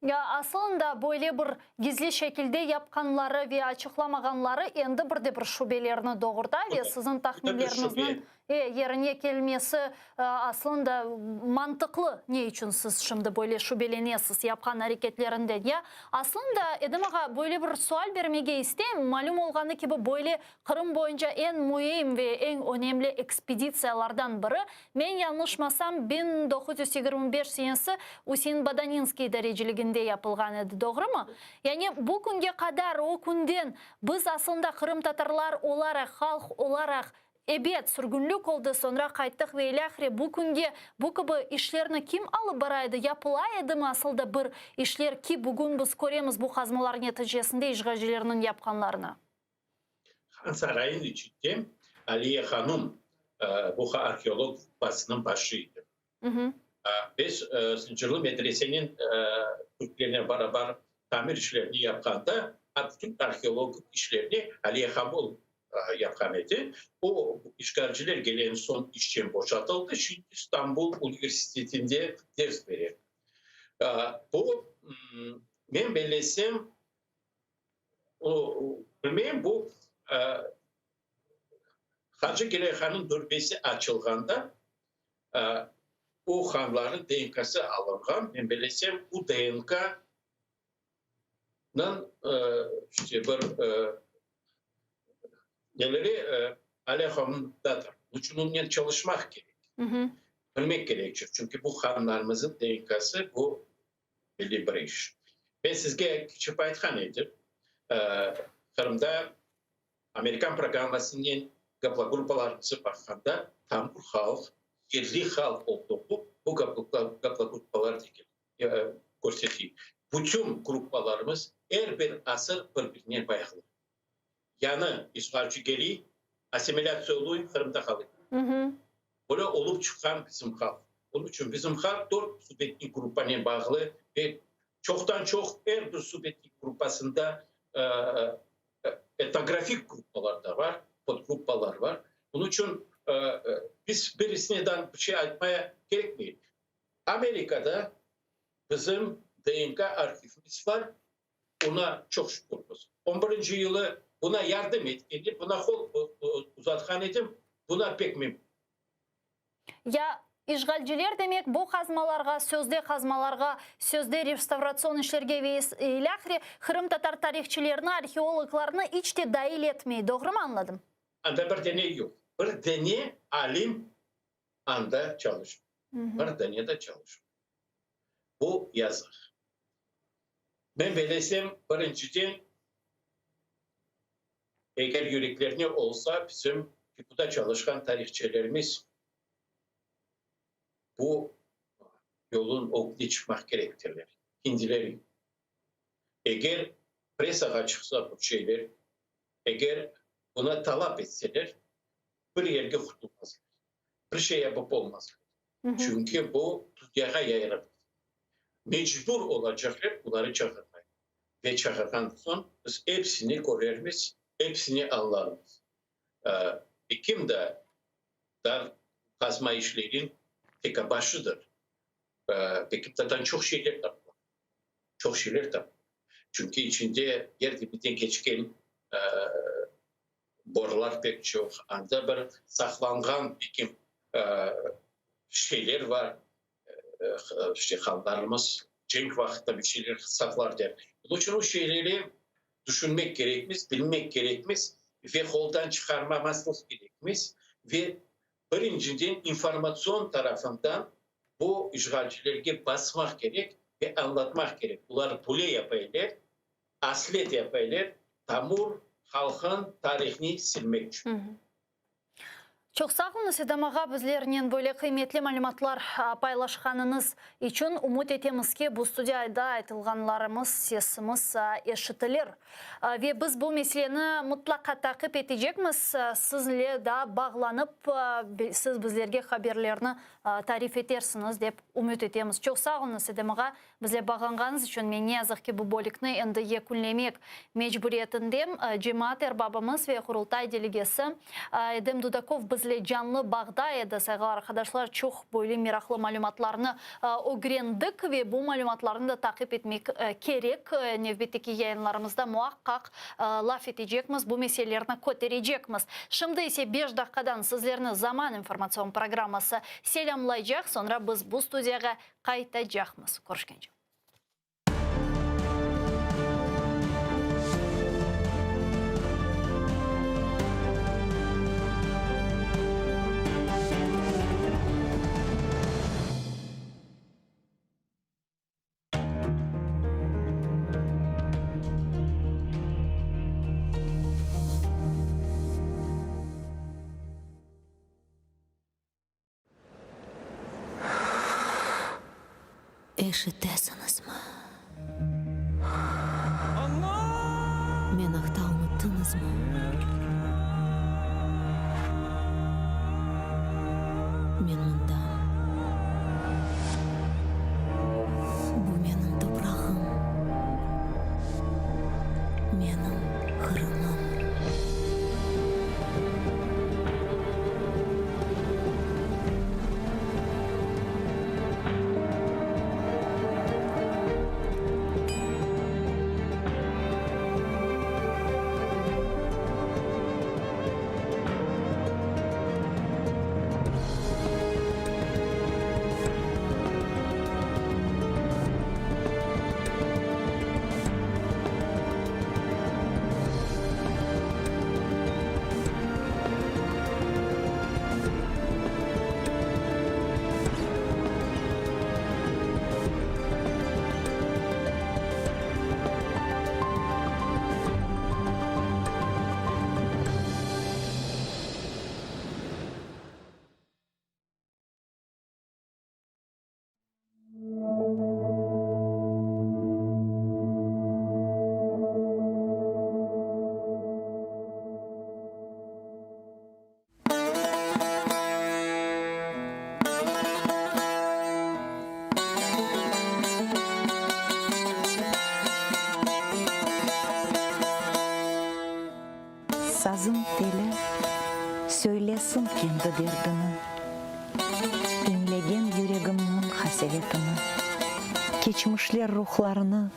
Ya asılında böyle bir gizli şekilde yapqanları ve açıqlamağanları endi bir de bir şübelerni doğurta ve siziñ tahminleriñizniñ yerine kelmesi asılında mantıqlı. Ne içün siz şimdi böyle şübelenesiz yapqan areketlerinden? Ya asılında, Edem ağa, böyle bir sual bermege isteyim, malüm olğanı kibi böyle Qırım boyunca eñ müim ve eñ önemli ekspeditsiyalardan biri, men yañlışmasam, 1925 senesi Üsein Bodaninskiy idareciliginde yapılğan edi, doğrumı? Yani bu künge qadar, o künden biz aslında qırımtatarlar olaraq, halq olaraq, ebet, sürgünlik oldı, soñra qayttıq ve ilâhre, bu künge bu kibi işlerni kim alıp bara edi, yapıla edimi asıl da bir işler ki, bugün biz köremiz bu qazmalar neticesinde işğalcilerniñ yapqanlarını? Han sarayınıñ içinde Aliye hanum bu arheolog gruppasınıñ başı edi. Biz Zıncırlı medreseniñ türklernen barabar tamir işlerini yapqanda, bütün arheologik işlerni Aliye hanum yapqan edi. O, işğalciler gelen soñ işçen boşatıldı, şimdi İstanbul universitetinde ders bere. Bu, men bellesem, O, bilmeyim, bu Hacı Giray Hannıñ dürbesi açılğanda o hanların DNKsı alınğan, men bilesem, bu DNKnıñ işte bir neleri Ali Handadır. Bunıñ içün onen çalışmaq kerek, bilmek kerekçir, çünki bu hanlarımıznıñ DNKsı bu belli bir iş. Men sizge keçip aytqan edim, Qırımda amerikan programmasınen gaplogruppalarımızı baqqanda tamır halq, yerli halq olduğu bu gaplogruppalar degil, körsetiy. Bütün gruppalarımız er bir asır bir-birinen bağlı. Yañı işğalci keliy, assimilâtsiya oluy, Qırımda qalıy. Böyle olıp çıqqan bizim halq. Onıñ içün bizim halq dört subetnik gruppanen bağlı ve çoqtan-çoq er bir subetnik gruppasında etnografik gruppalar da bar, podgruppalar bar. Onıñ içün biz birisine bir şey aytmaya kerekmey. Amerikada bizim DNK arhivimiz bar, Oña çoq şükürmiz. On birinci yılı buna yardım etkeni, buna qol uzatqan edim, buna pek memnünım. Ya işğalciler, demek, bu qazmalarğa, sözde qazmalarğa, sözde restavratsion işlerge ve ilâhre qırımtatar tarihçilerini, arheologlarnı iç te dail etmey, doğrumı añladım? Anda bir dene yoq. Bir dene alim anda çalışmay. Bir dene de çalışmay. Bu yazıq. Men belesem, birinciden, eger yüreklerine olsa, bizim QİPUda çalışqan tarihçilerimiz bu yolun ögüne çıqmaq kerektirler, kendileri. Eger pressağa çıqsa bu şeyler, eger buna talap etseler, bir yerge qutulmazlar, bir şey yapıp olmazlar. Çünki bu dünyağa yayıla bilir. Mecbur olacaqlar buları çağırmaya. Ve çağırğan soñ biz episini körermiz, episini añlarmız. Kim de dar qazma işlerin tek başıdır. Bekiptadan çoq şeyler tapıla. Çoq şeyler tapıla. Çünki içinde yer dibinden keçken borular pek çoq, anda bir saqlanğan bir şeyler bar. İşte hanlarımız cenk vaqıtta bir şeyler saqlar der. Bunıñ içün o şeyleri tüşünmek kerekmiz, bilmek kerekmiz ve qoldan çıqarmamazlıq kerekmiz ve birinciden informatsion tarafından bu işğalcilerge basmaq kerek ve añlatmaq kerek, bular böyle yapaylar, aslet yapaylar, tamır halqın tarihni silmek içün. Çoq sağ oluñız, Edem ağa, bizlernen böyle qıymetli malümatlar paylaşqanıñız içün. Ümüt etemiz ki, bu studiyada aytılğanlarımız, sesimiz eşitilir. Ve biz bu meseleni mıtlaqa taqip etecekmiz, sizinle daa bağlanıp, siz bizlerge haberlerni tarif etersiñiz, dep ümüt etemiz. Çoq sağ oluñız, Edem ağa, Bizle bağlanğanıñız içün men ne yazıq ki bu bölükni endi yekünlemek mecburiyetindem. Cemaat erbabımız ve Qurultay delegesi Edem Dudakov bizle canlı bağda edi. Sayğılı arqadaşlar, çoq böyle meraqlı malümatlarnı ögrendik ve bu malümatlarnı da taqip etmek kerek. Nevbetteki yayınlarımızda muaqqaq laf etecekmiz, bu meselelerni köterecekmiz. Şimdi ise beş daqqadan sizlerni Zaman informatsion programması selâmlaycaq, soñra biz bu studiyağa qaytacaqmız. Körüşkence. Eşitesiñizmi? Men aqta unuttıñızmı? Men mındam. Bu menim toprağım, menim Qırımım. Sazım teli söylesin kendi derdini, İñlegen yüregimniñ qasevetini, Keçmişler ruhlarını,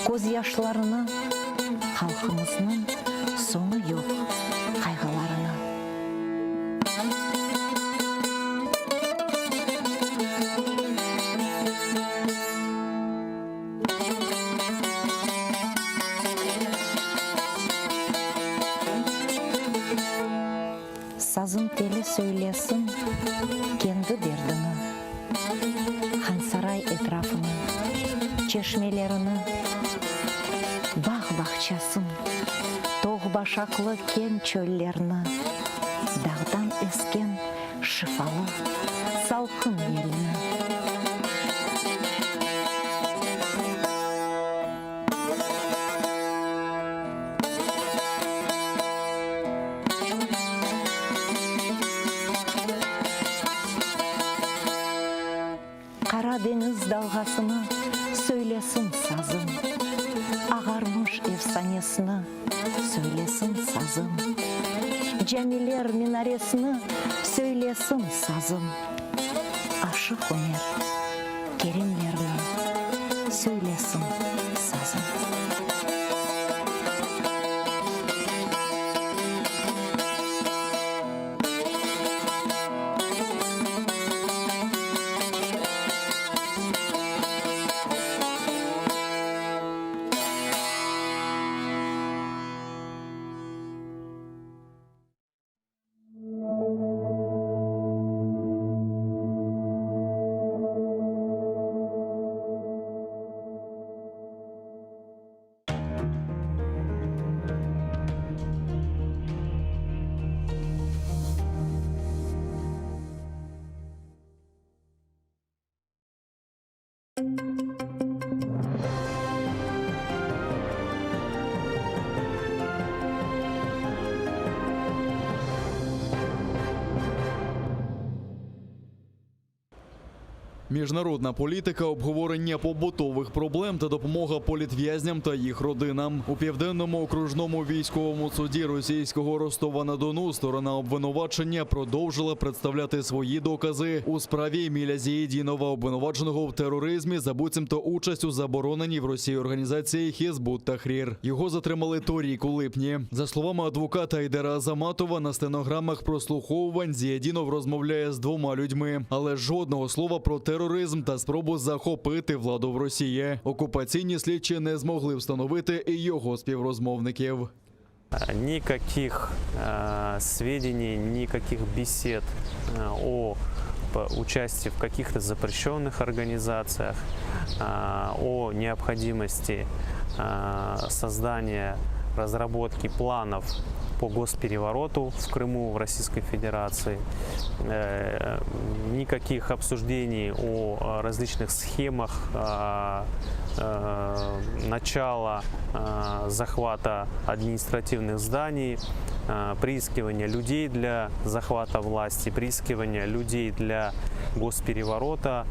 közyaşlarını, Halqımıznıñ soñu yoq qayğılarını. Söylesin kendi derdini, Hansaray etrafını, çeşmelerini, Bağ-bağçasın, toğ-başaqlı keñ çöllerni, Dağdan esken şifalı salqın yelni. Qara deñiz dalğasını söylesin sazım, Ağarmış efsanesini söylesin sazım, Camiler minaresini söylesin sazım, Aşıq Ümer, Kerimlerni söylesin sazım. Міжнародна політика, обговорення побутових проблем та допомога політв'язням та їх родинам. У південному окружному військовому суді російського Ростова-на-Дону сторона обвинувачення продовжила представляти свої докази у справі Еміля Зієдінова, обвинуваченого в тероризмі за буцімто участь у забороненій в Росії організації Хізбут Тахрір. Його затримали торік у липні. За словами адвоката Айдера Азаматова, на стенограмах прослуховувань Зієдінов розмовляє з двома людьми, але жодного слова про тероризм та спробу захопити владу в Росії. Окупаційні слідчі не змогли встановити і його співрозмовників. Никаких э, сведений, никаких бесед э, о участии в каких-то запрещенных организациях, э, о необходимости э, создания, разработки планов по госперевороту в Крыму, в Российской Федерации, э, никаких обсуждений о различных схемах э, э, начала захвата административных зданий, приискивания людей для захвата власти, приискивания людей для госпереворота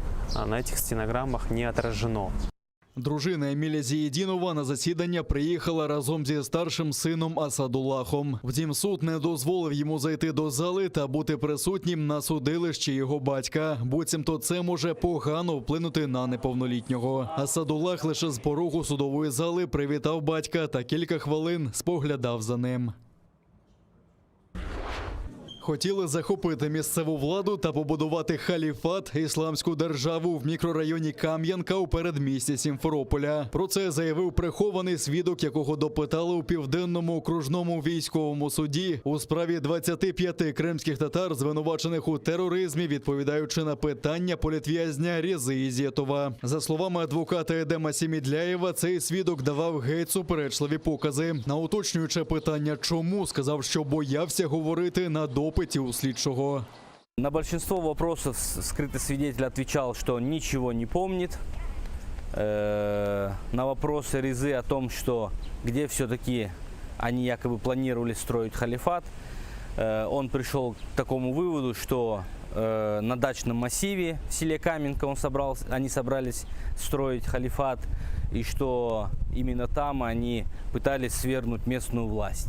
на этих стенограммах не отражено. Дружина Еміля Зієдінова на засідання приїхала разом зі старшим сином Асадулахом. Втім, суд не дозволив йому зайти до зали та бути присутнім на судилищі його батька. Буцімто це може погано вплинути на неповнолітнього. Асадулах лише з порогу судової зали привітав батька та кілька хвилин споглядав за ним. Хотіли захопити місцеву владу та побудувати халіфат ісламську державу в мікрорайоні Кам'янка у передмісті Сімферополя. Про це заявив прихований свідок, якого допитали у південному окружному військовому суді у справі 25 кримських татар, звинувачених у тероризмі, відповідаючи на питання політв'язня Різи Ізєтова. За словами адвоката Едема Сімідляєва, цей свідок давав геть суперечливі покази. На уточнююче питання, чому сказав, що боявся говорити на допиті у слідчого. На большинство вопросов скрытый свидетель отвечал, что ничего не помнит. Э, На вопросы Резы о том, что где все-таки они якобы планировали строить халифат, э, он пришел к такому выводу, что э, на дачном массиве в селе Каменка он собрался, они собрались строить халифат, и что именно там они пытались свергнуть местную власть.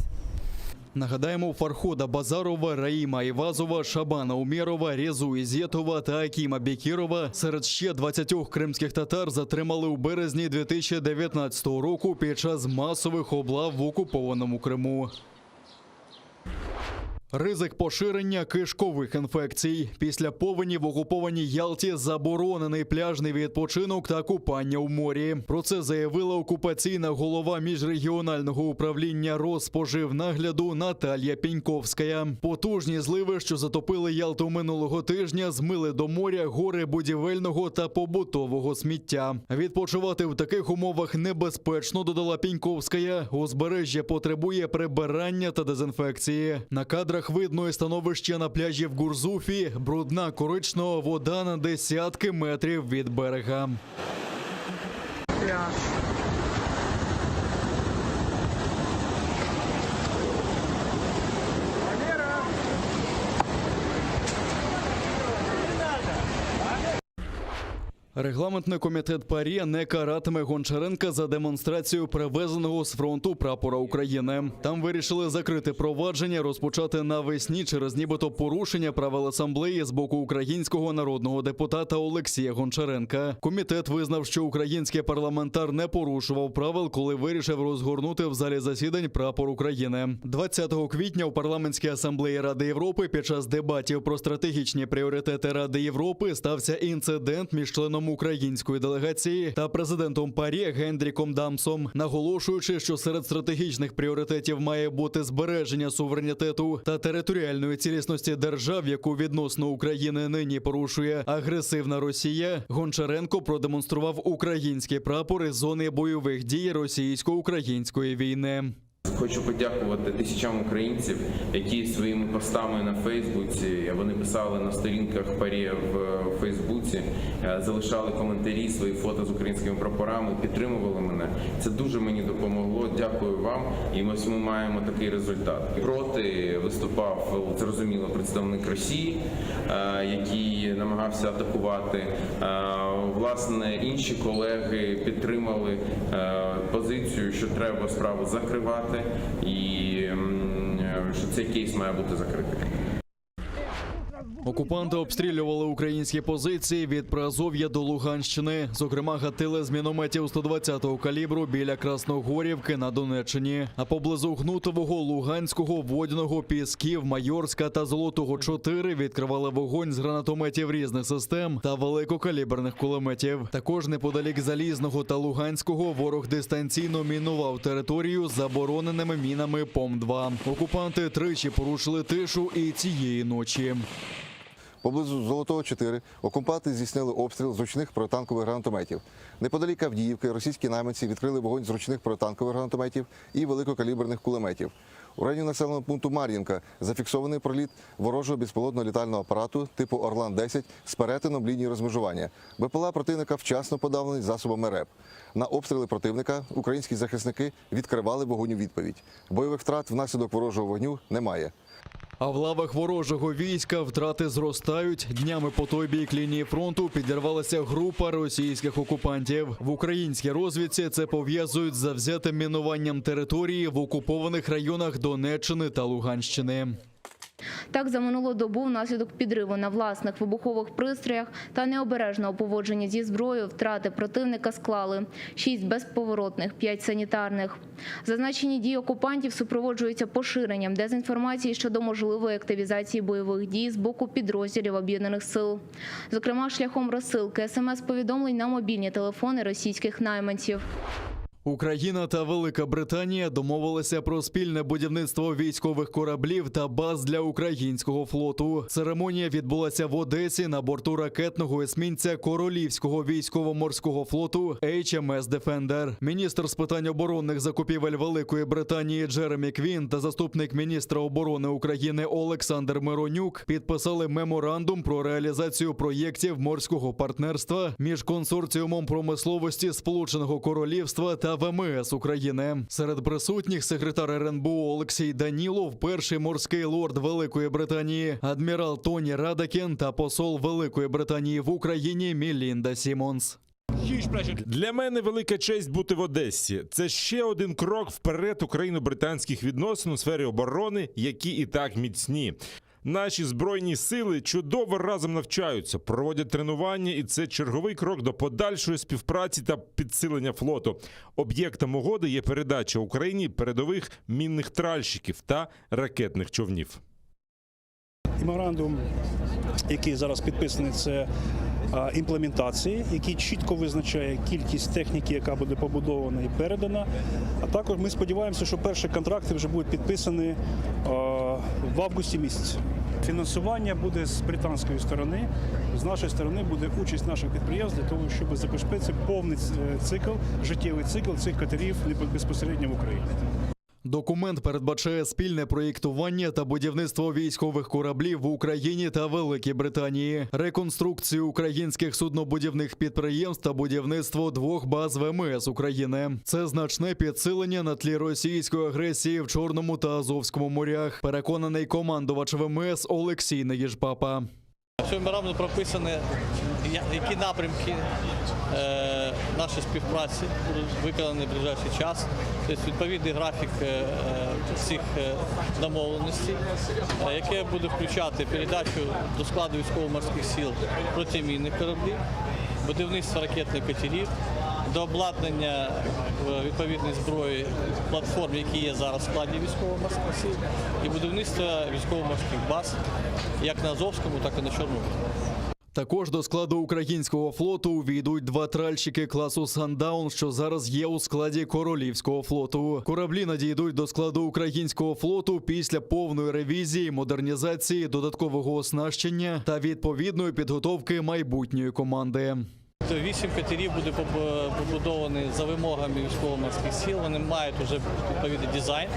Нагадаємо, Фархода Базарова, Раїма Івазова, Шабана Умєрова, Резу Ізєтова та Акіма Бекірова серед ще 20 кримських татар затримали у березні 2019 року під час масових облав в окупованому Криму. Ризик поширення кишкових інфекцій. Після повені в окупованій Ялті заборонений пляжний відпочинок та купання у морі. Про це заявила окупаційна голова міжрегіонального управління Росспоживнагляду Наталія Піньковська. Потужні зливи, що затопили Ялту минулого тижня, змили до моря гори будівельного та побутового сміття. Відпочивати в таких умовах небезпечно, додала Піньковська. Узбережжя потребує прибирання та дезінфекції. На кадрах видно і становище на пляжі в Гурзуфі. Брудна коричнева вода на десятки метрів від берега. Пляж. Регламентний комітет ПАРЄ не каратиме Гончаренка за демонстрацію привезеного з фронту прапора України. Там вирішили закрити провадження, розпочати навесні через нібито порушення правил асамблеї з боку українського народного депутата Олексія Гончаренка. Комітет визнав, що український парламентар не порушував правил, коли вирішив розгорнути в залі засідань прапор України. 20 квітня у парламентській асамблеї Ради Європи під час дебатів про стратегічні пріоритети Ради Європи стався інцидент між членом української делегації та президентом ПАРЄ Гендріком Дамсом, наголошуючи, що серед стратегічних пріоритетів має бути збереження суверенітету та територіальної цілісності держав, яку відносно України нині порушує агресивна Росія. Гончаренко продемонстрував український прапор із зони бойових дій російсько-української війни. Хочу подякувати тисячам українців, які своїми постами на Фейсбуці, вони писали на сторінках ПАРЄ в Фейсбуці, е, залишали коментарі, свої фото з українськими прапорами, підтримували мене. Це дуже мені допомогло. Дякую вам. І ось ми маємо такий результат. Проти виступав зрозуміло представник Росії, е, який намагався атакувати. Е, Власне, інші колеги підтримали е, позицію, що треба справу закривати, і м, е, що цей кейс має бути закритий. Окупанти обстрілювали українські позиції від Приазов'я до Луганщини. Зокрема, гатили з мінометів 120-го калібру біля Красногорівки на Донеччині. А поблизу Гнутового, Луганського, Водяного, Пісків, Майорська та Золотого 4 відкривали вогонь з гранатометів різних систем та великокаліберних кулеметів. Також неподалік Залізного та Луганського ворог дистанційно мінував територію забороненими мінами ПОМ-2. Окупанти тричі порушили тишу і цієї ночі. Поблизу Золотого 4 окупанти здійснили обстріл з ручних протитанкових гранатометів. Неподалік Авдіївки російські найманці відкрили вогонь з ручних протитанкових гранатометів і великокаліберних кулеметів. У районі населеного пункту Мар'їнка зафіксований проліт ворожого безпілотного літального апарату типу Орлан-10 з перетином лінії розмежування. БПЛА противника вчасно подавлений засобами РЕП. На обстріли противника українські захисники відкривали вогонь у відповідь. Бойових втрат внаслідок ворожого вогню немає. А в лавах ворожого війська втрати зростають. Днями по той бік лінії фронту підірвалася група російських окупантів. В українській розвідці це пов'язують з завзятим мінуванням території в окупованих районах Донеччини та Луганщини. Так, за минулу добу внаслідок підриву на власних вибухових пристроях та необережного поводження зі зброєю втрати противника склали 6 безповоротних, 5 санітарних. Зазначені дії окупантів супроводжуються поширенням дезінформації щодо можливої активізації бойових дій з боку підрозділів об'єднаних сил, зокрема шляхом розсилки смс-повідомлень на мобільні телефони російських найманців. Україна та Велика Британія домовилися про спільне будівництво військових кораблів та баз для українського флоту. Церемонія відбулася в Одесі на борту ракетного есмінця Королівського військово-морського флоту HMS Defender. Міністр з питань оборонних закупівель Великої Британії Джеремі Квін та заступник міністра оборони України Олександр Миронюк підписали меморандум про реалізацію проєктів морського партнерства між консорціумом промисловості Сполученого Королівства та ВМС України. Серед присутніх секретар РНБО Олексій Данілов, перший морський лорд Великої Британії, адмірал Тоні Радакін та посол Великої Британії в Україні Мілінда Сімонс. Для мене велика честь бути в Одесі. Це ще один крок вперед україно-британських відносин у сфері оборони, які і так міцні. Наші збройні сили чудово разом навчаються, проводять тренування, і це черговий крок до подальшої співпраці та підсилення флоту. Об'єктом угоди є передача Україні передових мінних тральщиків та ракетних човнів. Меморандум, який зараз підписаний, це імплементації, який чітко визначає кількість техніки, яка буде побудована і передана. А також ми сподіваємося, що перші контракти вже будуть підписані в августі місяці. Фінансування буде з британської сторони, з нашої сторони буде участь наших підприємств для того, щоб забезпечити повний цикл, життєвий цикл цих катерів безпосередньо в Україні. Документ передбачає спільне проєктування та будівництво військових кораблів в Україні та Великій Британії, реконструкцію українських суднобудівних підприємств та будівництво двох баз ВМС України. Це значне підсилення на тлі російської агресії в Чорному та Азовському морях. Переконаний командувач ВМС Олексій Неїжпапа. В цьому меморандумі прописано, які напрямки е, нашої співпраці будуть виконані в ближайший час. Тобто відповідний графік е, е, цих домовленостей, яке буде включати передачу до складу військово-морських сил протимінних кораблів, будівництво ракетних катерів, до обладнання відповідної зброї платформ, які є зараз в складі військово-морських сил, і будівництво військово-морських баз як на Азовському, так і на Чорному. Також до складу українського флоту увійдуть два тральщики класу Сандаун, що зараз є у складі королівського флоту. Кораблі надійдуть до складу українського флоту після повної ревізії, модернізації, додаткового оснащення та відповідної підготовки майбутньої команди. Вісім катерів буде побудовані за вимогами військово-морських сил. Вони мають вже відповідний дизайн.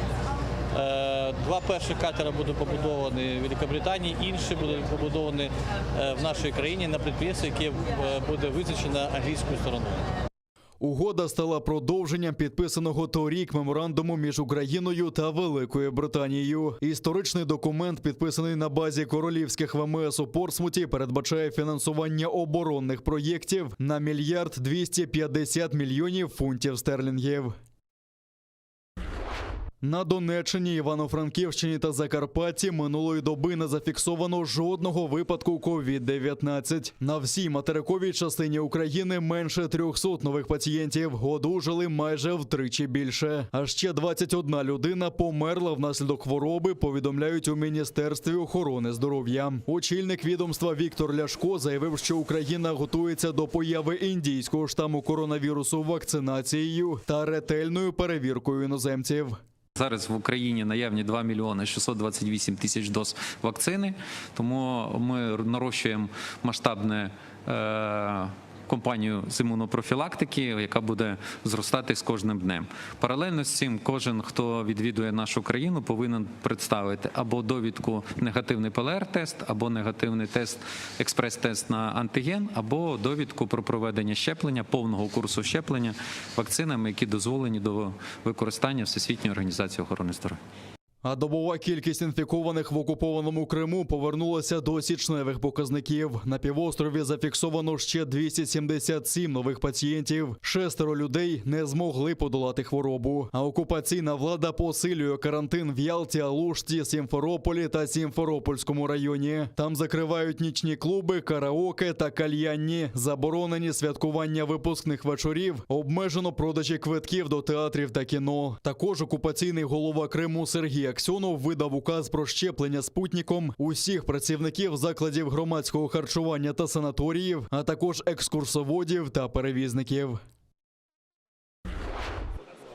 Е, Два перші катера будуть побудовані в Великобританії, інші будуть побудовані е, в нашій країні на підприємстві, яке е, буде визначено англійською стороною. Угода стала продовженням підписаного торік меморандуму між Україною та Великою Британією. Історичний документ, підписаний на базі королівських ВМС у Портсмуті, передбачає фінансування оборонних проєктів на мільярд 250 мільйонів фунтів стерлінгів. На Донеччині, Івано-Франківщині та Закарпатті минулої доби не зафіксовано жодного випадку COVID-19. На всій материковій частині України менше 300 нових пацієнтів. Одужали майже втричі більше. А ще 21 людина померла внаслідок хвороби, повідомляють у Міністерстві охорони здоров'я. Очільник відомства Віктор Ляшко заявив, що Україна готується до появи індійського штаму коронавірусу вакцинацією та ретельною перевіркою іноземців. Зараз в Україні наявні 2 мільйони 628 тисяч доз вакцини, тому ми нарощуємо масштабне е, компанію з імунопрофілактики, яка буде зростати з кожним днем. Паралельно з цим, кожен, хто відвідує нашу країну, повинен представити або довідку негативний ПЛР-тест, або негативний тест, експрес-тест на антиген, або довідку про проведення щеплення, повного курсу щеплення вакцинами, які дозволені до використання Всесвітньої організації охорони здоров'я. А добова кількість інфікованих в окупованому Криму повернулася до січневих показників. На півострові зафіксовано ще 277 нових пацієнтів. Шестеро людей не змогли подолати хворобу. А окупаційна влада посилює карантин в Ялті, Алушті, Сімферополі та Сімферопольському районі. Там закривають нічні клуби, караоке та кальянні. Заборонені святкування випускних вечорів, обмежено продажі квитків до театрів та кіно. Також окупаційний голова Криму Сергій Аксьонов видав указ про щеплення спутником усіх працівників закладів громадського харчування та санаторіїв, а також екскурсоводів та перевізників.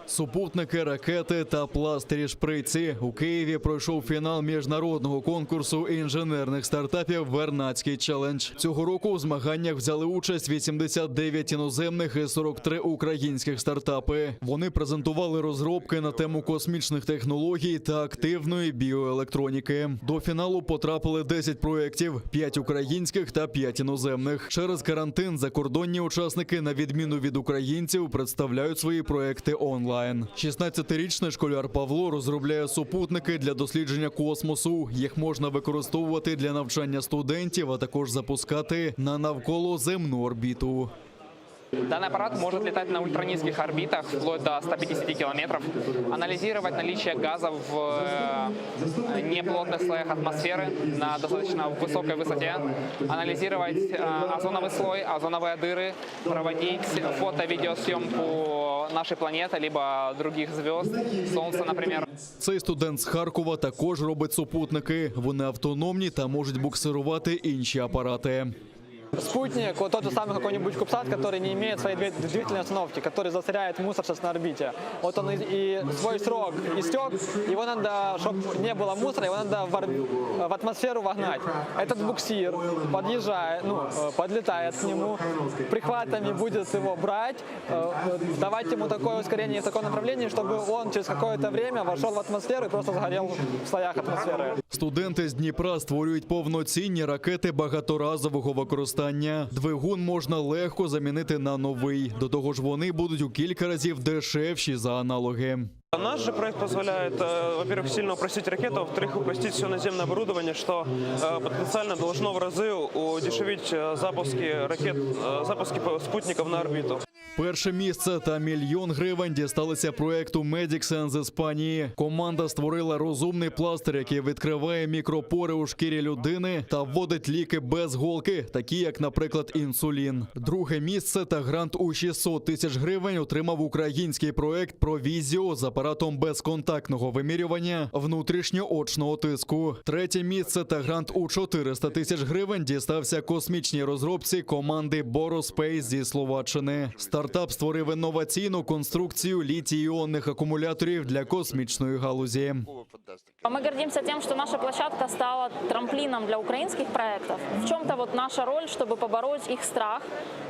Супутники, ракети та пластирі шприці у Києві пройшов фінал міжнародного конкурсу інженерних стартапів Вернадський челендж. Цього року у змаганнях взяли участь 89 іноземних і 43 українських стартапи. Вони презентували розробки на тему космічних технологій та активної біоелектроніки. До фіналу потрапили 10 проєктів – 5 українських та 5 іноземних. Через карантин закордонні учасники, на відміну від українців, представляють свої проекти онлайн. 16-річний школяр Павло розробляє супутники для дослідження космосу. Їх можна використовувати для навчання студентів, а також запускати на навколоземну орбіту. Данный аппарат может летать на ультранизких орбитах, вплоть до 150 километров, анализировать наличие газов в э, неплотных слоях атмосферы на достаточно высокой высоте, анализировать э, озоновый слой, озоновые дыры, проводить фото-видеосъемку нашей планеты, либо других звезд, Солнца, например. Цей студент з Харкова також робить супутники. Вони автономні та можуть буксирувати інші апарати. Спутник, вот тот же самый какой-нибудь Кубсат, который не имеет своей две- двигательной установки, который засоряет мусор сейчас на орбите. Вот он и, и свой срок истек, его надо, чтобы не было мусора, его надо в, ор- в атмосферу вогнать. Этот буксир подъезжает, ну, э, подлетает к нему, прихватами будет его брать, э, э, давать ему такое ускорение в таком направлении, чтобы он через какое-то время вошел в атмосферу и просто сгорел в слоях атмосферы. Студенти з Дніпра створюють повноцінні ракети багаторазового використання. Двигун можна легко замінити на новий. До того ж, вони будуть у кілька разів дешевші за аналоги. Наш же проект позволяет, э, во-первых, сильно упростить ракету, а во-вторых, упростить все наземное оборудование, что э, потенциально должно в разы удешевить э, запуски ракет, э, запуски спутников на орбиту. Перше місце та мільйон гривень дісталися проекту Medixen з Іспанії. Команда створила розумний пластир, який відкриває мікропори у шкірі людини та вводить ліки без голки, такі як, наприклад, інсулін. Друге місце та грант у 600 тисяч гривень отримав український проект Провізіо з апаратом безконтактного вимірювання внутрішньоочного тиску. Третє місце та грант у 400 тисяч гривень дістався космічній розробці команди Бороспейс зі Словаччини. Стартап створив інноваційну конструкцію літій-іонних акумуляторів для космічної галузі. Мы гордимся тем, что наша площадка стала трамплином для украинских проектов. В чем-то вот наша роль, чтобы побороть их страх,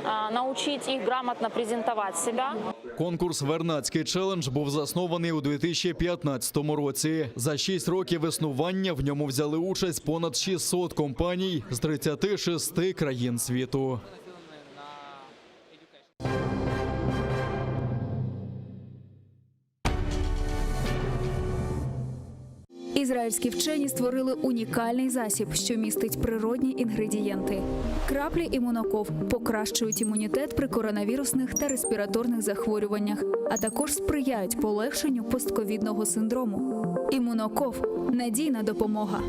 а, научить их грамотно презентовать себя. Конкурс Вернадський челендж був заснований у 2015 році. За 6 років існування в ньому взяли участь понад 600 компаній з 36 країн світу. Ізраїльські вчені створили унікальний засіб, що містить природні інгредієнти. Краплі імуноков покращують імунітет при коронавірусних та респіраторних захворюваннях, а також сприяють полегшенню постковідного синдрому. Імуноков надійна допомога.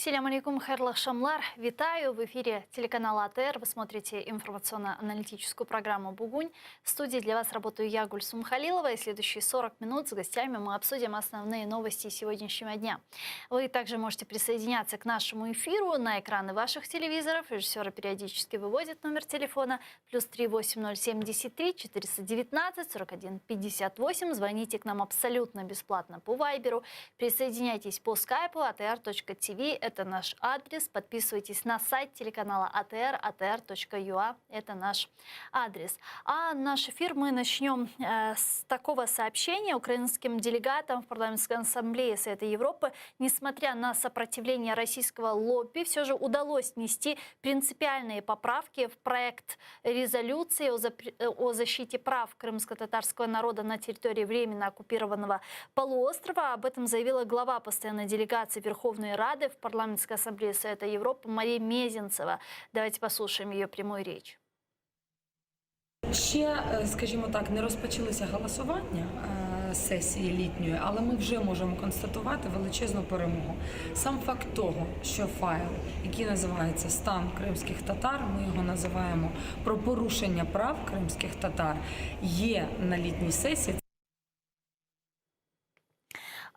Selâm aleyküm, hayırlı aqşamlar. Вітаю в эфире телеканала АТР. Вы смотрите информационно-аналитическую программу «Бугунь». В студии для вас работаю я, Гульсум Халилова. И следующие 40 минут с гостями мы обсудим основные новости сегодняшнего дня. Вы также можете присоединяться к нашему эфиру на экраны ваших телевизоров. Режиссеры периодически выводят номер телефона плюс 38073 419 41 58. Звоните к нам абсолютно бесплатно по Вайберу. Присоединяйтесь по скайпу atr.tv. Это наш адрес. Подписывайтесь на сайт телеканала АТР, atr.ua. Это наш адрес. А наш эфир мы начнем э, с такого сообщения украинским делегатам в парламентской ассамблее Совета Европы, несмотря на сопротивление российского лобби, все же удалось внести принципиальные поправки в проект резолюции о, запр- э, о защите прав крымско-татарского народа на территории временно оккупированного полуострова. Об этом заявила глава постоянной делегации Верховной Рады в парламентской ассамблее Совета Европы Мария Мезенцева. Давайте послушаем ее прямую речь. Ще, е, скажімо так, не розпочалися голосування е, сесії літньої, але ми вже можемо констатувати величезну перемогу. Сам факт того, що файл, який називається Стан кримських татар, ми його називаємо про порушення прав кримських татар, є на літній сесії.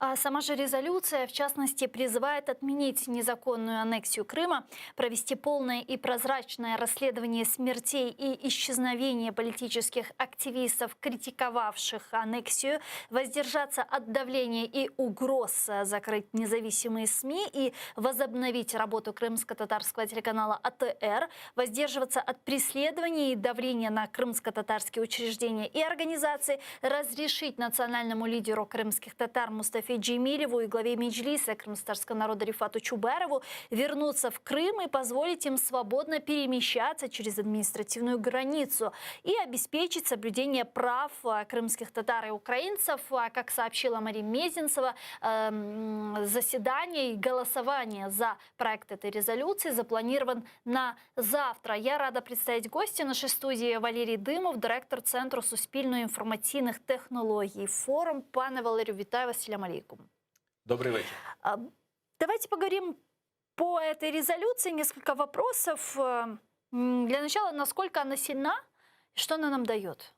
А сама же резолюция, в частности, призывает отменить незаконную аннексию Крыма, провести полное и прозрачное расследование смертей и исчезновения политических активистов, критиковавших аннексию, воздержаться от давления и угроз, э, закрыть независимые СМИ и возобновить работу крымско-татарского телеканала АТР, воздерживаться от преследования и давления на крымско-татарские учреждения и организации, разрешить национальному лидеру крымских татар Мустафе Мустафе. Мустафе Джемилеву и главе Меджлиса крымскотатарского народа Рифату Чубарову вернуться в Крым и позволить им свободно перемещаться через административную границу и обеспечить соблюдение прав э, крымских татар и украинцев. А, как сообщила Мария Мезенцева, эм, заседание и голосование за проект этой резолюции запланирован на завтра. Я рада представить гостя нашей студии Валерій Димов, директор Центру суспільно-інформаційних технологій. Форум. Пане Валерію, вітаю вас. Селям алейкум. Добрый вечер. А, Давайте поговорим по этой резолюции. Несколько вопросов. Э, м, Для начала, насколько она сильна и что она нам дает?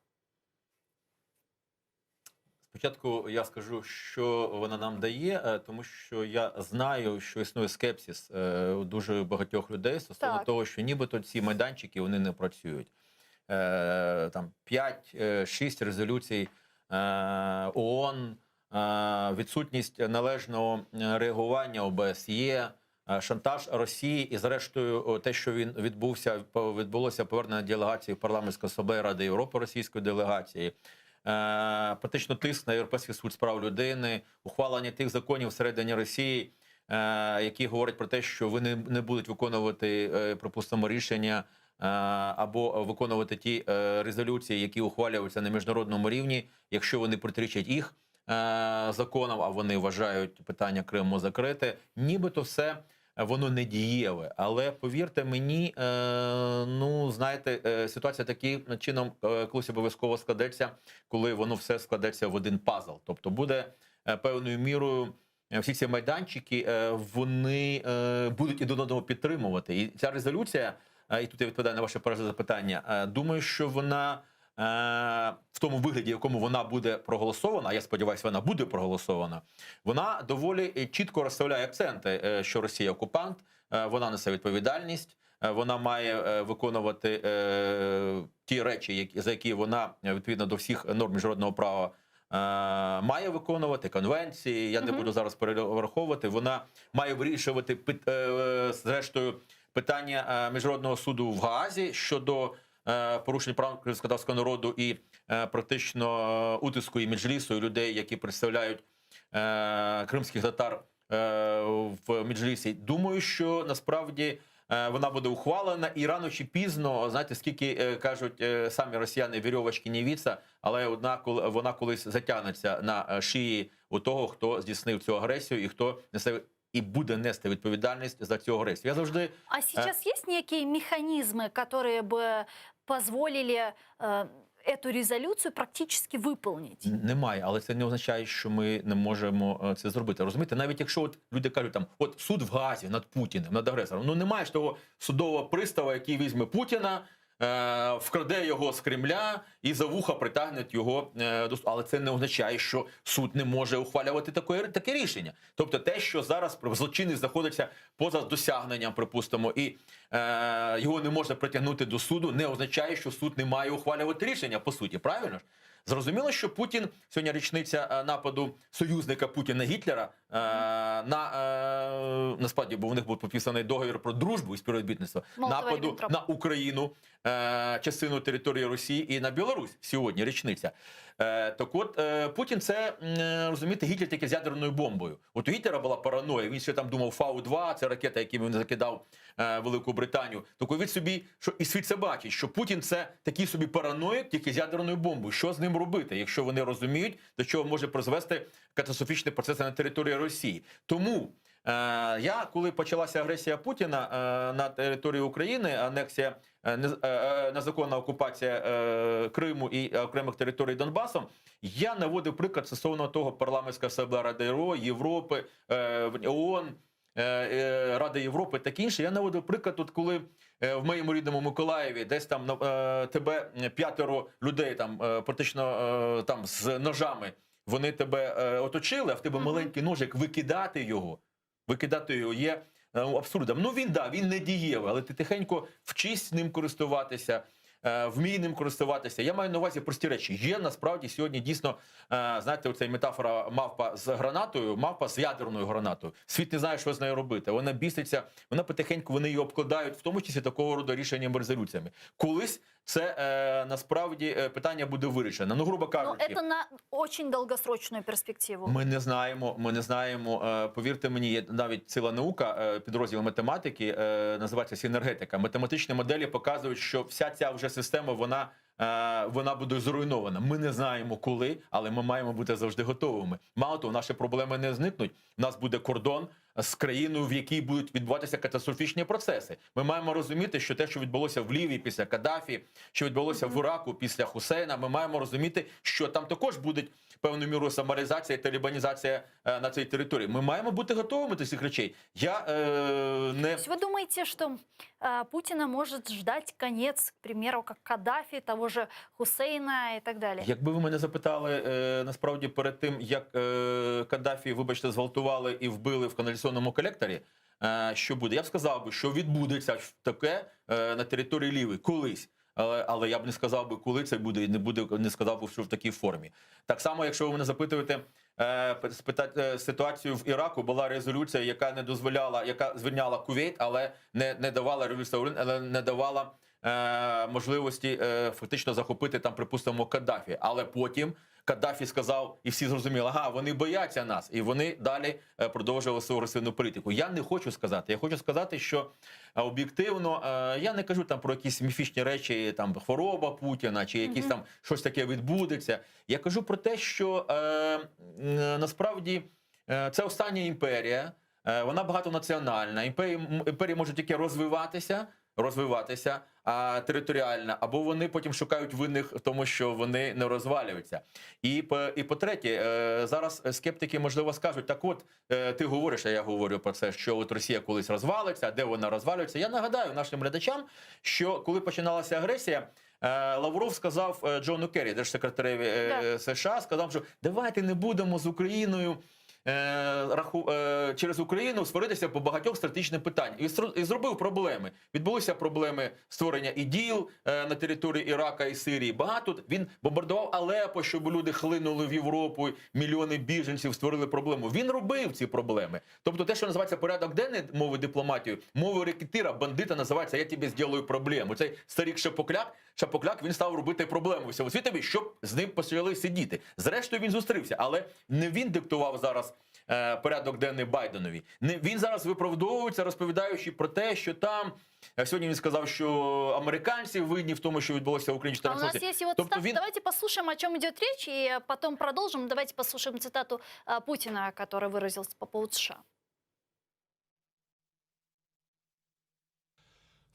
Спочатку я скажу, що вона нам дає, е, тому що я знаю, що існує скепсис е, у дуже багатьох людей стосовно Так. того, що нібито ці майданчики вони не працюють. Е, Там 5-6 резолюцій е, ООН, е, відсутність належного е, реагування ОБСЄ, е, шантаж Росії і, зрештою, о, те, що він відбувся, по- відбулося повернення делегації в парламентську асамблею Ради Європи російської делегації. Е, Практично тиск на Європейський суд з прав людини, ухвалення тих законів всередині Росії, е, які говорять про те, що вони не будуть виконувати, е, припустимо, рішення е, або виконувати ті е, резолюції, які ухвалюються на міжнародному рівні, якщо вони протирічать їх е, законам, а вони вважають питання Криму закрите, нібито все воно не дієве. Але повірте мені, е, ну знаєте, е, ситуація таким чином е, колись обов'язково складеться, коли воно все складеться в один пазл. Тобто буде е, певною мірою. е, Всі ці майданчики е, вони е, будуть один одного підтримувати. І ця резолюція, е, і тут я відповідаю на ваше перше запитання. е, Думаю, що вона е, в тому вигляді, в якому вона буде проголосована, а я сподіваюся, вона буде проголосована. Вона доволі е, чітко розставляє акценти, е, що Росія окупант, е, вона несе відповідальність, е, вона має е, виконувати е, ті речі, які за які вона е, відповідно до всіх норм міжнародного права. е, Має виконувати конвенції, я не буду зараз перераховувати. Вона має вирішувати пит- е, зрештою питання е, міжнародного суду в Гаазі щодо е, порушень прав кримськотатарського народу і е, практично е, утиску і меджлісу і людей, які представляють е, кримських татар е, в меджлісі. Думаю, що насправді. е, Вона буде ухвалена і рано чи пізно, знаєте, скільки е, кажуть е, самі росіяни вірьовочки не віца, але одна коли вона колись затягнеться на е, шиї у того, хто здійснив цю агресію і хто несе і буде нести відповідальність за цю агресію. Я завжди А е, сейчас есть некие механизмы, которые бы позволили э, эту резолюцию практически выполнить? Немає, але це не означає, що ми не можемо е, це зробити. Розумієте, навіть якщо от люди кажуть там, от суд в Газі над Путіним, над агресором, ну немає ж того судового пристава, який візьме Путіна, е, вкраде його з Кремля і за вуха притягне його е, до суду. Але це не означає, що суд не може ухвалювати таке, таке рішення. Тобто, те, що зараз злочинець знаходиться поза досягненням, припустимо, і е, його не можна притягнути до суду, не означає, що суд не має ухвалювати рішення по суті. Правильно ж? Зрозуміло, що Путін сьогодні річниця е, нападу союзника Путіна Гітлера е, на е, насправді, бо в них був підписаний договір про дружбу і співробітництво Молотова нападу Ріббентропа. на Україну, е, частину території Росії і на Білорусь сьогодні річниця. Е, так от е, Путін це м, е, розумієте, Гітлер тільки з ядерною бомбою. От у Гітлера була параноя. Він ще там думав Фау-2, це ракета, яким він закидав е, Велику Британію. Так уявіть собі, що і світ це бачить, що Путін це такий собі параноїк, тільки з ядерною бомбою. Що з ним робити, якщо вони розуміють, до чого може призвести катастрофічний процес на території Росії? Тому Е, Я, коли почалася агресія Путіна е, на території України, анексія, е, нез- е, е, незаконна окупація е, Криму і окремих територій Донбасу, я наводив приклад стосовно того парламентська асамблея Ради ЄРО, Європи, е, в- ООН, е, е, Ради Європи, таке інше. Я наводив приклад, от коли е, в моєму рідному Миколаєві десь там на- е, тебе п'ятеро людей там е, практично е, там з ножами. Вони тебе е, оточили, а в тебе маленький ножик викидати його викидати його є е, абсурдом. Ну він да, він не дієвий, але ти тихенько вчись ним користуватися. е, вміє ним користуватися. Я маю на увазі прості речі. Є насправді сьогодні дійсно, е, знаєте, оця метафора мавпа з гранатою, мавпа з ядерною гранатою. Світ не знає, що з нею робити. Вона біситься, вона потихеньку вони її обкладають, в тому числі такого роду рішеннями резолюціями. Колись це е, насправді е, питання буде вирішено. Ну, грубо Но кажучи, это на очень долгосрочную перспективу. ми не знаємо. Ми не знаємо. Е, Повірте мені, є навіть ціла наука, е, підрозділ математики, е, називається синергетика. Математичні моделі показують, що вся ця вже система вона. е, Вона буде зруйнована. Ми не знаємо коли, але ми маємо бути завжди готовими. Мало того, наші проблеми не зникнуть. У нас буде кордон з країною, в якій будуть відбуватися катастрофічні процеси. Ми маємо розуміти, що те, що відбулося в Лівії після Каддафі, що відбулося в Іраку після Хусейна, ми маємо розуміти, що там також буде певною мірою самаризація і талібанізація е, на цій території. Ми маємо бути готовими до цих речей. Я е, не То есть вы думаете, что э, Путина может ждать конец, к примеру, как Каддафи, того же Хусейна и так далее? Якби ви мене запитали е, насправді перед тим, як е, Каддафі, вибачте, зґвалтували і вбили в каналізаційному колекторі, е, що буде? Я б сказав би, що відбудеться таке е, на території Лівії колись. Але, але я б не сказав би, коли це буде, і не буде не сказав би, що в такій формі. Так само, якщо ви мене запитуєте, е, спитати е, ситуацію в Іраку, була резолюція, яка не дозволяла, яка звільняла Кувейт, але не, не давала резолюція ООН, але не давала е, можливості е, фактично захопити там, припустимо, Каддафі. Але потім Каддафі сказав, і всі зрозуміли, ага, вони бояться нас, і вони далі е, продовжували свою агресивну політику. Я не хочу сказати. Я хочу сказати, що е, об'єктивно е, я не кажу там про якісь міфічні речі, там хвороба Путіна чи якісь Мгм. там щось таке відбудеться. Я кажу про те, що е, м, насправді е, це остання імперія, е, вона багатонаціональна. Імперії, м, імперії можуть тільки розвиватися, розвиватися а, територіально, або вони потім шукають винних в тому, що вони не розвалюються. І, по- і по-третє, е, зараз скептики, можливо, скажуть, так от, е, ти говориш, а я говорю про це, що от Росія колись розвалиться, а де вона розвалюється. Я нагадаю нашим глядачам, що коли починалася агресія, е, Лавров сказав е, Джону Керрі, держсекретареві е, США, сказав, що давайте не будемо з Україною. е, Раху е, через Україну сваритися по багатьох стратегічних питань і, стру- і зробив проблеми. Відбулися проблеми створення іділ е, на території Ірака і Сирії. Багато він бомбардував Алепо, щоб люди хлинули в Європу, мільйони біженців створили проблему. Він робив ці проблеми. Тобто, те, що називається порядок денний мови дипломатії, мови рекетира, бандита називається Я тебе зроблю проблему. Цей старик Шапокляк, Шапокляк він став робити проблему всьому світові, щоб з ним почали сидіти. Зрештою, він зустрівся, але не він диктував зараз е, порядок денний Байденові. Не він зараз виправдовується, розповідаючи про те, що там е, сьогодні він сказав, що американці винні в тому, що відбулося в Україні А у нас 14 році. есть его Тобто цитата. він Давайте послушаем, о чем идет речь, и потом продолжим. Давайте послушаем цитату э, Путина, который выразился по поводу США.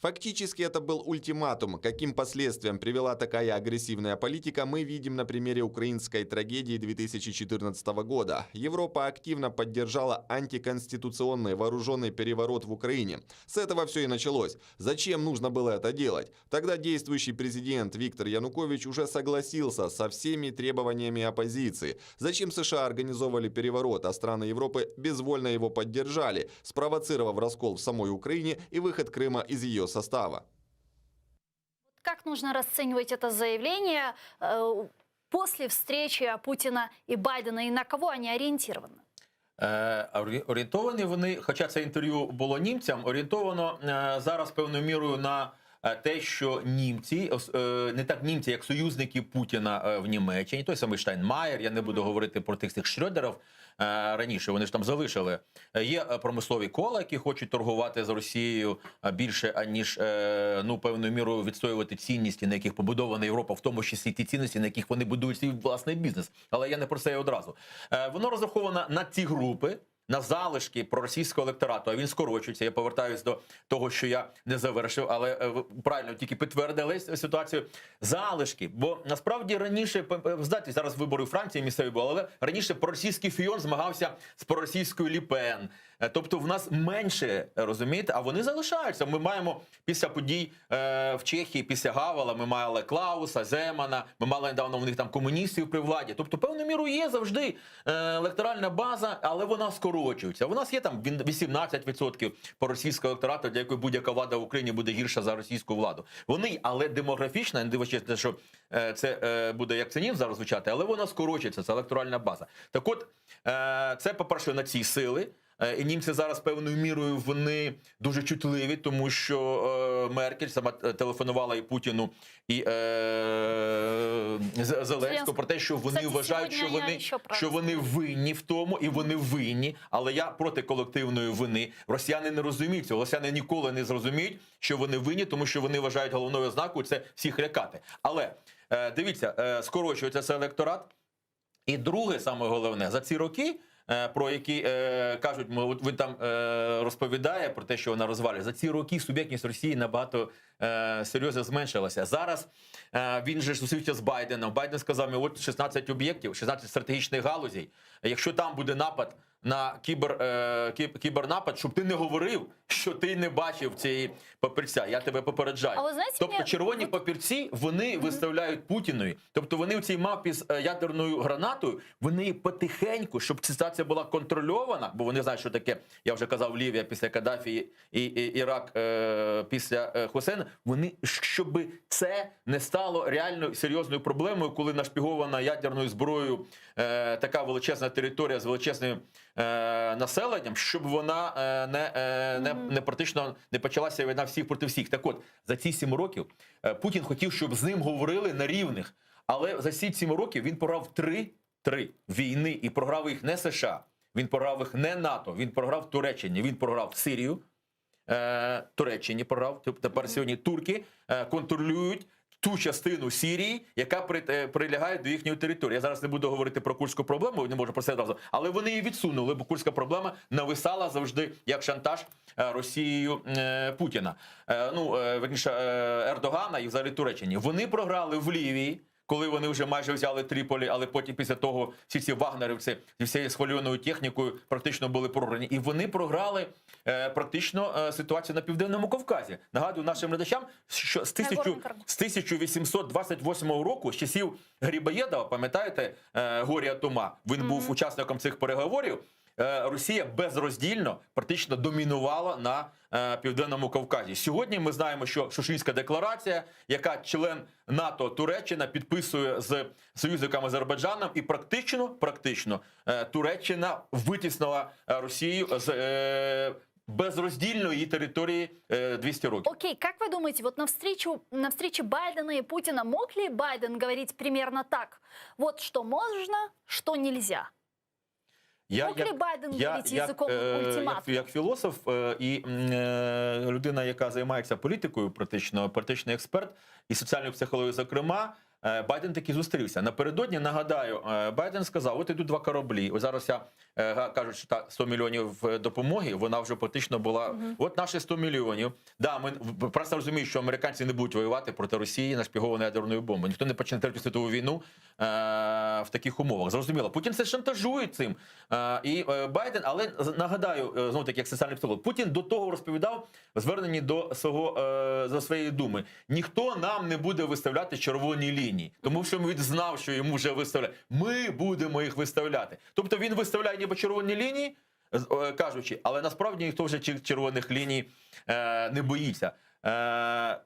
Фактически это был ультиматум. Каким последствиям привела такая агрессивная политика, мы видим на примере украинской трагедии 2014 года. Европа активно поддержала антиконституционный вооруженный переворот в Украине. С этого все и началось. Зачем нужно было это делать? Тогда действующий президент Виктор Янукович уже согласился со всеми требованиями оппозиции. Зачем США организовывали переворот, а страны Европы безвольно его поддержали, спровоцировав раскол в самой Украине и выход Крыма из ее состава? Как нужно расценивать это заявление э, после встречи Путина и Байдена и на кого они ориентированы? Е, орі- орієнтовані вони, хоча це інтерв'ю було німцям, орієнтовано е, зараз певною мірою на е, те, що німці, ос- е, не так німці, як союзники Путіна е, в Німеччині, той самий Штайнмаєр, я не буду говорити про тих цих Шрёдерів е, раніше, вони ж там залишили. Е, Є е, промислові кола, які хочуть торгувати з Росією е, більше, аніж е, ну, певною мірою відстоювати цінності, на яких побудована Європа, в тому числі ті цінності, на яких вони будують свій власний бізнес. Але я не про це і одразу. Е, Воно розраховано на ці групи. На залишки проросійського електорату, а він скорочується. Я повертаюсь до того, що я не завершив, але е, ви правильно тільки підтвердили ситуацію. Залишки, бо насправді раніше п- п- знаєте, зараз вибори у Франції місцеві були, але раніше проросійський Фійон змагався з проросійською Ле Пен. Е, Тобто в нас менше розумієте, а вони залишаються. Ми маємо після подій е, в Чехії, після Гавела, ми мали Клауса, Земана, ми мали недавно у них там комуністів при владі. Тобто, певною мірою є завжди е, електоральна база, але вона скорочується. скорочується. У нас є там він- 18% проросійського електорату, для якої будь-яка влада в Україні буде гірша за російську владу. Вони, але демографічно, не дивлячись на те, що е, це е, буде як цинізм зараз звучати, але вона скорочується, це електоральна база. Так от, е, це, по-перше, на ці сили. Е, І німці зараз певною мірою вони дуже чутливі, тому що е, Меркель сама е, телефонувала і Путіну, і е, З- Зеленському про те, що вони Кстати, вважають, що сьогодні я вони ще про що вони винні в тому, і вони винні. Але я проти колективної вини. Росіяни не розуміють цього. Росіяни ніколи не зрозуміють, що вони винні, тому що вони вважають головною ознакою це всіх лякати. Але е, дивіться, е, скорочується цей електорат. І друге, саме головне, за ці роки, е, про які е, кажуть, ми, от він там е, розповідає про те, що вона розвалює. За ці роки суб'єктність Росії набагато е, серйозно зменшилася. Зараз е, він же ж зустрівся з Байденом. Байден сказав, мені, от 16 об'єктів, 16 стратегічних галузей. Якщо там буде напад на кібер, е, кіб- кібернапад, щоб ти не говорив, що ти не бачив цієї папірця. Я тебе попереджаю. А ви знаєте, тобто мені- червоні папірці вони виставляють Путінові. Тобто вони в цій мапі з е, ядерною гранатою, вони потихеньку, щоб ситуація була контрольована, бо вони знають, що таке, я вже казав, Лівія після Каддафі і, і Ірак е, після е, Хусейна, вони щоб це не стало реально серйозною проблемою, коли нашпігована ядерною зброєю е, така величезна територія з величезним е, населенням, щоб вона е, не, е, не, не практично не почалася війна всіх проти всіх. Так от, за ці сім років е, Путін хотів, щоб з ним говорили на рівних. Але за ці сім років він програв три, три війни і програв їх не США, він програв їх не НАТО, він програв Туреччині, він програв Сирію, е, Туреччині програв. Теп- Тепер сьогодні турки е, контролюють ту частину Сирії, яка при, е, прилягає до їхньої території. Я зараз не буду говорити про курську проблему, не можу про це одразу, але вони її відсунули, бо курська проблема нависала завжди як шантаж е, Росією е, Путіна. Е, ну, е, верніше, е, Ердогана і взагалі Туреччині. Вони програли в Лівії. Коли вони вже майже взяли Тріполі, але потім після того всі ці вагнерівці зі всією схвильованою технікою практично були програні. І вони програли е, практично е, ситуацію на Південному Кавказі. Нагадую нашим глядачам, що з, тисячу, з 1828 року, з часів Грибоєдова, пам'ятаєте, е, Горія Тома, він був учасником цих переговорів. е, Росія безроздільно практично домінувала на е, південному Кавказі. Сьогодні ми знаємо, що Шушинська декларація, яка член НАТО Туреччина підписує з союзником Азербайджаном, і практично, практично е, Туреччина витіснила е, Росію з е, безроздільно її території е, 200 років. Окей, как вы думаете, вот на встречу, на встрече Байдена и Путина мог ли Байден говорить примерно так? Вот что можно, что нельзя? Я, Мог ли Байден говорить язиком е, ультиматуму? як, як філософ е, і м, е, людина, яка займається політикою, практично політичний експерт і соціальною психологією, зокрема, е, Байден таки зустрівся. Напередодні нагадаю, е, Байден сказав: от ідуть два кораблі. Ось зараз я е, га- кажуть, що та 100 мільйонів е, допомоги, вона вже практично була. От наші 100 мільйонів. Да, ми в- просто розуміємо, що американці не будуть воювати проти Росії нашпігованою ядерною бомбою. Ніхто не почне третю світову війну е, в таких умовах. Зрозуміло, Путін це шантажує цим. Е, і е, Байден, але з- нагадаю, е, знову таки, як соціальний психолог, Путін до того розповідав в зверненні до свого е, до своєї думи. Ніхто нам не буде виставляти червоні лінії, тому що він знав, що йому вже виставляють. Ми будемо їх виставляти. Тобто він виставляє ніби червоні лінії, з- е, кажучи, але насправді ніхто вже цих червоних ліній е, не боїться. Е,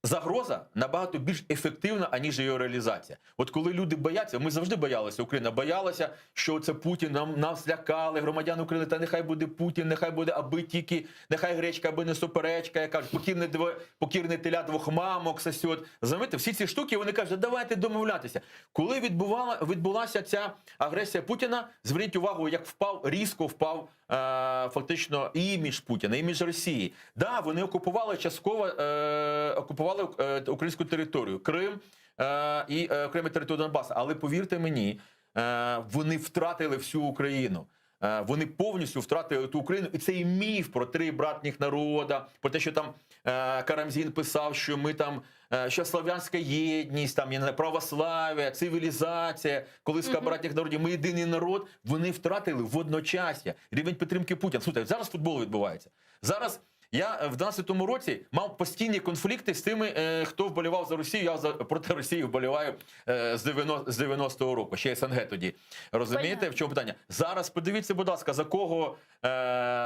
Загроза набагато більш ефективна, аніж її реалізація. От коли люди бояться, ми завжди боялися, Україна боялася, що це Путін, нам нас лякали, громадян України, та нехай буде Путін, нехай буде аби тільки, нехай гречка, аби не суперечка, я кажу, покірне, дво, покірне теля двох мамок сосет. Знаєте, всі ці штуки, вони кажуть, давайте домовлятися. Коли відбувала, відбулася ця агресія Путіна, зверніть увагу, як впав, різко впав е, фактично імідж Путіна, імідж Росії. Да, вони окупували частково е, окупували е, українську територію, Крим е, і е, окремі територію Донбасу. Але повірте мені, е, вони втратили всю Україну. Е, Вони повністю втратили ту Україну, і цей міф про три братніх народа, про те, що там е, Карамзін писав, що ми там, е, що слав'янська єдність, там я не знаю, православ'я, цивілізація, колиска братніх народів, ми єдиний народ. Вони втратили в одночасья рівень підтримки Путіна. Слухайте, зараз футбол відбувається. Зараз. Я в 12-му році мав постійні конфлікти з тими, е, хто вболівав за Росію. Я за проти Росії вболіваю е, з 90, з 90-го року, ще СНГ тоді. Розумієте, в чому питання? Зараз подивіться, будь ласка, за кого е,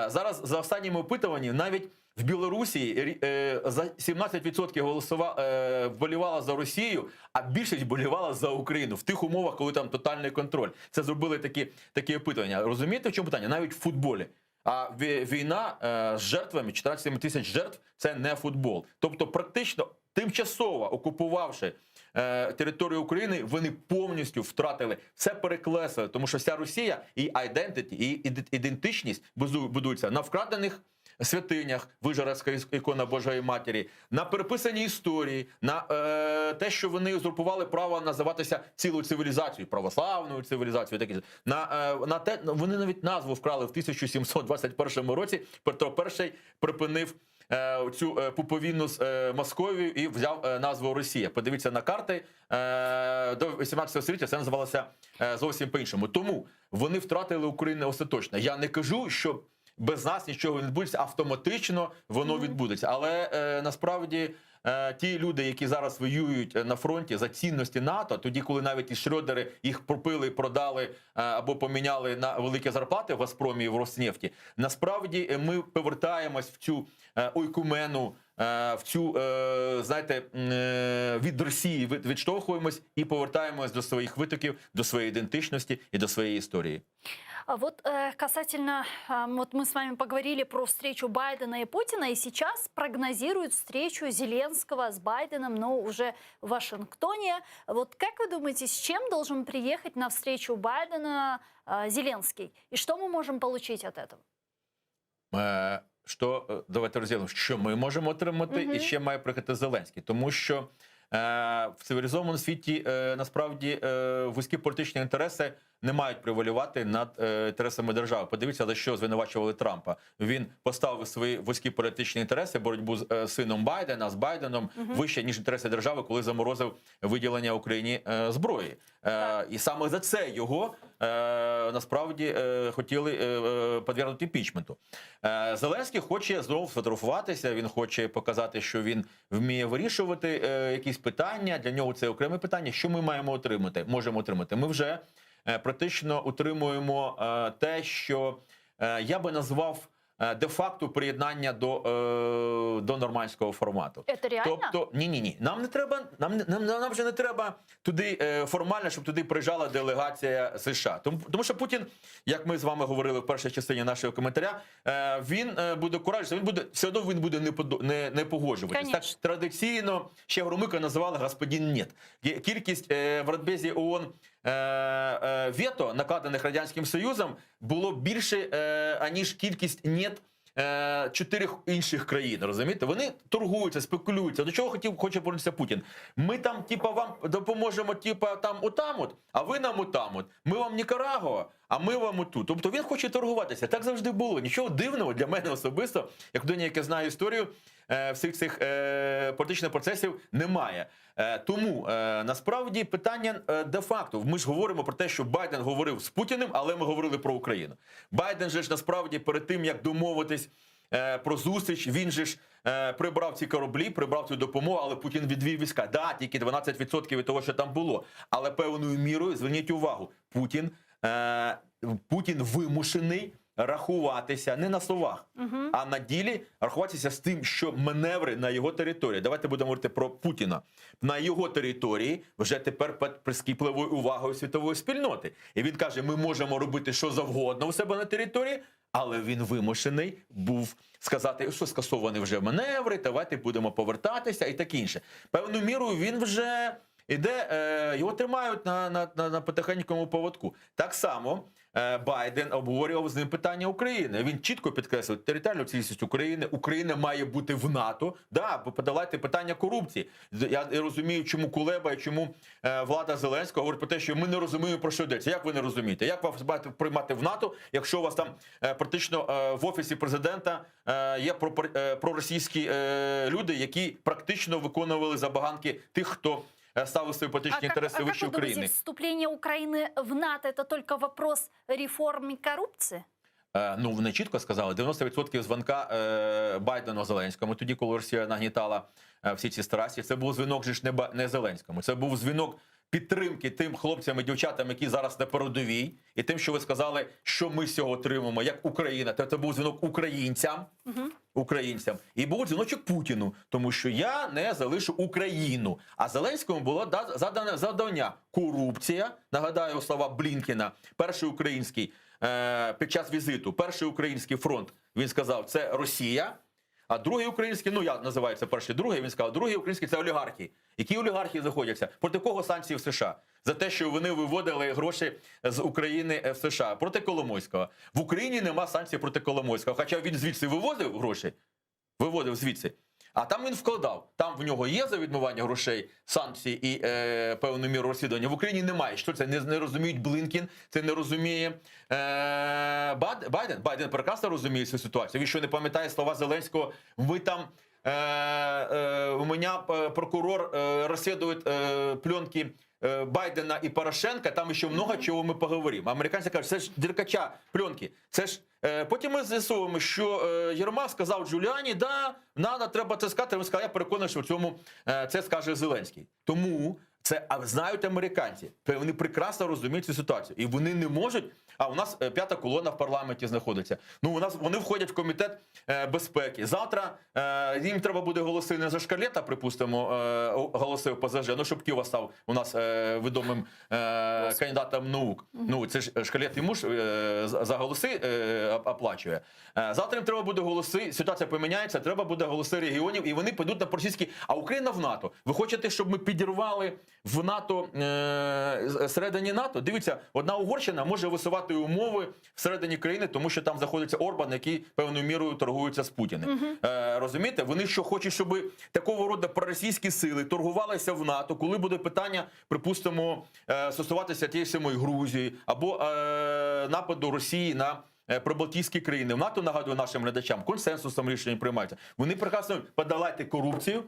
зараз за останніми опитуваннями навіть в Білорусі рі- е, за 17% голосува, е, вболівала за Росію, а більшість вболівала за Україну в тих умовах, коли там тотальний контроль. Це зробили такі, такі опитування. Розумієте, в чому питання? Навіть в футболі. А ві- війна е, з жертвами 14 тисяч жертв це не футбол. Тобто, практично тимчасово окупувавши е, територію України, вони повністю втратили все переклесли, тому що вся Росія і identity, і іде- ідентичність базу- будується на вкрадених святинях, Вишгородська ікона Божої Матері, на переписаній історії, на е, те, що вони узурпували право називатися цілою цивілізацією, православною цивілізацією, таке на, е, на те, вони навіть назву вкрали в 1721 році. Петро І припинив е, цю е, пуповінну з е, Московією і взяв е, назву Росія. Подивіться на карти е, до 18 століття це називалося е, зовсім по-іншому. Тому вони втратили Україну остаточно. Я не кажу, що без нас нічого не відбудеться, автоматично воно відбудеться. Але е, насправді. е, Ті люди, які зараз воюють е, на фронті за цінності НАТО, тоді, коли навіть і Шрёдери їх пропили, продали е, або поміняли на великі зарплати в Газпромі і в Роснефті, насправді е, ми повертаємось в цю е, ойкумену, е, в цю, е, знаєте, м, е, від Росії від- відштовхуємось і повертаємось до своїх витоків, до своєї ідентичності і до своєї історії. А вот э, касательно, а, вот мы с вами поговорили про встречу Байдена и Путина, и сейчас прогнозируют встречу Зеленского с Байденом, но уже в Вашингтоне. Вот как вы думаете, с чем должен приехать на встречу Байдена э, Зеленский? И что мы можем получить от этого? Е, Що е, давайте розділимо, що ми можемо отримати, Мгм. і ще має приїхати Зеленський, тому що е, в цивілізованому світі е, насправді е, вузькі політичні інтереси не мають превалювати над е, інтересами держави. Подивіться, за що звинувачували Трампа. Він поставив свої вузькі політичні інтереси, боротьбу з е, сином Байдена з Байденом Мгм. вище ніж інтереси держави, коли заморозив виділення Україні е, зброї. Е, і саме за це його е, насправді е, хотіли е, е, підвергнути імпічменту. Е, Зеленський хоче знову сфотографуватися. Він хоче показати, що він вміє вирішувати е, якісь питання. Для нього це окреме питання. Що ми маємо отримати? Можемо отримати. Ми вже е, практично отримуємо е, те, що е, я би назвав е, де-факто приєднання до, е, до нормандського формату. Это реально? Тобто, ні, ні, ні, нам не треба, нам, нам, нам вже не треба туди е, формально, щоб туди приїжджала делегація США. Тому, тому що Путін, як ми з вами говорили в першій частині нашого коментаря, е, він е, буде куражитися, він буде все одно він буде не подо- не, не погоджуватись. Так традиційно ще Громика називали господин Нет. Кі- Кількість е, в Радбезі ООН е, е, вето, накладених радянським Союзом, було більше е, аніж кількість нет е, чотирьох інших країн. Розумієте? Вони торгуються, спекулюються. До чого хотів хоче повернутися Путін? Ми там, типа, вам допоможемо, типа, там отам от, а ви нам отам от. Ми вам Нікарагуа, а ми вам отут. Тобто він хоче торгуватися. Так завжди було. Нічого дивного для мене особисто, як людині, яка знає історію, е, всіх цих е, політичних процесів немає. Е, Тому е, насправді питання е, де-факто. Ми ж говоримо про те, що Байден говорив з Путіним, але ми говорили про Україну. Байден же ж насправді перед тим як домовитись. е, Про зустріч він же ж е, прибрав ці кораблі, прибрав цю допомогу, але Путін відвів війська. Да, тільки 12% від того, що там було. Але певною мірою зверніть увагу, Путін, е, Путін вимушений рахуватися не на словах, Мгм. а на ділі рахуватися з тим, що маневри на його території. Давайте будемо говорити про Путіна. На його території вже тепер під прискіпливою увагою світової спільноти. І він каже: ми можемо робити що завгодно у себе на території, але він вимушений був сказати, що скасовані вже маневри, давайте будемо повертатися і таке інше. Певною мірою він вже іде, е, його тримають на, на, на, на потихенькому поводку. Так само е, Байден обговорював з ним питання України. Він чітко підкреслив територіальну цілісність України. Україна має бути в НАТО. Да, бо подолати питання корупції. З- Я розумію, чому Кулеба і чому е, влада Зеленського говорить про те, що ми не розуміємо про що йдеться. Як ви не розумієте? Як вас мають приймати в НАТО, якщо у вас там е, практично е, в офісі президента е, є пропор- е, проросійські е, люди, які практично виконували забаганки тих, хто е, ставив свої політичні А как, інтереси а как вище вы думаете, України. вступление Украины в НАТО это только вопрос реформ и коррупции? Е, Ну, вони чітко сказали, 90% дзвонка е, Байдену Зеленському, тоді, коли Росія нагнітала е, всі ці страсті, це був дзвінок же ж не, Ба- не Зеленському, це був дзвінок підтримки тим хлопцям і дівчатам, які зараз на передовій, і тим, що ви сказали, що ми з цього отримаємо, як Україна. Це, це був дзвінок українцям українцям. І був дзвіночок Путіну, тому що я не залишу Україну. А Зеленському було да- задане завдання корупція. Нагадаю слова Блінкіна, перший український е, під час візиту, перший український фронт. Він сказав, це Росія. А другий український, ну я називаю це перший, другий. Він сказав, другий український це олігархи. Які олігархи знаходяться? Проти кого санкції в США? За те, що вони виводили гроші з України е, в США проти Коломойського. В Україні нема санкцій проти Коломойського. Хоча він звідси вивозив гроші, виводив звідси. А там він вкладав. Там в нього є за відмивання грошей санкції і е, певну міру розслідування. В Україні немає. Що це не, не розуміють Блинкін, це не розуміє е, Бад, Байден. Байден прекрасно розуміє цю ситуацію. Він що не пам'ятає слова Зеленського. Ви там е, е, у мене е, прокурор е, розслідує е, пленки е, Байдена і Порошенка, там ще много чого ми поговоримо. Американці кажуть, це ж діркача пленки. Це ж е, потім ми з'ясовуємо, що е, Єрмак сказав Джуліані, да, надо, треба це сказати. Він сказав, я переконаний, що в цьому е, це скаже Зеленський. Тому це а, знають американці. Вони прекрасно розуміють цю ситуацію. І вони не можуть. А у нас е, п'ята колона в парламенті знаходиться. Ну у нас вони входять в комітет е, безпеки. Завтра е, їм треба буде голоси не за Шкарлета, припустимо, е, голоси ОПЗЖ, ну щоб Ківа став у нас е, відомим е, кандидатом наук. Ну це ж Шкарлет йому ж е, за за голоси е, оплачує. Е, завтра їм треба буде голоси. Ситуація поміняється, треба буде голоси регіонів, і вони підуть на проросійські. А Україна в НАТО. Ви хочете, щоб ми підірвали в НАТО е, всередині НАТО? Дивіться, одна Угорщина може висувати умови всередині країни, тому що там знаходиться Орбан, який певною мірою торгується з Путіним. Мгм. Е, розумієте, вони що хочуть, щоб такого роду проросійські сили торгувалися в НАТО, коли буде питання, припустимо, е, стосуватися тієї самої Грузії або е, нападу Росії на. е, Прибалтійські країни в НАТО нагадую нашим глядачам консенсусом рішення приймаються. Вони прекрасно подолайте корупцію,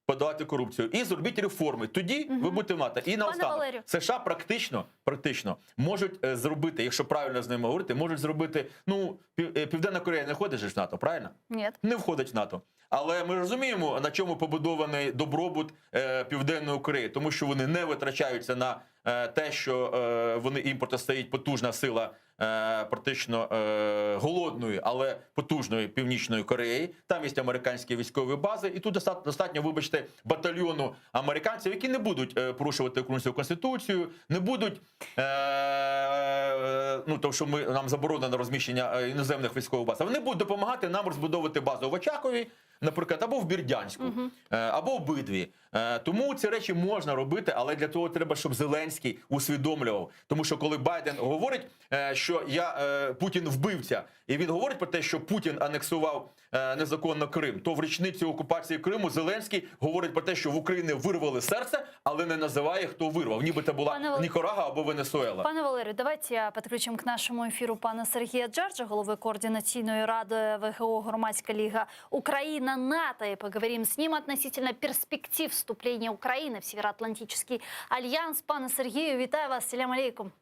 подолати корупцію і зробіть реформи. Тоді ви будете в НАТО. І наостанок Валерію. США практично, практично можуть е, зробити, якщо правильно з ними говорити, можуть зробити. Ну Пів- е, Південна Корея не входить же ж в НАТО, правильно? Нет. Не входить в НАТО. Але ми розуміємо, на чому побудований добробут е, Південної Кореї, тому що вони не витрачаються на е, те, що е, вони їм протистоїть потужна сила е, практично е, голодної, але потужної Північної Кореї. Там є американські військові бази, і тут достатньо, достатньо, вибачте, батальйону американців, які не будуть е, порушувати українську конституцію, не будуть е, е, ну тому, що ми нам заборонено розміщення е, іноземних військових баз. А вони будуть допомагати нам розбудовувати базу в Очакові, наприклад, або в Бердянську, е, або обидві. Е, Тому ці речі можна робити, але для того треба, щоб Зеленський усвідомлював. Тому що коли Байден говорить, е, що я е, Путін вбивця, і він говорить про те, що Путін анексував е, незаконно Крим, то в річницю окупації Криму Зеленський говорить про те, що в Україні вирвали серце, але не називає хто вирвав, ніби це була Пане Вал- Нікарагуа або Венесуела. Пане Валерію, давайте подключим к нашему эфиру пана Сергія Джарджа, голови Координаційної ради ВГО «Громадська ліга Украина НАТО» и поговорим с ним относительно перспектив вступления Украины в Североатлантический альянс. Пане Сергію, вітаю вас, селям алейкум.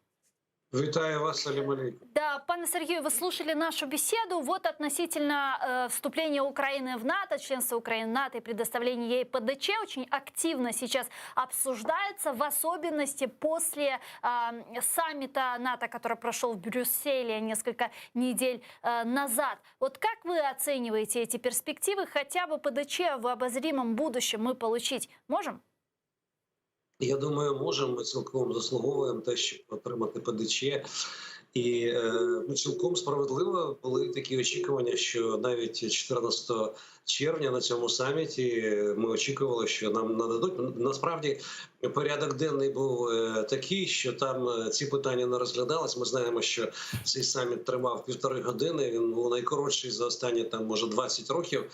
Вітаю вас, салям алейкум. Да, пане Сергію, вы слушали нашу беседу. Вот относительно э, вступления Украины в НАТО, членства Украины в НАТО и предоставления ей ПДЧ очень активно сейчас обсуждается, в особенности после э, саммита НАТО, который прошел в Брюсселе несколько недель э, назад. Вот как вы оцениваете эти перспективы? Хотя бы ПДЧ в обозримом будущем мы получить можем? Я думаю, можемо. Ми цілком заслуговуємо те, щоб отримати ПДЧ. І е, ну, цілком справедливо були такі очікування, що навіть 14 червня на цьому саміті ми очікували, що нам нададуть. Насправді порядок денний був е, такий, що там е, ці питання не розглядались. Ми знаємо, що цей саміт тривав півтори години. Він був найкоротший за останні там, може, 20 років.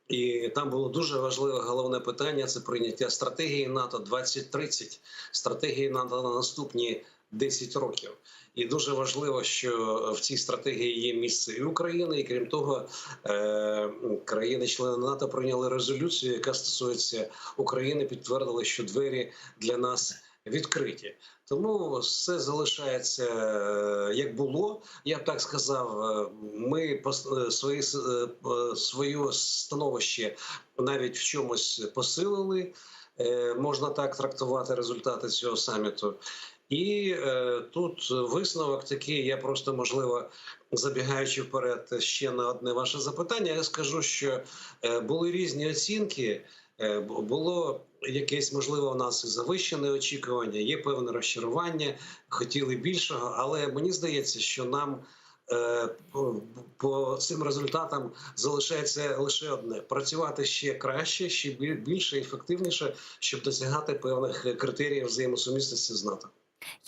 І там було дуже важливе головне питання: це прийняття стратегії НАТО 2030, стратегії НАТО на наступні 10 років. І дуже важливо, що в цій стратегії є місце і України, і крім того, е, країни-члени НАТО прийняли резолюцію, яка стосується України, підтвердили, що двері для нас. відкриті. Тому все залишається е, як було. Я б так сказав. Е, Ми пос- е, свої с- е, е, своє становище навіть в чомусь посилили. Е, Можна так трактувати результати цього саміту. І е, тут висновок такий. Я просто можливо забігаючи вперед ще на одне ваше запитання, я скажу, що е, були різні оцінки. Е, бу- Було якесь можливо у нас і завищене очікування, є певне розчарування, хотіли більшого, але мені здається, що нам е, по, по цим результатам залишається лише одне: працювати ще краще, ще біль- більше, ефективніше, щоб досягати певних е, критеріїв взаємосумісності з НАТО.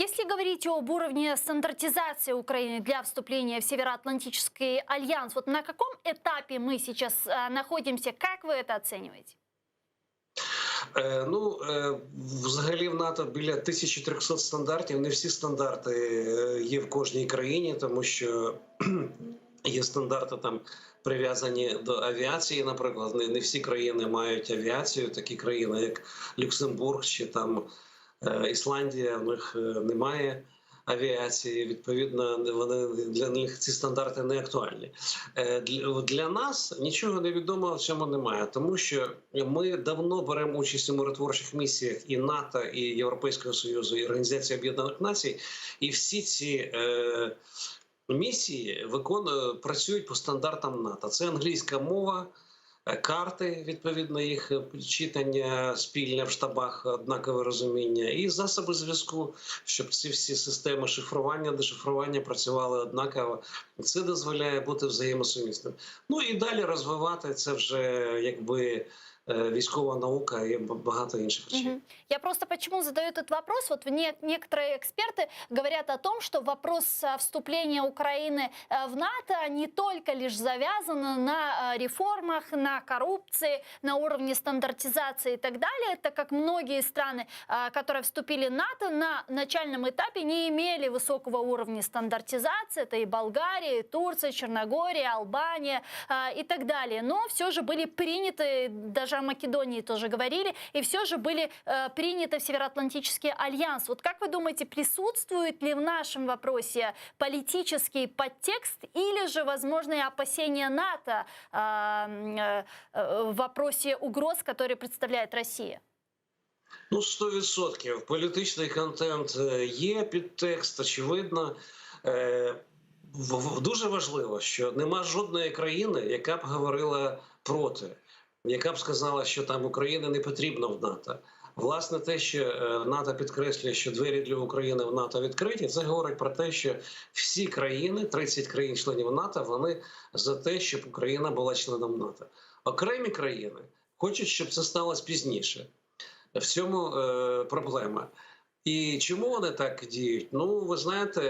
Если говорить об уровне стандартизации Украины для вступления в Североатлантический альянс, вот на каком этапе мы сейчас э, находимся, как вы это оцениваете? Е, Ну, е, взагалі в НАТО біля 1300 стандартів. Не всі стандарти е, є в кожній країні, тому що є стандарти там прив'язані до авіації. Наприклад, не, не всі країни мають авіацію. Такі країни, як Люксембург чи там е, Ісландія, в них е, немає. Авіації, відповідно, вони для них ці стандарти не актуальні. Е, Для, для нас нічого невідомого в цьому немає, тому що ми давно беремо участь у миротворчих місіях і НАТО, і Європейського Союзу, і Організації Об'єднаних Націй, і всі ці е, місії виконують працюють по стандартам НАТО. Це англійська мова. е, Карти, відповідно, їх е, читання спільне в штабах, однакове розуміння, і засоби зв'язку, щоб ці всі системи шифрування, дешифрування працювали однаково. Це дозволяє бути взаємосумісним. Ну і далі розвивати це вже якби е, військова наука і багато інших речей. Мгм. Я просто почему задаю этот вопрос? Вот не- некоторые эксперты говорят о том, что вопрос а, вступления Украины э, в НАТО не только лишь завязан на э, реформах, на коррупции, на уровне стандартизации и так далее, так как многие страны, а, которые вступили в НАТО, на начальном этапе не имели высокого уровня стандартизации. Это и Болгария, и Турция, Черногория, Албания а, и так далее. Но все же были приняты, даже о Македонии тоже говорили, и все же были э, приняты в Североатлантический альянс. Вот как вы думаете, присутствует ли в нашем вопросе политический подтекст или же возможные опасения НАТО э, м, э, э, в вопросе угроз, которые представляет Россия? Ну, 100%. Політичний контент е, є, підтекст, очевидно. Е, в- в- Дуже важливо, що нема жодної країни, яка б говорила проти, яка б сказала, що там Україна не потрібна в НАТО. Власне, те, що е, НАТО підкреслює, що двері для України в НАТО відкриті, це говорить про те, що всі країни, 30 країн-членів НАТО, вони за те, щоб Україна була членом НАТО. Окремі країни хочуть, щоб це сталося пізніше. В цьому е, проблема. І чому вони так діють? Ну, ви знаєте,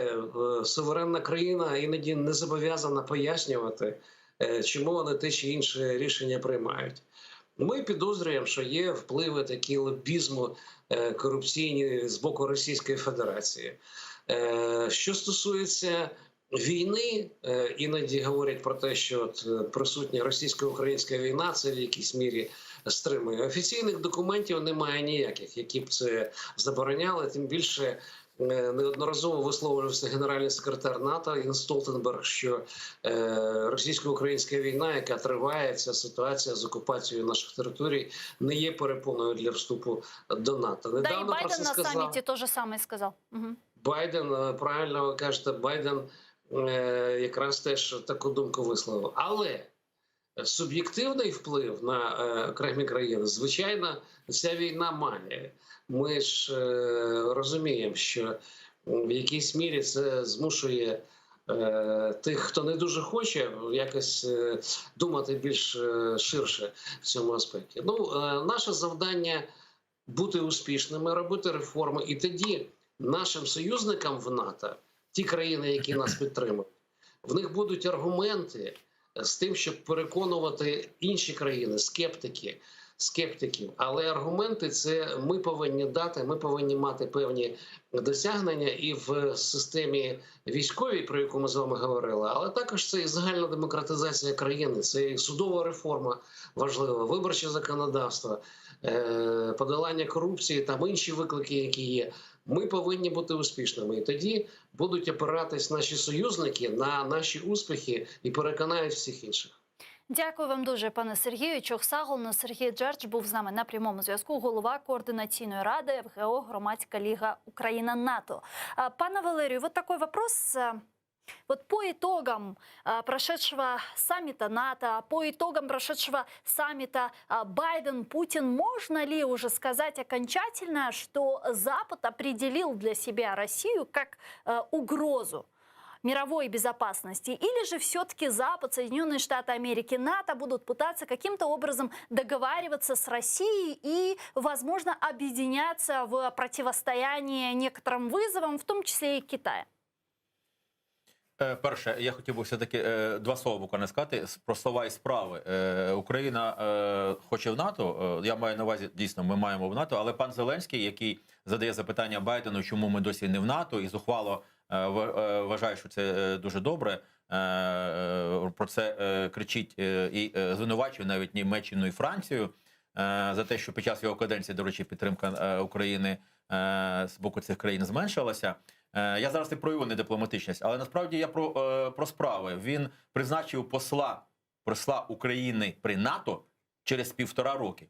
е, суверенна країна іноді не зобов'язана пояснювати, е, чому вони те чи інше рішення приймають. Ми підозрюємо, що є впливи такі лобізму е, корупційні з боку Російської Федерації. Е, Що стосується війни, е, іноді говорять про те, що от е, присутня російсько-українська війна, це в якійсь мірі стримує. Офіційних документів немає ніяких, які б це забороняли. Тим більше е, неодноразово висловлювався генеральний секретар НАТО Єнс Столтенберг, що е, російсько-українська війна, яка триває, ця ситуація з окупацією наших територій, не є перепоною для вступу до НАТО. Да, и Недавно про Байден це на сказав. саммите то же самое сказал. Мгм. Байден, е, правильно ви кажете, Байден е, якраз теж таку думку висловив. Але суб'єктивний вплив на е, окремі країни, звичайно, ця війна має. Ми ж е, розуміємо, що в якійсь мірі це змушує е, тих, хто не дуже хоче, якось е, думати більш е, ширше в цьому аспекті. Ну, е, наше завдання бути успішними, робити реформи, і тоді нашим союзникам в НАТО, ті країни, які нас підтримують, в них будуть аргументи з тим, щоб переконувати інші країни, скептики. скептиків. Але аргументи це ми повинні дати. Ми повинні мати певні досягнення і в системі військовій, про яку ми з вами говорили, але також це і загальна демократизація країни, це і судова реформа важлива, виборче законодавство, е, подолання корупції, там інші виклики, які є. Ми повинні бути успішними, і тоді будуть опиратись наші союзники на наші успіхи і переконають всіх інших. Дякую вам дуже, пане Сергію. Çoq sağ oluñ. Сергій Джердж був з нами на прямому зв'язку. Голова координаційної ради ФГО Громадська Ліга Україна НАТО. А, Пане Валерію, вот такой вопрос. Вот по итогам а, прошедшего саммита НАТО, по итогам прошедшего саммита а, Байден-Путин, можно ли уже сказать окончательно, что Запад определил для себя Россию как э, угрозу мировой безопасности? Или же все-таки Запад, Соединенные Штаты Америки, НАТО будут пытаться каким-то образом договариваться с Россией и, возможно, объединяться в противостоянии некоторым вызовам, в том числе и Китая? Е, Перше, я хотів би все-таки е, два слова буквально сказати с- про слова і справи. Е, Україна е, хоче в НАТО. Е, Я маю на увазі, дійсно, ми маємо в НАТО, але пан Зеленський, який задає запитання Байдену, чому ми досі не в НАТО, і зухвало е, в- е, вважає, що це е, дуже добре. е, е, Про це е, кричить е, і е, звинувачує навіть Німеччину і Францію е, за те, що під час його каденції, до речі, підтримка е, України е, з боку цих країн зменшилася. Е, Я зараз не про його недипломатичність, але насправді я про, е, про справи. Він призначив посла, посла України при НАТО через півтора роки.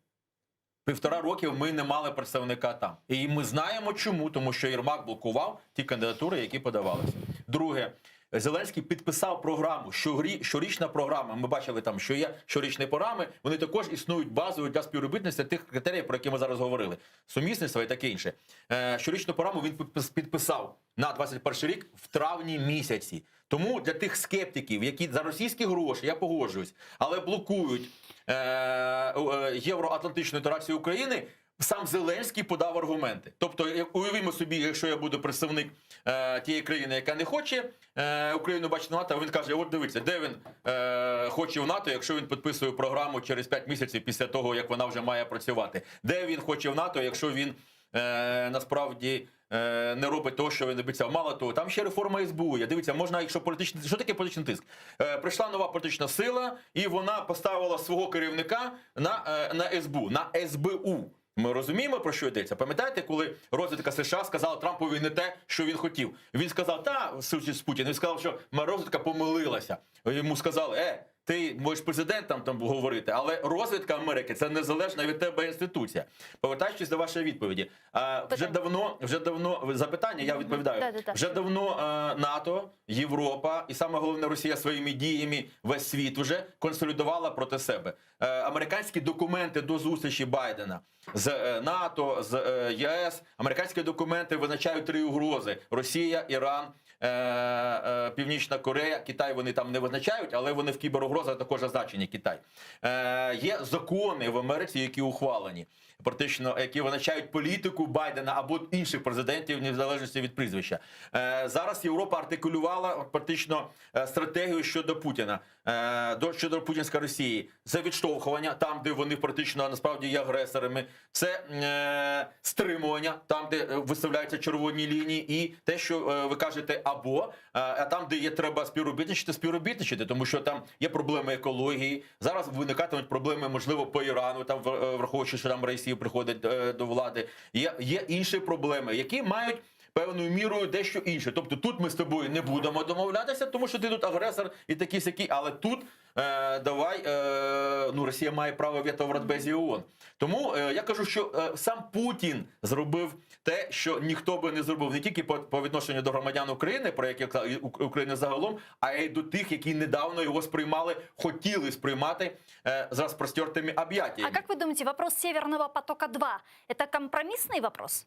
Півтора роки ми не мали представника там. І ми знаємо чому, тому що Єрмак блокував ті кандидатури, які подавалися. Друге, Зеленський підписав програму, щорі, щорічна програма. Ми бачили там, що є щорічні програми, вони також існують базою для співробітництва тих критеріїв, про які ми зараз говорили: сумісництво і таке інше. Е, щорічну програму він підпис- підписав на 21 рік в травні місяці. Тому для тих скептиків, які за російські гроші, я погоджуюсь, але блокують е, е, євроатлантичну інтеграцію України. Сам Зеленський подав аргументи. Тобто, як- уявімо собі, якщо я буду представник е, тієї країни, яка не хоче е, Україну бачити в НАТО, він каже: от дивіться, де він е, хоче в НАТО, якщо він підписує програму через 5 місяців після того, як вона вже має працювати. Де він хоче в НАТО, якщо він е, насправді е, не робить того, що він обіцяв. Мало того, там ще реформа СБУ є. Дивіться, можна, якщо політичний що таке політичний тиск? Е, прийшла нова політична сила, і вона поставила свого керівника на, е, на СБУ, на СБУ. Ми розуміємо, про що йдеться. Пам'ятаєте, коли розвідка США сказала Трампові не те, що він хотів. Він сказав, та з Путін, він сказав, що розвідка помилилася. Йому сказали, е, ти можеш президентом там говорити, але розвідка Америки це незалежна від тебе інституція. Повертаючись до вашої відповіді, а, вже давно, вже давно запитання, я відповідаю. Да-да-да. Вже давно е, НАТО, Європа і саме головне Росія своїми діями весь світ вже консолідувала проти себе. Е, Американські документи до зустрічі Байдена з е, НАТО, з е, ЄС, американські документи визначають три угрози: Росія, Іран. е, е, Північна Корея, Китай вони там не визначають, але вони в кіберугрозах також зазначені Китай. Е, Є закони в Америці, які ухвалені, практично які визначають політику Байдена або інших президентів, незалежності від прізвища. Е, Зараз Європа артикулювала практично е, стратегію щодо Путіна, е, до щодо путінської Росії. Це відштовхування там, де вони практично насправді є агресорами, це е, стримування там, де е, виставляються червоні лінії, і те, що е, ви кажете, або е, а там, де є треба співробітничати, співробітничати, тому що там є проблеми екології. Зараз виникатимуть проблеми, можливо, по Ірану, там в- е, враховуючи, що там Росія приходить е, до влади. Є, є інші проблеми, які мають. Певною мірою дещо інше. Тобто тут ми з тобою не будемо домовлятися, тому що ти тут агресор і такий сякий, але тут е, давай, е, ну Росія має право вето в Радбезі ООН. Тому е, я кажу, що е, сам Путін зробив те, що ніхто би не зробив не тільки по, по відношенню до громадян України, про які я казав, і Ук- України загалом, а й до тих, які недавно його сприймали, хотіли сприймати е, з розпростертими об'яттями. А как вы думаете, вопрос Северного потока-2 – это компромиссный вопрос?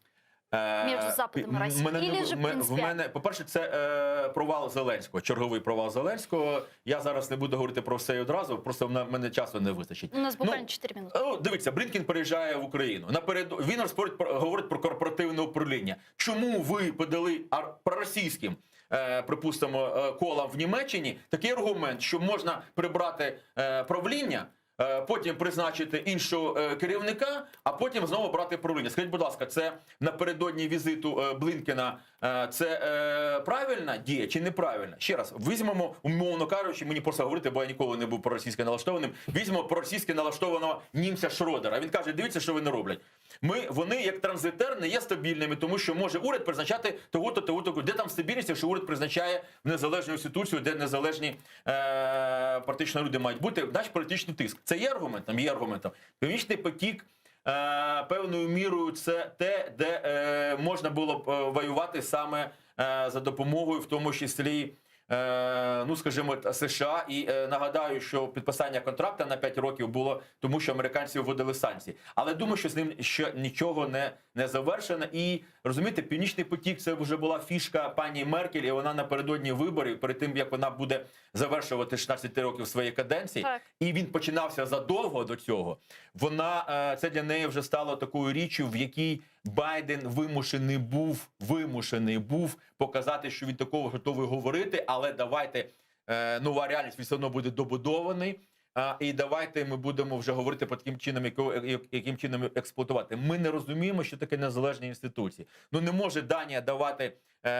Е, Між Западом і Росією? мене не- Или же ме- в принципіально? мене, по-перше, це е, провал Зеленського, черговий провал Зеленського. Я зараз не буду говорити про все і одразу, просто в мене часу не вистачить. У нас буквально 4 минуты. Ну, дивіться, Блінкен приїжджає в Україну. Наперед він розповідь про говорить про корпоративне управління. Чому ви подали ар- проросійським, е, припустимо, е, колам в Німеччині такий аргумент, що можна прибрати е, правління? Е, Потім призначити іншого е, керівника, а потім знову брати правління. Скажіть, будь ласка, це напередодні візиту е, Блінкена, е, це е, правильна дія чи неправильна? Ще раз візьмемо, умовно кажучи, мені просто говорити, бо я ніколи не був проросійськи налаштованим. Візьмемо проросійськи налаштованого німця Шродера. Він каже: дивіться, що вони роблять. Ми вони як транзитер не є стабільними, тому що може уряд призначати того-то, того-то. Де там стабільність, якщо уряд призначає в незалежну інституцію, де незалежні е, практично люди мають бути, наш політичний тиск. Це є аргументом? Є аргументом. Північний потік. Е, певною мірою це те, де е, можна було б е, воювати саме е, за допомогою, в тому числі, е, ну скажімо, та- США. І е, нагадаю, що підписання контракту на 5 років було тому, що американці вводили санкції. Але думаю, що з ним ще нічого не, не завершено. І розумієте, північний потік це вже була фішка пані Меркель, і вона напередодні виборів, перед тим як вона буде завершувати 16 років своєї каденції, Так. і він починався задовго до цього. Вона е, це для неї вже стало такою річчю, в якій Байден вимушений був вимушений був показати, що він такого готовий говорити, але давайте е, нова реальність він все одно буде добудований. А, і давайте ми будемо вже говорити по таким чином, яко- як- яким чином експлуатувати. Ми не розуміємо, що таке незалежні інституції. Ну не може Данія давати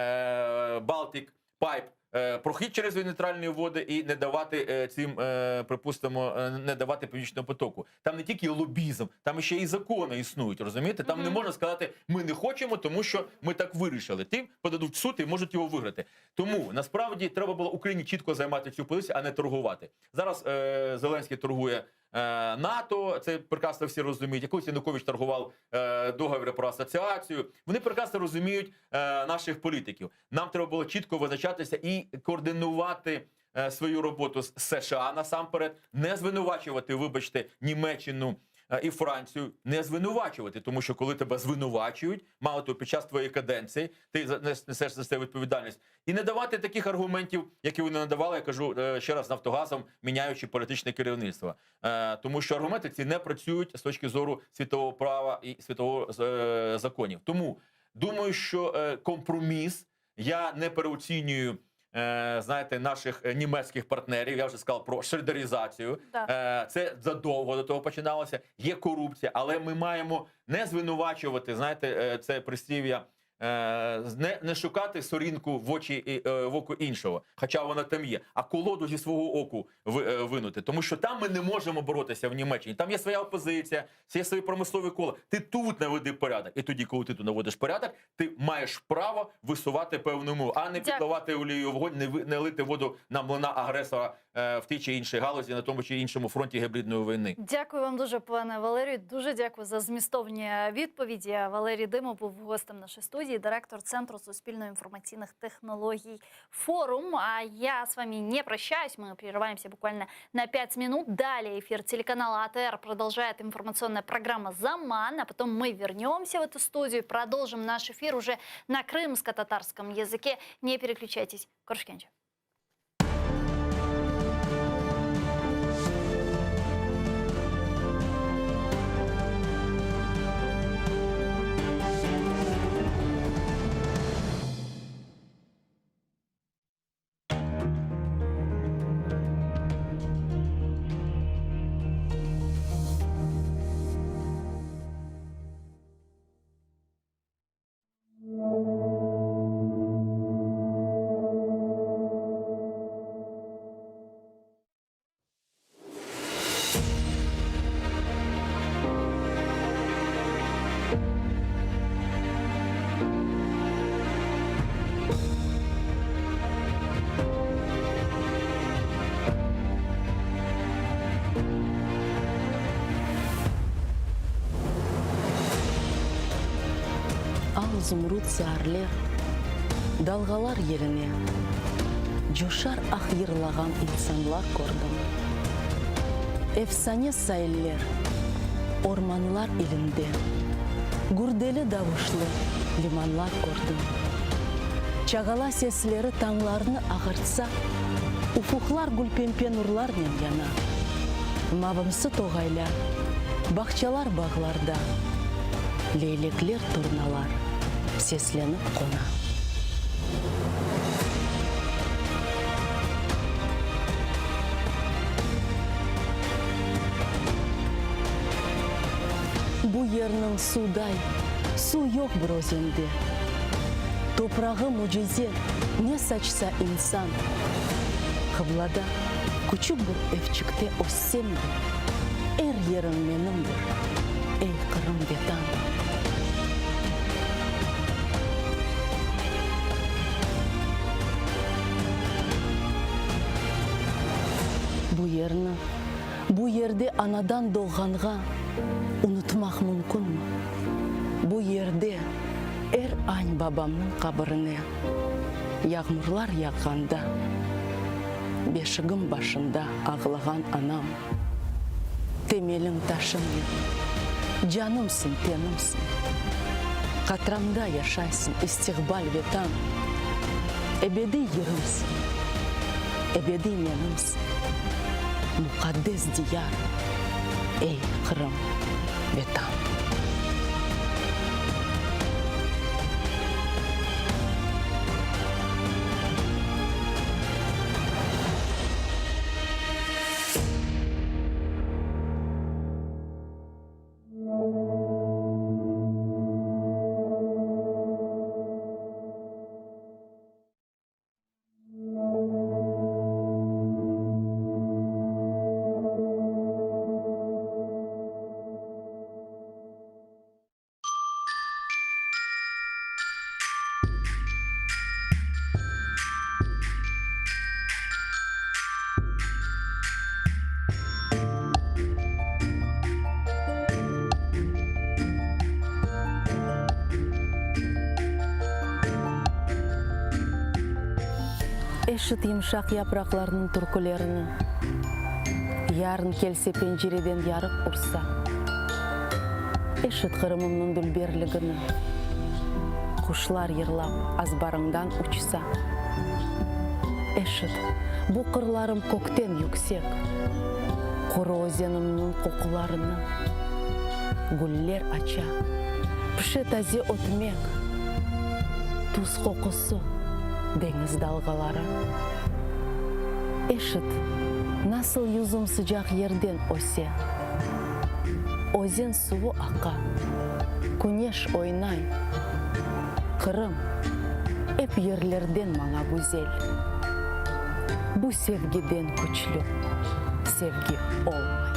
е, Baltic Pipe е, прохід через нейтральні води і не давати е, цим, е, припустимо, е, не давати північного потоку. Там не тільки лобізм, там ще і закони існують. Розумієте? Там не можна сказати, ми не хочемо, тому що ми так вирішили. Тим подадуть в суд і можуть його виграти. Тому насправді треба було Україні чітко займати цю позицію, а не торгувати. Зараз е, Зеленський торгує. е, НАТО, це прекрасно всі розуміють. Якось Янукович торгував е, договір про асоціацію. Вони прекрасно розуміють е, наших політиків. Нам треба було чітко визначатися і координувати е, свою роботу з США насамперед, не звинувачувати, вибачте, Німеччину е, і Францію, не звинувачувати, тому що коли тебе звинувачують, мало того, під час твоєї каденції ти за- нес- несеш за це відповідальність. І не давати таких аргументів, які вони надавали, я кажу е, ще раз Нафтогазом, міняючи політичне керівництво. Е, Тому що аргументи ці не працюють з точки зору світового права і світового е, законів. Тому думаю, що е, компроміс я не переоцінюю. е, Знаєте, наших е, німецьких партнерів, я вже сказав про шредеризацію. Да. Е, Це задовго до того починалося. Є корупція, але ми маємо не звинувачувати, знаєте, е, це прислів'я, е, не, не шукати сорінку в очі е, в око іншого, хоча вона там є, а колоду зі свого оку ви- е, винути. Тому що там ми не можемо боротися в Німеччині. Там є своя опозиція, є свої промислові кола. Ти тут наведи порядок. І тоді, коли ти тут наводиш порядок, ти маєш право висувати певну мову, а не Дякую. підливати олію в вогонь, не, ви- не лити воду на млина агресора е, в тій чи іншій галузі, на тому чи іншому фронті гібридної війни. Дякую вам дуже, пане Валерію. Дуже дякую за змістовні відповіді. Валерій Димов був гостем нашої студії, директор Центру суспільно-інформаційних технологій «Форум». А я с вами не прощаюсь. Мы прерываемся буквально на 5 минут. Далее эфир телеканала АТР продолжает информационная программа «Заман». А потом мы вернемся в эту студию и продолжим наш эфир уже на крымско-татарском языке. Не переключайтесь. Körüşkence. Al zumrut saarler, dalğalar yeline, Coşar ah yırlağan insanlar kördim. Efsane sailler, ormanlar ilinde, Gürdeli davuşlı limanlar kördim. Çağala sesleri tañlarnı ağartsa, Ufuqlar gülpempe nurlarnen yana. Mavımsı toğaylar, bağçalar bağlarda, Leylekler, turnalar seslenip qona. Bu yerniñ suvday suv yoq bir özende. Toprağı mücize, ne saçsa insan. Qıblada küçük bir evçikte össem de, Er yeriñ menimdir, ey Qırım Vetan. Bu yerni, bu yerde anadan doğğanğa unutmaq mümkünmi? Bu yerde er añ babamnıñ qabirine yağmurlar yağğanda beşigim başında ağlağan anam, temeliñ taşım men, canımsıñ, tenimsiñ, qatramda yaşaysıñ istiqbal Vetan, ebediy yırımsıñ, ebediy menimsiñ, muqaddes diyar, ey, Qırım, Vetan. Eşit yımşaq yapraqlarnıñ türkülerini, Yarın kelse pencereden yarıq ursa. Eşit Qırımımnıñ dülberligini, Quşlar yırlap azbarıñdan uçsa. Eşit, bu qırlarım kökten yüksek, Quru özenimniñ qoqularını. Güller aça, pişe taze ötmek, Tuz qoqusı, deñiz dalğaları. Eşit, nasıl yüzüm sıcaq yerden öse. Özen suvu aqa, küneş oynay. Qırım, ep yerlerden maña güzel. Bu sevgiden küçlü sevgi olmay.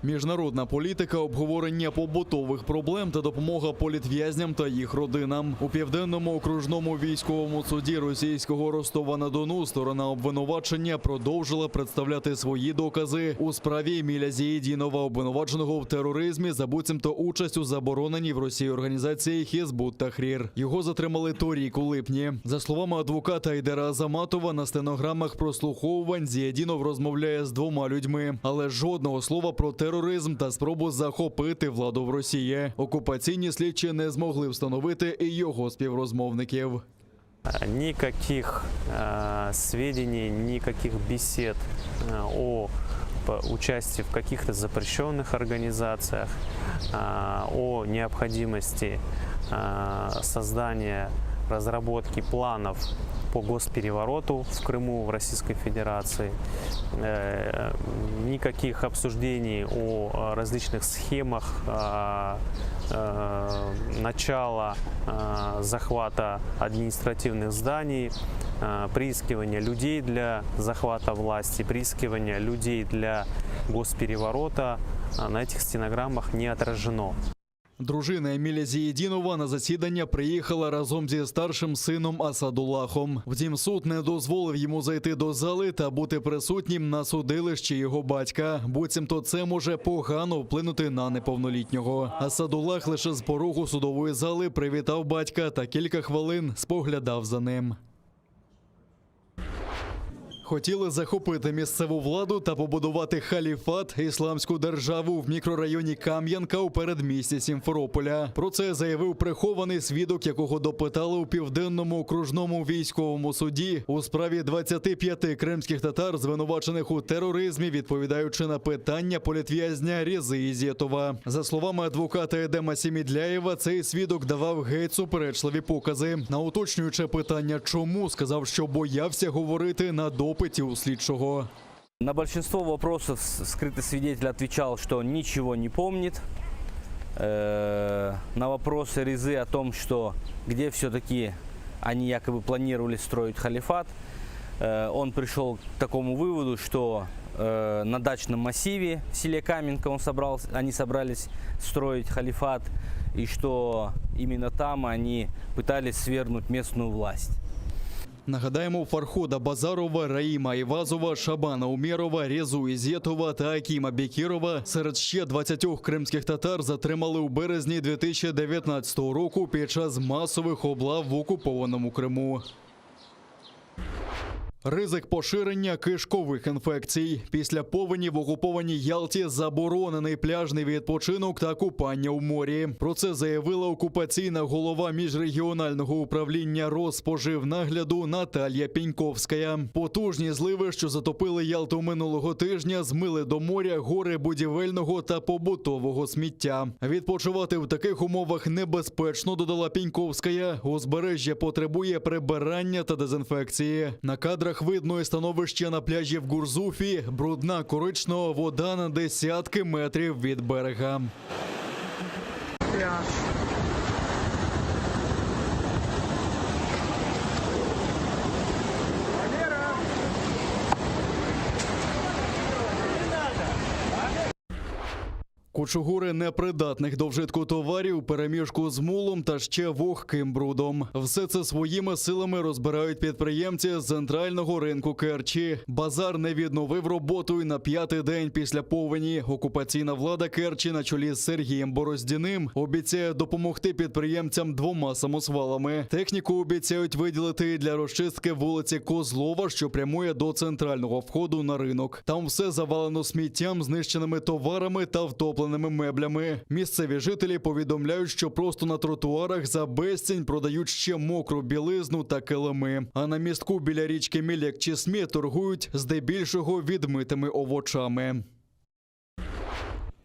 Міжнародна політика, обговорення побутових проблем та допомога політв'язням та їх родинам. У південному окружному військовому суді російського Ростова-на-Дону сторона обвинувачення продовжила представляти свої докази у справі Еміля Зієдінова, обвинуваченого в тероризмі за буцімто участь у забороненій в Росії організації Хізбут Тахрір. Його затримали торік у липні. За словами адвоката Айдера Азаматова, на стенограмах прослуховувань Зієдінов розмовляє з двома людьми, але жодного слова про тероризм та спробу захопити владу в Росії. Окупаційні слідчі не змогли встановити і його співрозмовників. Никаких э, сведений, никаких бесед э, о участии в каких-то запрещенных организациях, э, о необходимости э, создания, разработки планов по госперевороту в Крыму, в Российской Федерации, э, никаких обсуждений о различных схемах э, э, начала захвата административных зданий, приискивания людей для захвата власти, приискивания людей для госпереворота на этих стенограммах не отражено. Дружина Еміля Зієдінова на засідання приїхала разом зі старшим сином Асадуллахом. Втім, суд не дозволив йому зайти до зали та бути присутнім на судилищі його батька. Буцімто це може погано вплинути на неповнолітнього. Асадуллах лише з порогу судової зали привітав батька та кілька хвилин споглядав за ним. Хотіли захопити місцеву владу та побудувати халіфат ісламську державу в мікрорайоні Кам'янка у передмісті Сімферополя. Про це заявив прихований свідок, якого допитали у південному окружному військовому суді у справі 25 кримських татар, звинувачених у тероризмі, відповідаючи на питання політв'язня Різи Ізєтова. За словами адвоката Едема Сімідляєва, цей свідок давав геть суперечливі покази. На уточнююче питання, чому сказав, що боявся говорити на допиті у слідчого. На большинство вопросов скрытый свидетель отвечал, что ничего не помнит. Э, На вопросы Резы о том, что где все-таки они якобы планировали строить халифат, э, он пришел к такому выводу, что э, на дачном массиве в селе Каменка он собрался, они собрались строить халифат, и что именно там они пытались свергнуть местную власть. Нагадаємо, Фархода Базарова, Раїма Івазова, Шабана Умєрова, Резу Ізєтова та Акіма Бекірова серед ще 20 кримських татар затримали у березні 2019 року під час масових облав в окупованому Криму. Ризик поширення кишкових інфекцій. Після повені в окупованій Ялті заборонений пляжний відпочинок та купання у морі. Про це заявила окупаційна голова міжрегіонального управління Роспоживнагляду Наталія Піньковська. Потужні зливи, що затопили Ялту минулого тижня, змили до моря гори будівельного та побутового сміття. Відпочивати в таких умовах небезпечно, додала Піньковська. Узбережжя потребує прибирання та дезінфекції. На кадрах видно і становище на пляжі в Гурзуфі. Брудна коричнева вода на десятки метрів від берега. Пляж. Кучугури непридатних до вжитку товарів, переміжку з мулом та ще вогким брудом. Все це своїми силами розбирають підприємці з центрального ринку Керчі. Базар не відновив роботу й на п'ятий день після повені. Окупаційна влада Керчі на чолі з Сергієм Бороздіним обіцяє допомогти підприємцям двома самосвалами. Техніку обіцяють виділити для розчистки вулиці Козлова, що прямує до центрального входу на ринок. Там все завалено сміттям, знищеними товарами та втопленими меблями. Місцеві жителі повідомляють, що просто на тротуарах за безцінь продають ще мокру білизну та килими. А на містку біля річки Міляк чи Смі торгують здебільшого відмитими овочами.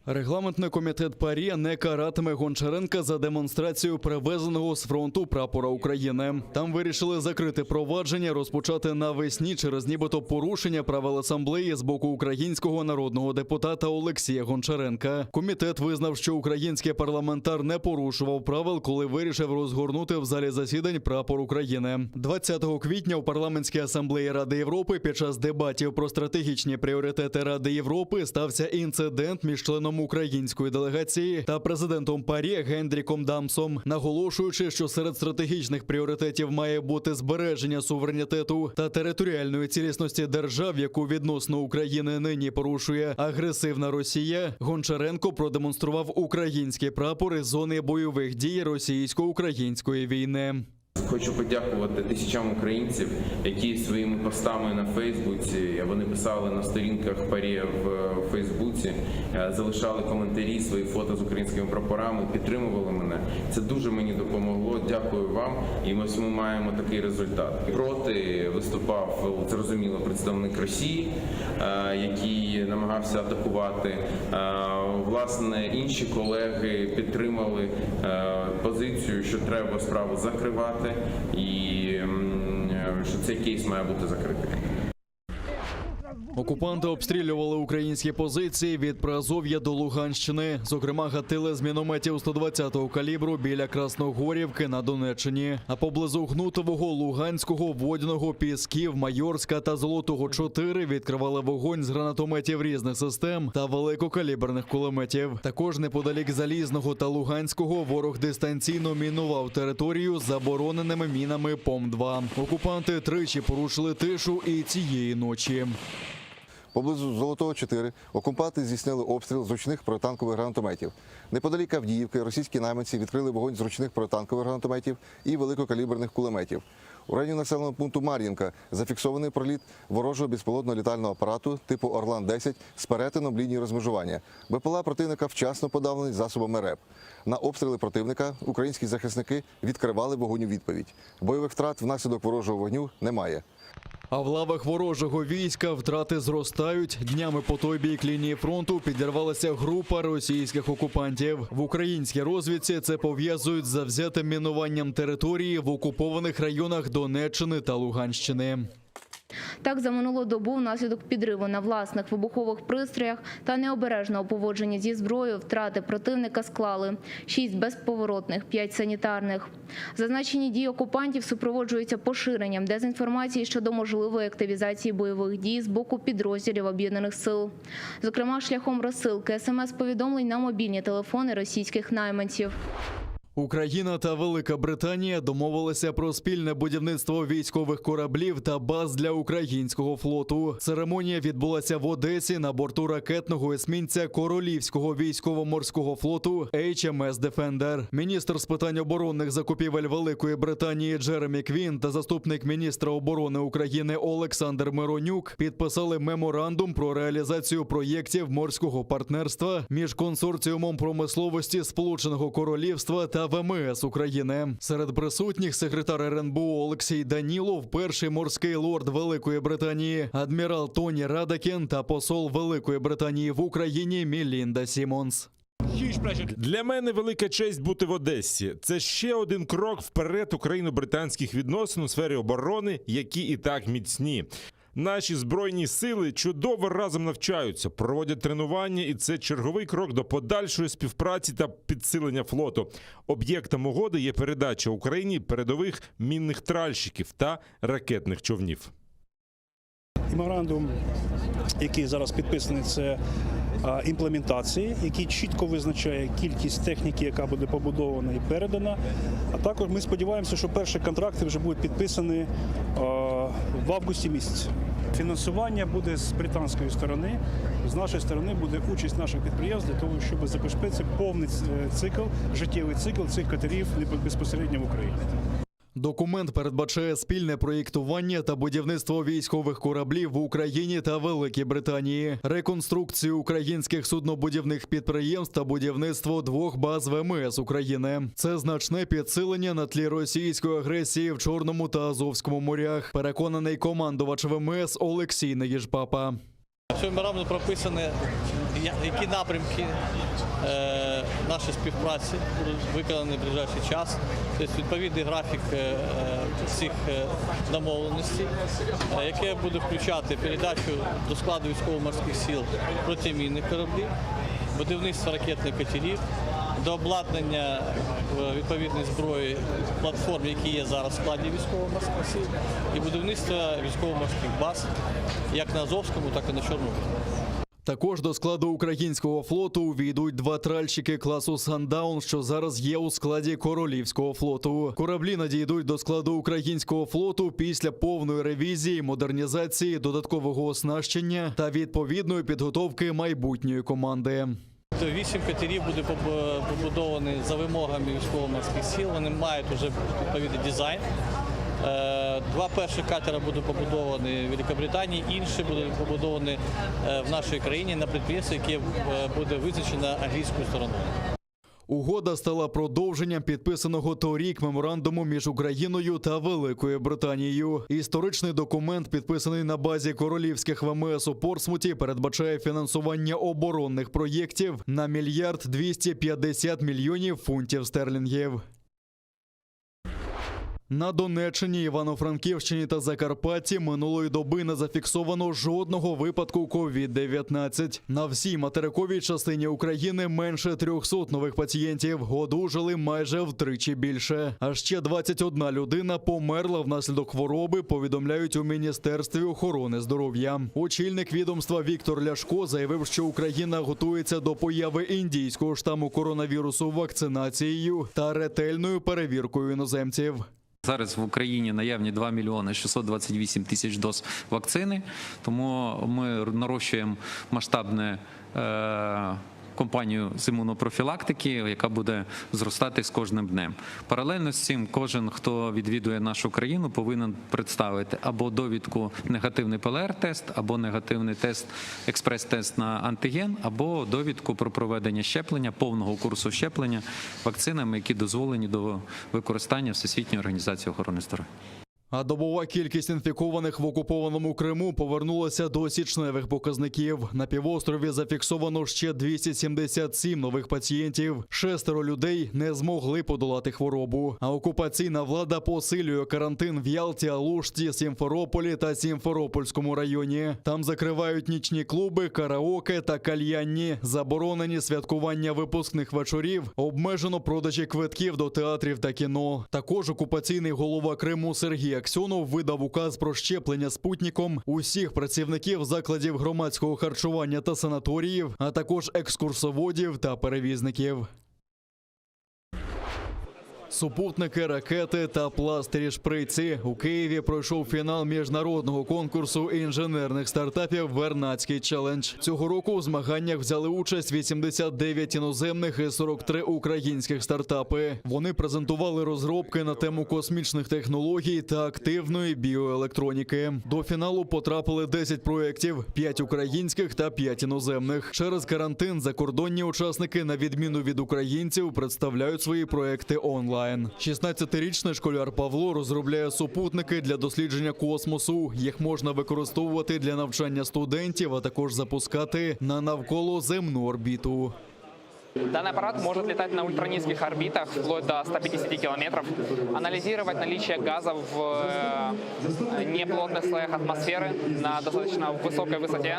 Регламентний комітет ПАРЄ не каратиме Гончаренка за демонстрацію привезеного з фронту прапора України. Там вирішили закрити провадження, розпочати навесні через нібито порушення правил асамблеї з боку українського народного депутата Олексія Гончаренка. Комітет визнав, що український парламентар не порушував правил, коли вирішив розгорнути в залі засідань прапор України. 20 квітня у парламентській асамблеї Ради Європи під час дебатів про стратегічні пріоритети Ради Європи стався інцидент між членом української делегації та президентом ПАРЄ Гендріком Дамсом, наголошуючи, що серед стратегічних пріоритетів має бути збереження суверенітету та територіальної цілісності держав, яку відносно України нині порушує агресивна Росія. Гончаренко продемонстрував українські прапори зони бойових дій російсько-української війни. Хочу подякувати тисячам українців, які своїми постами на Фейсбуці, вони писали на сторінках ПАРЄ в Фейсбуці, е, залишали коментарі, свої фото з українськими прапорами, підтримували мене. Це дуже мені допомогло. Дякую вам. І ось ми маємо такий результат. Проти виступав зрозуміло представник Росії, е, який намагався атакувати. Е, Власне, інші колеги підтримали е, позицію, що треба справу закривати, і м, е, що цей кейс має бути закритий. Окупанти обстрілювали українські позиції від Приазов'я до Луганщини. Зокрема, гатили з мінометів 120-го калібру біля Красногорівки на Донеччині. А поблизу Гнутового, Луганського, Водяного, Пісків, Майорська та Золотого 4 відкривали вогонь з гранатометів різних систем та великокаліберних кулеметів. Також неподалік Залізного та Луганського ворог дистанційно мінував територію забороненими мінами ПОМ-2. Окупанти тричі порушили тишу і цієї ночі. Поблизу Золотого 4 окупанти здійснили обстріл з ручних протитанкових гранатометів. Неподалік Авдіївки російські найманці відкрили вогонь з ручних протитанкових гранатометів і великокаліберних кулеметів. У районі населеного пункту Мар'їнка зафіксований проліт ворожого безпілотного літального апарату типу Орлан-10 з перетином лінії розмежування. БПЛА противника вчасно подавлений засобами РЕП. На обстріли противника українські захисники відкривали вогонь у відповідь. Бойових втрат внаслідок ворожого вогню немає. А в лавах ворожого війська втрати зростають. Днями по той бік лінії фронту підірвалася група російських окупантів. В українській розвідці це пов'язують з завзятим мінуванням території в окупованих районах Донеччини та Луганщини. Так, за минулу добу внаслідок підриву на власних вибухових пристроях та необережного поводження зі зброєю втрати противника склали 6 безповоротних, 5 санітарних. Зазначені дії окупантів супроводжуються поширенням дезінформації щодо можливої активізації бойових дій з боку підрозділів об'єднаних сил. Зокрема, шляхом розсилки смс-повідомлень на мобільні телефони російських найманців. Україна та Велика Британія домовилися про спільне будівництво військових кораблів та баз для українського флоту. Церемонія відбулася в Одесі на борту ракетного есмінця Королівського військово-морського флоту HMS Defender. Міністр з питань оборонних закупівель Великої Британії Джеремі Квін та заступник міністра оборони України Олександр Миронюк підписали меморандум про реалізацію проєктів морського партнерства між консорціумом промисловості Сполученого Королівства та ВМС України. Серед присутніх секретар РНБО Олексій Данілов, перший морський лорд Великої Британії, адмірал Тоні Радакін та посол Великої Британії в Україні Мілінда Сімонс. Для мене велика честь бути в Одесі. Це ще один крок вперед україно-британських відносин у сфері оборони, які і так міцні. Наші збройні сили чудово разом навчаються, проводять тренування, і це черговий крок до подальшої співпраці та підсилення флоту. Об'єктом угоди є передача Україні передових мінних тральщиків та ракетних човнів. Меморандум, який зараз підписаний, це а, імплементації, який чітко визначає кількість техніки, яка буде побудована і передана. А також ми сподіваємося, що перші контракти вже будуть підписані а, в августі місяці. Фінансування буде з британської сторони, з нашої сторони буде участь наших підприємств для того, щоб забезпечити повний е, цикл, життєвий цикл цих катерів безпосередньо в Україні. Документ передбачає спільне проєктування та будівництво військових кораблів в Україні та Великій Британії, реконструкцію українських суднобудівних підприємств та будівництво двох баз ВМС України. Це значне підсилення на тлі російської агресії в Чорному та Азовському морях. Переконаний командувач ВМС Олексій Неїжпапа. В цьому меморандумі прописані, я- які напрямки е, нашої співпраці будуть виконані в ближайший час. Тобто відповідний графік е, е, цих е, домовленостей, е, яке буде включати передачу до складу військово-морських сил протимінних кораблів, будівництво ракетних катерів, до обладнання е, відповідної зброї платформ, які є зараз в складі військово-морських сил, і будівництво військово-морських баз як на Азовському, так і на Чорному. Також до складу українського флоту увійдуть два тральщики класу Сандаун, що зараз є у складі королівського флоту. Кораблі надійдуть до складу українського флоту після повної ревізії, модернізації, додаткового оснащення та відповідної підготовки майбутньої команди. Вісім катерів буде побу- побудовані за вимогами військово-морських сил. Вони мають вже відповідний дизайн. Е, Два перші катера будуть побудовані в Великобританії, інші будуть побудовані е, в нашій країні на підприємстві, яке е, буде визначено англійською стороною. Угода стала продовженням підписаного торік меморандуму між Україною та Великою Британією. Історичний документ, підписаний на базі королівських ВМС у Портсмуті, передбачає фінансування оборонних проєктів на мільярд 250 мільйонів фунтів стерлінгів. На Донеччині, Івано-Франківщині та Закарпатті минулої доби не зафіксовано жодного випадку COVID-19. На всій материковій частині України менше 300 нових пацієнтів. Одужали майже втричі більше. А ще 21 людина померла внаслідок хвороби, повідомляють у Міністерстві охорони здоров'я. Очільник відомства Віктор Ляшко заявив, що Україна готується до появи індійського штаму коронавірусу вакцинацією та ретельною перевіркою іноземців. Зараз в Україні наявні 2 мільйони 628 тисяч доз вакцини, тому ми нарощуємо масштабне е, компанію з імунопрофілактики, яка буде зростати з кожним днем. Паралельно з цим, кожен, хто відвідує нашу країну, повинен представити або довідку негативний ПЛР-тест, або негативний тест, експрес-тест на антиген, або довідку про проведення щеплення, повного курсу щеплення вакцинами, які дозволені до використання Всесвітньої організації охорони здоров'я. А добова кількість інфікованих в окупованому Криму повернулася до січневих показників. На півострові зафіксовано ще 277 нових пацієнтів. Шестеро людей не змогли подолати хворобу. А окупаційна влада посилює карантин в Ялті, Алушті, Сімферополі та Сімферопольському районі. Там закривають нічні клуби, караоке та кальянні. Заборонені святкування випускних вечорів, обмежено продажі квитків до театрів та кіно. Також окупаційний голова Криму Сергій Аксьонов видав указ про щеплення спутником усіх працівників закладів громадського харчування та санаторіїв, а також екскурсоводів та перевізників. Супутники, ракети та пластирі шприці у Києві пройшов фінал міжнародного конкурсу інженерних стартапів Вернадський челендж. Цього року у змаганнях взяли участь 89 іноземних і 43 українських стартапи. Вони презентували розробки на тему космічних технологій та активної біоелектроніки. До фіналу потрапили 10 проєктів: 5 українських та 5 іноземних. Через карантин закордонні учасники, на відміну від українців, представляють свої проекти онлайн. 16-річний школяр Павло розробляє супутники для дослідження космосу. Їх можна використовувати для навчання студентів, а також запускати на навколоземну орбіту. Данный аппарат может летать на ультранизких орбитах, вплоть до 150 километров, анализировать наличие газов в э, неплотных слоях атмосферы на достаточно высокой высоте,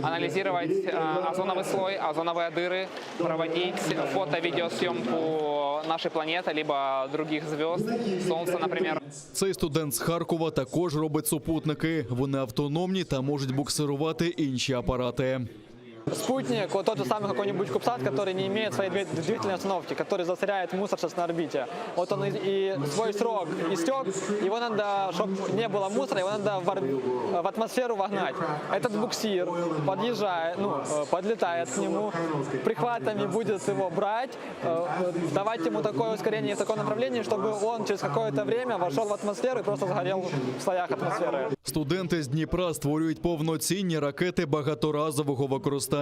анализировать э, озоновый слой, озоновые дыры, проводить фото-видеосъемку нашей планеты, либо других звезд, Солнца, например. Цей студент з Харкова також робить супутники. Вони автономні та можуть буксирувати інші апарати. Спутник, вот тот же самый какой-нибудь Кубсат, который не имеет своей две- двигательной установки, который засоряет мусор сейчас на орбите. Вот он и, и свой срок истек, его надо, чтобы не было мусора, его надо в, ор- в атмосферу вогнать. Этот буксир подъезжает, ну, э, подлетает к нему, прихватами будет его брать, э, давать ему такое ускорение в таком направлении, чтобы он через какое-то время вошел в атмосферу и просто сгорел в слоях атмосферы. Студенти з Дніпра створюють повноцінні ракети багаторазового використання.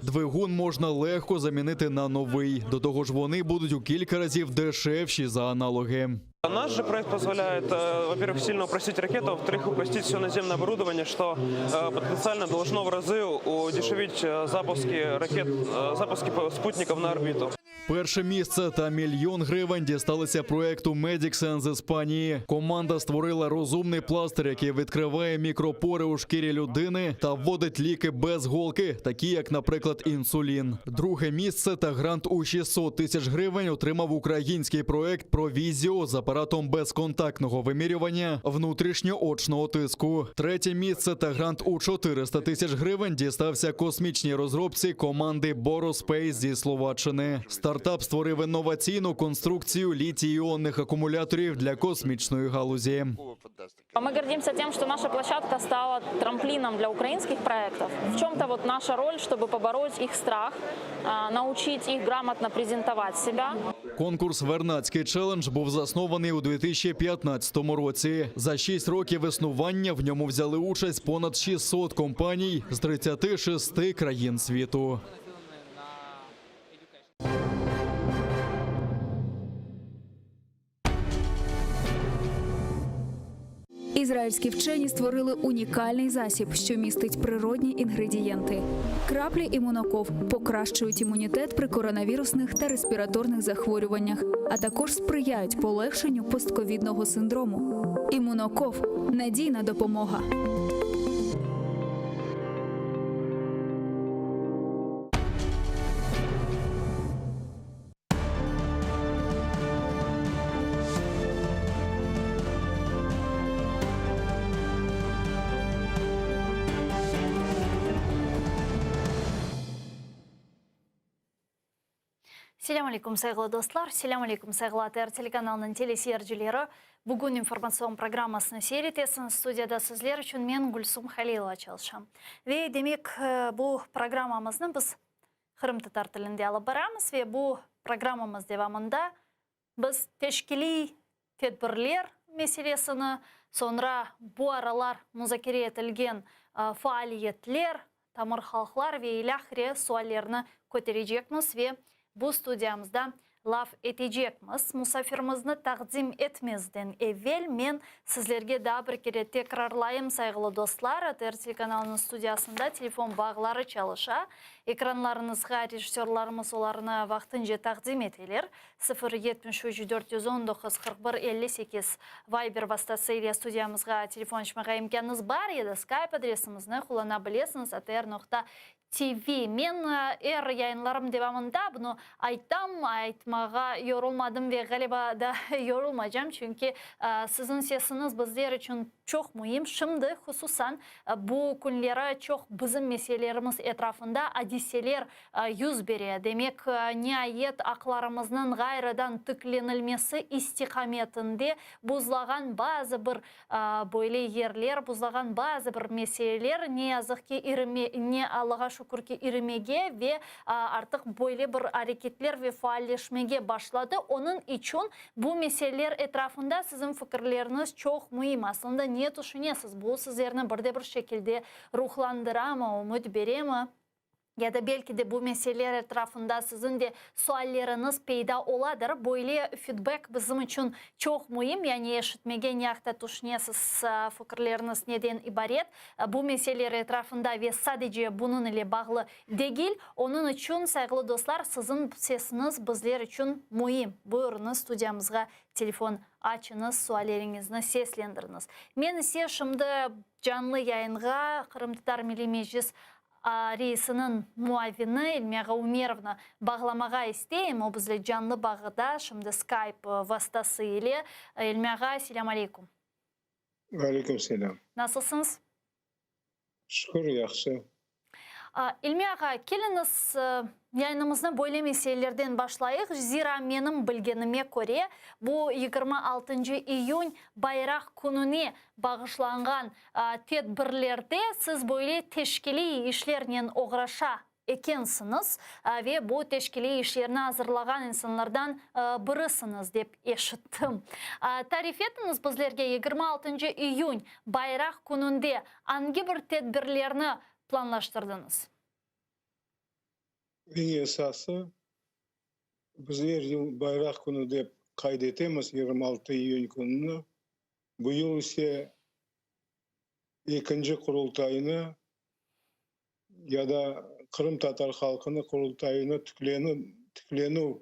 Двигун можна легко замінити на новий. До того ж, вони будуть у кілька разів дешевші за аналоги. Наш же проект позволяет, э, во-первых, сильно упростить ракету, а во-вторых, упростить все наземное оборудование, что э, потенциально должно в разы удешевить э, запуски ракет, э, запуски спутников на орбиту. Перше місце та мільйон гривень дісталися проекту Medixen з Іспанії. Команда створила розумний пластир, який відкриває мікропори у шкірі людини та вводить ліки без голки, такі як, наприклад, інсулін. Друге місце та грант у 600 тисяч гривень отримав український проект Провізіо з апаратом безконтактного вимірювання внутрішньоочного тиску. Третє місце та грант у 400 тисяч гривень дістався космічній розробці команди Бороспейс зі Словаччини. Стартап створив інноваційну конструкцію літій-іонних акумуляторів для космічної галузі. Мы гордимся тем, что наша площадка стала трамплином для украинских проектов. В чем-то вот наша роль, чтобы побороть их страх, а, научить их грамотно презентовать себя. Конкурс Вернадський челендж був заснований у 2015 році. За 6 років існування в ньому взяли участь понад 600 компаній з 36 країн світу. Ізраїльські вчені створили унікальний засіб, що містить природні інгредієнти. Краплі імуноков покращують імунітет при коронавірусних та респіраторних захворюваннях, а також сприяють полегшенню постковідного синдрому. Імуноков надійна допомога. Selâm aleyküm, sayğılı dostlar! Selâm aleyküm, sayğılı ATR telekanalınıñ teleseyircileri! Bugün informatsion programmasını seyir etesiñiz. Studiyada sizler içün men, Gülsum Halilova, çalışam. Ve, demek, bu programmamıznı biz qırımtatar tilinde alıp baramız ve bu programmamız devamında biz teşkiliy tedbirler meselesini, soñra bu aralar muzakere etilgen faaliyetler, tamır halqlar ve ilâhre suallerni köterecekmiz ve bu studiyamızda laf etecekmiz. Musafirimizni taqdim etmezden evel men sizlerge daa bir kere tekrarlayım, sayğılı dostlar, ATR telekanalınıñ studiyasında telefon bağları çalışa. Ekranlarıñızğa rejissörlarımız olarnı vaqtınca taqdim eteler. 0 73 419 41 58 Viber vastası ile studiyamızğa telefon açmağa imkânıñız bar ya da Skype adresimizni qullana bilesiñiz, atr noqta TV. Men er yayınlarım devamında bunı aytam, aytmağa yorulmadım ve ğaliba da yorulmaycam, çünki siziñ sesiñiz bizler içün çoq müim. Şimdi, hususan, bu künleri çoq bizim meselelerimiz etrafında adiseler yüz bere. Demek, niayet, aqlarımıznıñ ğayrıdan tiklenilmesi istiqametinde buzlağan bazı bir Böyle yerler, buzlağan bazı bir meseleler, ne yazıq ki, irime, ne Allağa şükür ki, irimege ve artıq böyle bir areketler ve faalleşmege başladı. Onıñ içün bu meseleler etrafında siziñ fikirleriñiz çoq müim. Aslında ne tüşünesiz, bu sizlerni bir de bir şekilde ruhlandıramı, ümüt beremi? Ya da belki de bu meseleler etrafında siziñ de sualleriñiz peyda oladır. Böyle fidbek bizim içün çoq müim, yani eşitmege ne aqta tüşünesiz, fikirleriñiz neden ibaret bu meseleler etrafında ve sadece bunıñ ile bağlı degil. Onıñ içün, sayğılı dostlar, siziñ sesiñiz bizler içün müim. Buyurıñız, studiyamızğa telefon açıñız, sualleriñizni seslendiriñiz. Men ise şimdi canlı yayınğa Qırımtatar Milliy Meclis reisiniñ muavini İlmiye Umerovnı bağlamağa isteyim. O bizle canlı bağda, şimdi Skype vastası ile. İlmi ağa, selâm aleyküm. Aleyküm selâm. Nasılsıñız? Şükür, yahşı. İlmi ağa, keliñiz, yayınımıznı böyle meselelerden başlayıq, zira menim bilgenime köre, bu 26 iyün Bayraq kününe bağışlanğan tedbirlerde siz böyle teşkiliy işlernen oğraşa ekensiñiz ve bu teşkiliy işlerni azırlağan insanlardan birisiñiz, dep eşittim. Tarif etiñiz bizlerge, 26 iyün, Bayraq kününde angi bir tedbirlerni planlaştırdıñız? Eñ esası, biz er yıl Bayraq künü dep qayd etemiz 26 iyün kününi. Bu yıl ise ekinci Qurultaynı ya da qırımtatar halqını Qurultayını tiklenüv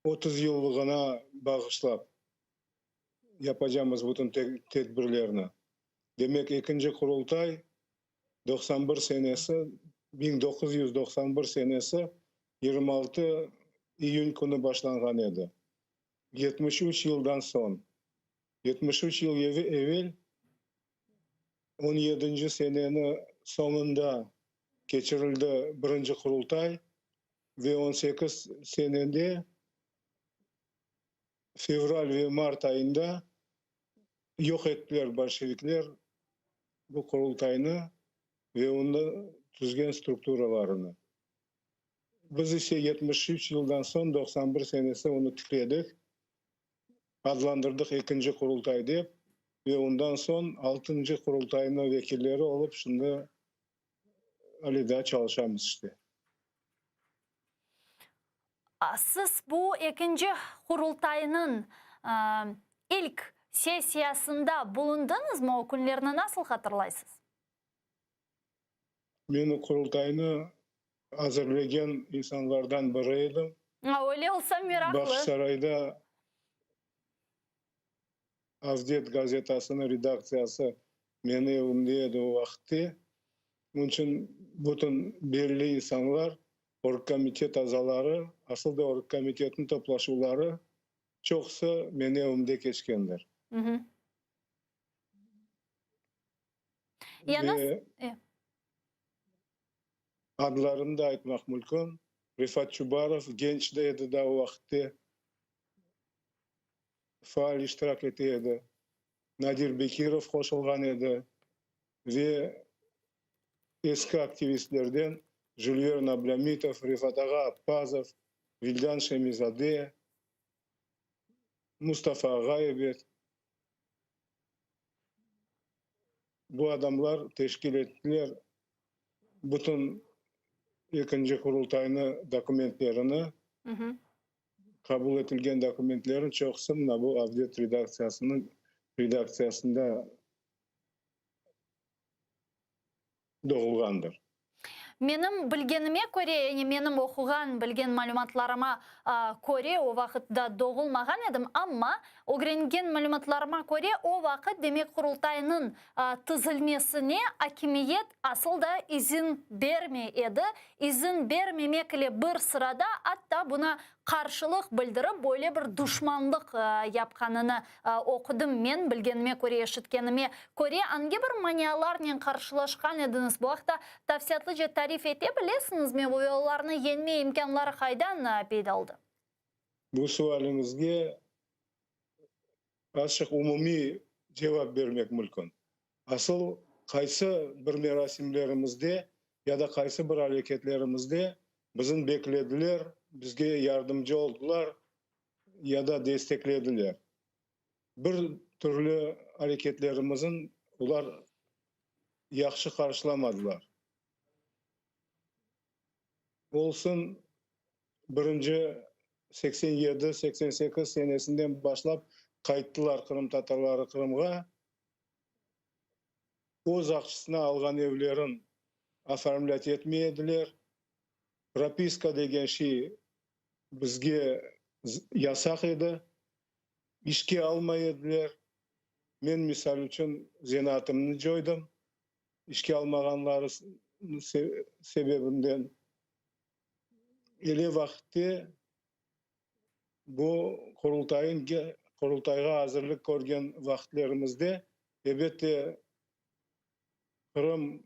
30 yıllığına bağışlap yapacamız bütün tedbirlerni. Demek, ekinci Qurultay 91 senesi, 1991 senesi 26 iyün künü başlanğan edi. 73 yıldan soñ, 73 yıl evel on yedinci seneni soñunda keçirildi birinci Qurultay ve on sekiz senede fevral ve mart ayında yoq ettiler bolşevikler bu Qurultaynı ve onı tüzgen strukturalarını. Biz ise 73 yıldan soñ, 91 senesi onı tikledik, adlandırdıq Ekinci Qurultay dep ve ondan soñ Altıncı Qurultaynıñ vekilleri olıp şimdi ale daa çalışamız işte. Siz bu Ekinci Qurultaynıñ ilk. Sessiyasında bulundıñızmı? O künlerni nasıl hatırlaysız? Men o Qurultaynı azırlegen insanlardan biri edim. A, öyle olsa meraqlı. Bağçasarayda Avdet gazetasınıñ redaktsiyası meni evimde edi o vaqıtte. Onıñ içün bütün belli insanlar, orgkomitet azaları, asıl da orgkomitetniñ toplaşuvları çoqusı meni evimde keçkendir. Ya Ve adlarını da aytmaq mülkün, Refat Çubarov genç de edi daa o vaqıtte, faal iştirak ete edi, Nadir Bekirov qoşulğan edi ve eski aktivistlerden Jülvern Ablâmitov, Refat ağa Appazov, Vildan Şemizade, Mustafa ağa ebet. Bu adamlar teşkil ettiler bütün ekinci Qurultaynı dokumentlerini, qabul etilgen dokumentlerin çoqusı mına bu Avdet redaktsiyasınıñ redaktsiyasında doğulğandır. Menim bilgenime köre, yani menim oquğan, bilgen malümatlarıma köre, o vaqıt da doğulmağan edim, amma ögrengen malümatlarıma köre, o vaqıt, demek, Qurultaynıñ tizilmesine akimiyet asıl da izin bermey edi. İzin bermemek ile bir sırada, atta buna qarşılıq bildirip, böyle bir duşmanlıq yapqanını oqudım men, bilgenime köre, eşitkenime köre. Angi bir manialarnen qarşılaşqan ediñiz? Bu aqta tafsilâtlıca tarif ete bilesiñizmi? Ve olarnı yeñme imkânları qaydan peyda oldı? Bu sualiñizge azçıq umumiy cevap bermek mülkün. Asıl qaysı bir merasimlerimizde ya da qaysı bir areketlerimizde bizim beklediler, bizge yardımcı oldılar ya da desteklediler. Bir türlü areketlerimizin olar yahşı qarşılamadılar. Olsun, birinci 87, 88 senesinden başlap qayttılar qırımtatarları Qırımğa. Öz aqçısına alğan evlerin oformlât etmey ediler. Propiska degen şey bizge yasaq edi. İşke almay ediler. Men, misal içün, zenaatımnı coydım. İşke almağanları sebebinden. Ele vaqıtte bu Qurultayın Qurultayğa azırlıq körgen vaqıtlarımızda, elbette, Qırım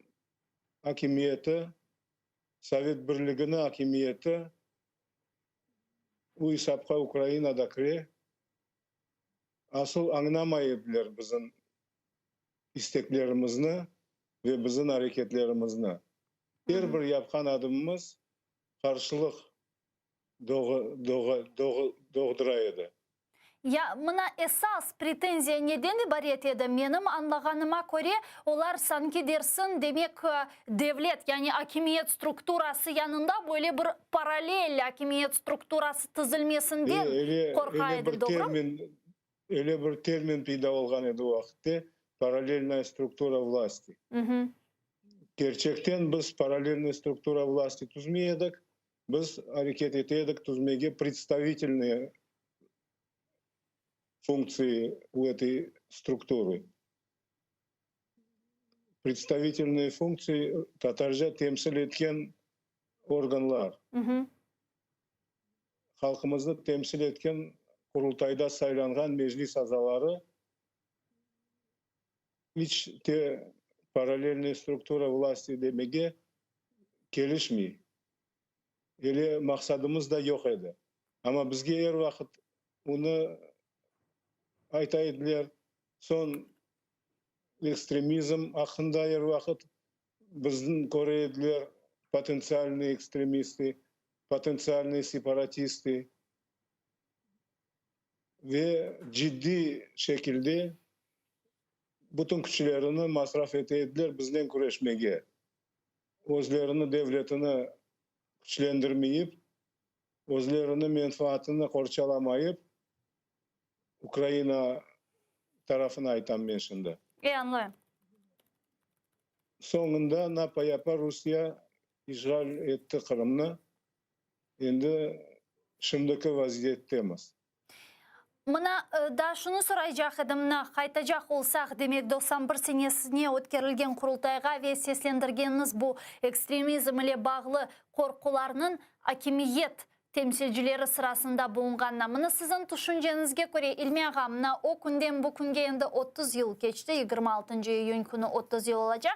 akimiyeti, Sovet Birliginiñ akimiyeti, bu esapqa Ukraina da kire, asıl añlamay ediler bizim isteklerimizni ve bizim areketlerimizni. Er bir yapqan adımımız qarşılıq doğdura edi. Ya mına esas pretenziya neden ibaret edi? Menim añlağanıma köre, olar sanki dersiñ, demek, devlet, yani akimiyet strukturası yanında böyle bir parallel akimiyet strukturası tizilmesinden qorqa edi, doğrumı? Öyle bir termin peyda olğan edi o vaqıtte, parallelnaya struktura vlasti. Kerçekten biz parallelnaya struktura vlasti tüzmey edik, biz areket ete edik tüzmege predstavitelnıye funktsii u etoy strukturı. Predstavitelnıye funktsii tatarca temsil etken organlar. Halqımıznı temsil etken Qurultayda saylanğan meclis azaları iç te parallelnaya struktura vlasti demege kelişmey. Ele maqsadımız da yoq edi. Amma bizge er vaqıt bunı ayta ediler. Soñ ekstremizm aqqında er vaqıt bizni köre ediler, potentsialnıy ekstremisti, potentsialnıy separatisti ve ciddiy şekilde bütün küçlerini masraf ete ediler biznen küreşmege. Özlerini devletini küçlendirmeyip, özlerini menfaatını qorçalamayıp, Ukraina. tarafını aytam men şimdi. E, añlayım. Soñunda napa-yapa Rusiye işğal etti Qırımnı. Endi şimdiki vaziyettemiz. Mına, daa şunı soraycaq edim, mına, qaytacaq olsaq, demek, 91 senesine ötkerilgen Qurultayğa ve seslendirgeniñiz bu ekstremizm ile bağlı qorqularnıñ akimiyet temsilcileri sırasında bulunğanına. Mına, siziñ tüşünceñizge köre, İlmi ağa, mına, o künden bu künge endi 30 yıl keçti, yigirmi altıncı iyün künü 30 yıl olacaq.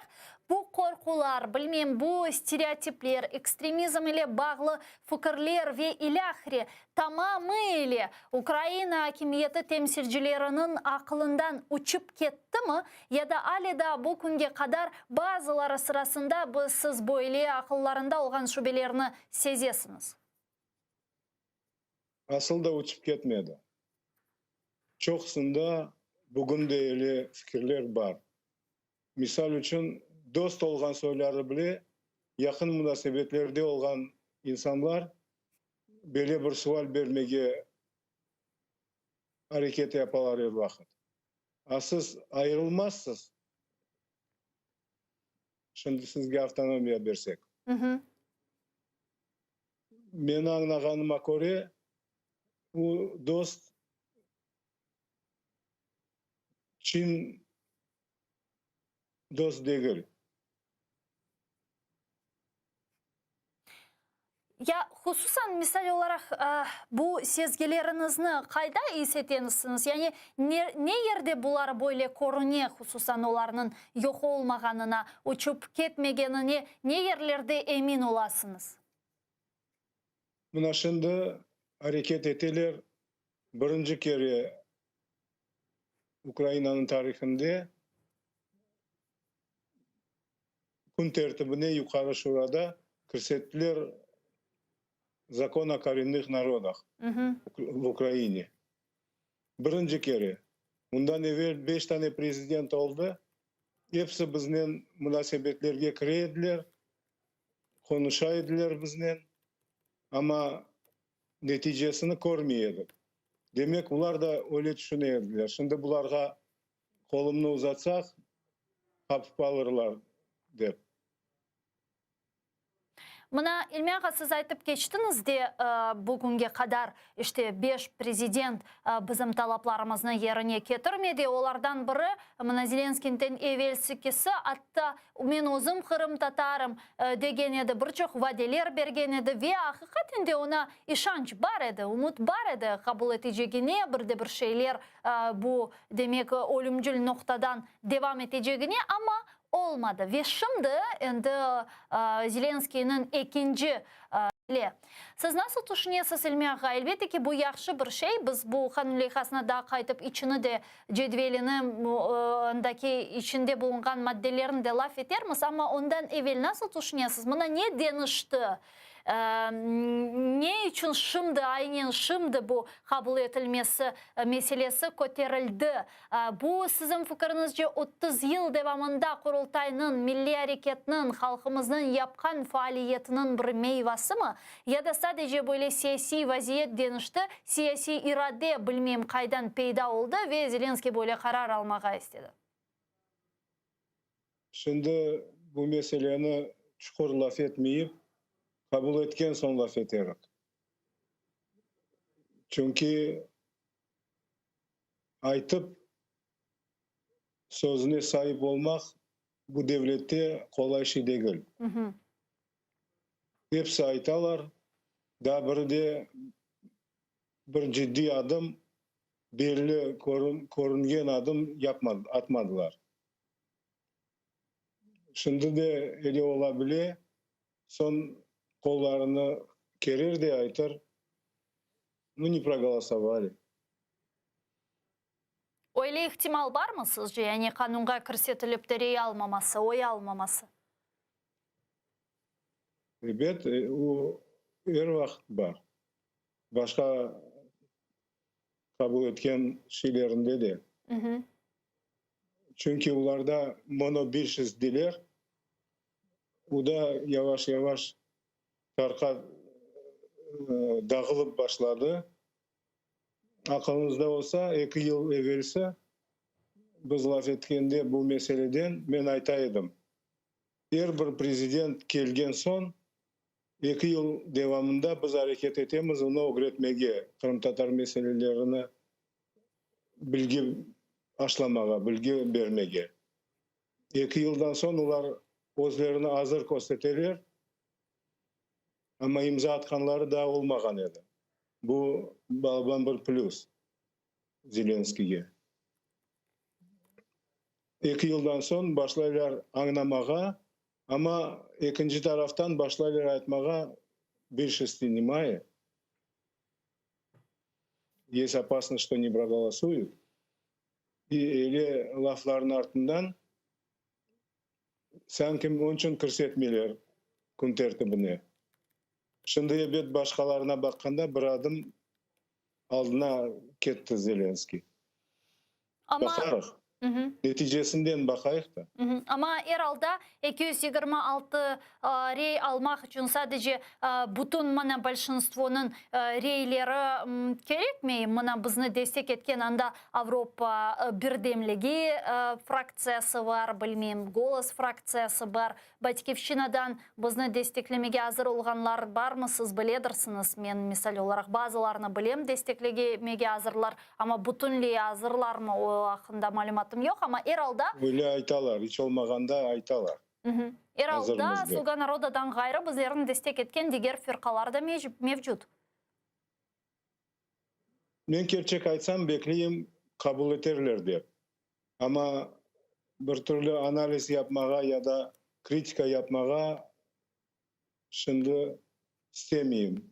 Bu qorqular, bilmem, bu stereotipler, ekstremizm ile bağlı fikirler ve ilâhre tamamı ile Ukraina akimiyeti temsilcileriniñ aqlından uçıp kettimi ya da ale daa bu künge qadar bazıları sırasında biz siz böyle aqıllarında olğan şübelerni sezesiñiz? Asıl da uçıp ketmedi. Çoqusında bugün de öyle fikirler bar. Misal içün, dost olğan soyları bile, yaqın munasebetlerde olğan insanlar böyle bir sual bermege areket yapalar er vaqıt. A siz ayırılmazsız, şimdi sizge avtonomiya bersek. Meni añlağanıma köre, bu dost çin dost degil. Ya, hususan, misal olaraq, bu sezgileriñizni qayda is etensiñiz? Yani, ne, ne yerde bular böyle körüne, hususan olarnıñ yoq olmağanına, uçıp ketmegenine ne yerlerde emin olasıñız? Mına şimdi areket eteler, birinci kere Ukrainanıñ tarihinde kün tertibine Yuqarı Şurada kirsettiler Zakon o korennıh narodah v Ukraine. Birinci kere. Bundan evel beş tane prezident oldı, episi biznen munasebetlerge kire ediler, qonuşa ediler biznen, amma neticesini körmey edik. Demek, olar da öyle tüşüne ediler, şimdi bularğa qolumnı uzatsaq, qapıp alırlar, dep. Mına, İlmi ağa, siz aytıp keçtiñiz de, bugünge qadar, işte, beş prezident bizim talaplarımıznı yerine ketirmedi. Olardan biri, mına, Zelenskiyden evelsikisi, atta men özüm qırımtatarım, degen edi, bir çoq vadeler bergen edi ve aqiqaten de oña işanç bar edi, ümüt bar edi qabul etecegine, bir de bir şeyler bu, demek, ölümcül noqtadan devam etecegine, amma olmadı. Ve şimdi endi Zelenskıynıñ ekinci ile. Siz nasıl tüşünesiz, İlmi ağa? Elbette ki, bu yahşı bir şey. Biz bu qanun leyhasına daa qaytıp içini de, cedvelini, andaki içinde bulunğan maddelerini de laf etermiz. Amma ondan evel nasıl tüşünesiz, mına ne deñişti? Ne içün şimdi, aynen şimdi bu qabul etilmesi meselesi köterildi? Bu, siziñ fikiriñizce, 30 yıl devamında Qurultaynıñ, milliy areketniñ, halqımıznıñ yapqan faaliyetiniñ bir meyvasımı? Ya da sadece böyle siyasiy vaziyet deñişti, siyasiy irade bilmeyim qaydan peyda oldı ve Zelenskıy böyle qarar almağa istedi? Şimdi bu meseleni çuqur laf etmeyip, qabul etken soñ laf eterik. Çünki aytıp, sözüne saip olmaq bu devlette qolay şey degil. Episi aytalar, daa biri de bir ciddiy adım, belli körüngen adım atmadılar. Şimdi de ele ola bile, soñ qollarını kerer de aytır, Nu, ne proğolosovali. Öyle ihtimal barmı sizce, yani qanunğa kirsetilip de rey almaması, oy almaması? Ebet, o er vaqıt bar. Başqa qabul etken şeylerinde de. Çünki olarda monobilşist deyler, o da yavaş-yavaş tarqa dağılıp başladı. Aqılıñızda olsa, eki yıl evelsi. Biz laf etkende bu meseleden men ayta edim, er bir prezident kelgen soñ eki yıl devamında biz areket etemiz onı ögretmege, qırımtatar meselelerini bilgi aşlamağa, bilgi bermege. Eki yıldan soñ olar özlerini azır kösteteler, amma imza atqanları daa olmağan edi. Bu balaban bir plüs Zelenskiyge. Eki yıldan soñ başlaylar añnamağa, amma ekinci taraftan başlaylar aytmağa, bilşesti nemaye, yest opasnost, çto ne proğolosuyut. İ öyle laflarnıñ artından sanki onıñ içün kirsetmeyler kün tertibine. Şimdi ebet başqalarına baqqanda bir adım aldına ketti Zelenskiy. Amma Baqarıq. Neticesinden baqayıq da. Amma er alda 226 rey almaq içün sadece bütün mına bolşinstvonıñ reyleri kerekmey. Mına bizni destek etken anda Avropa birdemligi fraktsiyası bar, bilmeyim, Golos fraktsiyası bar. Batkivşçinadan bizni desteklemege azır olğanlar barmı, siz biledirsiñiz. Men, misal olaraq, bazılarını bilem, desteklemege azırlar, amma bütünley azırlarmı, o aqqında malümatım yoq, amma er alda. Öyle aytalar, iç olmağanda aytalar. Er alda, Sluga narodadan ğayrı bizlerni destek etken diger firqalar da mevcut. Men kerçek aytsam, bekleyim, qabul eterler dep. Amma bir türlü analiz yapmağa ya da kritika yapmağa şimdi istemeyim.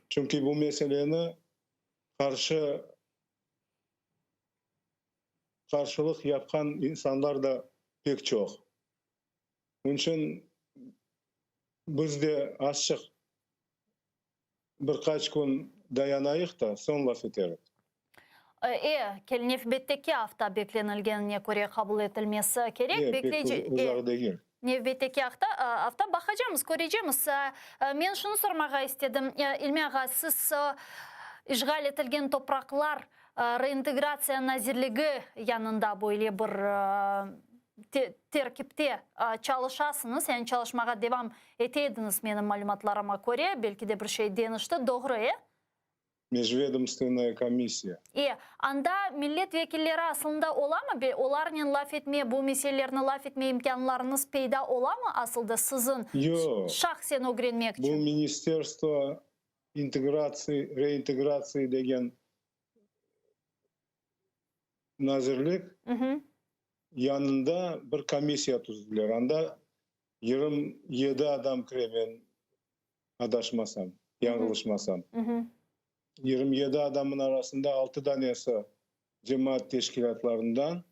Çünki bu meseleni qarşı qarşılıq yapqan insanlar da pek çoq. Onıñ içün biz de azçıq Bir qaç kün dayanayıq da, soñ laf eterik. E, kel nevbetteki afta beklenilgenine köre qabul etilmesi kerek. E, pek uzaq degil. Nevbetteki afta, afta baqacamız, körecemiz. Men şunı sormağa istedim, İlmi ağa, siz işğal etilgen topraqlar reintegratsiya nazirligi yanında böyle bir terkipte çalışasıñız, yani çalışmağa devam ete ediñiz, menim malümatlarıma köre, belki de bir şey deñişti, doğru, e? Mejvedomstvennaya komissiya. E, anda millet vekilleri aslında olamı? Be, olarnen laf etme, bu meselelerni laf etme imkânlarıñız peyda olamı asılda siziñ Yoq. şahsen ögrenmek Bu içün? Ministerstvo integratsiy, reintegratsiya degen nazirlik yanında bir komissiya tüzdüler. Anda 27 adam kire, men adaşmasam, yañılışmasam. 27 adamın arasında altı danesi cemaat teşkilâtlarından,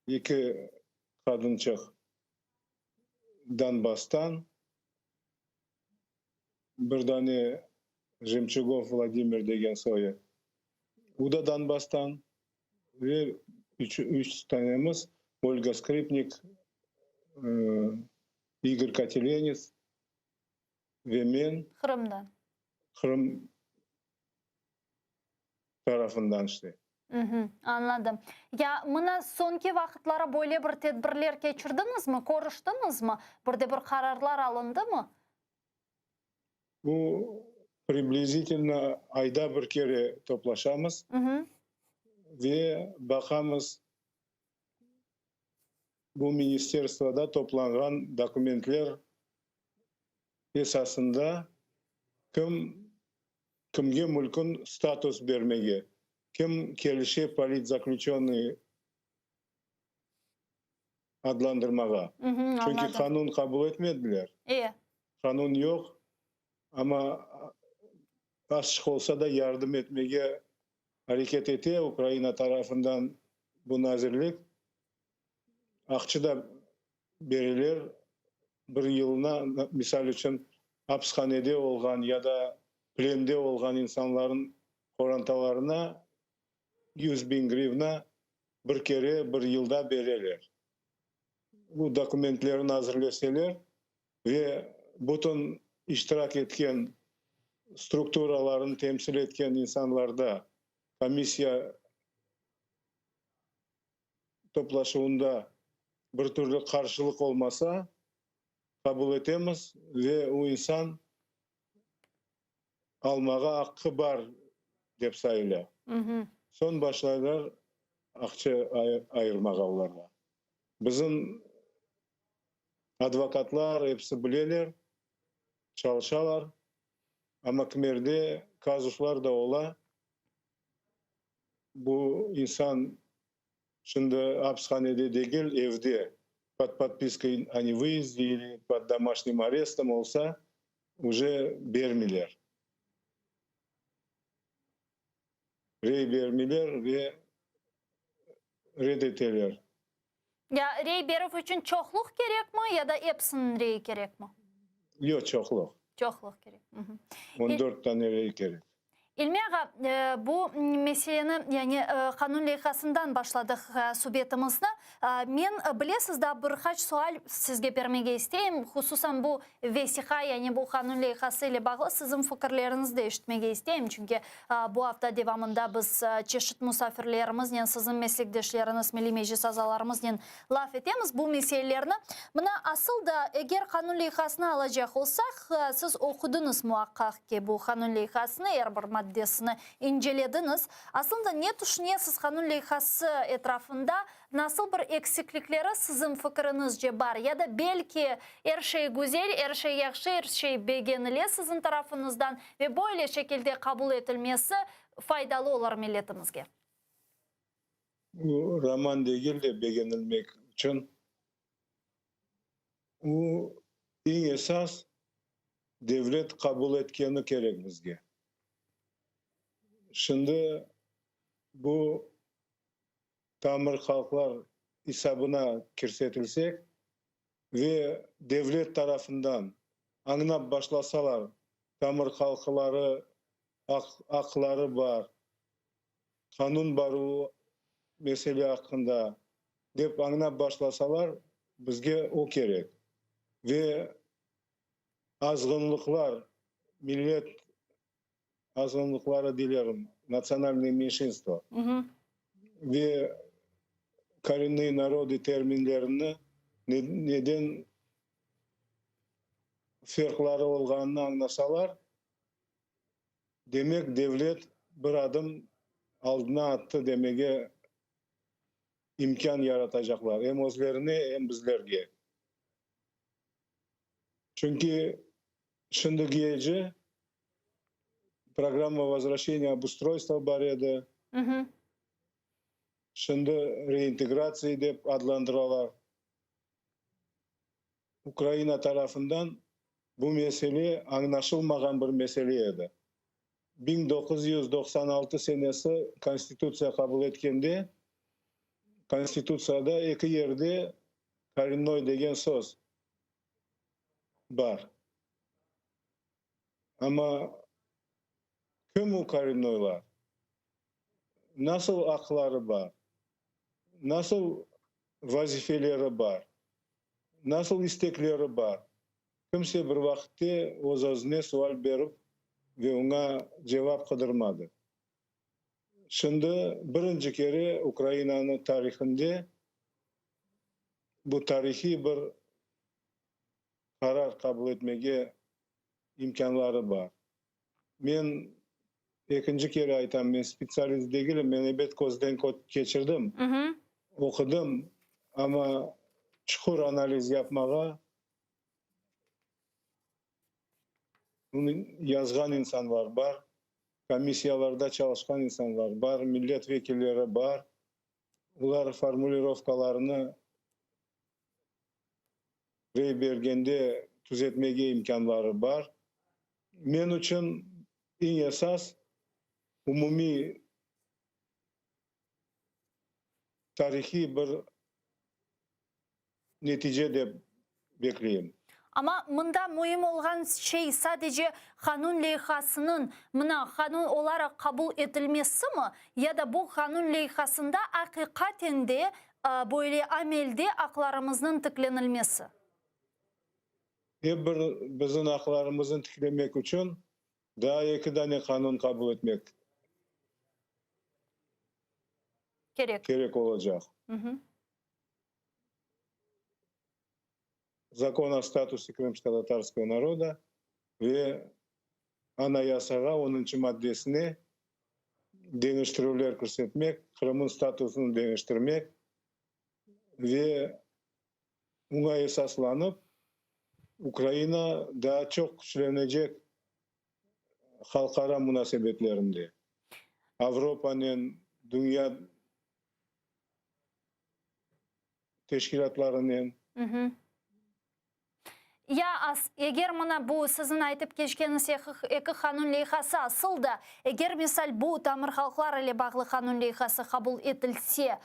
eki qadınçıq Donbasstan, Bir dane Jemçugov Vladimir degen soyu, o da Donbasstan, ve üç, üç tanemiz, Olga Skripnik, İgor Kotelenets ve men. Qırımdan. Qırım tarafından işte. Añladım. Ya mına soñki vaqıtları böyle bir tedbirler keçirdiñizmi, körüştiñizmi? Bir de bir qararlar alındımı? Bu priblizitelno ayda bir kere toplaşamız ve baqamız bu ministerstvoda toplanğan dokumentler esasında kim kimge mülkün status bermege, kim kelişe politzaklüçönnıy adlandırmağa. Çünki qanun qabul etmediler. Qanun yoq, amma azçıq olsa da yardım etmege areket ete Ukraina tarafından bu nazirlik. Aqçı da bereler, bir yılına, misal içün, apishanede olğan ya da plende olğan insanların qorantalarına 100.000 grivna bir kere bir yılda bereler. Bu dokumentlerini azırleseler ve bütün iştirak etken strukturalarını temsil etken insanlarda komissiya. toplaşuvında bir türlü qarşılıq olmasa, qabul etemiz ve o insan almağa aqqı bar dep sayıla. Soñ başlaylar aqça ayırmağa olarğa. Bizim advokatlar episi bileler, çalışalar, amma kimerde kazuslar da ola, bu insan şimdi apishanede degil, evde, pod podpiskoy o nevyezde ili pod domaşnim arestom olsa, uje bermeyler. Rey bermeyler ve red eteler. Ya rey berüv içün çoqluq kerekmi ya da episiniñ reyi kerekmi? Yoq, çoqluq. Çoqluq kerek. 14 tane rey kerek. İlmi ağa, bu meseleni, yani qanun leyhasından başladıq subetimizni. Men, bilesiz, daa bir qaç sual sizge bermege isteyim, hususan bu vesiqa, yani bu qanun leyhası ile bağlı siziñ fikirleriñizni de eşitmege isteyim, çünki bu afta devamında biz çeşit musafirlerimiznen, siziñ meslekdeşleriñiz, Milliy Meclis azalarımıznen laf etemiz bu meselelerni. Mına, asıl da, eger qanun leyhasını alacaq olsaq, siz oqudıñız muaqqaq ki, bu qanun leyhasını, er bir maddesini incelediñiz. Aslında ne tüşünesiz qanun leyhası etrafında, nasıl bir eksiklikleri siziñ fikiriñizce bar? Ya da belki er şey güzel, er şey yahşı, er şey begenile siziñ tarafıñızdan ve böyle şekilde qabul etilmesi faydalı olur milletimizge? Bu roman degil de begenilmek içün. O, eñ esas devlet qabul etkeni kerek bizge. Şimdi bu tamır halqlar esabına kirsetilsek ve devlet tarafından añlap başlasalar, tamır halqları aqları bar, qanun bar o mesele aqqında dep añlap başlasalar, bizge o kerek. Ve azğınlıqlar, millet azğınlıqları deylerim, natsionalnıye menşinstvo, ve korennıye narody terminlerini neden ferqları olğanını añlasalar, demek devlet bir adım aldına attı demege imkân yaratacaqlar em özlerine, em bizlerge. Çünki şimdigece programma vozvraşeniya obustrойstva bar edi, şimdi reintegratsiya dep adlandıralar. Ukraina tarafından bu mesele añlaşılmağan bir mesele edi. 1996 senesi Konstitutsiya qabul etkende, Konstitutsiyada eki yerde korennoy degen söz bar. Amma kim o korennoylar? Nasıl aqları bar? Nasıl vazifeleri bar? Nasıl istekleri bar? Kimse bir vaqıtte öz-özüne sual berip ve oña cevap qıdırmadı. Şimdi birinci kere Ukrainanıñ tarihinde bu tarihiy bir qarar qabul etmege imkânları bar. Men ekinci kere aytam, men spetsialist degilim, men ebet közden keçirdim, oqudım, amma çuqur analiz yapmağa bunı yazğan insanlar bar, komissiyalarda çalışqan insanlar bar, millet vekilleri bar, olar formulirovkalarını rey bergende tüzetmege imkânları bar. Men içün eñ esas umumiy tarihiy bir netice dep bekleyim. Amma mında müim olğan şey sadece qanun leyhasınıñ mına qanun olaraq qabul etilmesimi ya da bu qanun leyhasında aqiqaten de böyle amelde aqlarımıznıñ tiklenilmesi? Ep bir bizim aqlarımıznı tiklemek içün daa eki dane qanun qabul etmek kerek kerek olacaq. Закон о статусе крымскотатарского народа ve Anayasağa onıncı maddesine deñiştirüvler kirsetmek, Qırımnıñ statusını deñiştirmek ve buña esaslanıp Ukraina daa çoq küçlenecek halqara munasebetlerinde, Avropanen, dünya teşkilâtlarınen. Ya as, eger mına bu siziñ aytıp keçkeniz eki qanun leyhası asıl da, eger misal bu tamır halqlar ile bağlı qanun leyhası qabul etilse,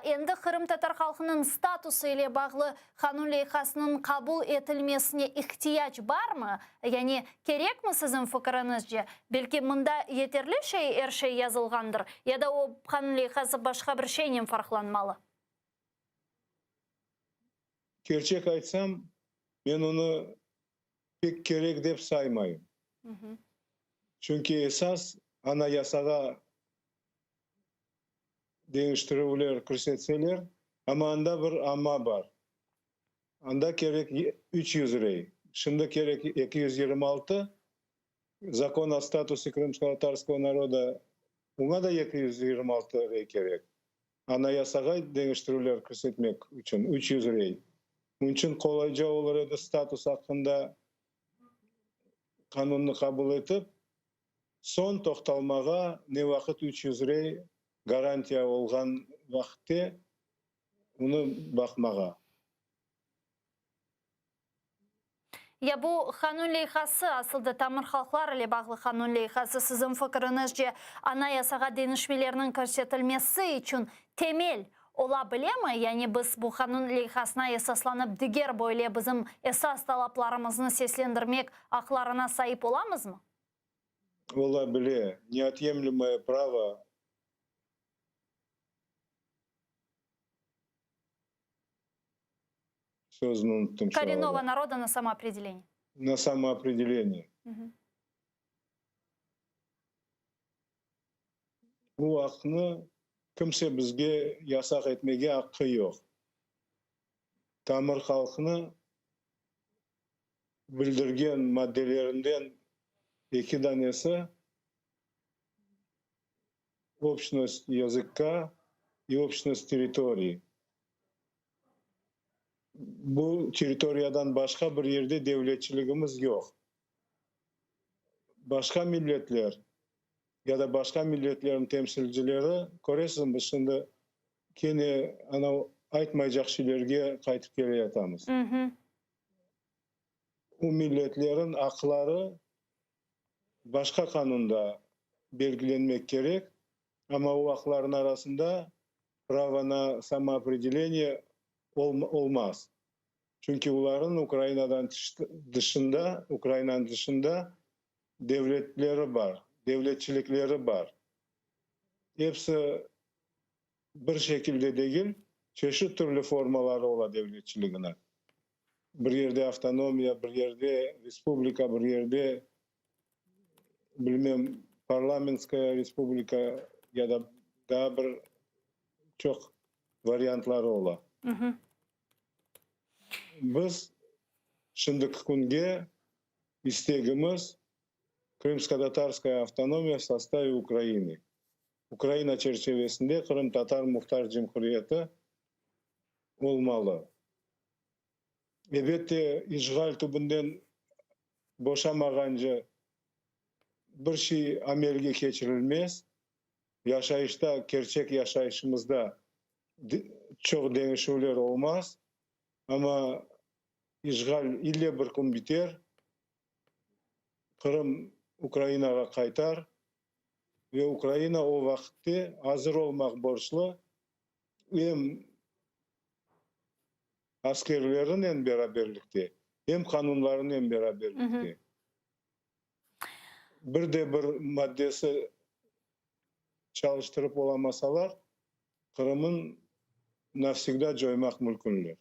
endi qırımtatar halqınıñ statusı ile bağlı qanun leyhasınıñ qabul etilmesine ihtiyac barmı? Yani kerekmi siziñ fikiriñizce? Belki mında yeterli şey, er şey yazılğandır, ya da o qanun leyhası başqa bir şeynen farqlanmalı? Kerçek aytsam, men onı pek kerek dep saymayım. Çünki esas Anayasağa deñiştirüvler kirsetseler, amma anda bir amma bar. Anda kerek 300 rey, şimdi kerek 226, Zakon o statuse krımskotatarskogo naroda, oña da 226 rey kerek. Anayasağa deñiştirüvler kirsetmek içün 300 rey. Bunıñ içün qolayca olur edi status aqqında qanunnı qabul etip, soñ toqtalmağa, ne vaqıt 300 rey garantiya olğan vaqıtte onı baqmağa. Ya bu qanun leyhası, asıl da tamır halqlar ile bağlı qanun leyhası, siziñ fikiriñizce, Anayasağa deñişmelerniñ kirsetilmesi içün temel ola bilemi? Yani biz bu qanun leyhasına esaslanıp diger böyle bizim esas talaplarımıznı seslendirmek aqlarına saip olamızmı? Ola bile. Neotyemlemое pravo Sözüni unuttım şu Korennova arada. naroda na samoopredeleniye. Na samoopredeleniye. Bu aqnı kimse bizge yasaq etmege aqqı yoq. Tamır halqnı bildirgen maddelerinden eki danesi Общность языka i общность territoriyi. Bu territoriyadan başqa bir yerde devletçiligimiz yoq. Başqa milletler ya da başqa milletlerniñ temsilcileri, köresiñ, biz şimdi kene anav aytmaycaq şeylerge qaytıp keleyatamız. O milletlerniñ aqları başqa qanunda belgilenmek kerek, amma o aqlarnıñ arasında pravo na samoopredeleniye olmaz. Çünki olarnıñ Ukrainadan dışında, Ukrainanıñ dışında devletleri bar, devletçilikleri bar. Episi bir şekilde degil, çeşit türlü formaları ola devletçiliginiñ. Bir yerde avtonomiya, bir yerde respublika, bir yerde, bilmem, parlamentskaya respublika ya da daa bir çoq variantları ola. Biz şimdiki künge istegimiz Krımskotatarskaya avtonomiya v sostavi Ukrainy, Ukraina çerçevesinde Qırımtatar Muhtar Cumhuriyeti olmalı. Elbette, işğal tübünden boşamağance bir şey amelge keçirilmez. Yaşayışta, kerçek yaşayışımızda çoq deñişüvler olmaz. Amma işğal ille bir kün biter, Qırım Ukrainağa qaytar ve Ukraina o vaqıtte azır olmaq borclu em askerlerinen beraberlikte, em qanunlarınen beraberlikte. Bir de bir maddesi çalıştırıp olamasalar, Qırımın navsegda coymaq mülkünler.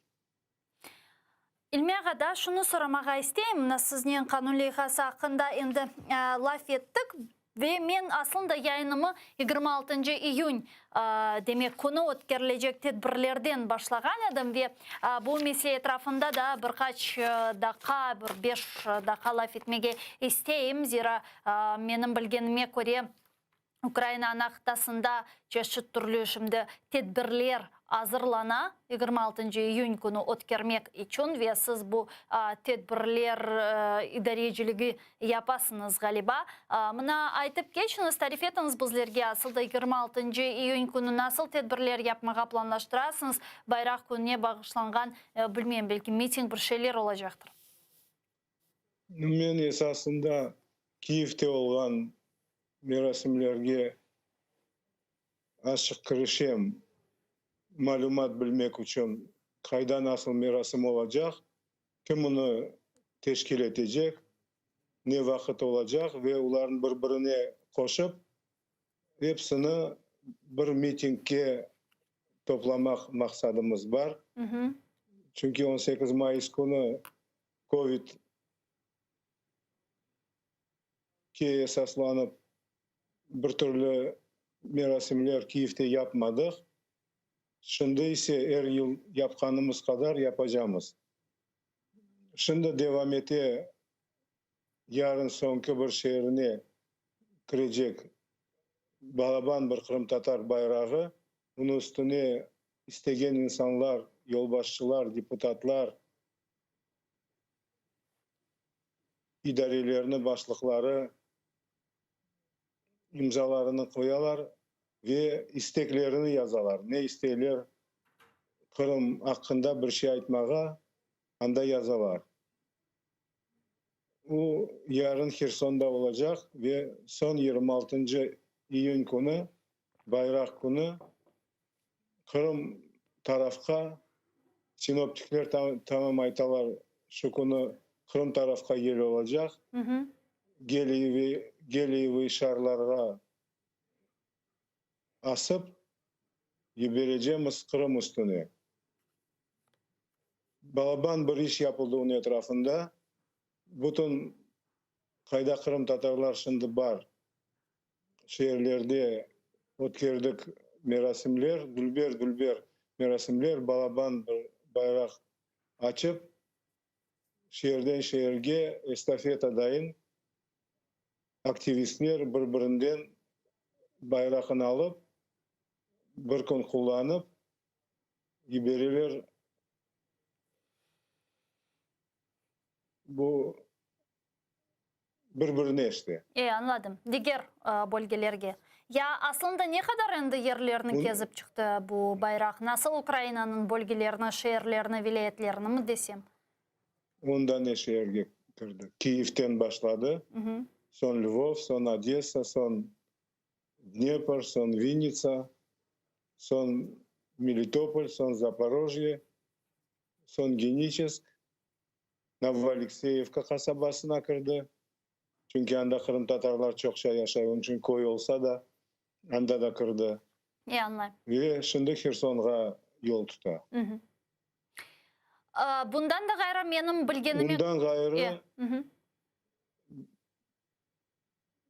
İlmi ağa, daa şunı soramağa isteyim, mına siznen qanun leyhası aqqında endi laf ettik. Ve men aslında yayınımı yigirmi altıncı iyün, demek künü ötkerilecek tedbirlerden başlağan edim ve bu mesele etrafında da bir qaç daqqa, bir beş daqqa laf etmege isteyim, zira menim bilgenime köre, Ukraina ana qıtasında çeşit türlü şimdi tedbirler azırlana yigirmi altıncı iyün künü ötkermek içün ve siz bu tedbirler idareciligi yapasıñız, ğaliba. Mına, aytıp keçiñiz, tarif etiñiz bizlerge, asıl da yigirmi altıncı iyün künü nasıl tedbirler yapmağa planlaştırasıñız, Bayraq kününe bağışlanğan, bilmeyim, belki miting, bir şeyler olacaqtır. Men esasında Kiyevde olğan merasimlerge açıq kirişem, malümat bilmek içün, qayda nasıl merasim olacaq, kim onı teşkil etecek, ne vaqıt olacaq ve olarnı bir-birine qoşıp, epsini bir mitingge toplamaq maqsadımız bar. Çünki on sekiz mayıs künü Covid ke esaslanıp bir türlü merasimler Kiyevde yapmadıq. Şimdi ise er yıl yapqanımız qadar yapacamız. Şimdi devam ete yarın soñki bir şeerine kirecek balaban bir qırımtatar bayrağı. Bunıñ üstüne istegen insanlar, yolbaşçılar, deputatlar, idarelerniñ başlıqları imzalarını qoyalar ve isteklerini yazalar, ne isteyler Qırım aqqında bir şey aytmağa, anda yazalar. O, yarın Hersonda olacaq ve soñ yigirmi altıncı iyün künü, Bayraq künü, Qırım tarafqa, sinoptikler tamam aytalar, şu künü Qırım tarafqa yel olacaq, geliyevıy şarlarğa asıp yiberecemiz Qırım üstüne. Balaban bir iş yapıldı onıñ etrafında, bütün qayda qırımtatarlar şimdi bar, şeerlerde ötkerdik merasimler, dülber-dülber merasimler, balaban bir bayraq açıp, şeerden şeerge estafeta dayın aktivistler bir-birinden bayraqını alıp, bir kün qullanıp, yibereler bu bir-birine işte. E, añladım. Diger bölgelerge. Ya aslında ne qadar endi yerlerni kezip çıqtı bu bayraq? Nasıl Ukrainanıñ bölgelerini, şeerlerini, vilâyetlerini mi desem? Onda ne şeerge kirdi? Kiyevden başladı, soñ Lvov, soñ Odessa, soñ Dnepr, soñ Vinnitsa, soñ Melitopol, soñ Zaporojye, soñ Geniçesk, Novoalekseyevka qasabasına kirdi, çünki anda qırımtatarlar çoqça yaşay, onıñ içün köy olsa da, anda da kirdi. E, añlayım. Ve şimdi Hersonğa yol tuta. Bundan da ğayrı, menim bilgenime. Bundan ğayrı,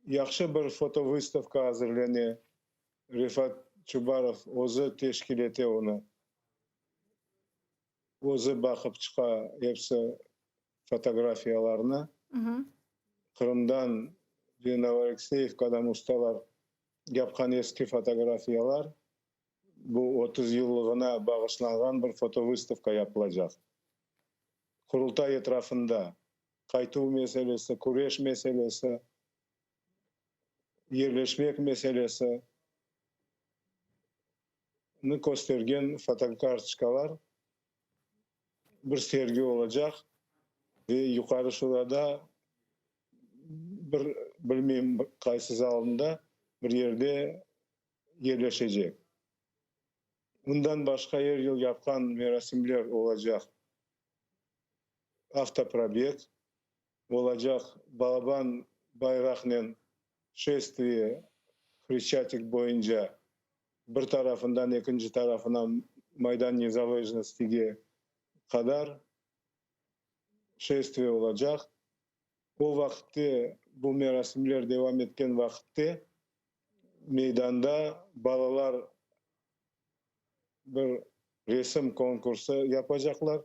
yahşı bir fotovıstavka azırlene, Refat Çubarov özü teşkil ete onı. Özü baqıp çıqa episi fotografiyalarnı. Qırımdan ve Novoalekseyevkadan ustalar yapqan eski fotografiyalar, bu 30 yıllığına bağışlanğan bir fotovıstavka yapılacaq. Qurultay etrafında qaytuv meselesi, küreş meselesi, yerleşmek meselesi, nı köstergen fotokartoçkalar bir sergi olacaq ve Yuqarı Şurada bir, bilmeyim qaysı zalında, bir yerde yerleşecek. Bundan başqa er yıl yapqan merasimler olacaq, avtoprobeg olacaq, balaban bayraqnen şestviye Hreşçatik boyunca bir tarafından ekinci tarafına Maydan Nezalejnostige qadar şestviye olacaq. O vaqıtte, bu merasimler devam etken vaqıtte, meydanda balalar bir resim konkursı yapacaqlar,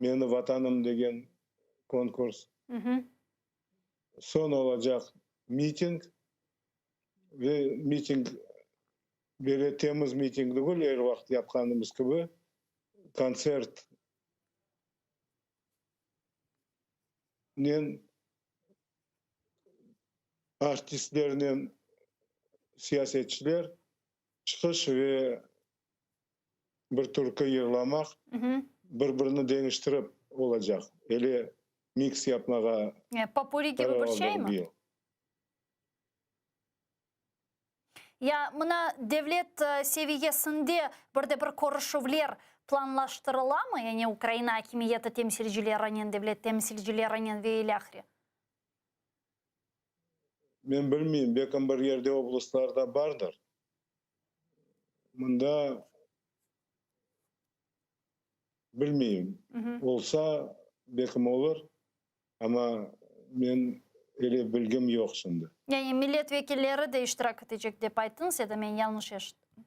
Meni Vatanım degen konkurs. Soñ olacaq miting ve miting böyle temiz miting degil, er vaqıt yapqanımız kibi, kontsert nen, artistlernen siyasetçiler çıqış ve bir türkü yırlamaq, bir-birini deñiştirip olacaq. Ele miks yapmağa Popuri kibi qarar bir aldıq şeymi? bu yıl. Ya mına devlet seviyesinde bir de bir körüşüvler planlaştırılamı, yani Ukraina akimiyeti temsilcilerinen, devlet temsilcilerinen ve ilâhre? Men bilmeyim, belkim bir yerde oblastlarda bardır. Mında bilmeyim, olsa, belkim olur, amma men ele bilgim yoq şimdi. Yani millet vekilleri de iştirak etecek dep ayttıñız ya da men yañlış eşittim?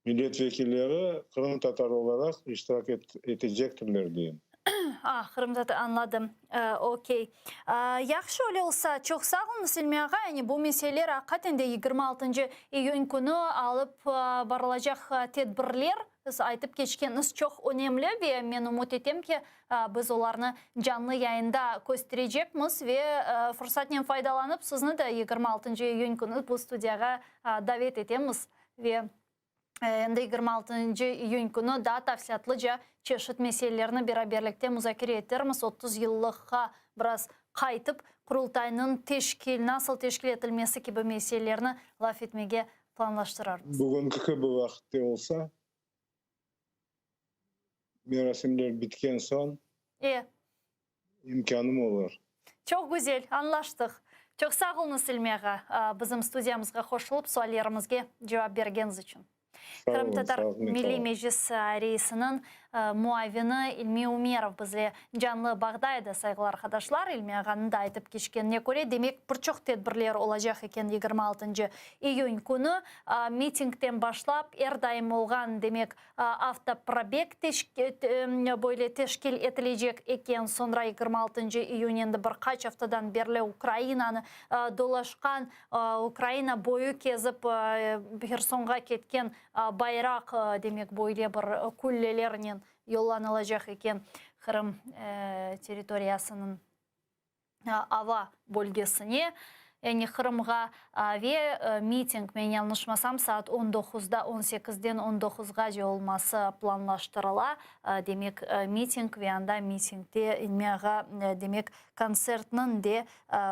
Millet vekilleri qırımtatar olaraq iştirak etecektirler deyim. Ah, qırımtatar, añladım. Okey. Yahşı, öyle olsa, çoq sağ oluñız, İlmi ağa. Yani bu meseleler aqiqaten de 26 iyün künü alıp barılacaq tedbirler, siz aytıp keçkeniñiz çoq önemli ve men ümüt etem ki, biz olarnı canlı yayında kösterecekmiz ve fırsatnen faydalanıp sizni de 26 iyün künü bu studiyağa davet etemiz. Ve endi 26 iyün künü daa tafsilâtlıca çeşit meselelerni beraberlikte muzakere etermiz, 30 yıllıqqa biraz qaytıp, Qurultaynıñ teşkil, nasıl teşkil etilmesi kibi meselelerni laf etmege planlaştırarmız. Bugünki kibi vaqıtte olsa, merasimler bitken soñ E. imkânım olur. Çoq güzel, añlaştıq. Çoq sağ oluñız, İlmi ağa, bizim studiyamızğa qoşulıp, suallerimizge cevap bergeniñiz içün. Sağ olun, Qırımtatar sağ olun, Milliy Meclis reisiniñ muavini İlmi Umerov bizle canlı bağda edi, sayğılı arqadaşlar. İlmi ağanıñ da aytıp keçkenine köre, demek, bir çoq tedbirler olacaq eken 26 iyün künü. Mitingden başlap, er daim olğan, demek, Avtoprobeg böyle teşkil etilecek eken, soñra 26 iyün endi bir qaç aftadan berli Ukrainanı dolaşqan, Ukraina boyu kezip Hersonğa ketken bayraq, demek, böyle bir küllelernen yollanılacaq eken Qırım territoriyasınıñ. ava bölgesine, yani Qırımğa ve miting, men yañlışmasam, saat on doquzda, on sekizden on doquzğace olması planlaştırıla. Demek, miting ve anda mitingde İlmi ağa, demek, kontsertniñ de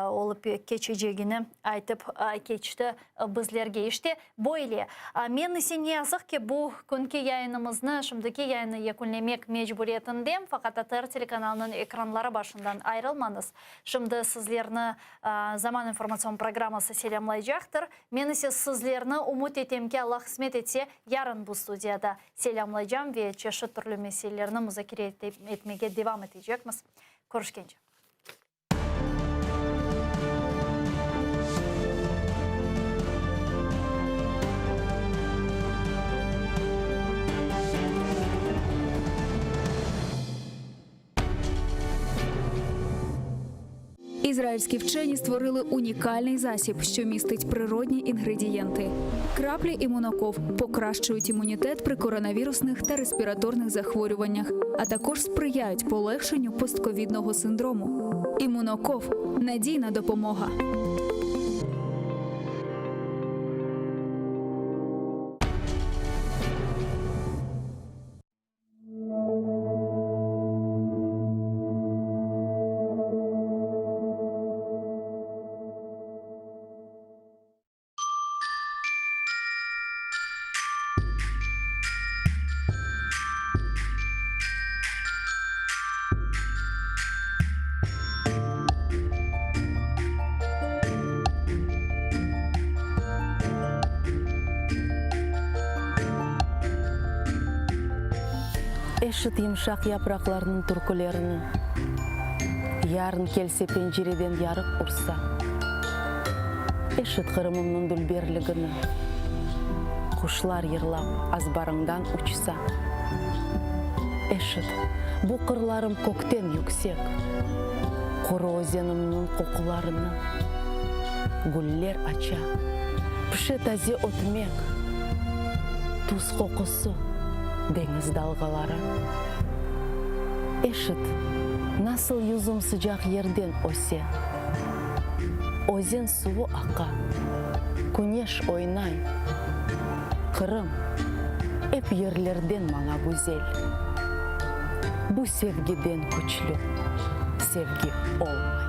olıp keçecegini aytıp keçti bizlerge. İşte, böyle. Men ise, ne yazıq ki, bu künki yayınımıznı, şimdiki yayını yekünlemek mecburiyetindem, faqat ATR telekanalınıñ ekranları başından ayrılmañız. Şimdi sizlerni Zaman informatsion programması selâmlaycaqtır. Men ise sizlerni, ümüt etem ki, Allah qısmet etse, yarın bu studiyada selâmlaycam ve çeşit türlü meselelerni muzakere etmege devam etecekmiz. Körüşkence. Ізраїльські вчені створили унікальний засіб, що містить природні інгредієнти. Краплі імуноков покращують імунітет при коронавірусних та респіраторних захворюваннях, а також сприяють полегшенню постковідного синдрому. Імуноков надійна допомога. Eşit yımşaq yapraqlarnıñ türkülerini. Yarın kelse pencereden yarıq ursa. Eşit Qırımımnıñ dülberligini, Quşlar yırlap azbarıñdan uçsa. Eşit, bu qırlarım kökten yüksek, Quru özenimniñ qoqularını. Güller aça, pişe taze ötmek, Tuz qoqusı, deñiz dalğaları. Eşit, nasıl yüzüm sıcaq yerden öse, Özen suvu aqa, küneş oynay. Qırım, ep yerlerden maña güzel. Bu sevgiden küçlü sevgi olmay.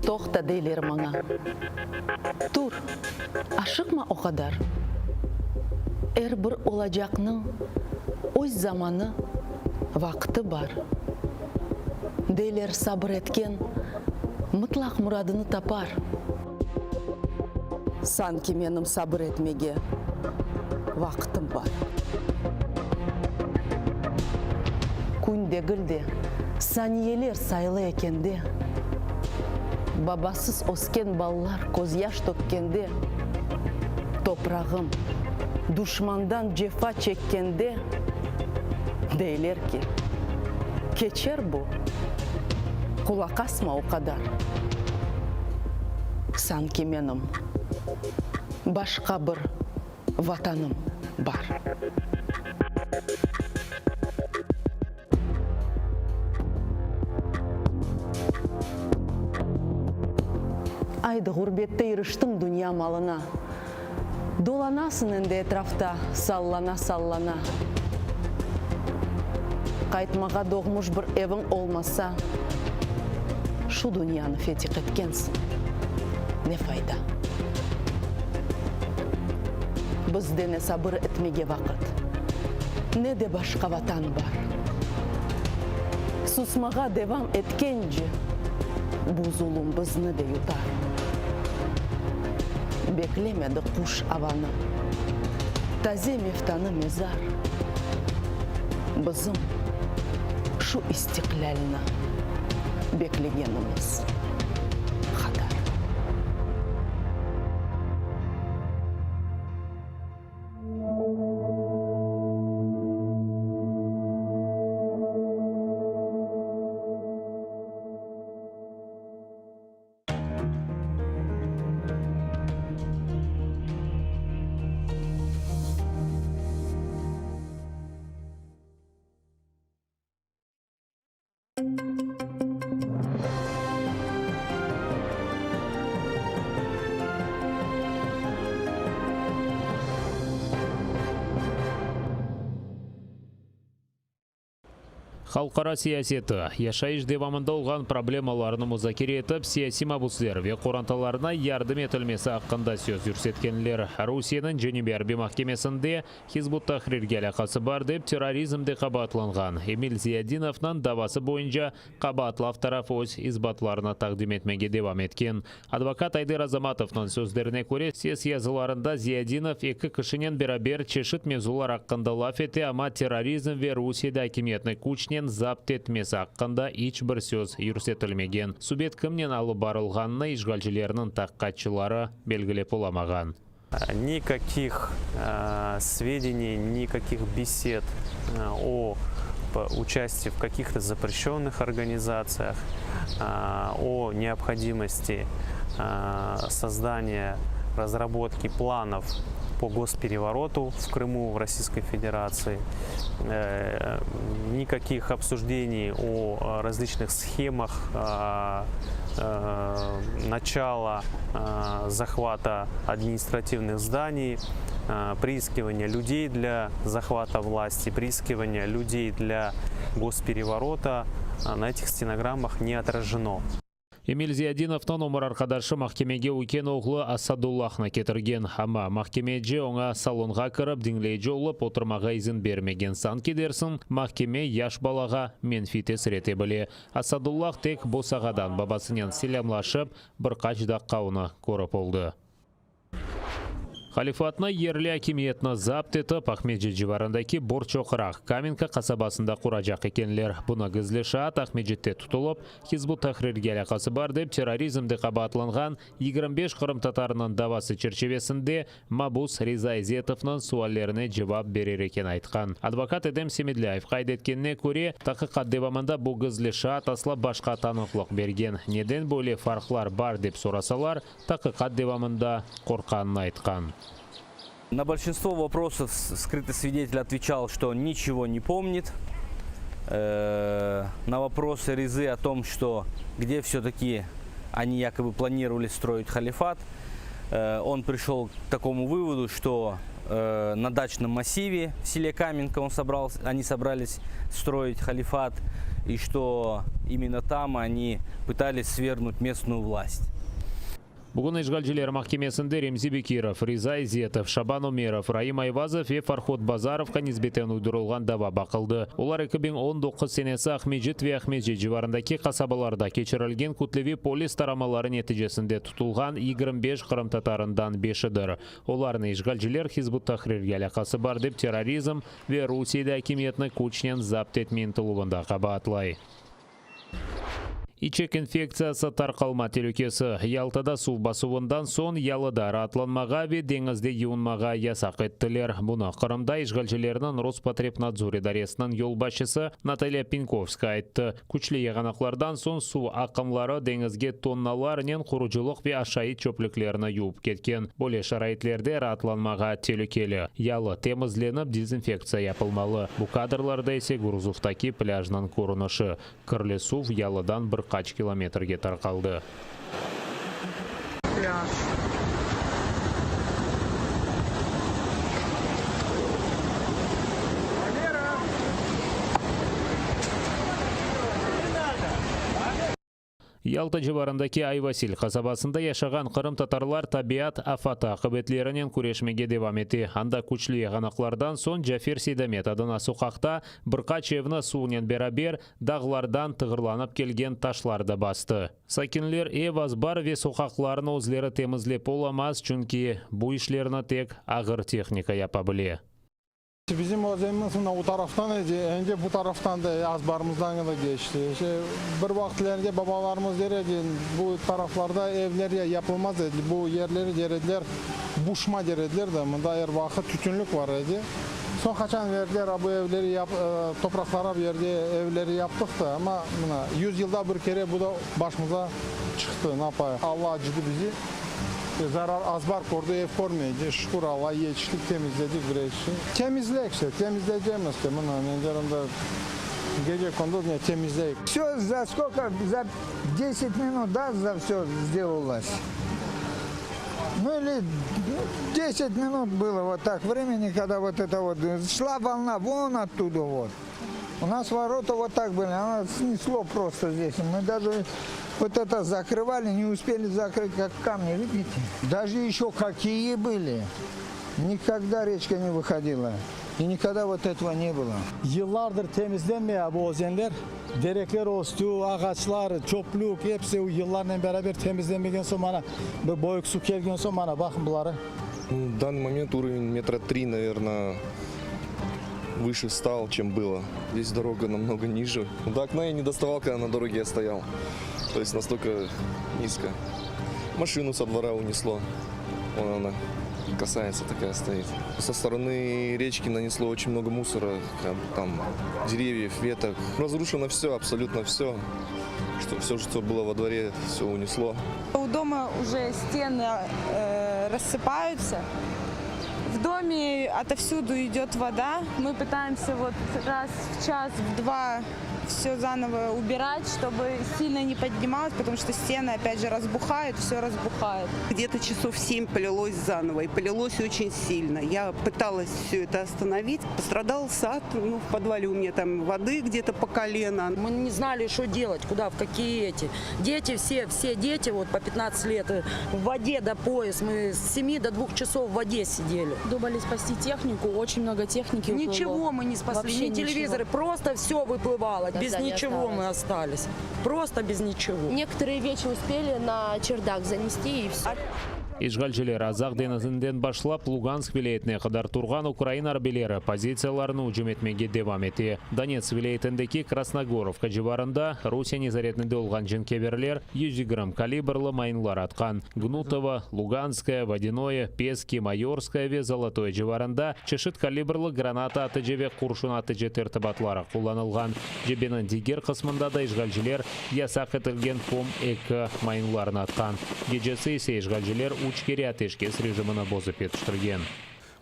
Toqta, deyler maña. Tur, aşıqma o qadar. Er bir olacaqnıñ öz zamanı, vaqtı bar. Deyler, sabır etken mıtlaq muradını tapar. Sanki menim sabır etmege vaqtım bar. Kün degil de, saniyeler sayılı ekende, Babasız ösken ballar közyaş tökkende, Toprağım duşmandan cefa çekkende, Deyler ki, keçer bu, qulaq asma o qadar. Sanki menim başqa bir Vatanım bar. Aydı, ğurbette iriştiñ dünya malına. Dolanasıñ endi etrafta sallana-sallana. Qaytmağa doğmuş bir eviñ olmasa, şu dünyanı fetih etkensiñ, ne fayda? Bizde ne sabır etmege vaqıt, ne de başqa vatan bar. Susmağa devam etkence, bu zulum bizni de yutar. Beklemedi quş avanı, taze meftanı mezar. Bizim şu istiqlâlni beklegenimiz qadar. Halqara siyaseti, yaşayış devamında olğan problemalarnı muzakere etip, siyasiy mabusler ve qorantalarına yardım etilmesi aqqında söz yürsetkenler. Rusiyeniñ Cenübiy arbiy mahkemesinde Hizb ut-Tahrirge alâqası bar dep terrorizmde qabaatlanğan Emil Ziyadinovnıñ davası boyunca qabaatlav tarafı öz isbatlarını taqdim etmege devam etken. Advokat Ayder Azamatovnıñ sözlerine köre, ses yazılarında Ziyadinov eki kişinen beraber çeşit mevzular aqqında laf ete, amma terrorizm ve Rusiyede akimiyetni küçnen. küçnen zapt etmesi aqqında iç bir söz yürsetilmegen. Subet kimnen alıp barılğanını işğalcilerniñ taqiqatçıları belgilep olamağan. Nikakih svedeniy, nikakih besed o uçastiyi v kakih-to zapreşennih organizatsiyah, o neobhodimosti sozdaniya, razrabotki planov po gosperevorotu v Krımu, v Rossiyskoy Federatsii, nikakih obsujdenij o razliçnih shemah načala zahvata administrativnih zdaniy, priiskivaniya lyudey dlâ zahvata vlasti, priiskivaniya lyudey dlâ gosperevorota na etih stenogrammah ne otrajeno. Emil Ziyadinovnıñ ömür arqadaşı mahkemege üyken oğlu Asadullahnı ketirgen, amma mahkemeci oña salonğa kirip diñleyici olıp oturmağa izin bermegen, sanki dersiñ, mahkeme yaş balağa menfiy tesir ete bile. Asadullah tek bosağadan babasınen selâmlaşıp, bir qaç daqqa onı körip oldı. Halifatnı yerli akimiyetni zapt etip, Aqmescit civarındaki Borçoqraq, Kamenka qasabasında quracaq ekenler. Bunı gizli şaat Aqmescitte tutulıp, Hizb ut-Tahrirge alâqası bar dep terrorizmde qabaatlanğan 25 qırımtatarınıñ davası çerçivesinde mabus Riza İzetovnıñ suallerine cevap berer eken aytqan. Advokat Edem Semedlâyev qayd etkenine köre, taqiqat devamında bu gizli şaat asla başqa tanıqlıq bergen. Neden böyle farqlar bar dep sorasalar, Taqiqat devamında qorqqanını aytqan. На большинство вопросов скрытый свидетель отвечал, что ничего не помнит. На вопросы Резы о том, что где все-таки они якобы планировали строить халифат, он пришел к такому выводу, что на дачном массиве в селе Каменка он собрался, они собрались строить халифат, и что именно там они пытались свергнуть местную власть. Bugün işğalciler mahkemesinde Remzi Bekirov, Riza İzetov, Şaban Ömerov, Raim Ayvazov ve Farhod Bazarovqa nisbeten uydurılğan dava baqıldı. Olar 2019 senesi Aqmescit ve Aqmescit civarındaki qasabalarda keçirilgen kütleviy polis taramaları neticesinde tutulğan 25 qırımtatarından beşidir. Olarnı işğalciler Hizb ut-Tahrirge alâqası bar dep terrorizm ve Rusiyede akimiyetni küçnen zapt etme ıntıluvında qabaatlay. İçek infektsiyası tarqalma telükesi, Yaltada suv basuvından soñ yalıda raatlanmağa ve deñizde yuvunmağa yasaq ettiler. Bunı Qırımda işğalcilerniñ Rospotrebnadzor idaresiniñ yolbaşçısı Natalya Penkovskaya ayttı. Küçlü yağanaqlardan soñ suv aqımları deñizge tonnalarnen qurucılıq ve aşayt çöplüklerini yuvıp ketken. Böyle şaraitlerde raatlanmağa telükeli. Yalı temizlenip dezinfektsiya yapılmalı. Bu kadrlarda ise Gurzufdaki plâjnıñ körünişi. Kirli suv yalıdan bir qaç kilometrge tarqaldı. Plâj. Yalta civarındaki Ayvasil qasabasında yaşağan qırımtatarlar tabiat afatı aqibetlerinen küreşmege devam ete. Anda küçlü yağanaqlardan soñ Cafer Seydamet adına soqaqta bir qaç evni suvnen beraber dağlardan tığırlanıp kelgen taşlar da bastı. Sakinler ev, azbar ve soqaqlarnı özleri temizlep olamaz, çünki bu işlerni tek ağır tehnika yapa bile. Bizim özenimiz mına o taraftan edi, endi bu taraftan da azbarımızdan da keçti. İşte, bir vaqıtlerinde babalarımız der edi, bu taraflarda evler yapılmaz edi, bu yerleri der ediler, buşma der ediler de, mında er vaqıt tütünlik bar edi. Soñ qaçan verdiler bu evleri yap, topraqlara bu yerde evleri yaptıq da, amma mına yüz yılda bir kere bu da başımıza çıqtı, napayıq, Alla acıdı bizi. Zarar azbar kördi, ev körmeydi. Şükür Alla, yetiştik, temizledik bir şey. Temizleyik işte, temizleycemiz ki, mına, men derim da, gece-kündüz ne temizleyik. Vse za skolko, za deset minut, da, za vse sdelalось. Nu ili deset minut bylo vot tak vremeni, kogda vot eto vot şla volna von ottuda vot. U nas vorota vot tak byli, ona sneslo prosto zdes. Mı daje vot eto zakrıvali, ne uspeli zakrıt, kak kamni, vidite? Daje eşo kakiyi byli, nikogda reçka ne vıhodila i nikogda vot etogo ne bylo. Yıllardır temizlenmey bu özenler, derekler östü, ağaçlar, çöplük, episi yıllarnen beraber temizlenmegen soñ mana bir böyük suv kelgen soñ mana baqın buları. В данный момент уровень метра три, наверное. Выше стал, чем было. Здесь дорога намного ниже. До окна я не доставал, когда на дороге я стоял. То есть настолько низко. Машину со двора унесло. Вон она, касается такая стоит. Со стороны речки нанесло очень много мусора, как бы там деревьев, веток. Разрушено все, абсолютно все. Что, все, что было во дворе, все унесло. У дома уже стены э, рассыпаются. В доме отовсюду идет вода. Мы пытаемся вот раз в час, в два все заново убирать, чтобы сильно не поднималось, потому что стены опять же разбухают, все разбухает. Где-то часов 7 полилось заново, и полилось очень сильно. Я пыталась все это остановить. Пострадал сад, ну, в подвале у меня там воды где-то по колено. Мы не знали, что делать, куда, в какие эти. Дети все, все дети вот по 15 лет э, в воде до пояс. Мы с 7 до 2 часов в воде сидели. Думали спасти технику, очень много техники уплыло. Ничего мы не спасли, Вообще ни телевизоры, ничего. просто все выплывало. Да, без да, не ничего мы остались. Просто без ничего. Некоторые вещи успели на чердак занести и все. İşğalciler Azaq deñizinden başlap Lugansk vilâyetine qadar turğan ukrain arbiyleri pozitsiyalarını ücüm etmege devam ete. Donetsk vilâyetindeki Krasnogorovka civarında Rusiye nezaretinde olğan cenkâverler 120 kalibrli mayınlar atqan. Gnutovo, Luganskoye, Vodânoye, Peski, Mayorskoye ve Zolotoye civarında çeşit kalibrli granata atıcı ve qurşun atıcı tertibatları qullanılğan. Cebeniñ diger qısmında da işğalciler yasaq etilgen POM-2 mayınlarını atqan. Gecesi ise işğalciler üç kere ateşkes rejimini bozıp yetiştirgen.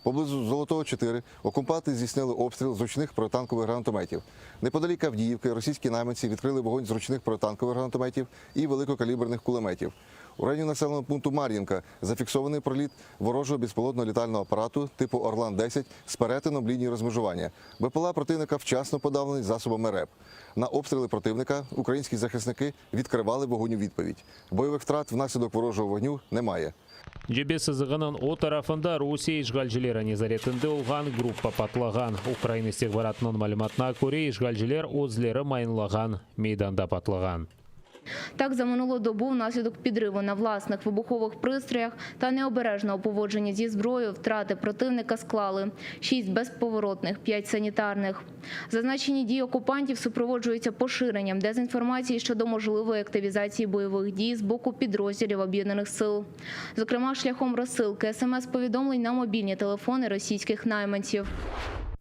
Поблизу Золотого 4 окупанти здійснили обстріл з ручних протитанкових гранатометів. Неподалік Авдіївки російські найманці відкрили вогонь з ручних протитанкових гранатометів і великокаліберних кулеметів. У районі населеного пункту Мар'їнка зафіксований проліт ворожого безпілотного літального апарату типу Орлан-10 з перетином лінії розмежування. БПЛА противника вчасно подавлений засобами РЕП. На обстріли противника українські захисники відкривали вогонь у відповідь. Бойових втрат внаслідок ворожого вогню немає. Cebe sızığınıñ o tarafında Rusiye işğalcileri nezaretinde olğan gruppa patlağan. Ukrain istihbaratınıñ malümatına köre, işğalciler özleri mayınlağan meydanda patlağan. Так, за минулу добу внаслідок підриву на власних вибухових пристроях та необережного поводження зі зброєю втрати противника склали 6 безповоротних, 5 санітарних. Зазначені дії окупантів супроводжуються поширенням дезінформації щодо можливої активізації бойових дій з боку підрозділів об'єднаних сил. Зокрема, шляхом розсилки смс-повідомлень на мобільні телефони російських найманців.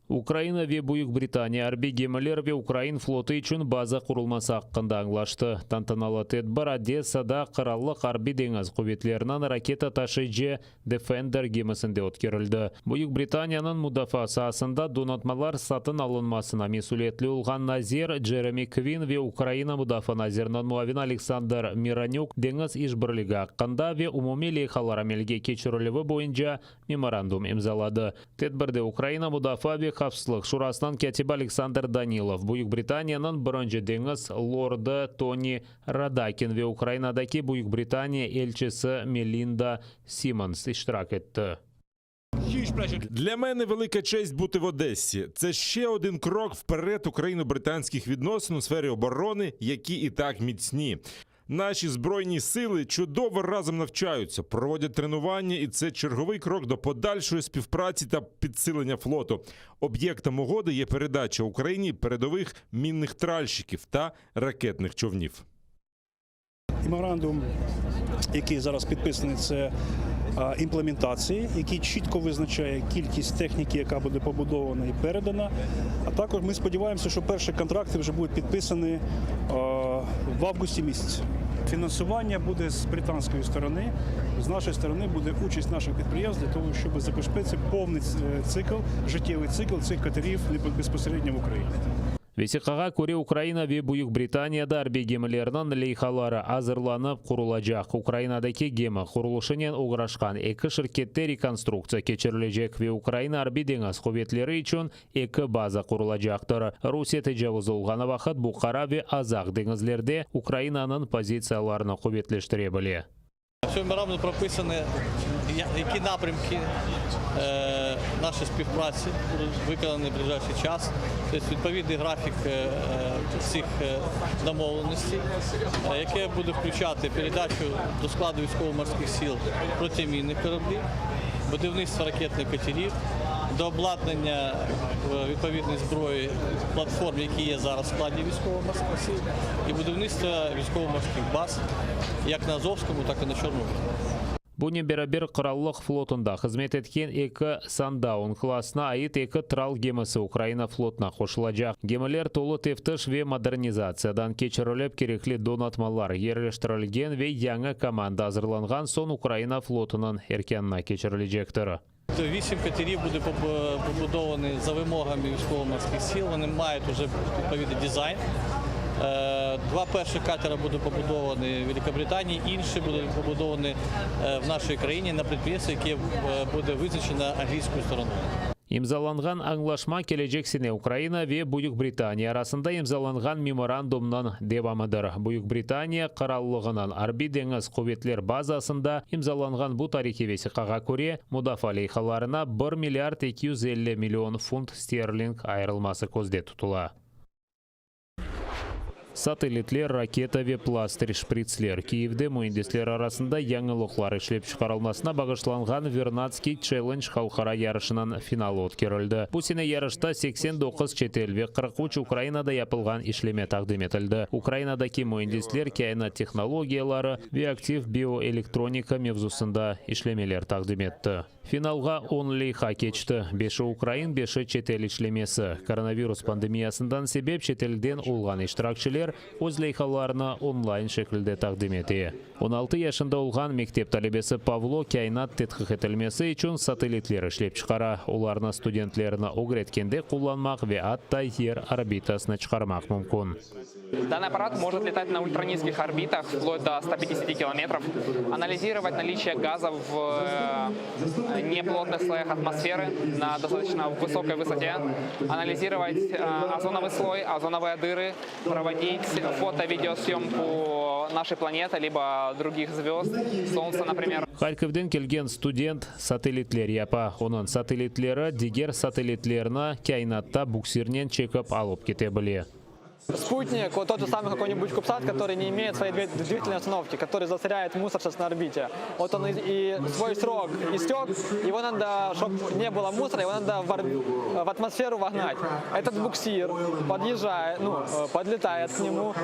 Ukraina ve Büyük Britaniya arbiy gemiler ve ukrain flotu içün baza qurulması aqqında añlaştı. Tantanalı tedbir Odessada Qırallıq Arbiy deñiz quvetleriniñ raketa taşıyıcı Defender gemisinde ötkerildi. Büyük Britaniyanıñ mudafaa saasında donatmalar satın alınmasına mesüliyetli olğan nazir Jeremi Kvin ve Ukraina mudafaa naziriniñ muavini Oleksandr Mironük deñiz işbirligi aqqında ve umumiy leyhalar amelge keçirilüvi boyunca memorandum imzaladı. Tedbirde Ukraina Mudafaa ve havfsızlıq şurasınıñ kâtibi Oleksandr Danilov, Büyük Britaniyanıñ birinci deñiz lordı Toni Radakin ve Ukrainadaki Büyük Britaniya elçisi Melinda Simmons iştirak etti. Для мене велика честь бути в Одесі. Це ще один крок вперед україно-британських відносин у сфері оборони, які і так міцні. Наші збройні сили чудово разом навчаються, проводять тренування, і це черговий крок до подальшої співпраці та підсилення флоту. Об'єктом угоди є передача Україні передових мінних тральщиків та ракетних човнів. Меморандум, який зараз підписаний, це а, імплементації, який чітко визначає кількість техніки, яка буде побудована і передана. А також ми сподіваємося, що перші контракти вже будуть підписані а, в августі місяці. Фінансування буде з британської сторони, з нашої сторони буде участь наших підприємств для того, щоб забезпечити повний е, цикл, життєвий цикл цих катерів безпосередньо в Україні. Vesiqağa köre, Ukraina ve Büyük Britaniyada arbiy gemilerniñ leyhaları azırlanıp qurulacaq. Ukrainadaki gemi qurulışınen oğraşqan eki şirkette rekonstruktsiya keçirilecek ve Ukraina Arbiy deñiz quvetleri içün eki baza qurulacaqtır. Rusiye tecavuzı olğanı vaqıt bu Qara ve Azaq deñizlerde Ukrainanıñ pozitsiyalarını quvetleştire bile. В цьому меморандумі прописані, які напрямки е, нашої співпраці будуть виконані в ближайший час. Тобто відповідний графік е, е, цих домовленостей, яке буде включати передачу до складу військово-морських сил протимінних кораблів, будівництво ракетних катерів. Дообладнання відповідної зброї платформ, які є зараз в складі військово-морських сил, і будівництво військово-морських баз як на Азовському, так і на Чорному. Bunen beraber Qırallıq flotunda hızmet etken eki Sandaun klassına ait eki tral gemisi Ukraina flotuna qoşulacaq. Gemiler tolu teftiş ve modernizatsiyadan keçirilip, kerekli donatmalar yerleştirilgen ve yañı komanda azırlanğan soñ Ukraina flotunıñ erkânına keçirilecektir. Вісім катерів буде побудовані за вимогами військово-морських сил. Вони мають вже відповідний дизайн. Два перші катера будуть побудовані в Великобританії, інші будуть побудовані в нашій країні на підприємстві, яке буде визначено англійською стороною. İmzalanğan añlaşma kelecek sene Ukraina ve Büyük Britaniya arasında imzalanğan memorandumnıñ devamıdır. Büyük Britaniya Qırallığınıñ Arbiy-deñiz quvetler bazasında imzalanğan bu tarihiy vesiqağa köre, mudafaa leyhalarına bir milliard 250 million funt sterling ayırılması közde tutula. Satelitler, raketa ve plastır şpritsler. Kiyevde müendisler arasında yañılıqlar işlep çıqarılmasına bağışlanğan Vernadskiy Challenge halqara yarışınıñ finalı ötkerildi. Bu sene yarışta 89 çetel ve 43 Ukrainada yapılğan işleme taqdim etildi. Ukrainadaki müendisler kâinat tehnologiyaları ve aktiv bioelektronika mevzusında işlemeler taqdim etti. Finalğa on leyha keçti, beşi ukrain, beşi çetel işlemesi. Koronavirus pandemiyasından sebep çetelden olğan iştirakçiler öz leyhalarını onlayn şekilde taqdim ete. 16 yaşında olğan mektep talebesi Pavlo kâinat tedqiq etilmesi içün satelitler işlep çıqara, olarnı studentlerni ögretkende qullanmaq ve atta Yer orbitasına çıqarmaq mümkün. Данный аппарат может летать на ультранизких орбитах, вплоть до 150 километров, анализировать наличие газов в э, неплотных слоях атмосферы на достаточно высокой высоте, анализировать э, озоновый слой, озоновые дыры, проводить фото-видеосъемку нашей планеты, либо других звезд, Солнца, например. Harkovden kelgen student satelitler yapa. Onıñ satelitleri diger satelitlerni kâinatta buksirnen çekip alıp kete bile. Спутник, вот тот же самый какой-нибудь Кубсат, который не имеет своей двигательной установки, который засоряет мусор сейчас на орбите. Вот он и свой срок истек, его надо, чтобы не было мусора, его надо в, в атмосферу вогнать. Этот буксир подъезжает, ну, э, подлетает к нему,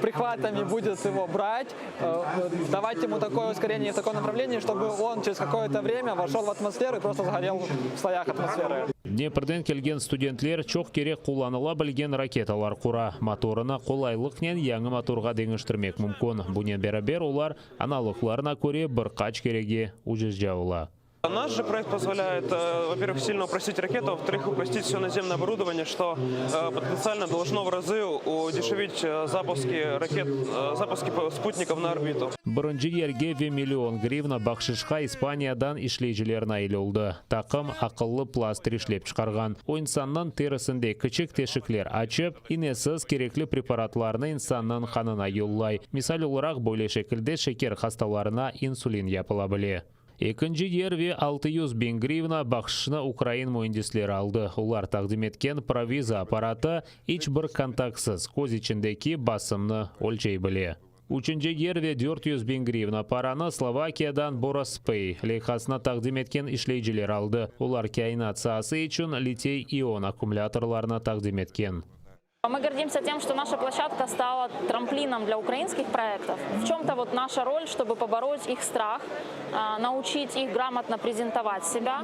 прихватами будет его брать, э, давать ему такое ускорение в таком направлении, чтобы он через какое-то время вошел в атмосферу и просто сгорел в слоях атмосферы. Dneprden kelgen studentler çoq kere qullanıla bilgen raketalar qura. Motorını qolaylıqnen yañı motorğa deñiştirmek mümkün. Bunen beraber olar analoglarına köre bir qaç kerege ucuzca ola. Наш же проект позволяет, э, во-первых, сильно упростить ракету, а во-вторых, упростить все наземное оборудование, что э, потенциально должно в разы удешевить э, запуски ракет, запуски спутников на орбиту. Birinci yerge ve million grivna bahşışqa İspaniyadan işleyiciler nail oldı. Taqım aqıllı plastır işlep çıqarğan. O, insannıñ terisinde kiçik teşikler açıp, inesiz kerekli preparatlarnı insannıñ qanına yollay. Misal olaraq, böyle şekilde şeker hastalarına insulin yapıla bile. Ekinci yer ve 600 biñ grivna bahşışnı ukrain müendisleri aldı. Olar taqdim etken Proviza apparatı iç bir kontaktsız köz içindeki basımnı ölçey bile. Üçünci yer ve 400 biñ grivna paranı Slovakiyadan Borospey leyhasını taqdim etken işleyciler aldı. Olar kâinat saası içün litiy-ion akkumulâtorlarını taqdim etken. Мы гордимся тем, что наша площадка стала трамплином для украинских проектов. В чем-то вот наша роль, чтобы побороть их страх, научить их грамотно презентовать себя.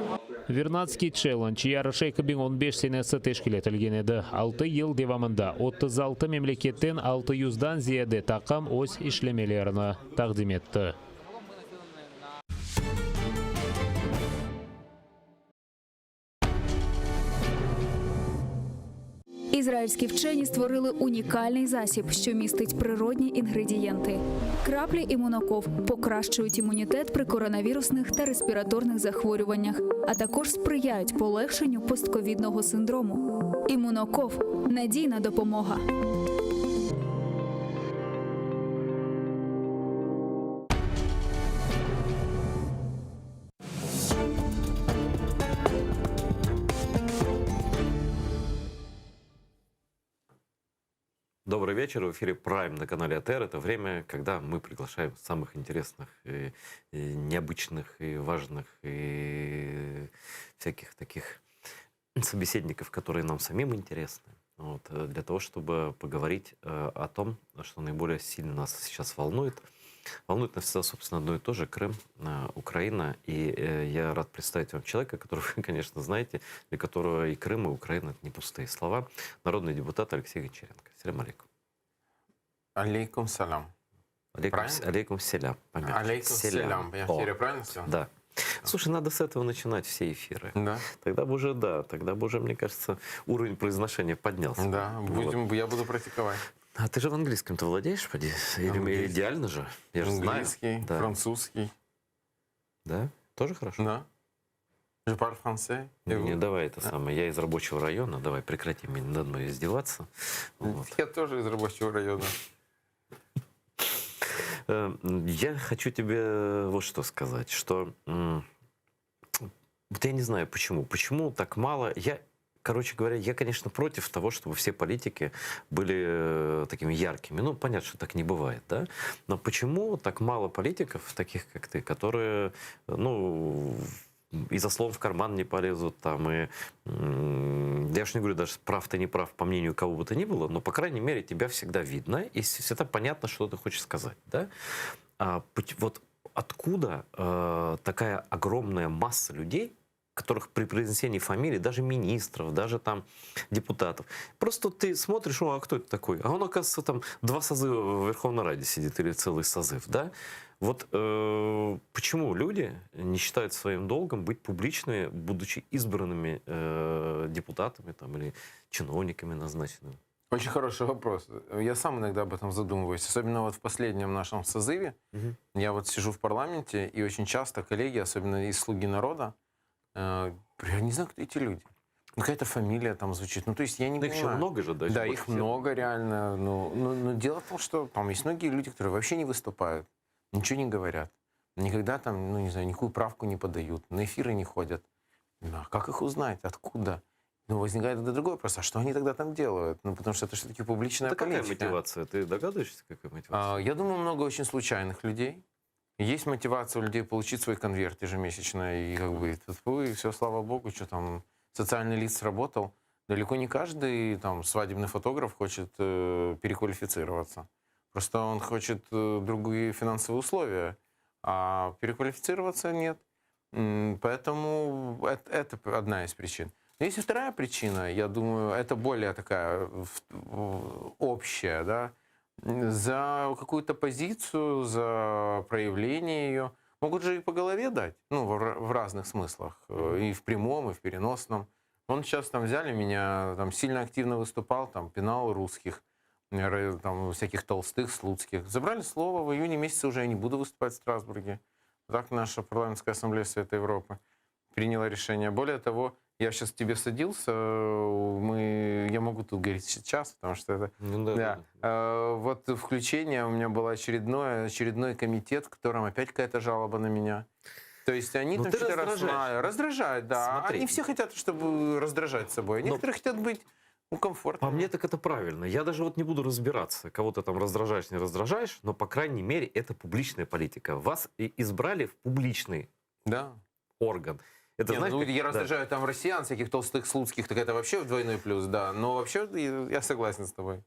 Vernadskiy Challenge yarışı 2015 senesi teşkil etilgen edi. 6 yıl devamında 36 memleketten 600-dan ziyade taqım öz işlemelerini taqdim etti. Ізраїльські вчені створили унікальний засіб, що містить природні інгредієнти. Краплі імуноков покращують імунітет при коронавірусних та респіраторних захворюваннях, а також сприяють полегшенню постковідного синдрому. Імуноков надійна допомога. Добрый вечер. В эфире Prime на канале АТР. Это время, когда мы приглашаем самых интересных, и, и необычных, и важных, и всяких таких. собеседников, которые нам самим интересны, вот, э, для того, чтобы поговорить э, о том, что наиболее сильно нас сейчас волнует. Волнует нас всегда, собственно, одно и то же – Крым, э, Украина. И я рад представить вам человека, которого вы, конечно, знаете, для которого и Крым, и Украина – это не пустые слова. Народный депутат Алексей Гончаренко. Селям алейкум. Алейкум салям. Алейкум, алейкум селям. Алейкум селям. Я теперь правильно сказал? Да. Слушай, надо с этого начинать все эфиры. Да. Тогда бы уже, да, тогда бы уже, мне кажется, уровень произношения поднялся. Да, будем, вот. я буду практиковать. А ты же в английском-то владеешь, поди? Или идеально же? Я же Английский, знаю. Да. французский. Да? Тоже хорошо? Да. Je parle français. Не, давай это самое. Я из рабочего района. Давай прекратим над мной издеваться. Вот. Я тоже из рабочего района. Э, я хочу тебе вот что сказать, что вот я не знаю почему. Почему так мало? Я, короче говоря, я, конечно, против того, чтобы все политики были э, такими яркими. Ну, понятно, что так не бывает, да? Но почему так мало политиков, таких как ты, которые, ну, и за словом в карман не полезут там, и я уж не говорю даже прав ты не прав по мнению кого бы то ни было, но, по крайней мере, тебя всегда видно, и всегда понятно, что ты хочешь сказать, да? А, вот откуда э, такая огромная масса людей, которых при произнесении фамилии, даже министров, даже там депутатов, просто ты смотришь, о, а кто это такой? А он, оказывается, там два созыва в Верховной Раде сидит или целый созыв, да? Вот э, почему люди не считают своим долгом быть публичными, будучи избранными э, депутатами там, или чиновниками назначенными? Очень хороший вопрос. Я сам иногда об этом задумываюсь. Особенно вот в последнем нашем созыве. Угу. Я вот сижу в парламенте, и очень часто коллеги, особенно из «Слуги народа», э, я не знаю, кто эти люди. Ну, какая-то фамилия там звучит. Ну, то есть я не Но их понимаю. еще много же, да? Да, их много реально. Ну, но, но дело в том, что там есть многие люди, которые вообще не выступают, ничего не говорят. Никогда там, ну, не знаю, никакую правку не подают, на эфиры не ходят. Ну, а как их узнать? Откуда? Ну, возникает тогда другой вопрос, а что они тогда там делают? Ну, потому что это все-таки публичная Это какая политика. мотивация? Ты догадываешься, какая мотивация? А, Я думаю, много очень случайных людей. Есть мотивация у людей получить свой конверт ежемесячно, и как бы и все, слава богу, что там социальный лист сработал. Далеко не каждый там свадебный фотограф хочет э, переквалифицироваться. Просто он хочет э, другие финансовые условия, а переквалифицироваться нет. Поэтому это, это одна из причин. Но есть и вторая причина, я думаю, это более такая общая, да, за какую-то позицию, за проявление ее могут же и по голове дать, ну, в, в разных смыслах, и в прямом, и в переносном. Он сейчас там взяли меня, там сильно активно выступал, там пинал русских, там всяких толстых, слуцких. Забрали слово, в июне месяце уже я не буду выступать в Страсбурге. Так наша парламентская ассамблея Совета Европы приняла решение. Более того, я сейчас к тебе садился, мы, я могу тут говорить сейчас, потому что это... Ну, да, да. да. Вот включение у меня было очередное, очередной комитет, в котором опять какая-то жалоба на меня. То есть они Но там ты что-то раздражаешь. Раздражают, да. Смотри. Они все хотят, чтобы раздражать собой. Некоторые хотят быть ну, комфортно. По мне так это правильно. Я даже вот не буду разбираться, кого ты там раздражаешь, не раздражаешь, но, по крайней мере, это публичная политика. Вас и избрали в публичный да. орган. Это, Не, знаешь, ну, как- я да. раздражаю там россиян, всяких толстых, слуцких, так это вообще двойной плюс, да. Но вообще я согласен с тобой.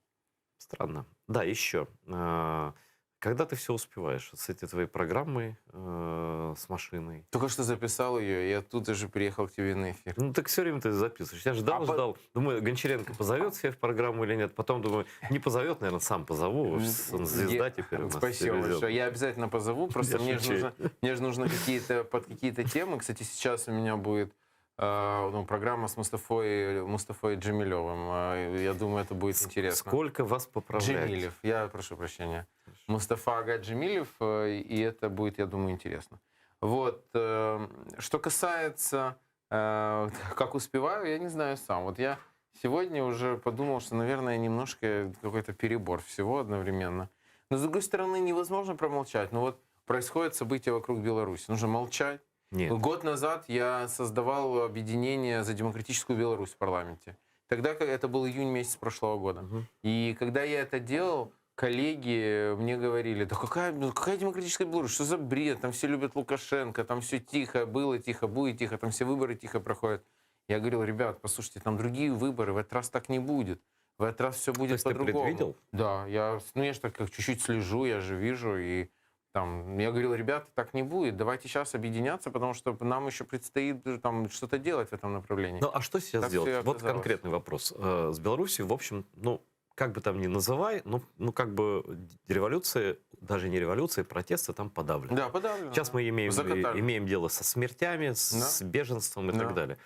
Странно. Да, еще. А, Когда ты все успеваешь с этой твоей программой, э, с машиной? Только что записал ее, я тут же приехал к тебе на эфир. Ну, так все время ты записываешь. Я ждал, А по- ждал. Думаю, Гончаренко позовет себя в программу или нет. Потом думаю, не позовет, наверное, сам позову. Он звезда Я- теперь у нас. Спасибо телевизионная. большое. Я обязательно позову. Просто Я мне же шучу. нужно, мне же нужно какие-то под какие-то темы. Кстати, сейчас у меня будет э, ну, программа с Мустафой, Мустафой Джемилевым. Э, Я думаю, это будет интересно. Сколько вас поправлять? Джемилев. Я прошу прощения. Мустафа Ага Джемилев, э, и это будет, я думаю, интересно. Вот. э, Что касается, э, как успеваю, я не знаю сам. Вот я сегодня уже подумал, что, наверное, немножко какой-то перебор всего одновременно. Но, с другой стороны, невозможно промолчать. Ну вот происходят события вокруг Беларуси. Нужно молчать. Нет. Год назад я создавал объединение за демократическую Беларусь в парламенте. Тогда как это был июнь месяц прошлого года. И когда я это делал, коллеги мне говорили, да какая, ну какая демократическая Беларусь, что за бред, там все любят Лукашенко, там все тихо, было тихо, будет тихо, там все выборы тихо проходят. Я говорил, ребят, послушайте, там другие выборы, в этот раз так не будет. В этот раз все будет есть ты по-другому. предвидел? Да, я, ну я же так как чуть-чуть слежу, я же вижу, и там, я говорил, ребята, так не будет, давайте сейчас объединяться, потому что нам еще предстоит э, там что-то делать в этом направлении. Ну, а что сейчас Так всё и делать? Вот оказалось. конкретный вопрос. Э, С Беларусью, в общем, ну, как бы там ни называй, ну, ну как бы революции, даже не революции, протесты там подавлены. Да, подавлено. Сейчас мы имеем, Закатали. имеем дело со смертями, с, Да. с беженством и Да. так далее.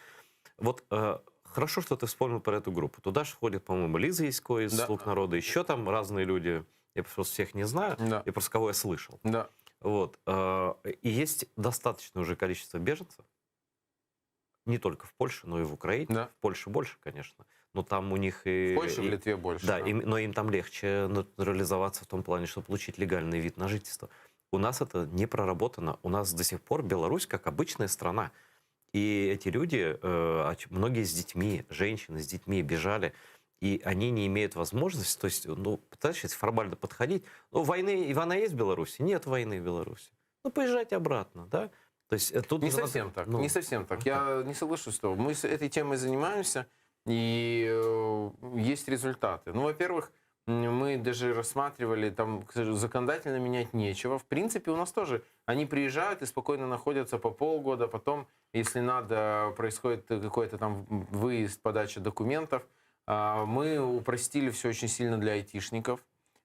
Вот э, хорошо, что ты вспомнил про эту группу. Туда же входит, по-моему, Лиза Ясько из Да. «Слуг народа», еще там разные люди. Я просто всех не знаю, Да. я просто кого я слышал. Да. Вот. э, И есть достаточное уже количество беженцев, не только в Польше, но и в Украине. Да. В Польше больше, конечно. Но там у них и... В Польше, в и- Литве больше. Да, им- но им там легче натурализоваться в том плане, чтобы получить легальный вид на жительство. У нас это не проработано. У нас до сих пор Беларусь как обычная страна. И эти люди, э, оч- многие с детьми, женщины с детьми бежали, и они не имеют возможности, то есть, ну, пытаюсь сейчас формально подходить, ну, войны, и война есть в Беларуси? Нет войны в Беларуси. Ну, поезжайте обратно, да? То есть э, тут Не же надо- совсем так, ну, не совсем так. Я не соглашусь с тобой. Мы с этой темой занимаемся, и э, есть результаты. Ну, во-первых, м, мы даже рассматривали, там к сожалению, законодательно менять нечего. В принципе, у нас тоже они приезжают и спокойно находятся по полгода, потом, если надо, происходит какой-то там выезд, подача документов. А, Мы упростили все очень сильно для айтишников,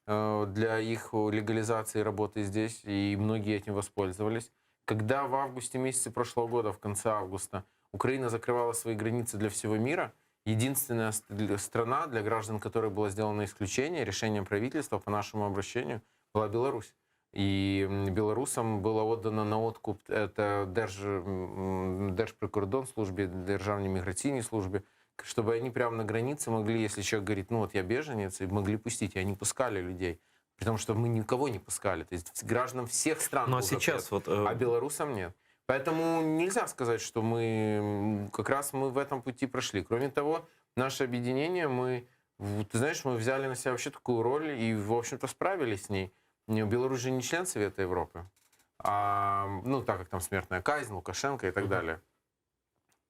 э, для их легализации работы здесь, и многие этим воспользовались. Когда в августе месяце прошлого года, в конце августа, Украина закрывала свои границы для всего мира, единственная ст- для- страна, для граждан которой было сделано исключение решением правительства по нашему обращению, была Беларусь. И м, белорусам было отдано на откуп это Держ, м, Держприкордонслужбе, Державній міграційній службі, чтобы они прямо на границе могли, если человек говорит, ну вот я беженец, и могли пустить, и они пускали людей. При том, что мы никого не пускали. То есть граждан всех стран Ну, а был сейчас запрет, вот, э, а белорусам нет. Поэтому нельзя сказать, что мы м, как раз мы в этом пути прошли. Кроме того, наше объединение, мы, в- ты знаешь, мы взяли на себя вообще такую роль и, в общем-то, справились с ней. Не, Беларусь же не член Совета Европы, а, ну, так как там смертная казнь, Лукашенко и так далее.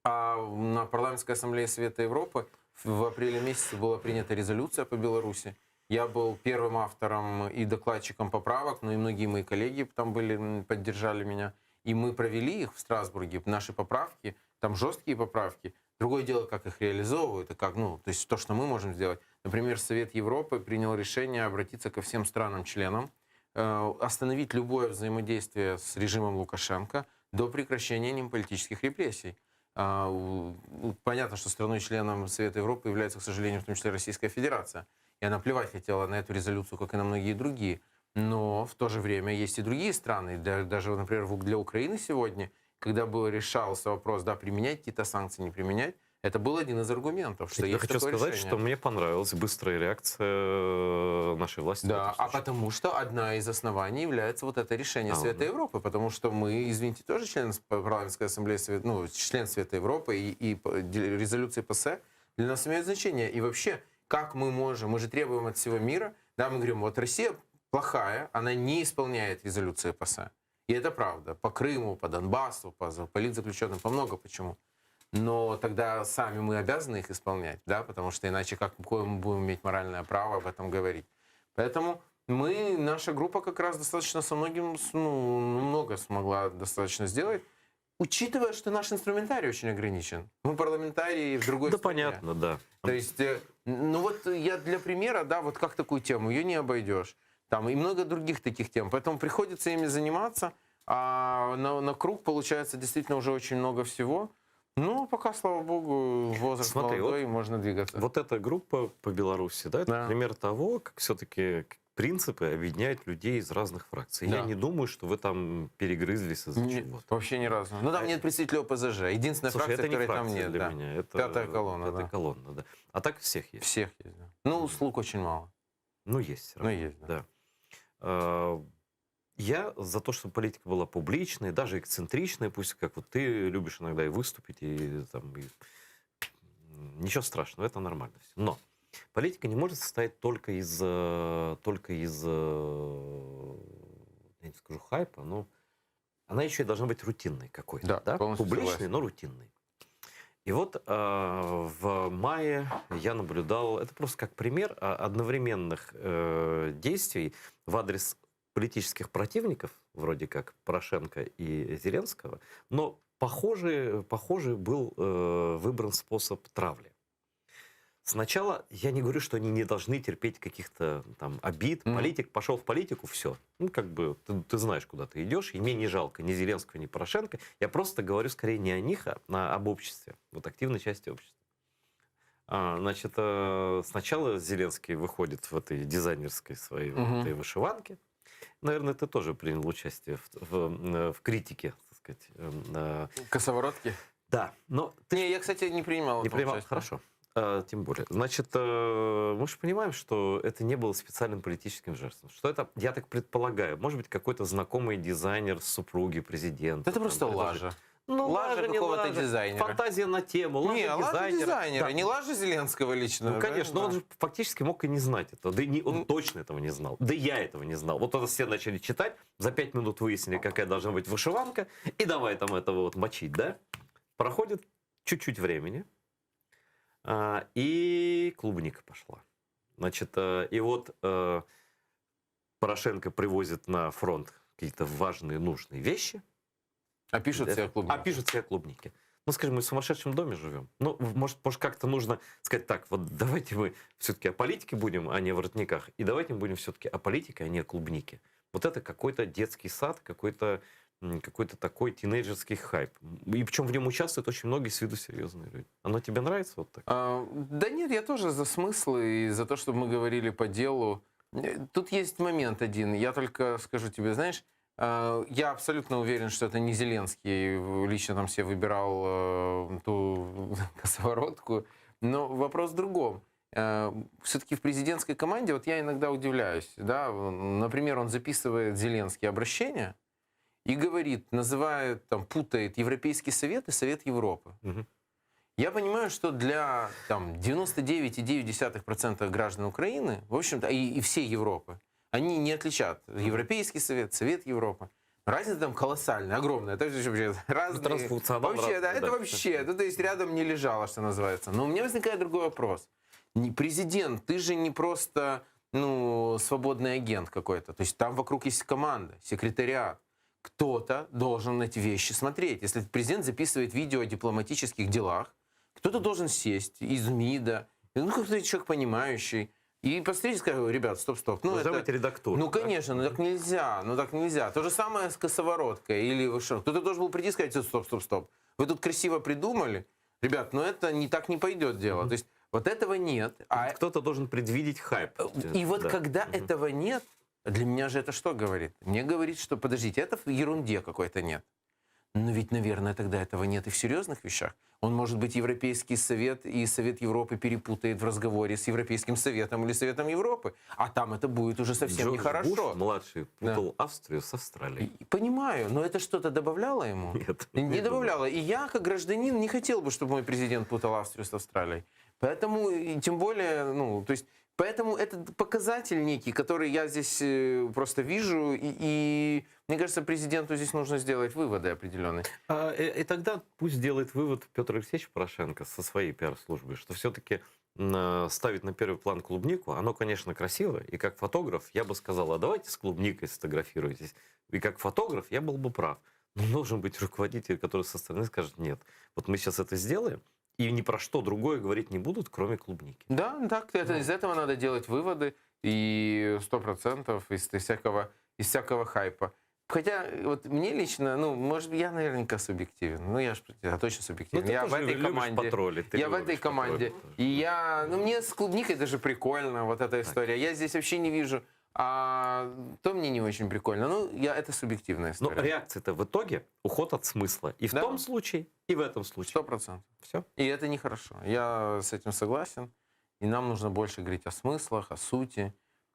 А на Парламентской ассамблее Совета Европы в в апреле месяце была принята резолюция по Беларуси. Я был первым автором и докладчиком поправок, но и многие мои коллеги там были, м, поддержали меня. И мы провели их в Страсбурге, наши поправки, там жесткие поправки. Другое дело, как их реализовывают, и как, ну, то есть то, что мы можем сделать. Например, Совет Европы принял решение обратиться ко всем странам-членам, э, остановить любое взаимодействие с режимом Лукашенко до прекращения ним политических репрессий. А, у- у- Понятно, что страной-членом Совета Европы является, к сожалению, в том числе Российская Федерация. И она плевать хотела на эту резолюцию, как и на многие другие. Но в то же время есть и другие страны. Да- Даже, например, в- для Украины сегодня, когда был решался вопрос, да, применять какие-то санкции, не применять, это был один из аргументов, что Я есть хочу такое сказать, решение. что мне понравилась быстрая реакция э, нашей власти. в Да, этом а потому что одна из оснований является вот это решение А, Совета ну. Европы, потому что мы, извините, тоже член парламентской ассамблеи, Совета, ну, член Совета Европы и, и п- де- резолюции ПСЭ для нас имеют значение. И вообще, как мы можем, мы же требуем от всего мира, да, мы говорим, вот Россия плохая, она не исполняет резолюции ПСЭ. И это правда. По Крыму, по Донбассу, по за- политзаключенным, по много почему. Но тогда сами мы обязаны их исполнять, да, потому что иначе как, какое мы будем иметь моральное право об этом говорить? Поэтому мы, наша группа как раз достаточно со многим, с- ну, много смогла достаточно сделать, учитывая, что наш инструментарий очень ограничен. Мы парламентарии в другой Да стране. понятно, да. То есть, э, ну вот я для примера, да, вот как такую тему, ее не обойдешь. Там и много других таких тем. Поэтому приходится ими заниматься, а на, на круг получается действительно уже очень много всего. Ну, пока, слава богу, возраст Смотри, молодой, вот- можно двигаться. Вот эта группа по Беларуси, да, это пример того, как все-таки принципы объединяют людей из разных фракций. Я Да. не думаю, что вы там перегрызлись из-за чего-то. Вообще ни разу. Ну, там нет представителей ОПЗЖ. Единственная Слушай, фракция, это не которой там фракция нет. для да. меня. Это Пятая колонна, Пятая да. колонна, да. А так всех есть. Всех есть, да. Ну, слуг очень мало. Ну, есть. всё Ну, равно, есть, да. да. А, Я за то, чтобы политика была публичной, даже эксцентричной, пусть как вот ты любишь иногда и выступить, и там... и- Ничего страшного, это нормально все. Но политика не может состоять только из, э, только из, э, я не скажу хайпа, но она еще и должна быть рутинной какой-то. Да, Да, полностью Публичной, согласен. но рутинной. И вот э, в мае я наблюдал, это просто как пример а, одновременных э, действий в адрес политических противников, вроде как Порошенко и Зеленского, но похожий, похожий был э, выбран способ травли. Сначала я не говорю, что они не должны терпеть каких-то там обид. Политик пошел в политику, все. Ну, как бы ты, ты знаешь, куда ты идешь, и мне не жалко ни Зеленского, ни Порошенко. Я просто говорю скорее не о них, а на- об обществе, вот активной части общества. А, значит, э, сначала Зеленский выходит в этой дизайнерской своей вот Мгм. этой вышиванке. Наверное, ты тоже принял участие в, в, э, в критике, так сказать. эм, э, Косоворотки? Да, но Не, я, кстати, не принимал. в не этом принимал. участие. Хорошо. А, тем более. Значит, э, мы же понимаем, что это не было специальным политическим жестом. Что это, я так предполагаю, может быть, какой-то знакомый дизайнер супруги президента. Это там, просто предложил. лажа. Ну, лажа лажа, не какого-то лажа. дизайнера. Фантазия на тему. Лажа не, лажа дизайнера. дизайнера, Да. не лажа Зеленского лично. Ну, конечно, но он Да. же фактически мог и не знать этого. Да и не, он точно этого не знал. Да и я этого не знал. Вот тогда все начали читать, за пять минут выяснили, какая должна быть вышиванка, и давай там этого вот мочить, да? Проходит чуть-чуть времени, а, и клубника пошла. Значит, э, и вот э, Порошенко привозит на фронт какие-то важные, нужные вещи. А пишут Это- себе клубники. А пишут себе клубники. Ну, скажем, мы в сумасшедшем доме живем. Ну, в- может, может как-то нужно сказать так, вот давайте мы все-таки о политике будем, а не о воротниках. И давайте мы будем все-таки о политике, а не о клубнике. Вот это какой-то детский сад, какой-то м, какой-то такой тинейджерский хайп. И причем в нем участвуют очень многие с виду серьезные люди. Оно тебе нравится вот так? А, да нет, я тоже за смыслы и за то, чтобы мы говорили по делу. Э, Тут есть момент один, я только скажу тебе, знаешь, э, я абсолютно уверен, что это не Зеленский лично там себе выбирал э, ту косоворотку, но вопрос в другом. Все-таки в президентской команде, вот я иногда удивляюсь, да, например, он записывает Зеленский обращение и говорит, называет, там, путает Европейский Совет и Совет Европы. Я понимаю, что для там, 99,9% граждан Украины, в общем-то, и, и всей Европы, они не отличат Европейский Совет, Совет Европы. Разница там колоссальная, огромная. Это же вообще разные... трансфункционал Вообще, разный, да, это да. вообще, ну, то есть рядом не лежало, что называется. Но у меня возникает другой вопрос. Не- Президент, ты же не просто ну, свободный агент какой-то. То есть там вокруг есть команда, секретариат. Кто-то должен эти вещи смотреть. Если президент записывает видео о дипломатических делах, кто-то должен сесть из МИДа, ну, какой-то человек понимающий, и посмотреть и сказать, ребят, стоп, стоп. Ну, Должна это... быть редактура, Ну, да? конечно, ну так нельзя, ну так нельзя. То же самое с косовороткой или вы что. Кто-то должен был прийти и сказать, стоп, стоп, стоп. Вы тут красиво придумали, ребят, но это не так не пойдет дело. То есть вот этого нет. А Кто-то должен предвидеть хайп. и вот Да. когда этого нет, для меня же это что говорит? Мне говорит, что подождите, это в ерунде какой-то нет. Но ведь, наверное, тогда этого нет и в серьезных вещах. Он, может быть, Европейский Совет и Совет Европы перепутает в разговоре с Европейским Советом или Советом Европы. А там это будет уже совсем Джордж нехорошо. Буш, младший путал Австрию с Австралией. Понимаю, но это что-то добавляло ему? Нет. Не, добавляло. И я, как гражданин, не хотел бы, чтобы мой президент путал Австрию с Австралией. Поэтому, и тем более, ну, то есть, поэтому это показатель некий, который я здесь э, просто вижу, и, и мне кажется, президенту здесь нужно сделать выводы определенные. А, э, и тогда пусть делает вывод Петр Алексеевич Порошенко со своей пиар-службой, что все-таки ставить на первый план клубнику, оно, конечно, красиво, и как фотограф я бы сказал, а давайте с клубникой сфотографируйтесь. И как фотограф я был бы прав. Но должен быть руководитель, который со стороны скажет, нет, вот мы сейчас это сделаем, и ни про что другое говорить не будут, кроме клубники. Да, так, это, из этого надо делать выводы, и 100% из, из, всякого, из всякого хайпа. Хотя, вот мне лично, ну, может, я наверняка субъективен. Ну, я ж я точно субъективен. Ну, ты я в тоже этой любишь команде. потроллить, ты я в любишь этой команде. потроллить И я, ну, мне с клубникой даже прикольно, вот эта история. Я здесь вообще не вижу. А то мне не очень прикольно. Ну, я, это субъективная Но история. реакция-то в итоге уход от смысла. И в том случае, и в этом случае. 100%. Все. И это нехорошо. Я с этим согласен. И нам нужно больше говорить о смыслах, о сути.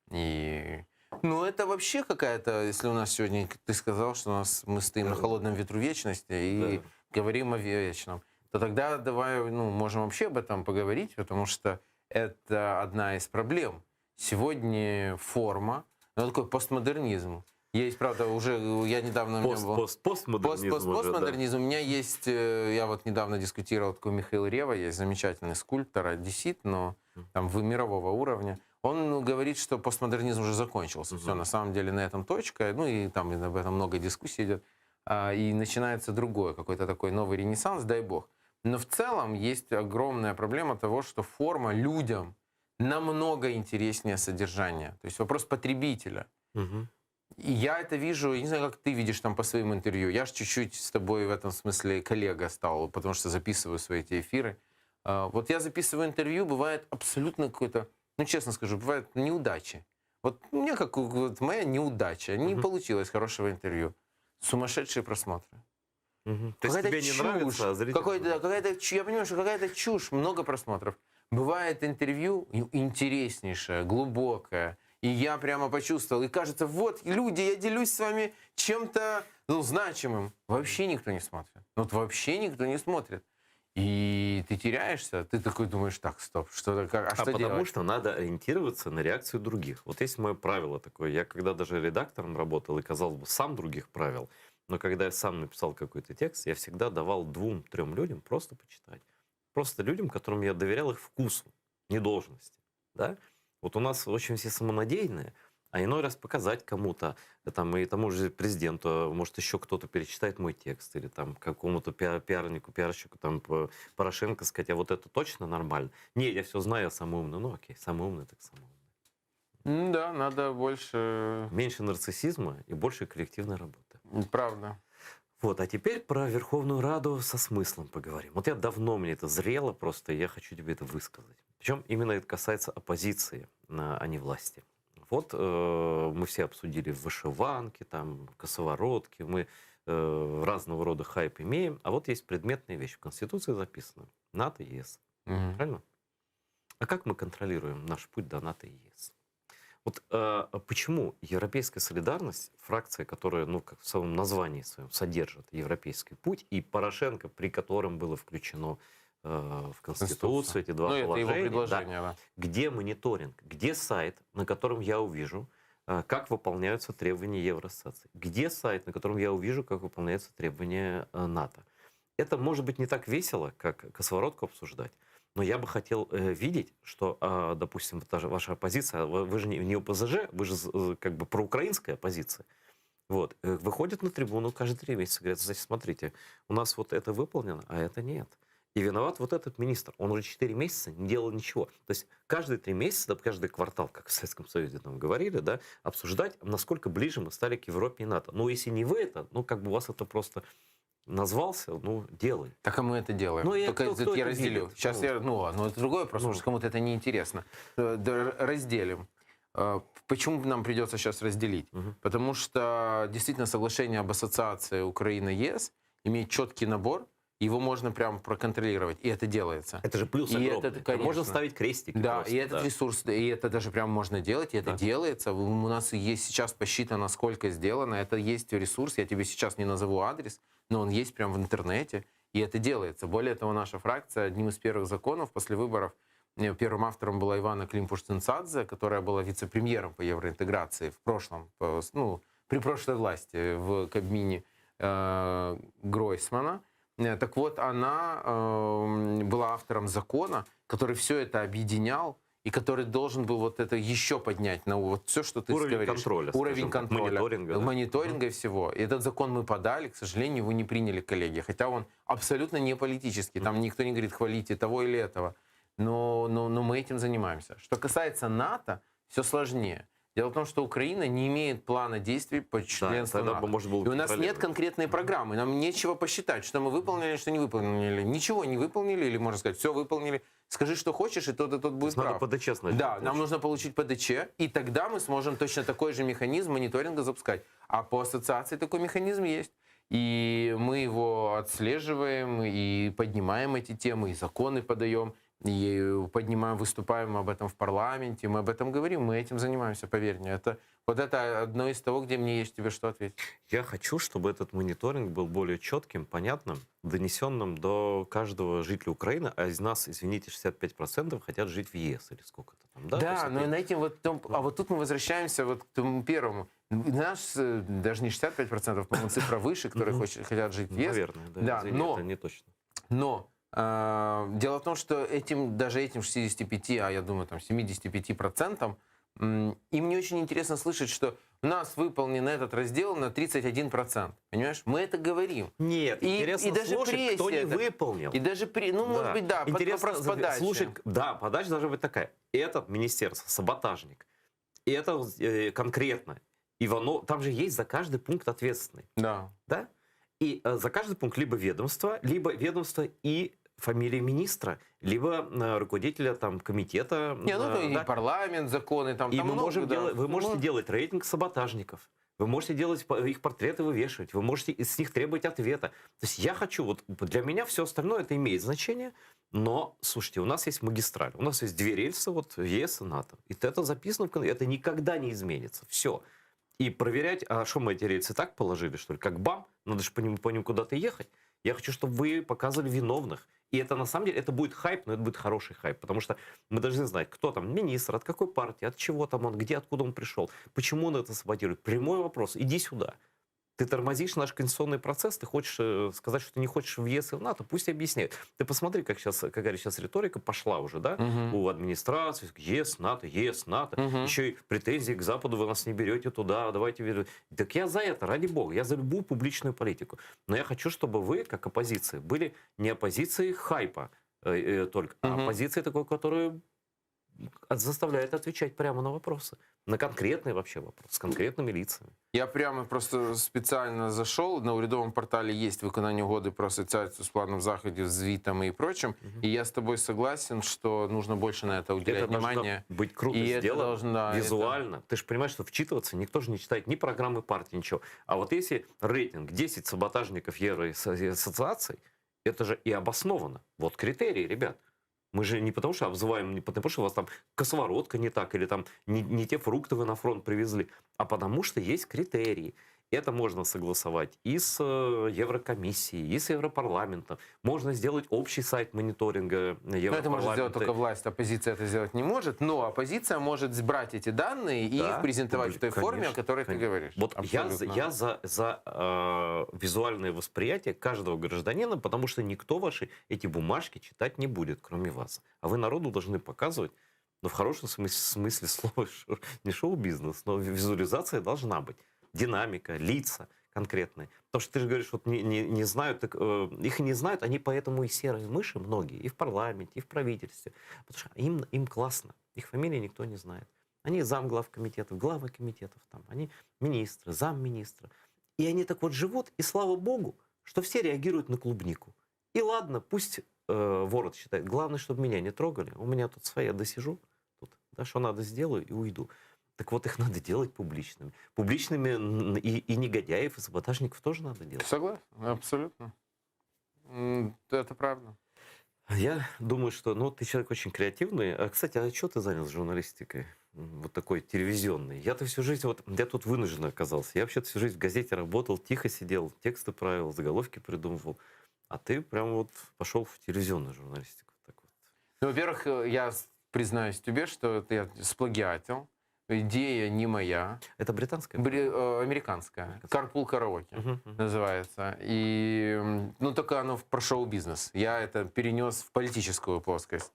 И... Ну, это вообще какая-то, если у нас сегодня, ты сказал, что у нас мы стоим на холодном ветру вечности и говорим о вечном, то тогда давай, ну, можем вообще об этом поговорить, потому что это одна из проблем. Сегодня форма, ну, такой постмодернизм. Есть, правда, уже я недавно... Пост, пост, постмодернизм. Пост, пост, постмодернизм. У меня есть, э, я вот недавно дискутировал, такой Михаил Рева, есть замечательный скульптор, одессит, но там в мирового уровня. Он ну, говорит, что постмодернизм уже закончился. Угу. Все, на самом деле на этом точка. Ну и там об этом много дискуссий идет. А, и начинается другое, какой-то такой новый ренессанс, дай бог. Но в целом есть огромная проблема того, что форма людям намного интереснее содержания. То есть вопрос потребителя. Угу. И я это вижу, я не знаю, как ты видишь там по своим интервью. Я же чуть-чуть с тобой в этом смысле коллега стал, потому что записываю свои эти эфиры. А, вот я записываю интервью, бывает абсолютно какой-то, ну честно скажу, бывают неудачи. Вот у меня как вот моя неудача, не угу. получилось хорошего интервью. Сумасшедшие просмотры. Угу. То есть тебе не чушь, нравится, а зрителям... Какой-то, какая-то, я понимаю, что какая-то чушь, много просмотров. Бывает интервью интереснейшее, глубокое, и я прямо почувствовал, и кажется, вот, люди, я делюсь с вами чем-то ну, значимым. Вообще никто не смотрит. Ну, вот вообще никто не смотрит. И ты теряешься, ты такой думаешь, так, стоп, что как, а, а что потому делать? что надо ориентироваться на реакцию других. Вот есть мое правило такое. Я когда даже редактором работал и, казалось бы, сам других правил, но когда я сам написал какой-то текст, я всегда давал двум-трем людям просто почитать. Просто людям, которым я доверял их вкусу, не должности. Да? Вот у нас очень все самонадеянные, а иной раз показать кому-то, э, там, и тому же президенту, а может, еще кто-то перечитает мой текст, или там какому-то пиар пиарнику, пиарщику, там, Порошенко сказать, а вот это точно нормально? Не, я все знаю, я самый умный. Ну, окей, самый умный, так самый умный. Да, надо больше... Меньше нарциссизма и больше коллективной работы. Правда. Вот, а теперь про Верховную Раду со смыслом поговорим. Вот я давно мне это зрело просто, и я хочу тебе это высказать. Причем именно это касается оппозиции, а не власти. Вот э, мы все обсудили вышиванки, там, косоворотки, мы э, разного рода хайп имеем. А вот есть предметная вещь. В Конституции записано НАТО, ЕС. Угу. Правильно? А как мы контролируем наш путь до НАТО и ЕС? Вот э, почему европейская солидарность, фракция, которая, ну, как в самом названии своем содержит европейский путь, и Порошенко, при котором было включено э, в Конституцию эти два ну, положения, это его предложение, да, да. где мониторинг, где сайт, на котором я увижу, э, как выполняются требования Евроассоциации, где сайт, на котором я увижу, как выполняются требования э, НАТО. Это может быть не так весело, как косоворотку обсуждать, но я бы хотел э, видеть, что, э, допустим, та же ваша оппозиция, вы, вы же не, не ОПЗЖ, вы же э, как бы проукраинская оппозиция. Вот, э, выходят на трибуну каждые три месяца, говорят, значит, смотрите, у нас вот это выполнено, а это нет. И виноват вот этот министр. Он уже 4 месяца не делал ничего. То есть каждые три месяца, да, каждый квартал, как в Советском Союзе там говорили, да, обсуждать, насколько ближе мы стали к Европе и НАТО. Ну, если не вы это, ну, как бы у вас это просто назвался, ну, делай. Так а мы это делаем. Ну, я, Только кто, кто я это разделю. видит? Сейчас Ну. я, ну, ладно, это другой вопрос, Ну. может, кому-то это неинтересно. Э, да, Разделим. Э, Почему нам придется сейчас разделить? Потому что действительно соглашение об ассоциации Украины-ЕС имеет четкий набор, его можно прям проконтролировать, и это делается. Это же плюс и огромный. это, конечно. Можно ставить крестики Да, просто, и этот да. ресурс, и это даже прям можно делать, и это делается. У нас есть сейчас посчитано, сколько сделано. Это есть ресурс, я тебе сейчас не назову адрес, но он есть прям в интернете, и это делается. Более того, наша фракция одним из первых законов после выборов, э, первым автором была Ивана Климпуш-Цинцадзе, которая была вице-премьером по евроинтеграции в прошлом, по- ну, при прошлой власти в Кабмине э, Гройсмана. Э, Так вот, она э, была автором закона, который все это объединял и который должен был вот это еще поднять на вот все, что ты Уровень говоришь. контроля, Уровень скажем так, контроля. мониторинга, да. Мониторинга и всего. И этот закон мы подали, к сожалению, его не приняли коллеги. Хотя он абсолютно не политический. Там никто не говорит, хвалите того или этого. Но, но, но мы этим занимаемся. Что касается НАТО, все сложнее. Дело в том, что Украина не имеет плана действий по членству тогда НАТО. бы можно было И у нас нет контролировать. конкретной программы, нам нечего посчитать, что мы выполнили, что не выполнили. Ничего не выполнили, или можно сказать, все выполнили. Скажи, что хочешь, и тот, и тот будет есть надо прав. ПДЧ сначала Да, нам получить. нужно получить ПДЧ, и тогда мы сможем точно такой же механизм мониторинга запускать. А по ассоциации такой механизм есть. И мы его отслеживаем, и поднимаем эти темы, и законы подаем, и поднимаем, выступаем об этом в парламенте, мы об этом говорим, мы этим занимаемся, поверь мне. Это, вот это одно из того, где мне есть тебе что ответить. Я хочу, чтобы этот мониторинг был более четким, понятным, донесенным до каждого жителя Украины, а из нас, извините, 65% хотят жить в ЕС или сколько-то там, да? Да, То есть но это- на этим вот том- а вот тут мы возвращаемся вот к тому первому. Наш э, даже не 65%, по-моему, цифра выше, которые хотят жить в ЕС. Наверное, да. Да, Извини, но, это не точно. но э, дело в том, что этим, даже этим 65, а я думаю, там 75%, м, им не очень интересно слышать, что у нас выполнен этот раздел на 31%. Понимаешь? Мы это говорим. Нет, и, интересно и даже слушать, прессе кто не это- выполнил. И даже при, ну, может быть, да, под Интересно вопрос подачи. слушать, да, подача должна быть такая. Этот министерство, саботажник. Это э, конкретно. Иванов, там же есть за каждый пункт ответственный. Да. Да? И э, за каждый пункт либо ведомство, либо ведомство и фамилия министра, либо э, руководителя там комитета. Не, ну, э, то и да. парламент, законы, там, И там мы много, можем да. делать, вы можете Ну, делать рейтинг саботажников. Вы можете делать по- их портреты вывешивать, вы можете с них требовать ответа. То есть я хочу, вот для меня все остальное это имеет значение, но, слушайте, у нас есть магистраль, у нас есть две рельсы, вот ЕС и НАТО. И это записано, в кон- это никогда не изменится. Все. И проверять, а что мы эти рельсы так положили, что ли, как бам, надо же по ним, по ним куда-то ехать. Я хочу, чтобы вы показывали виновных. И это на самом деле, это будет хайп, но это будет хороший хайп, потому что мы должны знать, кто там министр, от какой партии, от чего там он, где, откуда он пришел, почему он это саботирует. Прямой вопрос, иди сюда. Ты тормозишь наш конституционный процесс, ты хочешь э, сказать, что ты не хочешь в ЕС и в НАТО, пусть объясняют. Ты посмотри, как сейчас, какая сейчас риторика пошла уже, да, у администрации, ЕС, НАТО, ЕС, НАТО, еще и претензии к Западу, вы нас не берете туда, давайте... вер- Так я за это, ради бога, я за любую публичную политику. Но я хочу, чтобы вы, как оппозиция, были не оппозицией хайпа э, э, только, а оппозицией такой, которую от- заставляет отвечать прямо на вопросы. На конкретные вообще вопросы, с конкретными лицами. Я прямо просто специально зашел. На урядовом портале есть виконання угоди про асоціацію з планом заходів, звітами и прочим. И я с тобой согласен, что нужно больше на это уделять Это должно внимание. быть круто И это сделано, должно, да, это- визуально. Ты же понимаешь, что вчитываться никто же не читает ни программы партии, ничего. А вот если рейтинг 10 саботажников Евроассоциаций, это же и обосновано. Вот критерии, ребят. Мы же не потому, что обзываем, не потому, что у вас там косоворотка не так, или там не, не те фрукты вы на фронт привезли, а потому что есть критерии. Это можно согласовать и с э, Еврокомиссией, и с Европарламентом. Можно сделать общий сайт мониторинга Но Ну, это может сделать Европарламента. только власть, оппозиция это сделать не может, но оппозиция может брать эти данные и Да, их презентовать в той публи- форме, о конечно, которой ты конечно. говоришь. Вот я, за- Абсолютно. я за, за э, визуальное восприятие каждого гражданина, потому что никто ваши эти бумажки читать не будет, кроме вас. А вы народу должны показывать, ну, в хорошем смысле, смысле слова, шо- не шоу-бизнес, но визуализация должна быть. Динамика, лица конкретные. Потому что ты же говоришь, вот не, не, не знают, так, э, их не знают, они поэтому и серые мыши многие, и в парламенте, и в правительстве. Потому что им, им классно, их фамилии никто не знает. Они замглав комитетов, главы комитетов, там, они министры, замминистра. И они так вот живут, и слава богу, что все реагируют на клубнику. И ладно, пусть э, ворот считает. Главное, чтобы меня не трогали. У меня тут своя досижу, тут, да, что надо сделаю и уйду. Так вот, их надо делать публичными. Публичными н- и, и негодяев, и саботажников тоже надо делать. Согласен, абсолютно. М, Это правда. Я думаю, что ну, ты человек очень креативный. А, кстати, а что ты занялся журналистикой? М, Вот такой телевизионной. Я-то всю жизнь, вот я тут вынужден оказался. Я вообще-то всю жизнь в газете работал, тихо сидел, тексты правил, заголовки придумывал. А ты прям вот пошел в телевизионную журналистику. Ну, во-первых, э, я с- признаюсь тебе, что это я сплагиатил. Идея не моя. Это британская? э, американская. Карпул караоке называется. И, м, ну, только оно в- про шоу-бизнес. Я это перенес в политическую плоскость.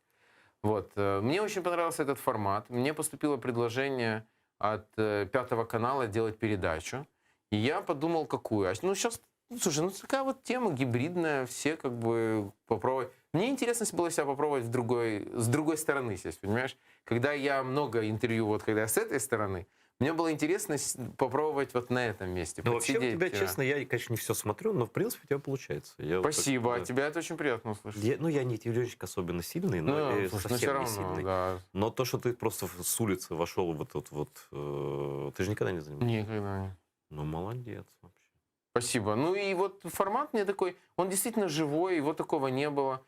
Вот. э, Мне очень понравился этот формат. Мне поступило предложение от э, Пятого канала делать передачу. И я подумал, какую. А, Ну, сейчас, слушай, ну такая вот тема гибридная, все как бы попробовать. Мне интересно было себя попробовать в другой, с другой стороны сесть, понимаешь? Когда я много интервью, вот когда я с этой стороны, мне было интересно с- попробовать вот на этом месте. Ну, вообще у подсидеть, тебя, э. честно, я, конечно, не все смотрю, но, в принципе, у тебя получается. Я вот так, Спасибо, да. от тебя это очень приятно услышать. Я- ну, я не телевизионщик особенно сильный, но Ну, э, слушай, ну, совсем всё не равно, сильный. да. Но то, что ты просто в- с улицы вошел в этот вот... э, ты же никогда не занимался? Никогда не. Ну, молодец вообще. Спасибо. Ну и вот формат мне такой, он действительно живой, его такого не было.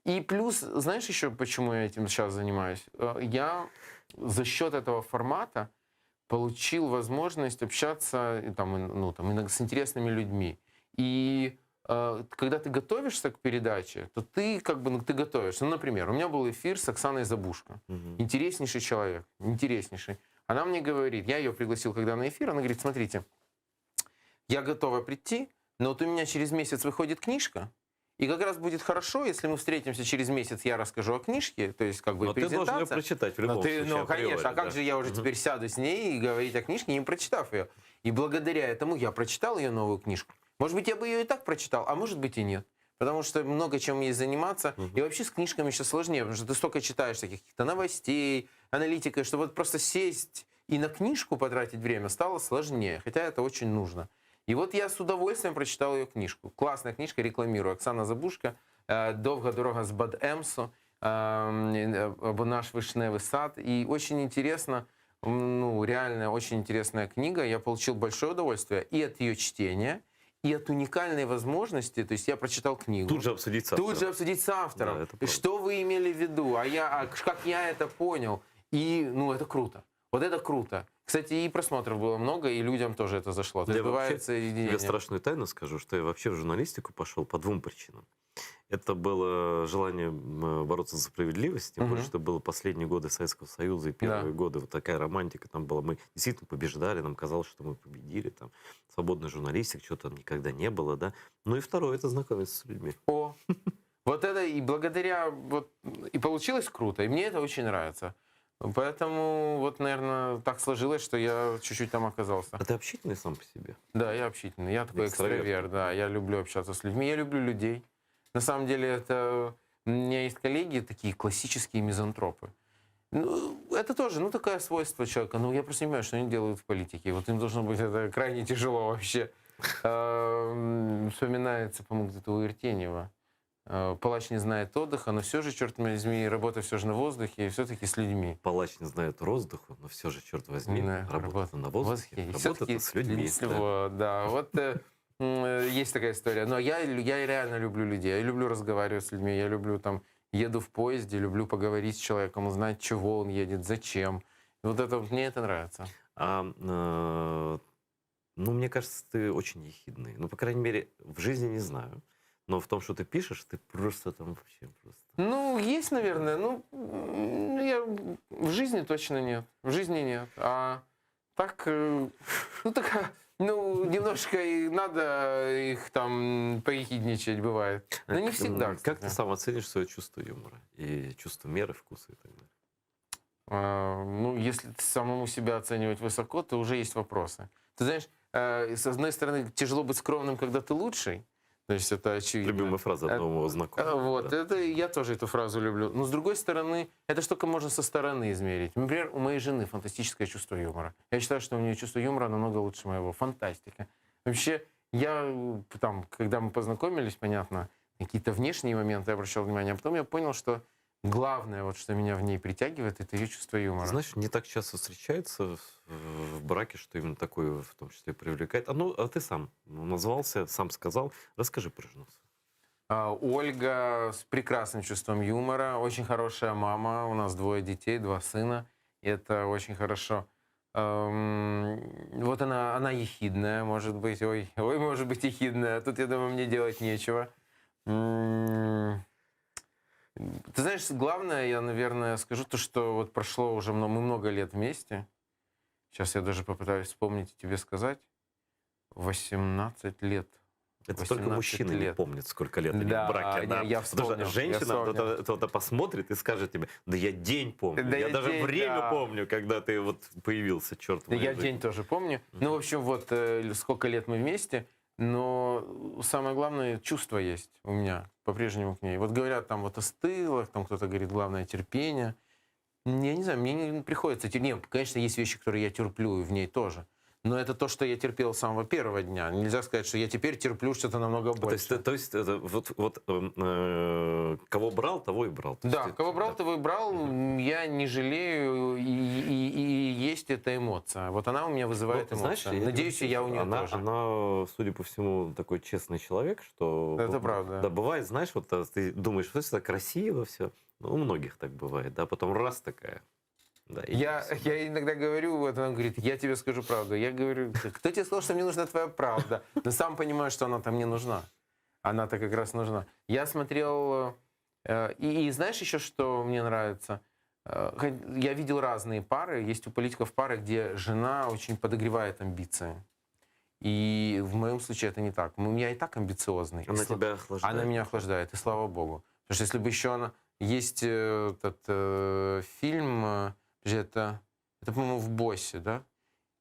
И плюс, знаешь еще, почему я этим сейчас занимаюсь? Э, Я за счет этого формата получил возможность общаться и там, и, ну, там, иногда с интересными людьми. И э, когда ты готовишься к передаче, то ты как бы ну, ты готовишься. Ну, например, у меня был эфир с Оксаной Забушко. Интереснейший человек, интереснейший. Она мне говорит, я ее пригласил когда на эфир, она говорит, смотрите, я готова прийти, но вот у меня через месяц выходит книжка, и как раз будет хорошо, если мы встретимся через месяц, я расскажу о книжке, то есть как бы Но ты должен её презентация. прочитать в Но любом ты, случае, ну, априори, конечно, а как да. же я уже Мгм. теперь сяду с ней и говорить о книжке, не прочитав ее? И благодаря этому я прочитал ее новую книжку. Может быть, я бы ее и так прочитал, а может быть и нет. Потому что много чем есть заниматься. И вообще с книжками сейчас сложнее, потому что ты столько читаешь таких каких-то новостей, аналитика, что вот просто сесть и на книжку потратить время стало сложнее, хотя это очень нужно. И вот я с удовольствием прочитал ее книжку. Классная книжка, рекламирую. Оксана Забужко э, «Довга дорога з Бад-Емсу», э, або «Наш вишневий сад». И очень интересно, м, ну, реально очень интересная книга. Я получил большое удовольствие и от ее чтения, и от уникальной возможности. То есть я прочитал книгу. Тут же обсудить с автором. Тут же обсудить с автором. Да, это правда. что вы имели в виду? А я, а как я это понял? И, ну, это круто. Вот это круто. Кстати, и просмотров было много, и людям тоже это зашло. То есть Я бывает вообще соединение. тебе страшную тайну скажу, что я вообще в журналистику пошел по двум причинам. Это было желание м, бороться за справедливость, тем более, Мгм. что было последние годы Советского Союза и первые Да. годы, вот такая романтика там была. Мы действительно побеждали, нам казалось, что мы победили, там, свободная журналистика, чего там никогда не было, да. Ну и второе, это знакомиться с людьми. О, вот это и благодаря, вот, и получилось круто, и мне это очень нравится. Поэтому вот, наверное, так сложилось, что я чуть-чуть там оказался. А ты общительный сам по себе? Да, я общительный. Я такой Экстраверт. экстраверт, да. Я люблю общаться с людьми, я люблю людей. На самом деле это... У меня есть коллеги такие классические мизантропы. Ну, это тоже, ну, такое свойство человека. Ну, я просто не понимаю, что они делают в политике. Вот им должно быть это крайне тяжело вообще. Эм, Вспоминается, по-моему, где-то у Иртенева. Э, Палач не знает отдыха, но все же, черт возьми, работа все же на воздухе и все-таки с людьми. Палач не знает роздыху, но все же, черт возьми, Да, работа на воздухе, И работа всё-таки с людьми. да. Вот, да, вот э, м, э, есть такая история. Но я, лю- я реально люблю людей. Я люблю разговаривать с людьми. Я люблю там, еду в поезде, люблю поговорить с человеком, узнать, чего он едет, зачем. Вот это вот мне это нравится. А, э, ну, мне кажется, ты очень ехидный. Ну, по крайней мере, в жизни не знаю. Но в том, что ты пишешь, ты просто там вообще просто... Ну, есть, наверное. Ну, м, я в жизни точно нет. В жизни нет. А так, э, ну, такая, ну, немножко и надо их там поехидничать бывает. Но не Как- всегда, Как ты кстати. сам оценишь свое чувство юмора? И чувство меры, вкуса и так далее? А, ну, если ты самому себя оценивать высоко, то уже есть вопросы. Ты знаешь, э, с одной стороны, тяжело быть скромным, когда ты лучший. То есть это очевидно. Любимая фраза одного моего Э, знакомого. Вот, да. это я тоже эту фразу люблю. Но с другой стороны, это штука можно со стороны измерить. Например, у моей жены фантастическое чувство юмора. Я считаю, что у нее чувство юмора намного лучше моего. Фантастика. Вообще, я э, там, когда мы познакомились, понятно, какие-то внешние моменты я обращал внимание, а потом я понял, что главное, вот, что меня в ней притягивает, это ее чувство юмора. Ты знаешь, не так часто встречается в, в браке, что именно такое в том числе привлекает. А ну, а ты сам назвался, сам сказал. Расскажи про жену. А, Ольга с прекрасным чувством юмора, очень хорошая мама, у нас двое детей, два сына, и это очень хорошо. Эм, Вот она, она ехидная, может быть, ой, ой, может быть, ехидная. Тут, я думаю, мне делать нечего. М, Ты знаешь, главное, я, наверное, скажу то, что вот прошло уже много, мы много лет вместе. Сейчас я даже попытаюсь вспомнить и тебе сказать. 18 лет. Это только 18 мужчины не лет. помнят, сколько лет они Да, в браке. не, Да. я Потому что вспомнил, я женщина вспомнил. кто-то, кто-то посмотрит и скажет тебе, да я день помню, Да я, я даже день, время да. помню, когда ты вот появился, черт Да в моей я жизни. день тоже помню. Ну, в общем, вот э, сколько лет мы вместе, но самое главное, чувство есть у меня по-прежнему к ней. Вот говорят там вот остыло, там кто-то говорит, главное терпение. Я не знаю, мне не приходится терпеть. Нет, конечно, есть вещи, которые я терплю и в ней тоже. Но это то, что я терпел с самого первого дня. Нельзя сказать, что я теперь терплю что-то намного То больше. есть, то есть это вот, вот эм, э, кого брал, того и брал. То есть Да, ты- кого брал, того и брал. Я не жалею, и, и- и есть эта эмоция. Вот она у меня вызывает Ну, знаешь, эмоцию. я Надеюсь, и я у нее она, тоже. Она, судя по всему, такой честный человек, что... Это правда. Да, бывает, знаешь, вот э, ты думаешь, что это красиво все. Ну, у многих так бывает, да, потом раз такая. Да, и Я, я иногда говорю, вот она говорит, я тебе скажу правду. Я говорю, кто тебе сказал, что мне нужна твоя правда? Но сам понимаю, что она там не нужна. Она-то как раз нужна. Я смотрел... э, И, и знаешь еще, что мне нравится? Я видел разные пары. Есть у политиков пары, где жена очень подогревает амбиции. И в моем случае это не так. У меня и так амбициозный. Она И сла- тебя охлаждает. Она меня охлаждает, и слава богу. Потому что если бы еще она... Есть э, этот э, фильм, э, подожди, это, это, по-моему, в «Боссе», да?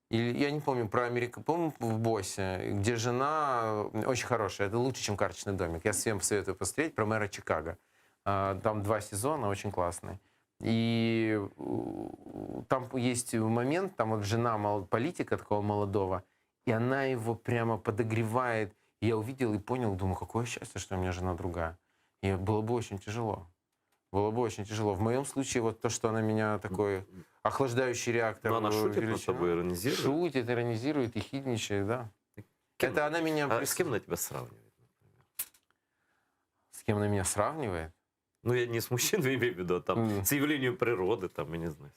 Или, я не помню, про Америку, по-моему, в «Боссе», где жена э, очень хорошая, это лучше, чем «Карточный домик». Я всем советую посмотреть, про мэра Чикаго. А, Там два сезона, очень классные. И э, там есть момент, там вот жена мол- политика такого молодого, и она его прямо подогревает. И я увидел и понял, думаю, какое счастье, что у меня жена другая. И было бы очень тяжело. Было бы очень тяжело. В моем случае вот то, что она меня такой охлаждающий реактор. Но она э, шутит над величина. тобой, иронизирует? Шутит, иронизирует, ехидничает, да. Это она меня... А с кем она тебя сравнивает? С кем она меня сравнивает? Ну, я не с мужчиной имею в виду, а там, с явлением природы, там, я не знаю.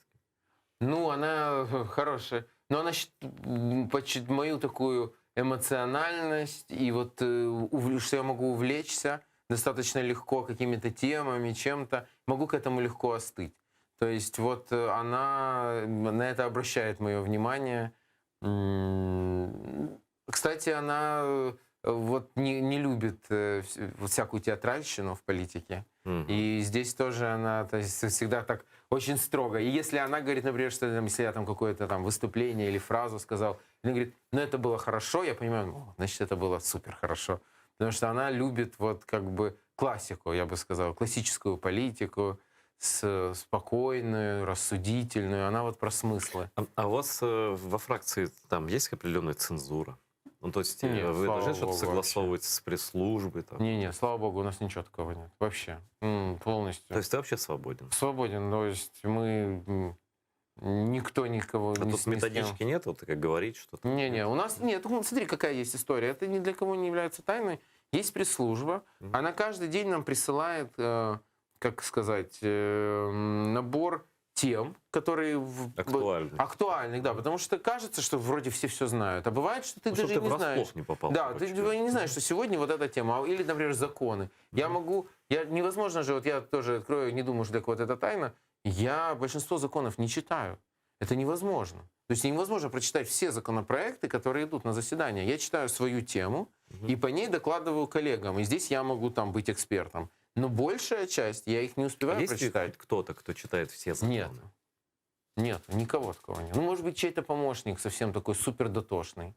Ну, она э, хорошая. Но она щ- м, почти мою такую эмоциональность и вот э, увл- что я могу увлечься достаточно легко какими-то темами, чем-то, могу к этому легко остыть. То есть вот э, она на это обращает мое внимание. М, Кстати, она э, вот не, не любит э, вс- вот всякую театральщину в политике. И здесь тоже она то есть, всегда так очень строго. И если она говорит, например, что там, если я там какое-то там выступление или фразу сказал, она говорит, ну это было хорошо, я понимаю, ну, значит, это было супер хорошо. Потому что она любит вот как бы классику, я бы сказал, классическую политику, с, спокойную, рассудительную. Она вот про смыслы. А, а у вас э, во фракции там есть определенная цензура? Ну, то есть э, Нет, вы слава должны что-то богу, согласовывать с пресс-службой? Там? Не-не, слава богу, у нас ничего такого нет. Вообще. М, Полностью. То есть ты вообще свободен? Свободен, то есть мы... м, Никто никого А ни тут с- ни с кем. методички нет, вот как говорить что-то? Не-не, у нас нет. Ну, смотри, какая есть история. Это ни для кого не является тайной. Есть пресс-служба. Она каждый день нам присылает, э, как сказать, э, м, набор тем, которые в- Актуальных. Актуальных, да, потому что кажется, что вроде все все знают, а бывает, что ты Ну, чтоб даже ты не врасплох знаешь. не попал, Да, ты не знаешь, что сегодня вот эта тема, а- или, например, законы. Я могу, я невозможно же, вот я тоже открою, не думаю, что для кого-то это тайна. Я большинство законов не читаю. Это невозможно. То есть невозможно прочитать все законопроекты, которые идут на заседание. Я читаю свою тему и по ней докладываю коллегам. И здесь я могу там быть экспертом. Но большая часть, я их не А успеваю есть ли прочитать. хоть кто-то, кто читает все законы? Нет. Нет, никого такого нет. Ну, может быть, чей-то помощник совсем такой супер дотошный.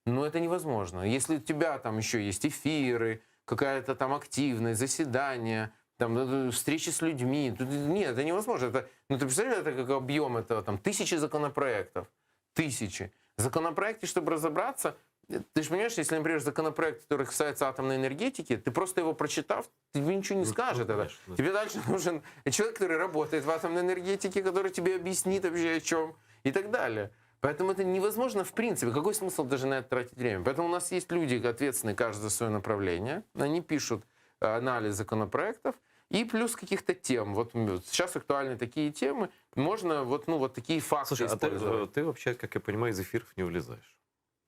Но это невозможно. Если у тебя там еще есть эфиры, какая-то там активность, заседания, там, э, встречи с людьми. Тут- Нет, это невозможно. Это, ну, ты представляешь, это как объем этого, там, тысячи законопроектов. Тысячи. В законопроекте, чтобы разобраться, э, ты же понимаешь, если, например, законопроект, который касается атомной энергетики, ты просто его прочитав, тебе ничего не скажет. это. Тебе дальше нужен человек, который работает в атомной энергетике, который тебе объяснит вообще о чем и так далее. Поэтому это невозможно в принципе. Какой смысл даже на это тратить время? Поэтому у нас есть люди, ответственные каждый за свое направление. Они пишут э, анализ законопроектов и плюс каких-то тем. Вот м, сейчас актуальны такие темы. Можно вот, ну, вот такие факты Слушай, а ты, использовать. э, ты вообще, как я понимаю, из эфиров не влезаешь?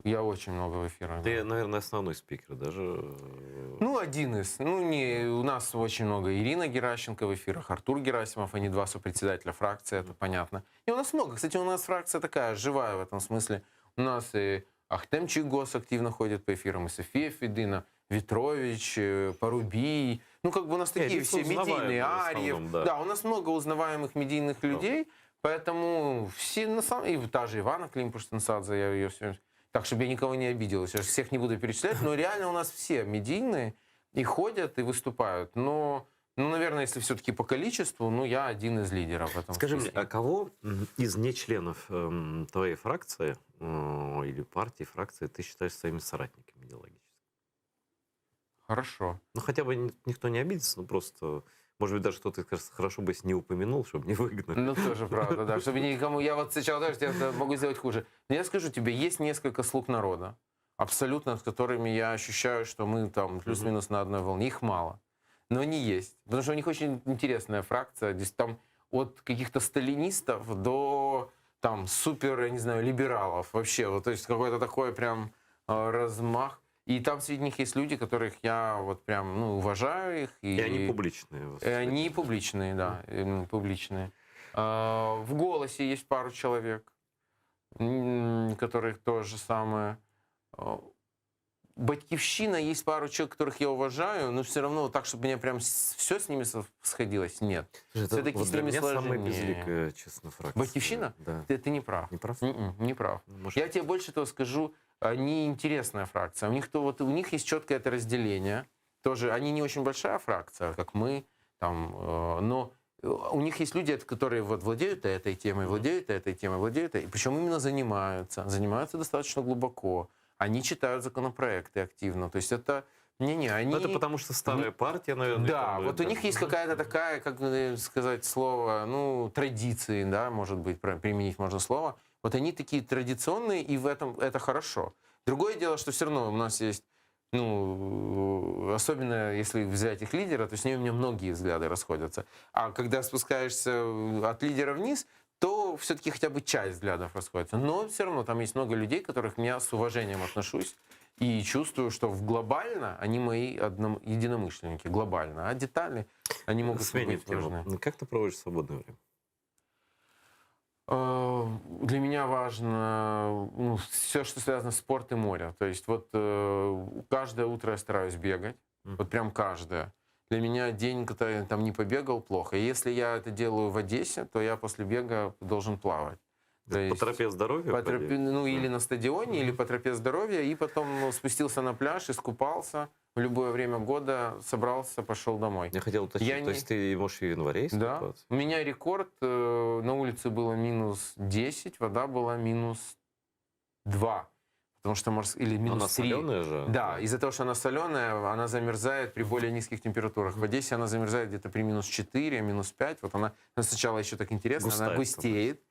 Я очень много в эфирах. Ты, наверное, основной спикер даже. э, Ну, один из. Ну, не, у нас очень много. Ирина Геращенко в эфирах, Артур Герасимов, они два сопредседателя фракции, это понятно. И у нас много. Кстати, у нас фракция такая живая в этом смысле. У нас и Ахтем Чигос активно ходит по эфирам, и София Федына, Ветрович, э, Порубий. Ну, как бы у нас Не, такие лица все медийные, узнаваемые в Арьев. основном, да. да, у нас много узнаваемых медийных людей, поэтому все на самом... И та же Ивана Климпуш-Цинцадзе, я ее все... Так, чтобы я никого не обидел, сейчас всех не буду перечислять, но реально у нас все медийные и ходят, и выступают. Но, ну, наверное, если все-таки по количеству, ну, я один из лидеров в этом Скажи мне, списке. а кого м, из нечленов эм, твоей фракции э, или партии, фракции ты считаешь своими соратниками идеологически? Хорошо. Ну, хотя бы ни- никто не обидится, ну, просто, может быть, даже кто-то скажет, хорошо бы, если не упомянул, чтобы не выгнали. Ну, тоже правда, да. Чтобы никому... Я вот сначала даже я могу сделать хуже. Но я скажу тебе, есть несколько слуг народа, абсолютно, с которыми я ощущаю, что мы там плюс-минус на одной волне. Их мало. Но они есть. Потому что у них очень интересная фракция. Здесь там от каких-то сталинистов до там супер, я не знаю, либералов вообще. Вот, то есть какой-то такой прям э, размах. И там среди них есть люди, которых я вот прям, ну, уважаю их. И, И они публичные. И они публичные, да, м, публичные. В «Голосе» есть пару человек, которых то же самое. Батькивщина, есть пару человек, которых я уважаю, но все равно так, чтобы меня прям все с ними сходилось, нет. Все-таки вот с для ними меня сложнее. самая безликая, честно, фракция. Батькивщина? Да. Ты, ты не прав. Не прав? М-м, не прав. Ну, может... Я тебе больше того скажу, они интересная фракция. У них, то, вот, у них есть четкое это разделение. Тоже, они не очень большая фракция, как мы, там, э, но у них есть люди, которые вот владеют этой темой, владеют этой темой, владеют этой, причем именно занимаются, занимаются достаточно глубоко. Они читают законопроекты активно. То есть это... Не-не, они... Но это потому что старая партия, наверное. Да, там, вот это... у них есть какая-то такая, как сказать слово, ну, традиции, да, может быть, применить можно слово. Вот они такие традиционные, и в этом это хорошо. Другое дело, что все равно у нас есть, ну, особенно если взять их лидера, то с ними у меня многие взгляды расходятся. А когда спускаешься от лидера вниз, то все-таки хотя бы часть взглядов расходится. Но все равно там есть много людей, которых я с уважением отношусь и чувствую, что глобально они мои одном, единомышленники, глобально. А детали, они могут Сменим быть тему. важны. Как ты проводишь свободное время? Для меня важно ну, все, что связано с спортом и морем. То есть вот каждое утро я стараюсь бегать, mm. вот прям каждое. Для меня день, когда я там не побегал, плохо. И если я это делаю в Одессе, то я после бега должен плавать. То есть, по тропе здоровья? По тропе, ну, или на стадионе, mm. или по тропе здоровья. И потом спустился на пляж, искупался. В любое время года собрался, пошел домой. Я хотел уточнить, я то не... есть ты можешь и в январе искупаться? Да. У меня рекорд, на улице было минус 10, вода была минус 2. Потому что морс... Или минус она 3. соленая же. Да, из-за того, что она соленая, она замерзает при более низких температурах. В Одессе она замерзает где-то при минус 4, минус 5. Вот она, она сначала еще так интересно, Густая она густеет.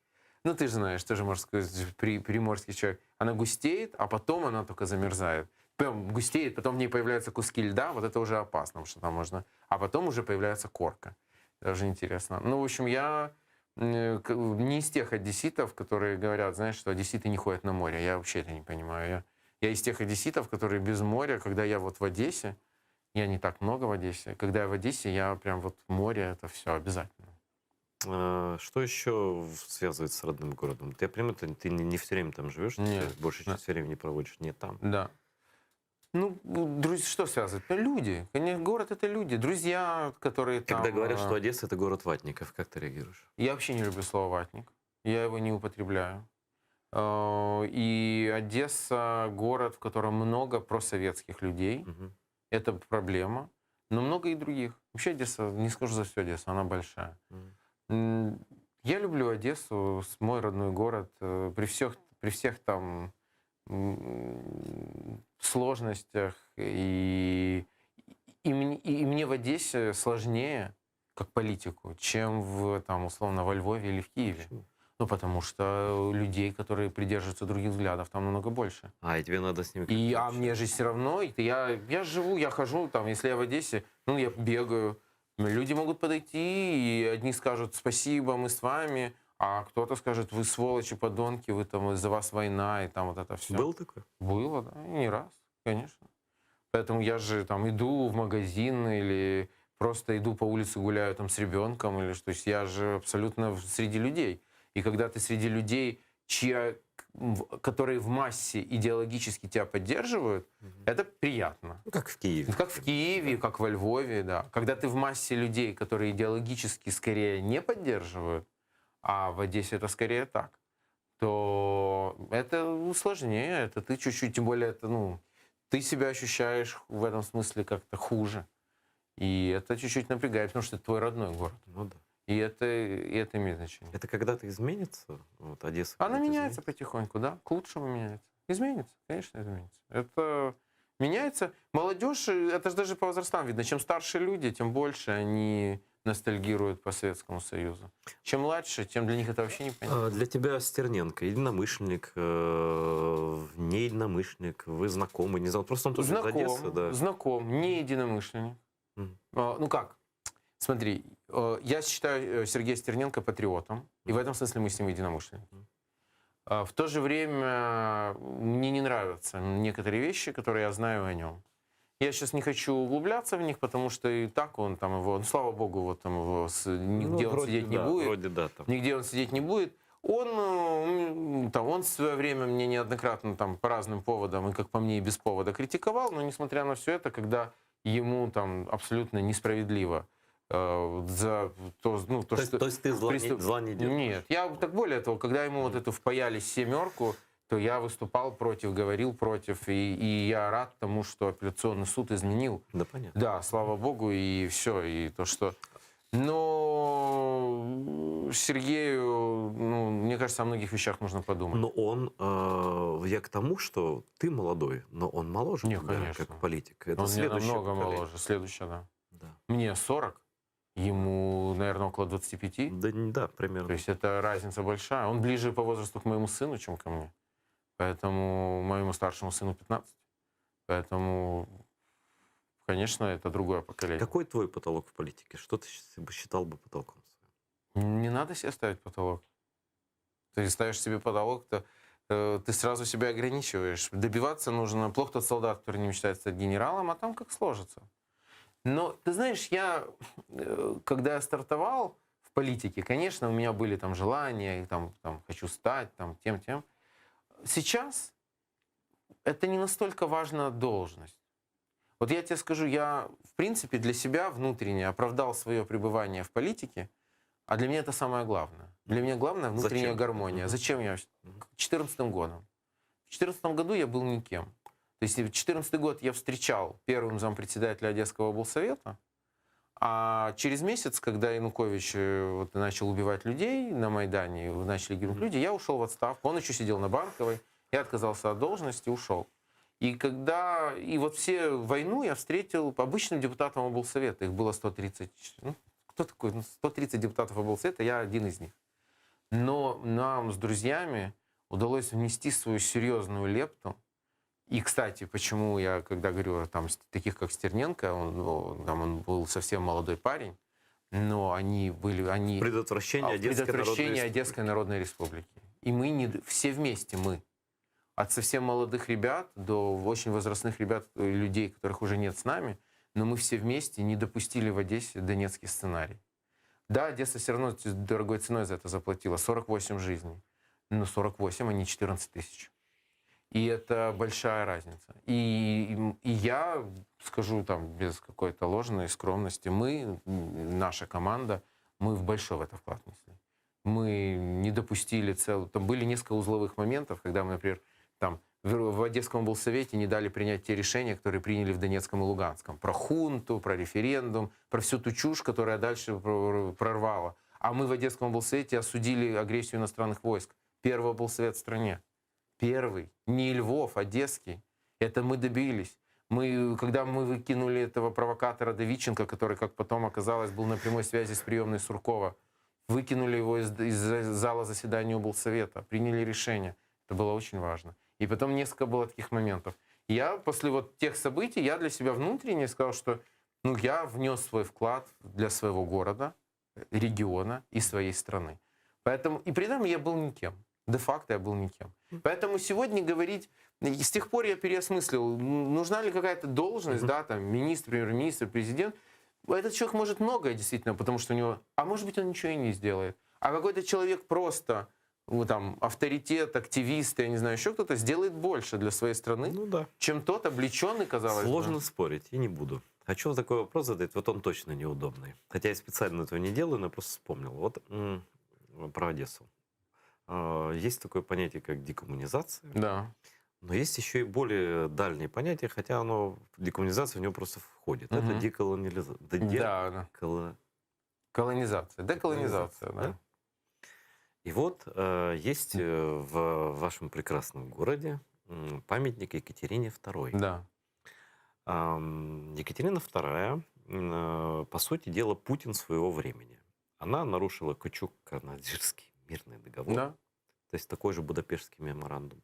Ну, ты же знаешь, тоже, можно сказать, при, приморский человек. Она густеет, а потом она только замерзает. Прям густеет, потом в ней появляются куски льда, вот это уже опасно, потому что там можно... А потом уже появляется корка. Даже интересно. Ну, в общем, я не из тех одесситов, которые говорят, знаешь, что одесситы не ходят на море. Я вообще это не понимаю. Я, я из тех одесситов, которые без моря, когда я вот в Одессе, я не так много в Одессе, когда я в Одессе, я прям вот море, это все обязательно. Что еще связывает с родным городом? Я понимаю, ты, ты не все время там живешь, Нет. ты большую часть времени проводишь не там. Да. Ну, друзья, что связывает? Ну, люди. Конечно, город — это люди. Друзья, которые Когда там... говорят, что Одесса — это город ватников, как ты реагируешь? Я вообще не люблю слово «ватник». Я его не употребляю. И Одесса — город, в котором много просоветских людей. Угу. Это проблема. Но много и других. Вообще Одесса, не скажу за всю Одессу, она большая. Угу. Я люблю Одессу, мой родной город. При всех, при всех там сложностях. И, и, мне, и мне в Одессе сложнее, как политику, чем в, там, условно, во Львове или в Киеве. Почему? Ну, потому что людей, которые придерживаются других взглядов, там намного больше. А, и тебе надо с ними... И, а мне же все равно, и я, я живу, я хожу, там, если я в Одессе, ну, я бегаю. Люди могут подойти, и одни скажут «спасибо, мы с вами», а кто-то скажет, вы сволочи, подонки, вы там, из-за вас война, и там вот это все. Было такое? Было, да, и не раз, конечно. Поэтому я же там иду в магазин или просто иду по улице, гуляю там с ребенком, или что. То есть я же абсолютно среди людей. И когда ты среди людей, чья, которые в массе идеологически тебя поддерживают, угу. это приятно. Ну, как в Киеве. Как в Киеве, как во Львове, да. Когда ты в массе людей, которые идеологически скорее не поддерживают, а в Одессе это скорее так, то это сложнее, это ты чуть-чуть, тем более это, ну, ты себя ощущаешь в этом смысле как-то хуже. И это чуть-чуть напрягает, потому что это твой родной город. Ну да. И это, и это имеет значение. Это когда-то изменится? Вот Одесса Она когда-то меняется потихоньку, да, к лучшему меняется. Изменится, конечно, изменится. Это меняется. Молодежь, это же даже по возрастам видно. Чем старше люди, тем больше они ностальгируют по Советскому Союзу. Чем младше, тем для них это вообще непонятно. А Для тебя Стерненко единомышленник, э, не единомышленник, вы знакомы, не знаю, просто он тоже знаком, из Одессы, да. Знаком, не единомышленник. Мгм. А, Ну как? Смотри, э, я считаю э, Сергея Стерненко патриотом, и в этом смысле мы с ним единомышленники. А, В то же время мне не нравятся некоторые вещи, которые я знаю о нем. Я сейчас не хочу углубляться в них, потому что и так он там его, ну, слава богу, вот там его, с- нигде Ну, он вроде сидеть не да, будет. вроде да, там. Нигде он сидеть не будет. Он, э, м, там, он в свое время мне неоднократно там, по разным поводам, и, как по мне, и без повода критиковал, но несмотря на все это, когда ему там абсолютно несправедливо э, за то, ну, то, То есть- что... то есть ты зла не- приступ- зла не держишь? Нет, я так более того, когда ему вот эту впаяли семерку, то я выступал против, говорил против, и, и я рад тому, что апелляционный суд изменил. Да, понятно. Да, слава богу, и все, и то, что... Но Сергею, ну, мне кажется, о многих вещах нужно подумать. Но он, э, я к тому, что ты молодой, но он моложе Не, тебя, конечно. как политик. Это он меня следующее намного поколение. моложе, следующее, да. Мне 40, ему, наверное, около 25. Да, да, примерно. То есть это разница большая. Он ближе по возрасту к моему сыну, чем ко мне. Поэтому моему старшему сыну 15. Поэтому, конечно, это другое поколение. Какой твой потолок в политике? Что ты щ- считал бы потолком? Не надо себе ставить потолок. Ты ставишь себе потолок, то э, ты сразу себя ограничиваешь. Добиваться нужно. Плох тот солдат, который не мечтает стать генералом, а там как сложится. Но ты знаешь, я, э, когда я стартовал в политике, конечно, у меня были там желания, и там, там хочу стать, там тем, тем. Сейчас это не настолько важна должность. Вот я тебе скажу, я, в принципе, для себя внутренне оправдал свое пребывание в политике, а для меня это самое главное. Для меня главное внутренняя Зачем? гармония. Зачем я? К 2014 годом. В 2014 году я был никем. То есть в 2014 год я встречал первым зампредседателя Одесского облсовета, а через месяц, когда Янукович э, вот, начал убивать людей на Майдане, начали гибнуть люди, я ушел в отставку. Он еще сидел на Банковой, я отказался от должности, ушел. И когда... И вот все войну я встретил обычным депутатом облсовета. Их было 130... Ну, кто такой? Ну, 130 депутатов облсовета, я один из них. Но нам с друзьями удалось внести свою серьезную лепту. И, кстати, почему я, когда говорю о там, с- таких, как Стерненко, он, ну, там, он был совсем молодой парень, но они были... Они, Предотвращение А, Одесской Народной предотвращение Республики. Одесской Народной Республики. И мы не, д- все вместе мы. От совсем молодых ребят до очень возрастных ребят, э, людей, которых уже нет с нами, но мы все вместе не допустили в Одессе донецкий сценарий. Да, Одесса все равно ц- дорогой ценой за это заплатила. 48 жизней. Но 48, а не 14 тысяч. И это большая разница. И, и я скажу там без какой-то ложной скромности, мы, м, наша команда, мы в большой в это вклад внесли. Мы не допустили целую... Там были несколько узловых моментов, когда мы, например, там в, в Одесском облсовете не дали принять те решения, которые приняли в Донецком и Луганском. Про хунту, про референдум, про всю ту чушь, которая дальше прор- прорвала. А мы в Одесском облсовете осудили агрессию иностранных войск. Первый облсовет в стране. Первый. Не Львов, Одесский. Это мы добились. Мы, когда мы выкинули этого провокатора Давидченко, который, как потом оказалось, был на прямой связи с приемной Суркова, выкинули его из, из зала заседания облсовета, приняли решение. Это было очень важно. И потом несколько было таких моментов. Я после вот тех событий, я для себя внутренне сказал, что ну, я внес свой вклад для своего города, региона и своей страны. Поэтому, и при этом я был никем. Де-факто я был никем. Поэтому сегодня говорить... И с тех пор я переосмыслил, м, нужна ли какая-то должность, да, там, министр, премьер-министр, президент. Этот человек может многое, действительно, потому что у него... А может быть, он ничего и не сделает. А какой-то человек просто, ну, там, авторитет, активист, я не знаю, еще кто-то, сделает больше для своей страны, чем тот облеченный, казалось бы. Ну Сложно спорить, и не буду. Хочу такой вопрос задать, вот он точно неудобный. Хотя я специально этого не делаю, но я просто вспомнил. Вот м, про Одессу. А, Есть такое понятие, как декоммунизация. Да. Но есть еще и более дальнее понятие, хотя оно, декоммунизация в него просто входит. Это Мгм. деколониализация. Да, да. Колонизация. Деколонизация, да. И вот э, есть э, в вашем прекрасном городе м, памятник Екатерине II. Да. Ам, Екатерина II, м, э, по сути дела, Путин своего времени. Она нарушила Кучук-Канадзирский мирный договор. Да. То есть такой же Будапештский меморандум.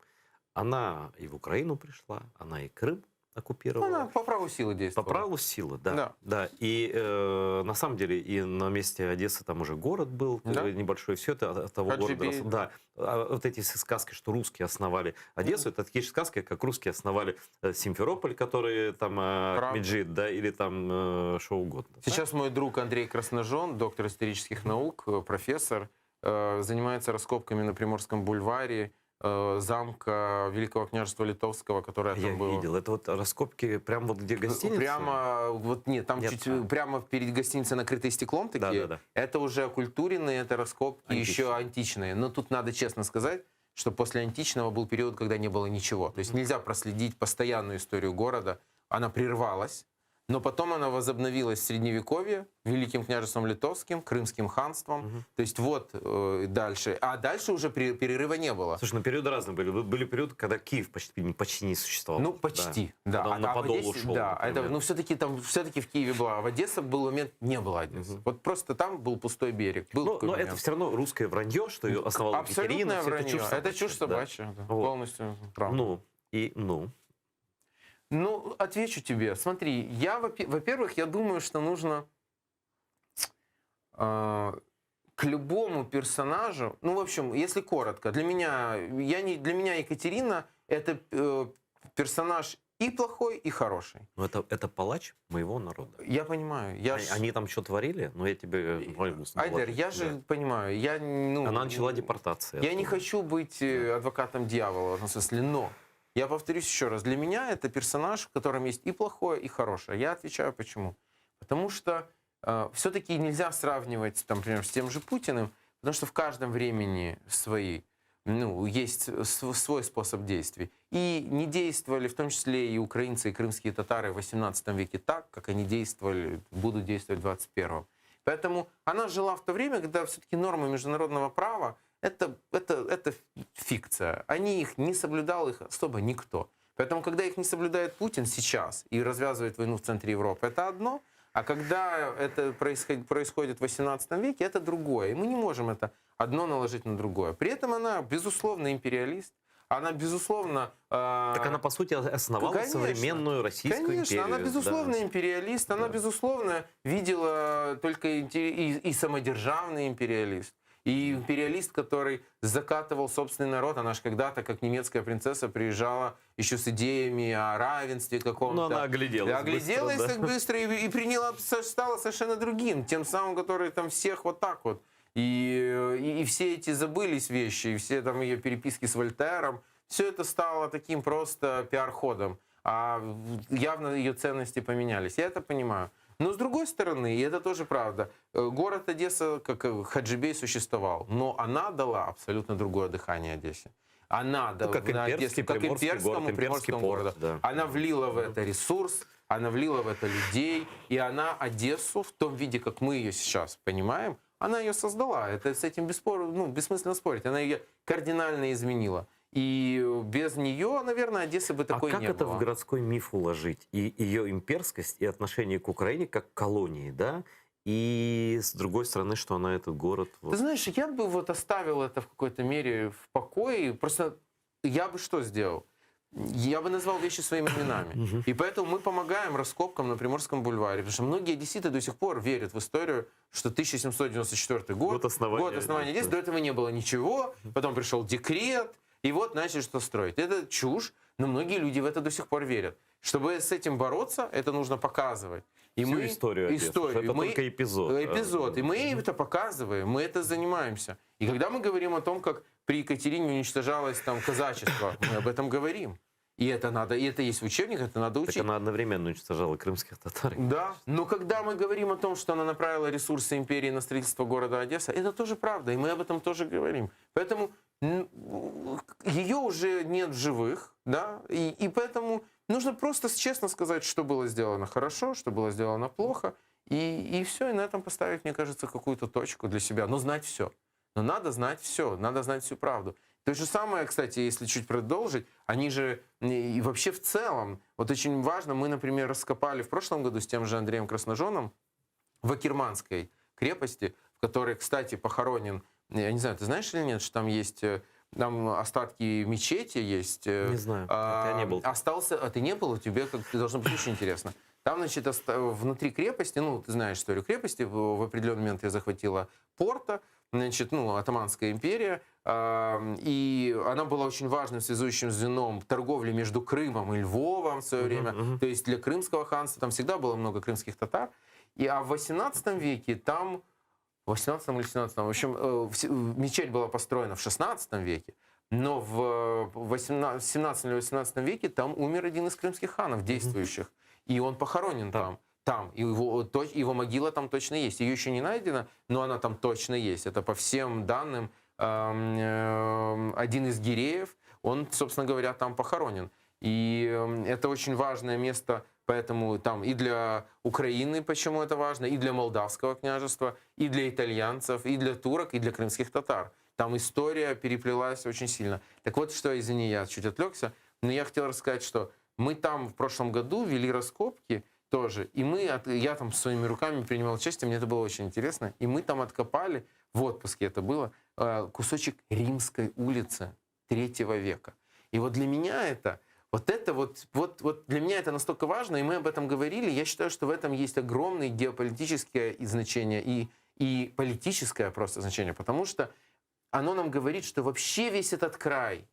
Она и в Украину пришла, она и Крым. оккупировала. Она по праву силы действовала. По праву силы, да. Да. Да. И э, на самом деле и на месте Одессы там уже город был Да. э, небольшой, все это от, от того города. Хаджибей. рос- Да. А вот эти все сказки, что русские основали Одессу, это такие же сказки, как русские основали э, Симферополь, который там э, Правда. Меджид, да, или там э, что угодно. Сейчас мой друг Андрей Красножон, доктор исторических наук, э, профессор, э, занимается раскопками на Приморском бульваре э, замка Великого княжества Литовского, которое там Я было. видел. Это вот раскопки прямо вот где гостиница? Прямо, вот нет, там Нет, чуть э, прямо перед гостиницей накрытой стеклом такие. Да-да-да. Это уже окультуренные, это раскопки еще античные. Но тут надо честно сказать, что после античного был период, когда не было ничего. То есть нельзя проследить постоянную историю города. Она прервалась, но потом она возобновилась в Средневековье, Великим княжеством Литовским, Крымским ханством. То есть вот э, дальше. А дальше уже пере- перерыва не было. Слушай, ну периоды разные были. Были периоды, когда Киев почти, почти не существовал. Ну, почти, да. Когда он А- на а в Подол Одессе- ушел. Да, это, например. ну все-таки там, все-таки в Киеве была. А в Одессе был момент, не было Одессы. Вот просто там был пустой берег. Был Но, такой но это момент. все равно русское вранье, что ее основала Екатерина. Абсолютное всё это вранье. чушь Это собачья. чушь да. собачья. да. Вот. Полностью правда. Ну, и ну. Ну, отвечу тебе. Смотри, я, во- во-первых, я думаю, что нужно э, к любому персонажу, ну, в общем, если коротко, для меня, я не, для меня Екатерина это э, персонаж и плохой, и хороший. Но это, это палач моего народа. Я понимаю. Я они, ж- они там что творили, но я тебе могу Айдер, я же Да. понимаю, я, ну, Она начала депортации. Я не хочу быть э, адвокатом дьявола, в этом смысле, но я повторюсь еще раз, для меня это персонаж, в котором есть и плохое, и хорошее. Я отвечаю почему. Потому что все-таки нельзя сравнивать, там, например, с тем же Путиным, потому что в каждом времени свои, ну, есть св- свой способ действий. И не действовали, в том числе и украинцы, и крымские татары в 18 веке так, как они действовали, будут действовать в 21. Поэтому она жила в то время, когда все-таки нормы международного права это, это, это фикция. Они их не соблюдал, их особо никто. Поэтому, когда их не соблюдает Путин сейчас и развязывает войну в центре Европы, это одно. А когда это происходит, происходит в 18 веке, это другое. И мы не можем это одно наложить на другое. При этом она, безусловно, империалист. Она, безусловно... э, Так она, по сути, основала Конечно. современную Российскую Конечно, империю. она, безусловно, да. империалист. Она, безусловно, видела только интер- и, и самодержавный империалист. И империалист, который закатывал собственный народ, она же когда-то, как немецкая принцесса, приезжала еще с идеями о равенстве каком-то. Ну, она огляделась Да, Огляделась быстро, так да. быстро и, и приняла, стала совершенно другим, тем самым, который там всех вот так вот. И, и, и все эти забылись вещи, и все там ее переписки с Вольтером, все это стало таким просто пиар-ходом. А явно ее ценности поменялись. Я это понимаю. Но с другой стороны, и это тоже правда, э, город Одесса, как э, Хаджибей, существовал, но она дала абсолютно другое дыхание Одессе. Она дала Ну, как на имперский Одессу, как приморский имперскому город, имперский приморскому порт, городу. да. Она влила в это ресурс, она влила в это людей, и она Одессу в том виде, как мы ее сейчас понимаем, она ее создала. Это с этим беспор, ну, бессмысленно спорить. Она ее кардинально изменила. И без нее, наверное, Одессы бы такой а как не это было. в городской миф уложить? И ее имперскость, и отношение к Украине как к колонии, да? И с другой стороны, что она этот город... вот- Ты знаешь, я бы вот оставил это в какой-то мере в покое. Просто я бы что сделал? Я бы назвал вещи своими именами. И поэтому мы помогаем раскопкам на Приморском бульваре. Потому что многие одесситы до сих пор верят в историю, что 1794 год, Год основания год основания Одессы. Одессы, до этого не было ничего, потом пришел декрет, и вот начали что строить. Это чушь, но многие люди в это до сих пор верят. Чтобы с этим бороться, это нужно показывать. И Всю мы, историю Одессы, историю. что это Мы- только эпизод. Эпизод. И мы это показываем, мы это занимаемся. И когда мы говорим о том, как при Екатерине уничтожалось там казачество, мы об этом говорим. И это надо, и это есть в учебниках, это надо учить. Так она одновременно уничтожала крымских татар. Да, но когда мы говорим о том, что она направила ресурсы империи на строительство города Одесса, это тоже правда, и мы об этом тоже говорим. Поэтому м, ее уже нет в живых, да, и, и поэтому нужно просто честно сказать, что было сделано хорошо, что было сделано плохо, и, и все, и на этом поставить, мне кажется, какую-то точку для себя, но знать все. Но надо знать все, надо знать всю правду. То же самое, кстати, если чуть продолжить, они же и вообще в целом, вот очень важно, мы, например, раскопали в прошлом году с тем же Андреем Красножоном в Акерманской крепости, в которой, кстати, похоронен, я не знаю, ты знаешь или нет, что там есть э, Там остатки мечети есть. Не знаю, я не был. Остался, а ты не был, тебе как должно быть очень интересно. Там, значит, внутри крепости, ну, ты знаешь историю крепости, в определенный момент я захватила Порто, значит, ну, Оттоманская империя, и она была очень важным связующим звеном торговли между Крымом и Львовом в свое время. То есть для Крымского ханства там всегда было много крымских татар. И, а в 18 веке там, в 18 или 17, в общем, э, мечеть была построена в 16 веке, но в 18, 17 или 18 веке там умер один из крымских ханов действующих. И он похоронен там. Там. И его, его могила там точно есть. Ее еще не найдено, но она там точно есть. Это по всем данным эм, эм, один из гиреев, он, собственно говоря, там похоронен. И эм, это очень важное место, поэтому там и для Украины, почему это важно, и для Молдавского княжества, и для итальянцев, и для турок, и для крымских татар. Там история переплелась очень сильно. Так вот, что, извини, я чуть отвлекся, но я хотел рассказать, что мы там в прошлом году вели раскопки тоже, и мы, от- я там своими руками принимал участие, мне это было очень интересно, и мы там откопали, в отпуске это было, э, кусочек Римской улицы третьего века. И вот для меня это, вот это вот, вот, вот для меня это настолько важно, и мы об этом говорили, я считаю, что в этом есть огромное геополитическое значение и, и политическое просто значение, потому что оно нам говорит, что вообще весь этот край,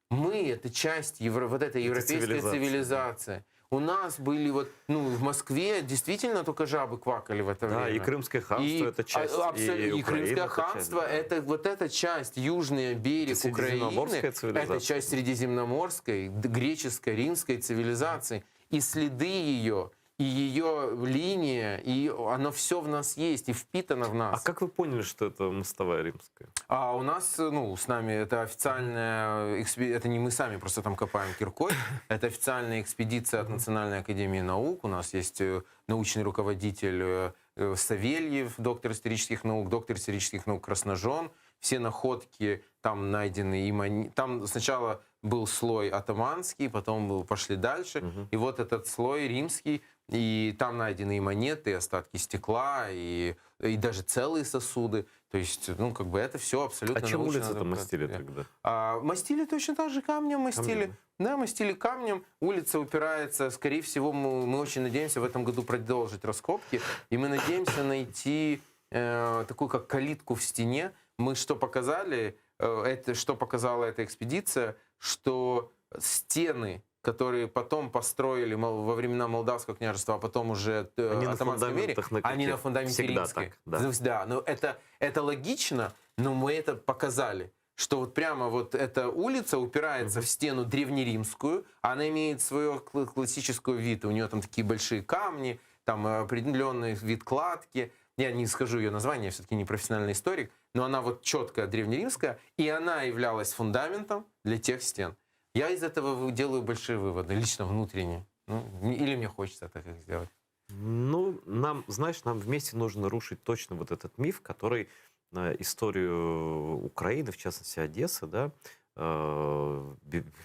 мы это часть евро, вот этой европейской цивилизация, цивилизации. У нас были вот, ну, в Москве действительно только жабы квакали в это Да, время. и Крымское ханство это часть, а, абсолютно, и и, Украина Крымское это часть, ханство да. это вот эта часть, южный берег Это Украины, средиземноморская цивилизация. это часть средиземноморской, греческой, римской цивилизации. И следы ее, и ее линия, и оно все в нас есть и впитано в нас. А как вы поняли, что это мостовая римская? А у нас, ну, с нами это официальная, это не мы сами просто там копаем киркой, это официальная экспедиция от Национальной академии наук. У нас есть э, научный руководитель э, э, Савельев, доктор исторических наук, доктор исторических наук Красножон. Все находки там найдены. И Там сначала был слой атаманский, потом был, пошли дальше. И вот этот слой римский, и там найдены и монеты, и остатки стекла, и, и даже целые сосуды. То есть, ну, как бы это все абсолютно А чем научно улицу-то мастили тогда? А, мастили точно так же камнем, мастили. Камнем. Да, мастили камнем. Улица упирается, скорее всего, мы, мы очень надеемся в этом году продолжить раскопки. И мы надеемся найти э, такую как калитку в стене. Мы что показали, э, это, что показала эта экспедиция, что стены, которые потом построили во времена Молдавского княжества, а потом уже э, Они на Оттоманской империи, фундаментах на они на каких? фундаменте Всегда римской. так, да. Ну, Да, но это, это логично, но мы это показали, что вот прямо вот эта улица упирается в стену древнеримскую, она имеет свою классическую вид, у нее там такие большие камни, там определенный вид кладки. Я не скажу ее название, я все-таки не профессиональный историк, но она вот четкая древнеримская, и она являлась фундаментом для тех стен. Я из этого делаю большие выводы, лично внутренние. Ну, или мне хочется так их сделать. Ну, нам, знаешь, нам вместе нужно рушить точно вот этот миф, который э, историю Украины, в частности Одессы, да, э,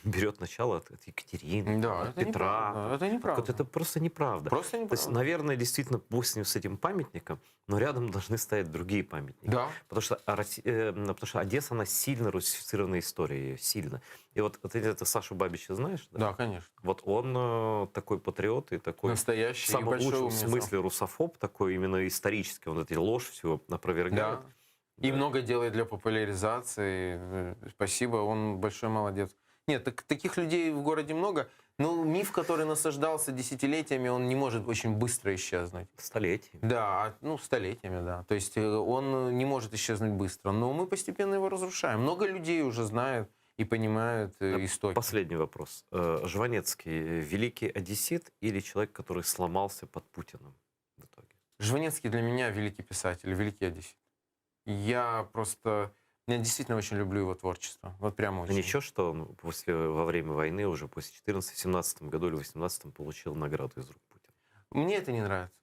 берет начало от, от Екатерины, Да, от это Петра. неправда, это неправда. Вот это просто неправда. Просто То есть, неправда. наверное, действительно, пусть с этим памятником, но рядом должны стоять другие памятники. Да. Потому что, э, потому что Одесса, она сильно русифицированная история, сильно. И вот ты это Сашу Бабича знаешь? Да, конечно. Вот он э, такой патриот и такой... Настоящий, В самом лучшем умница. смысле русофоб, такой именно исторический. Он эти ложь всю опровергает. Да. И много делает для популяризации. Э, Спасибо, он большой молодец. Нет, так, таких людей в городе много. Но миф, который насаждался десятилетиями, он не может очень быстро исчезнуть. Столетиями. Да, а, ну, столетиями, да. То есть э, он не может исчезнуть быстро. Но мы постепенно его разрушаем. Много людей уже знают и понимают э, истоки. Последний вопрос. Жванецкий великий одессит или человек, который сломался под Путиным? Жванецкий для меня великий писатель, великий одессит. Я просто... Я действительно очень люблю его творчество. Вот прямо очень. Ничего, что он после, во время войны, уже после 14 17 году или 18 получил награду из рук Путина. Мне это не нравится.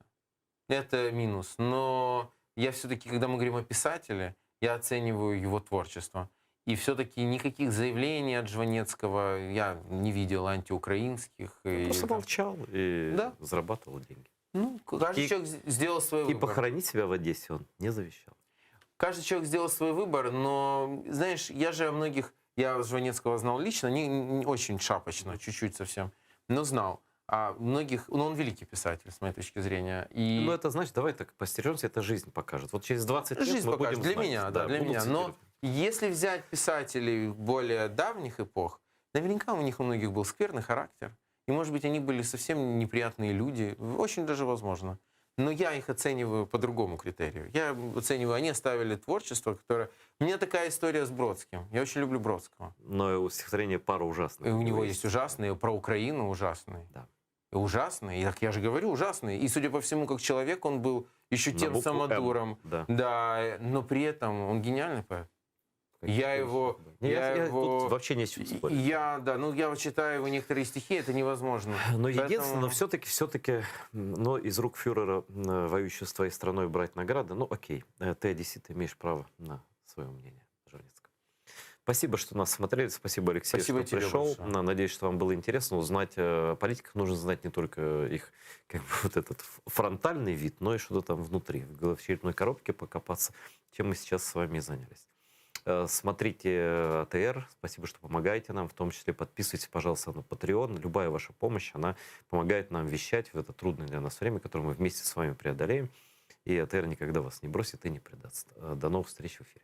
Это минус. Но я все-таки, когда мы говорим о писателе, я оцениваю его творчество. И все-таки никаких заявлений от Жванецкого я не видел антиукраинских. Он и просто там- молчал и Да. зарабатывал деньги. Ну, каждый И- человек сделал свой И выбор. похоронить себя в Одессе он не завещал. Каждый человек сделал свой выбор, но, знаешь, я же о многих... Я Жванецкого знал лично, не, не очень шапочно, чуть-чуть совсем, но знал. А многих... Ну, он великий писатель, с моей точки зрения. И... Ну, это значит, давай так постережемся, это жизнь покажет. Вот через 20 лет Жизнь мы покажет. будем Для знать. меня, да, для будут меня. Но цитировать. если взять писателей более давних эпох, наверняка у них у многих был скверный характер. И, может быть, они были совсем неприятные люди. Очень даже возможно. Но я их оцениваю по другому критерию. Я оцениваю, они оставили творчество, которое... У меня такая история с Бродским. Я очень люблю Бродского. Но стихотворение пара ужасных. И у него есть ужасные, про Украину ужасные. Да. И ужасные, и, так я же говорю, ужасные. И, судя по всему, как человек он был еще На тем букву «М», самодуром. да. Да, но при этом он гениальный поэт. Я его... Не, я, я- я его... тут вообще не с чем спорить. Я, да, ну я вот читаю его некоторые стихи, это невозможно. Но Поэтому- единственное, но все-таки, все-таки, но из рук фюрера, м, воюющего с твоей страной, брать награды, ну окей, Э, ты одессит, имеешь право на свое мнение, Жванецкого. Спасибо, что нас смотрели, спасибо, Алексей, Спасибо что тебе пришел. большое. На- Надеюсь, что вам было интересно узнать э, о политиках. Нужно знать не только их как бы, вот этот ф- фронтальный вид, но и что-то там внутри, в голов- черепной коробке покопаться, чем мы сейчас с вами и занялись. Э, Смотрите э, АТР, спасибо, что помогаете нам, в том числе подписывайтесь, пожалуйста, на Patreon. Любая ваша помощь, она помогает нам вещать в это трудное для нас время, которое мы вместе с вами преодолеем. И АТР никогда вас не бросит и не предаст. Э, До новых встреч в эфире.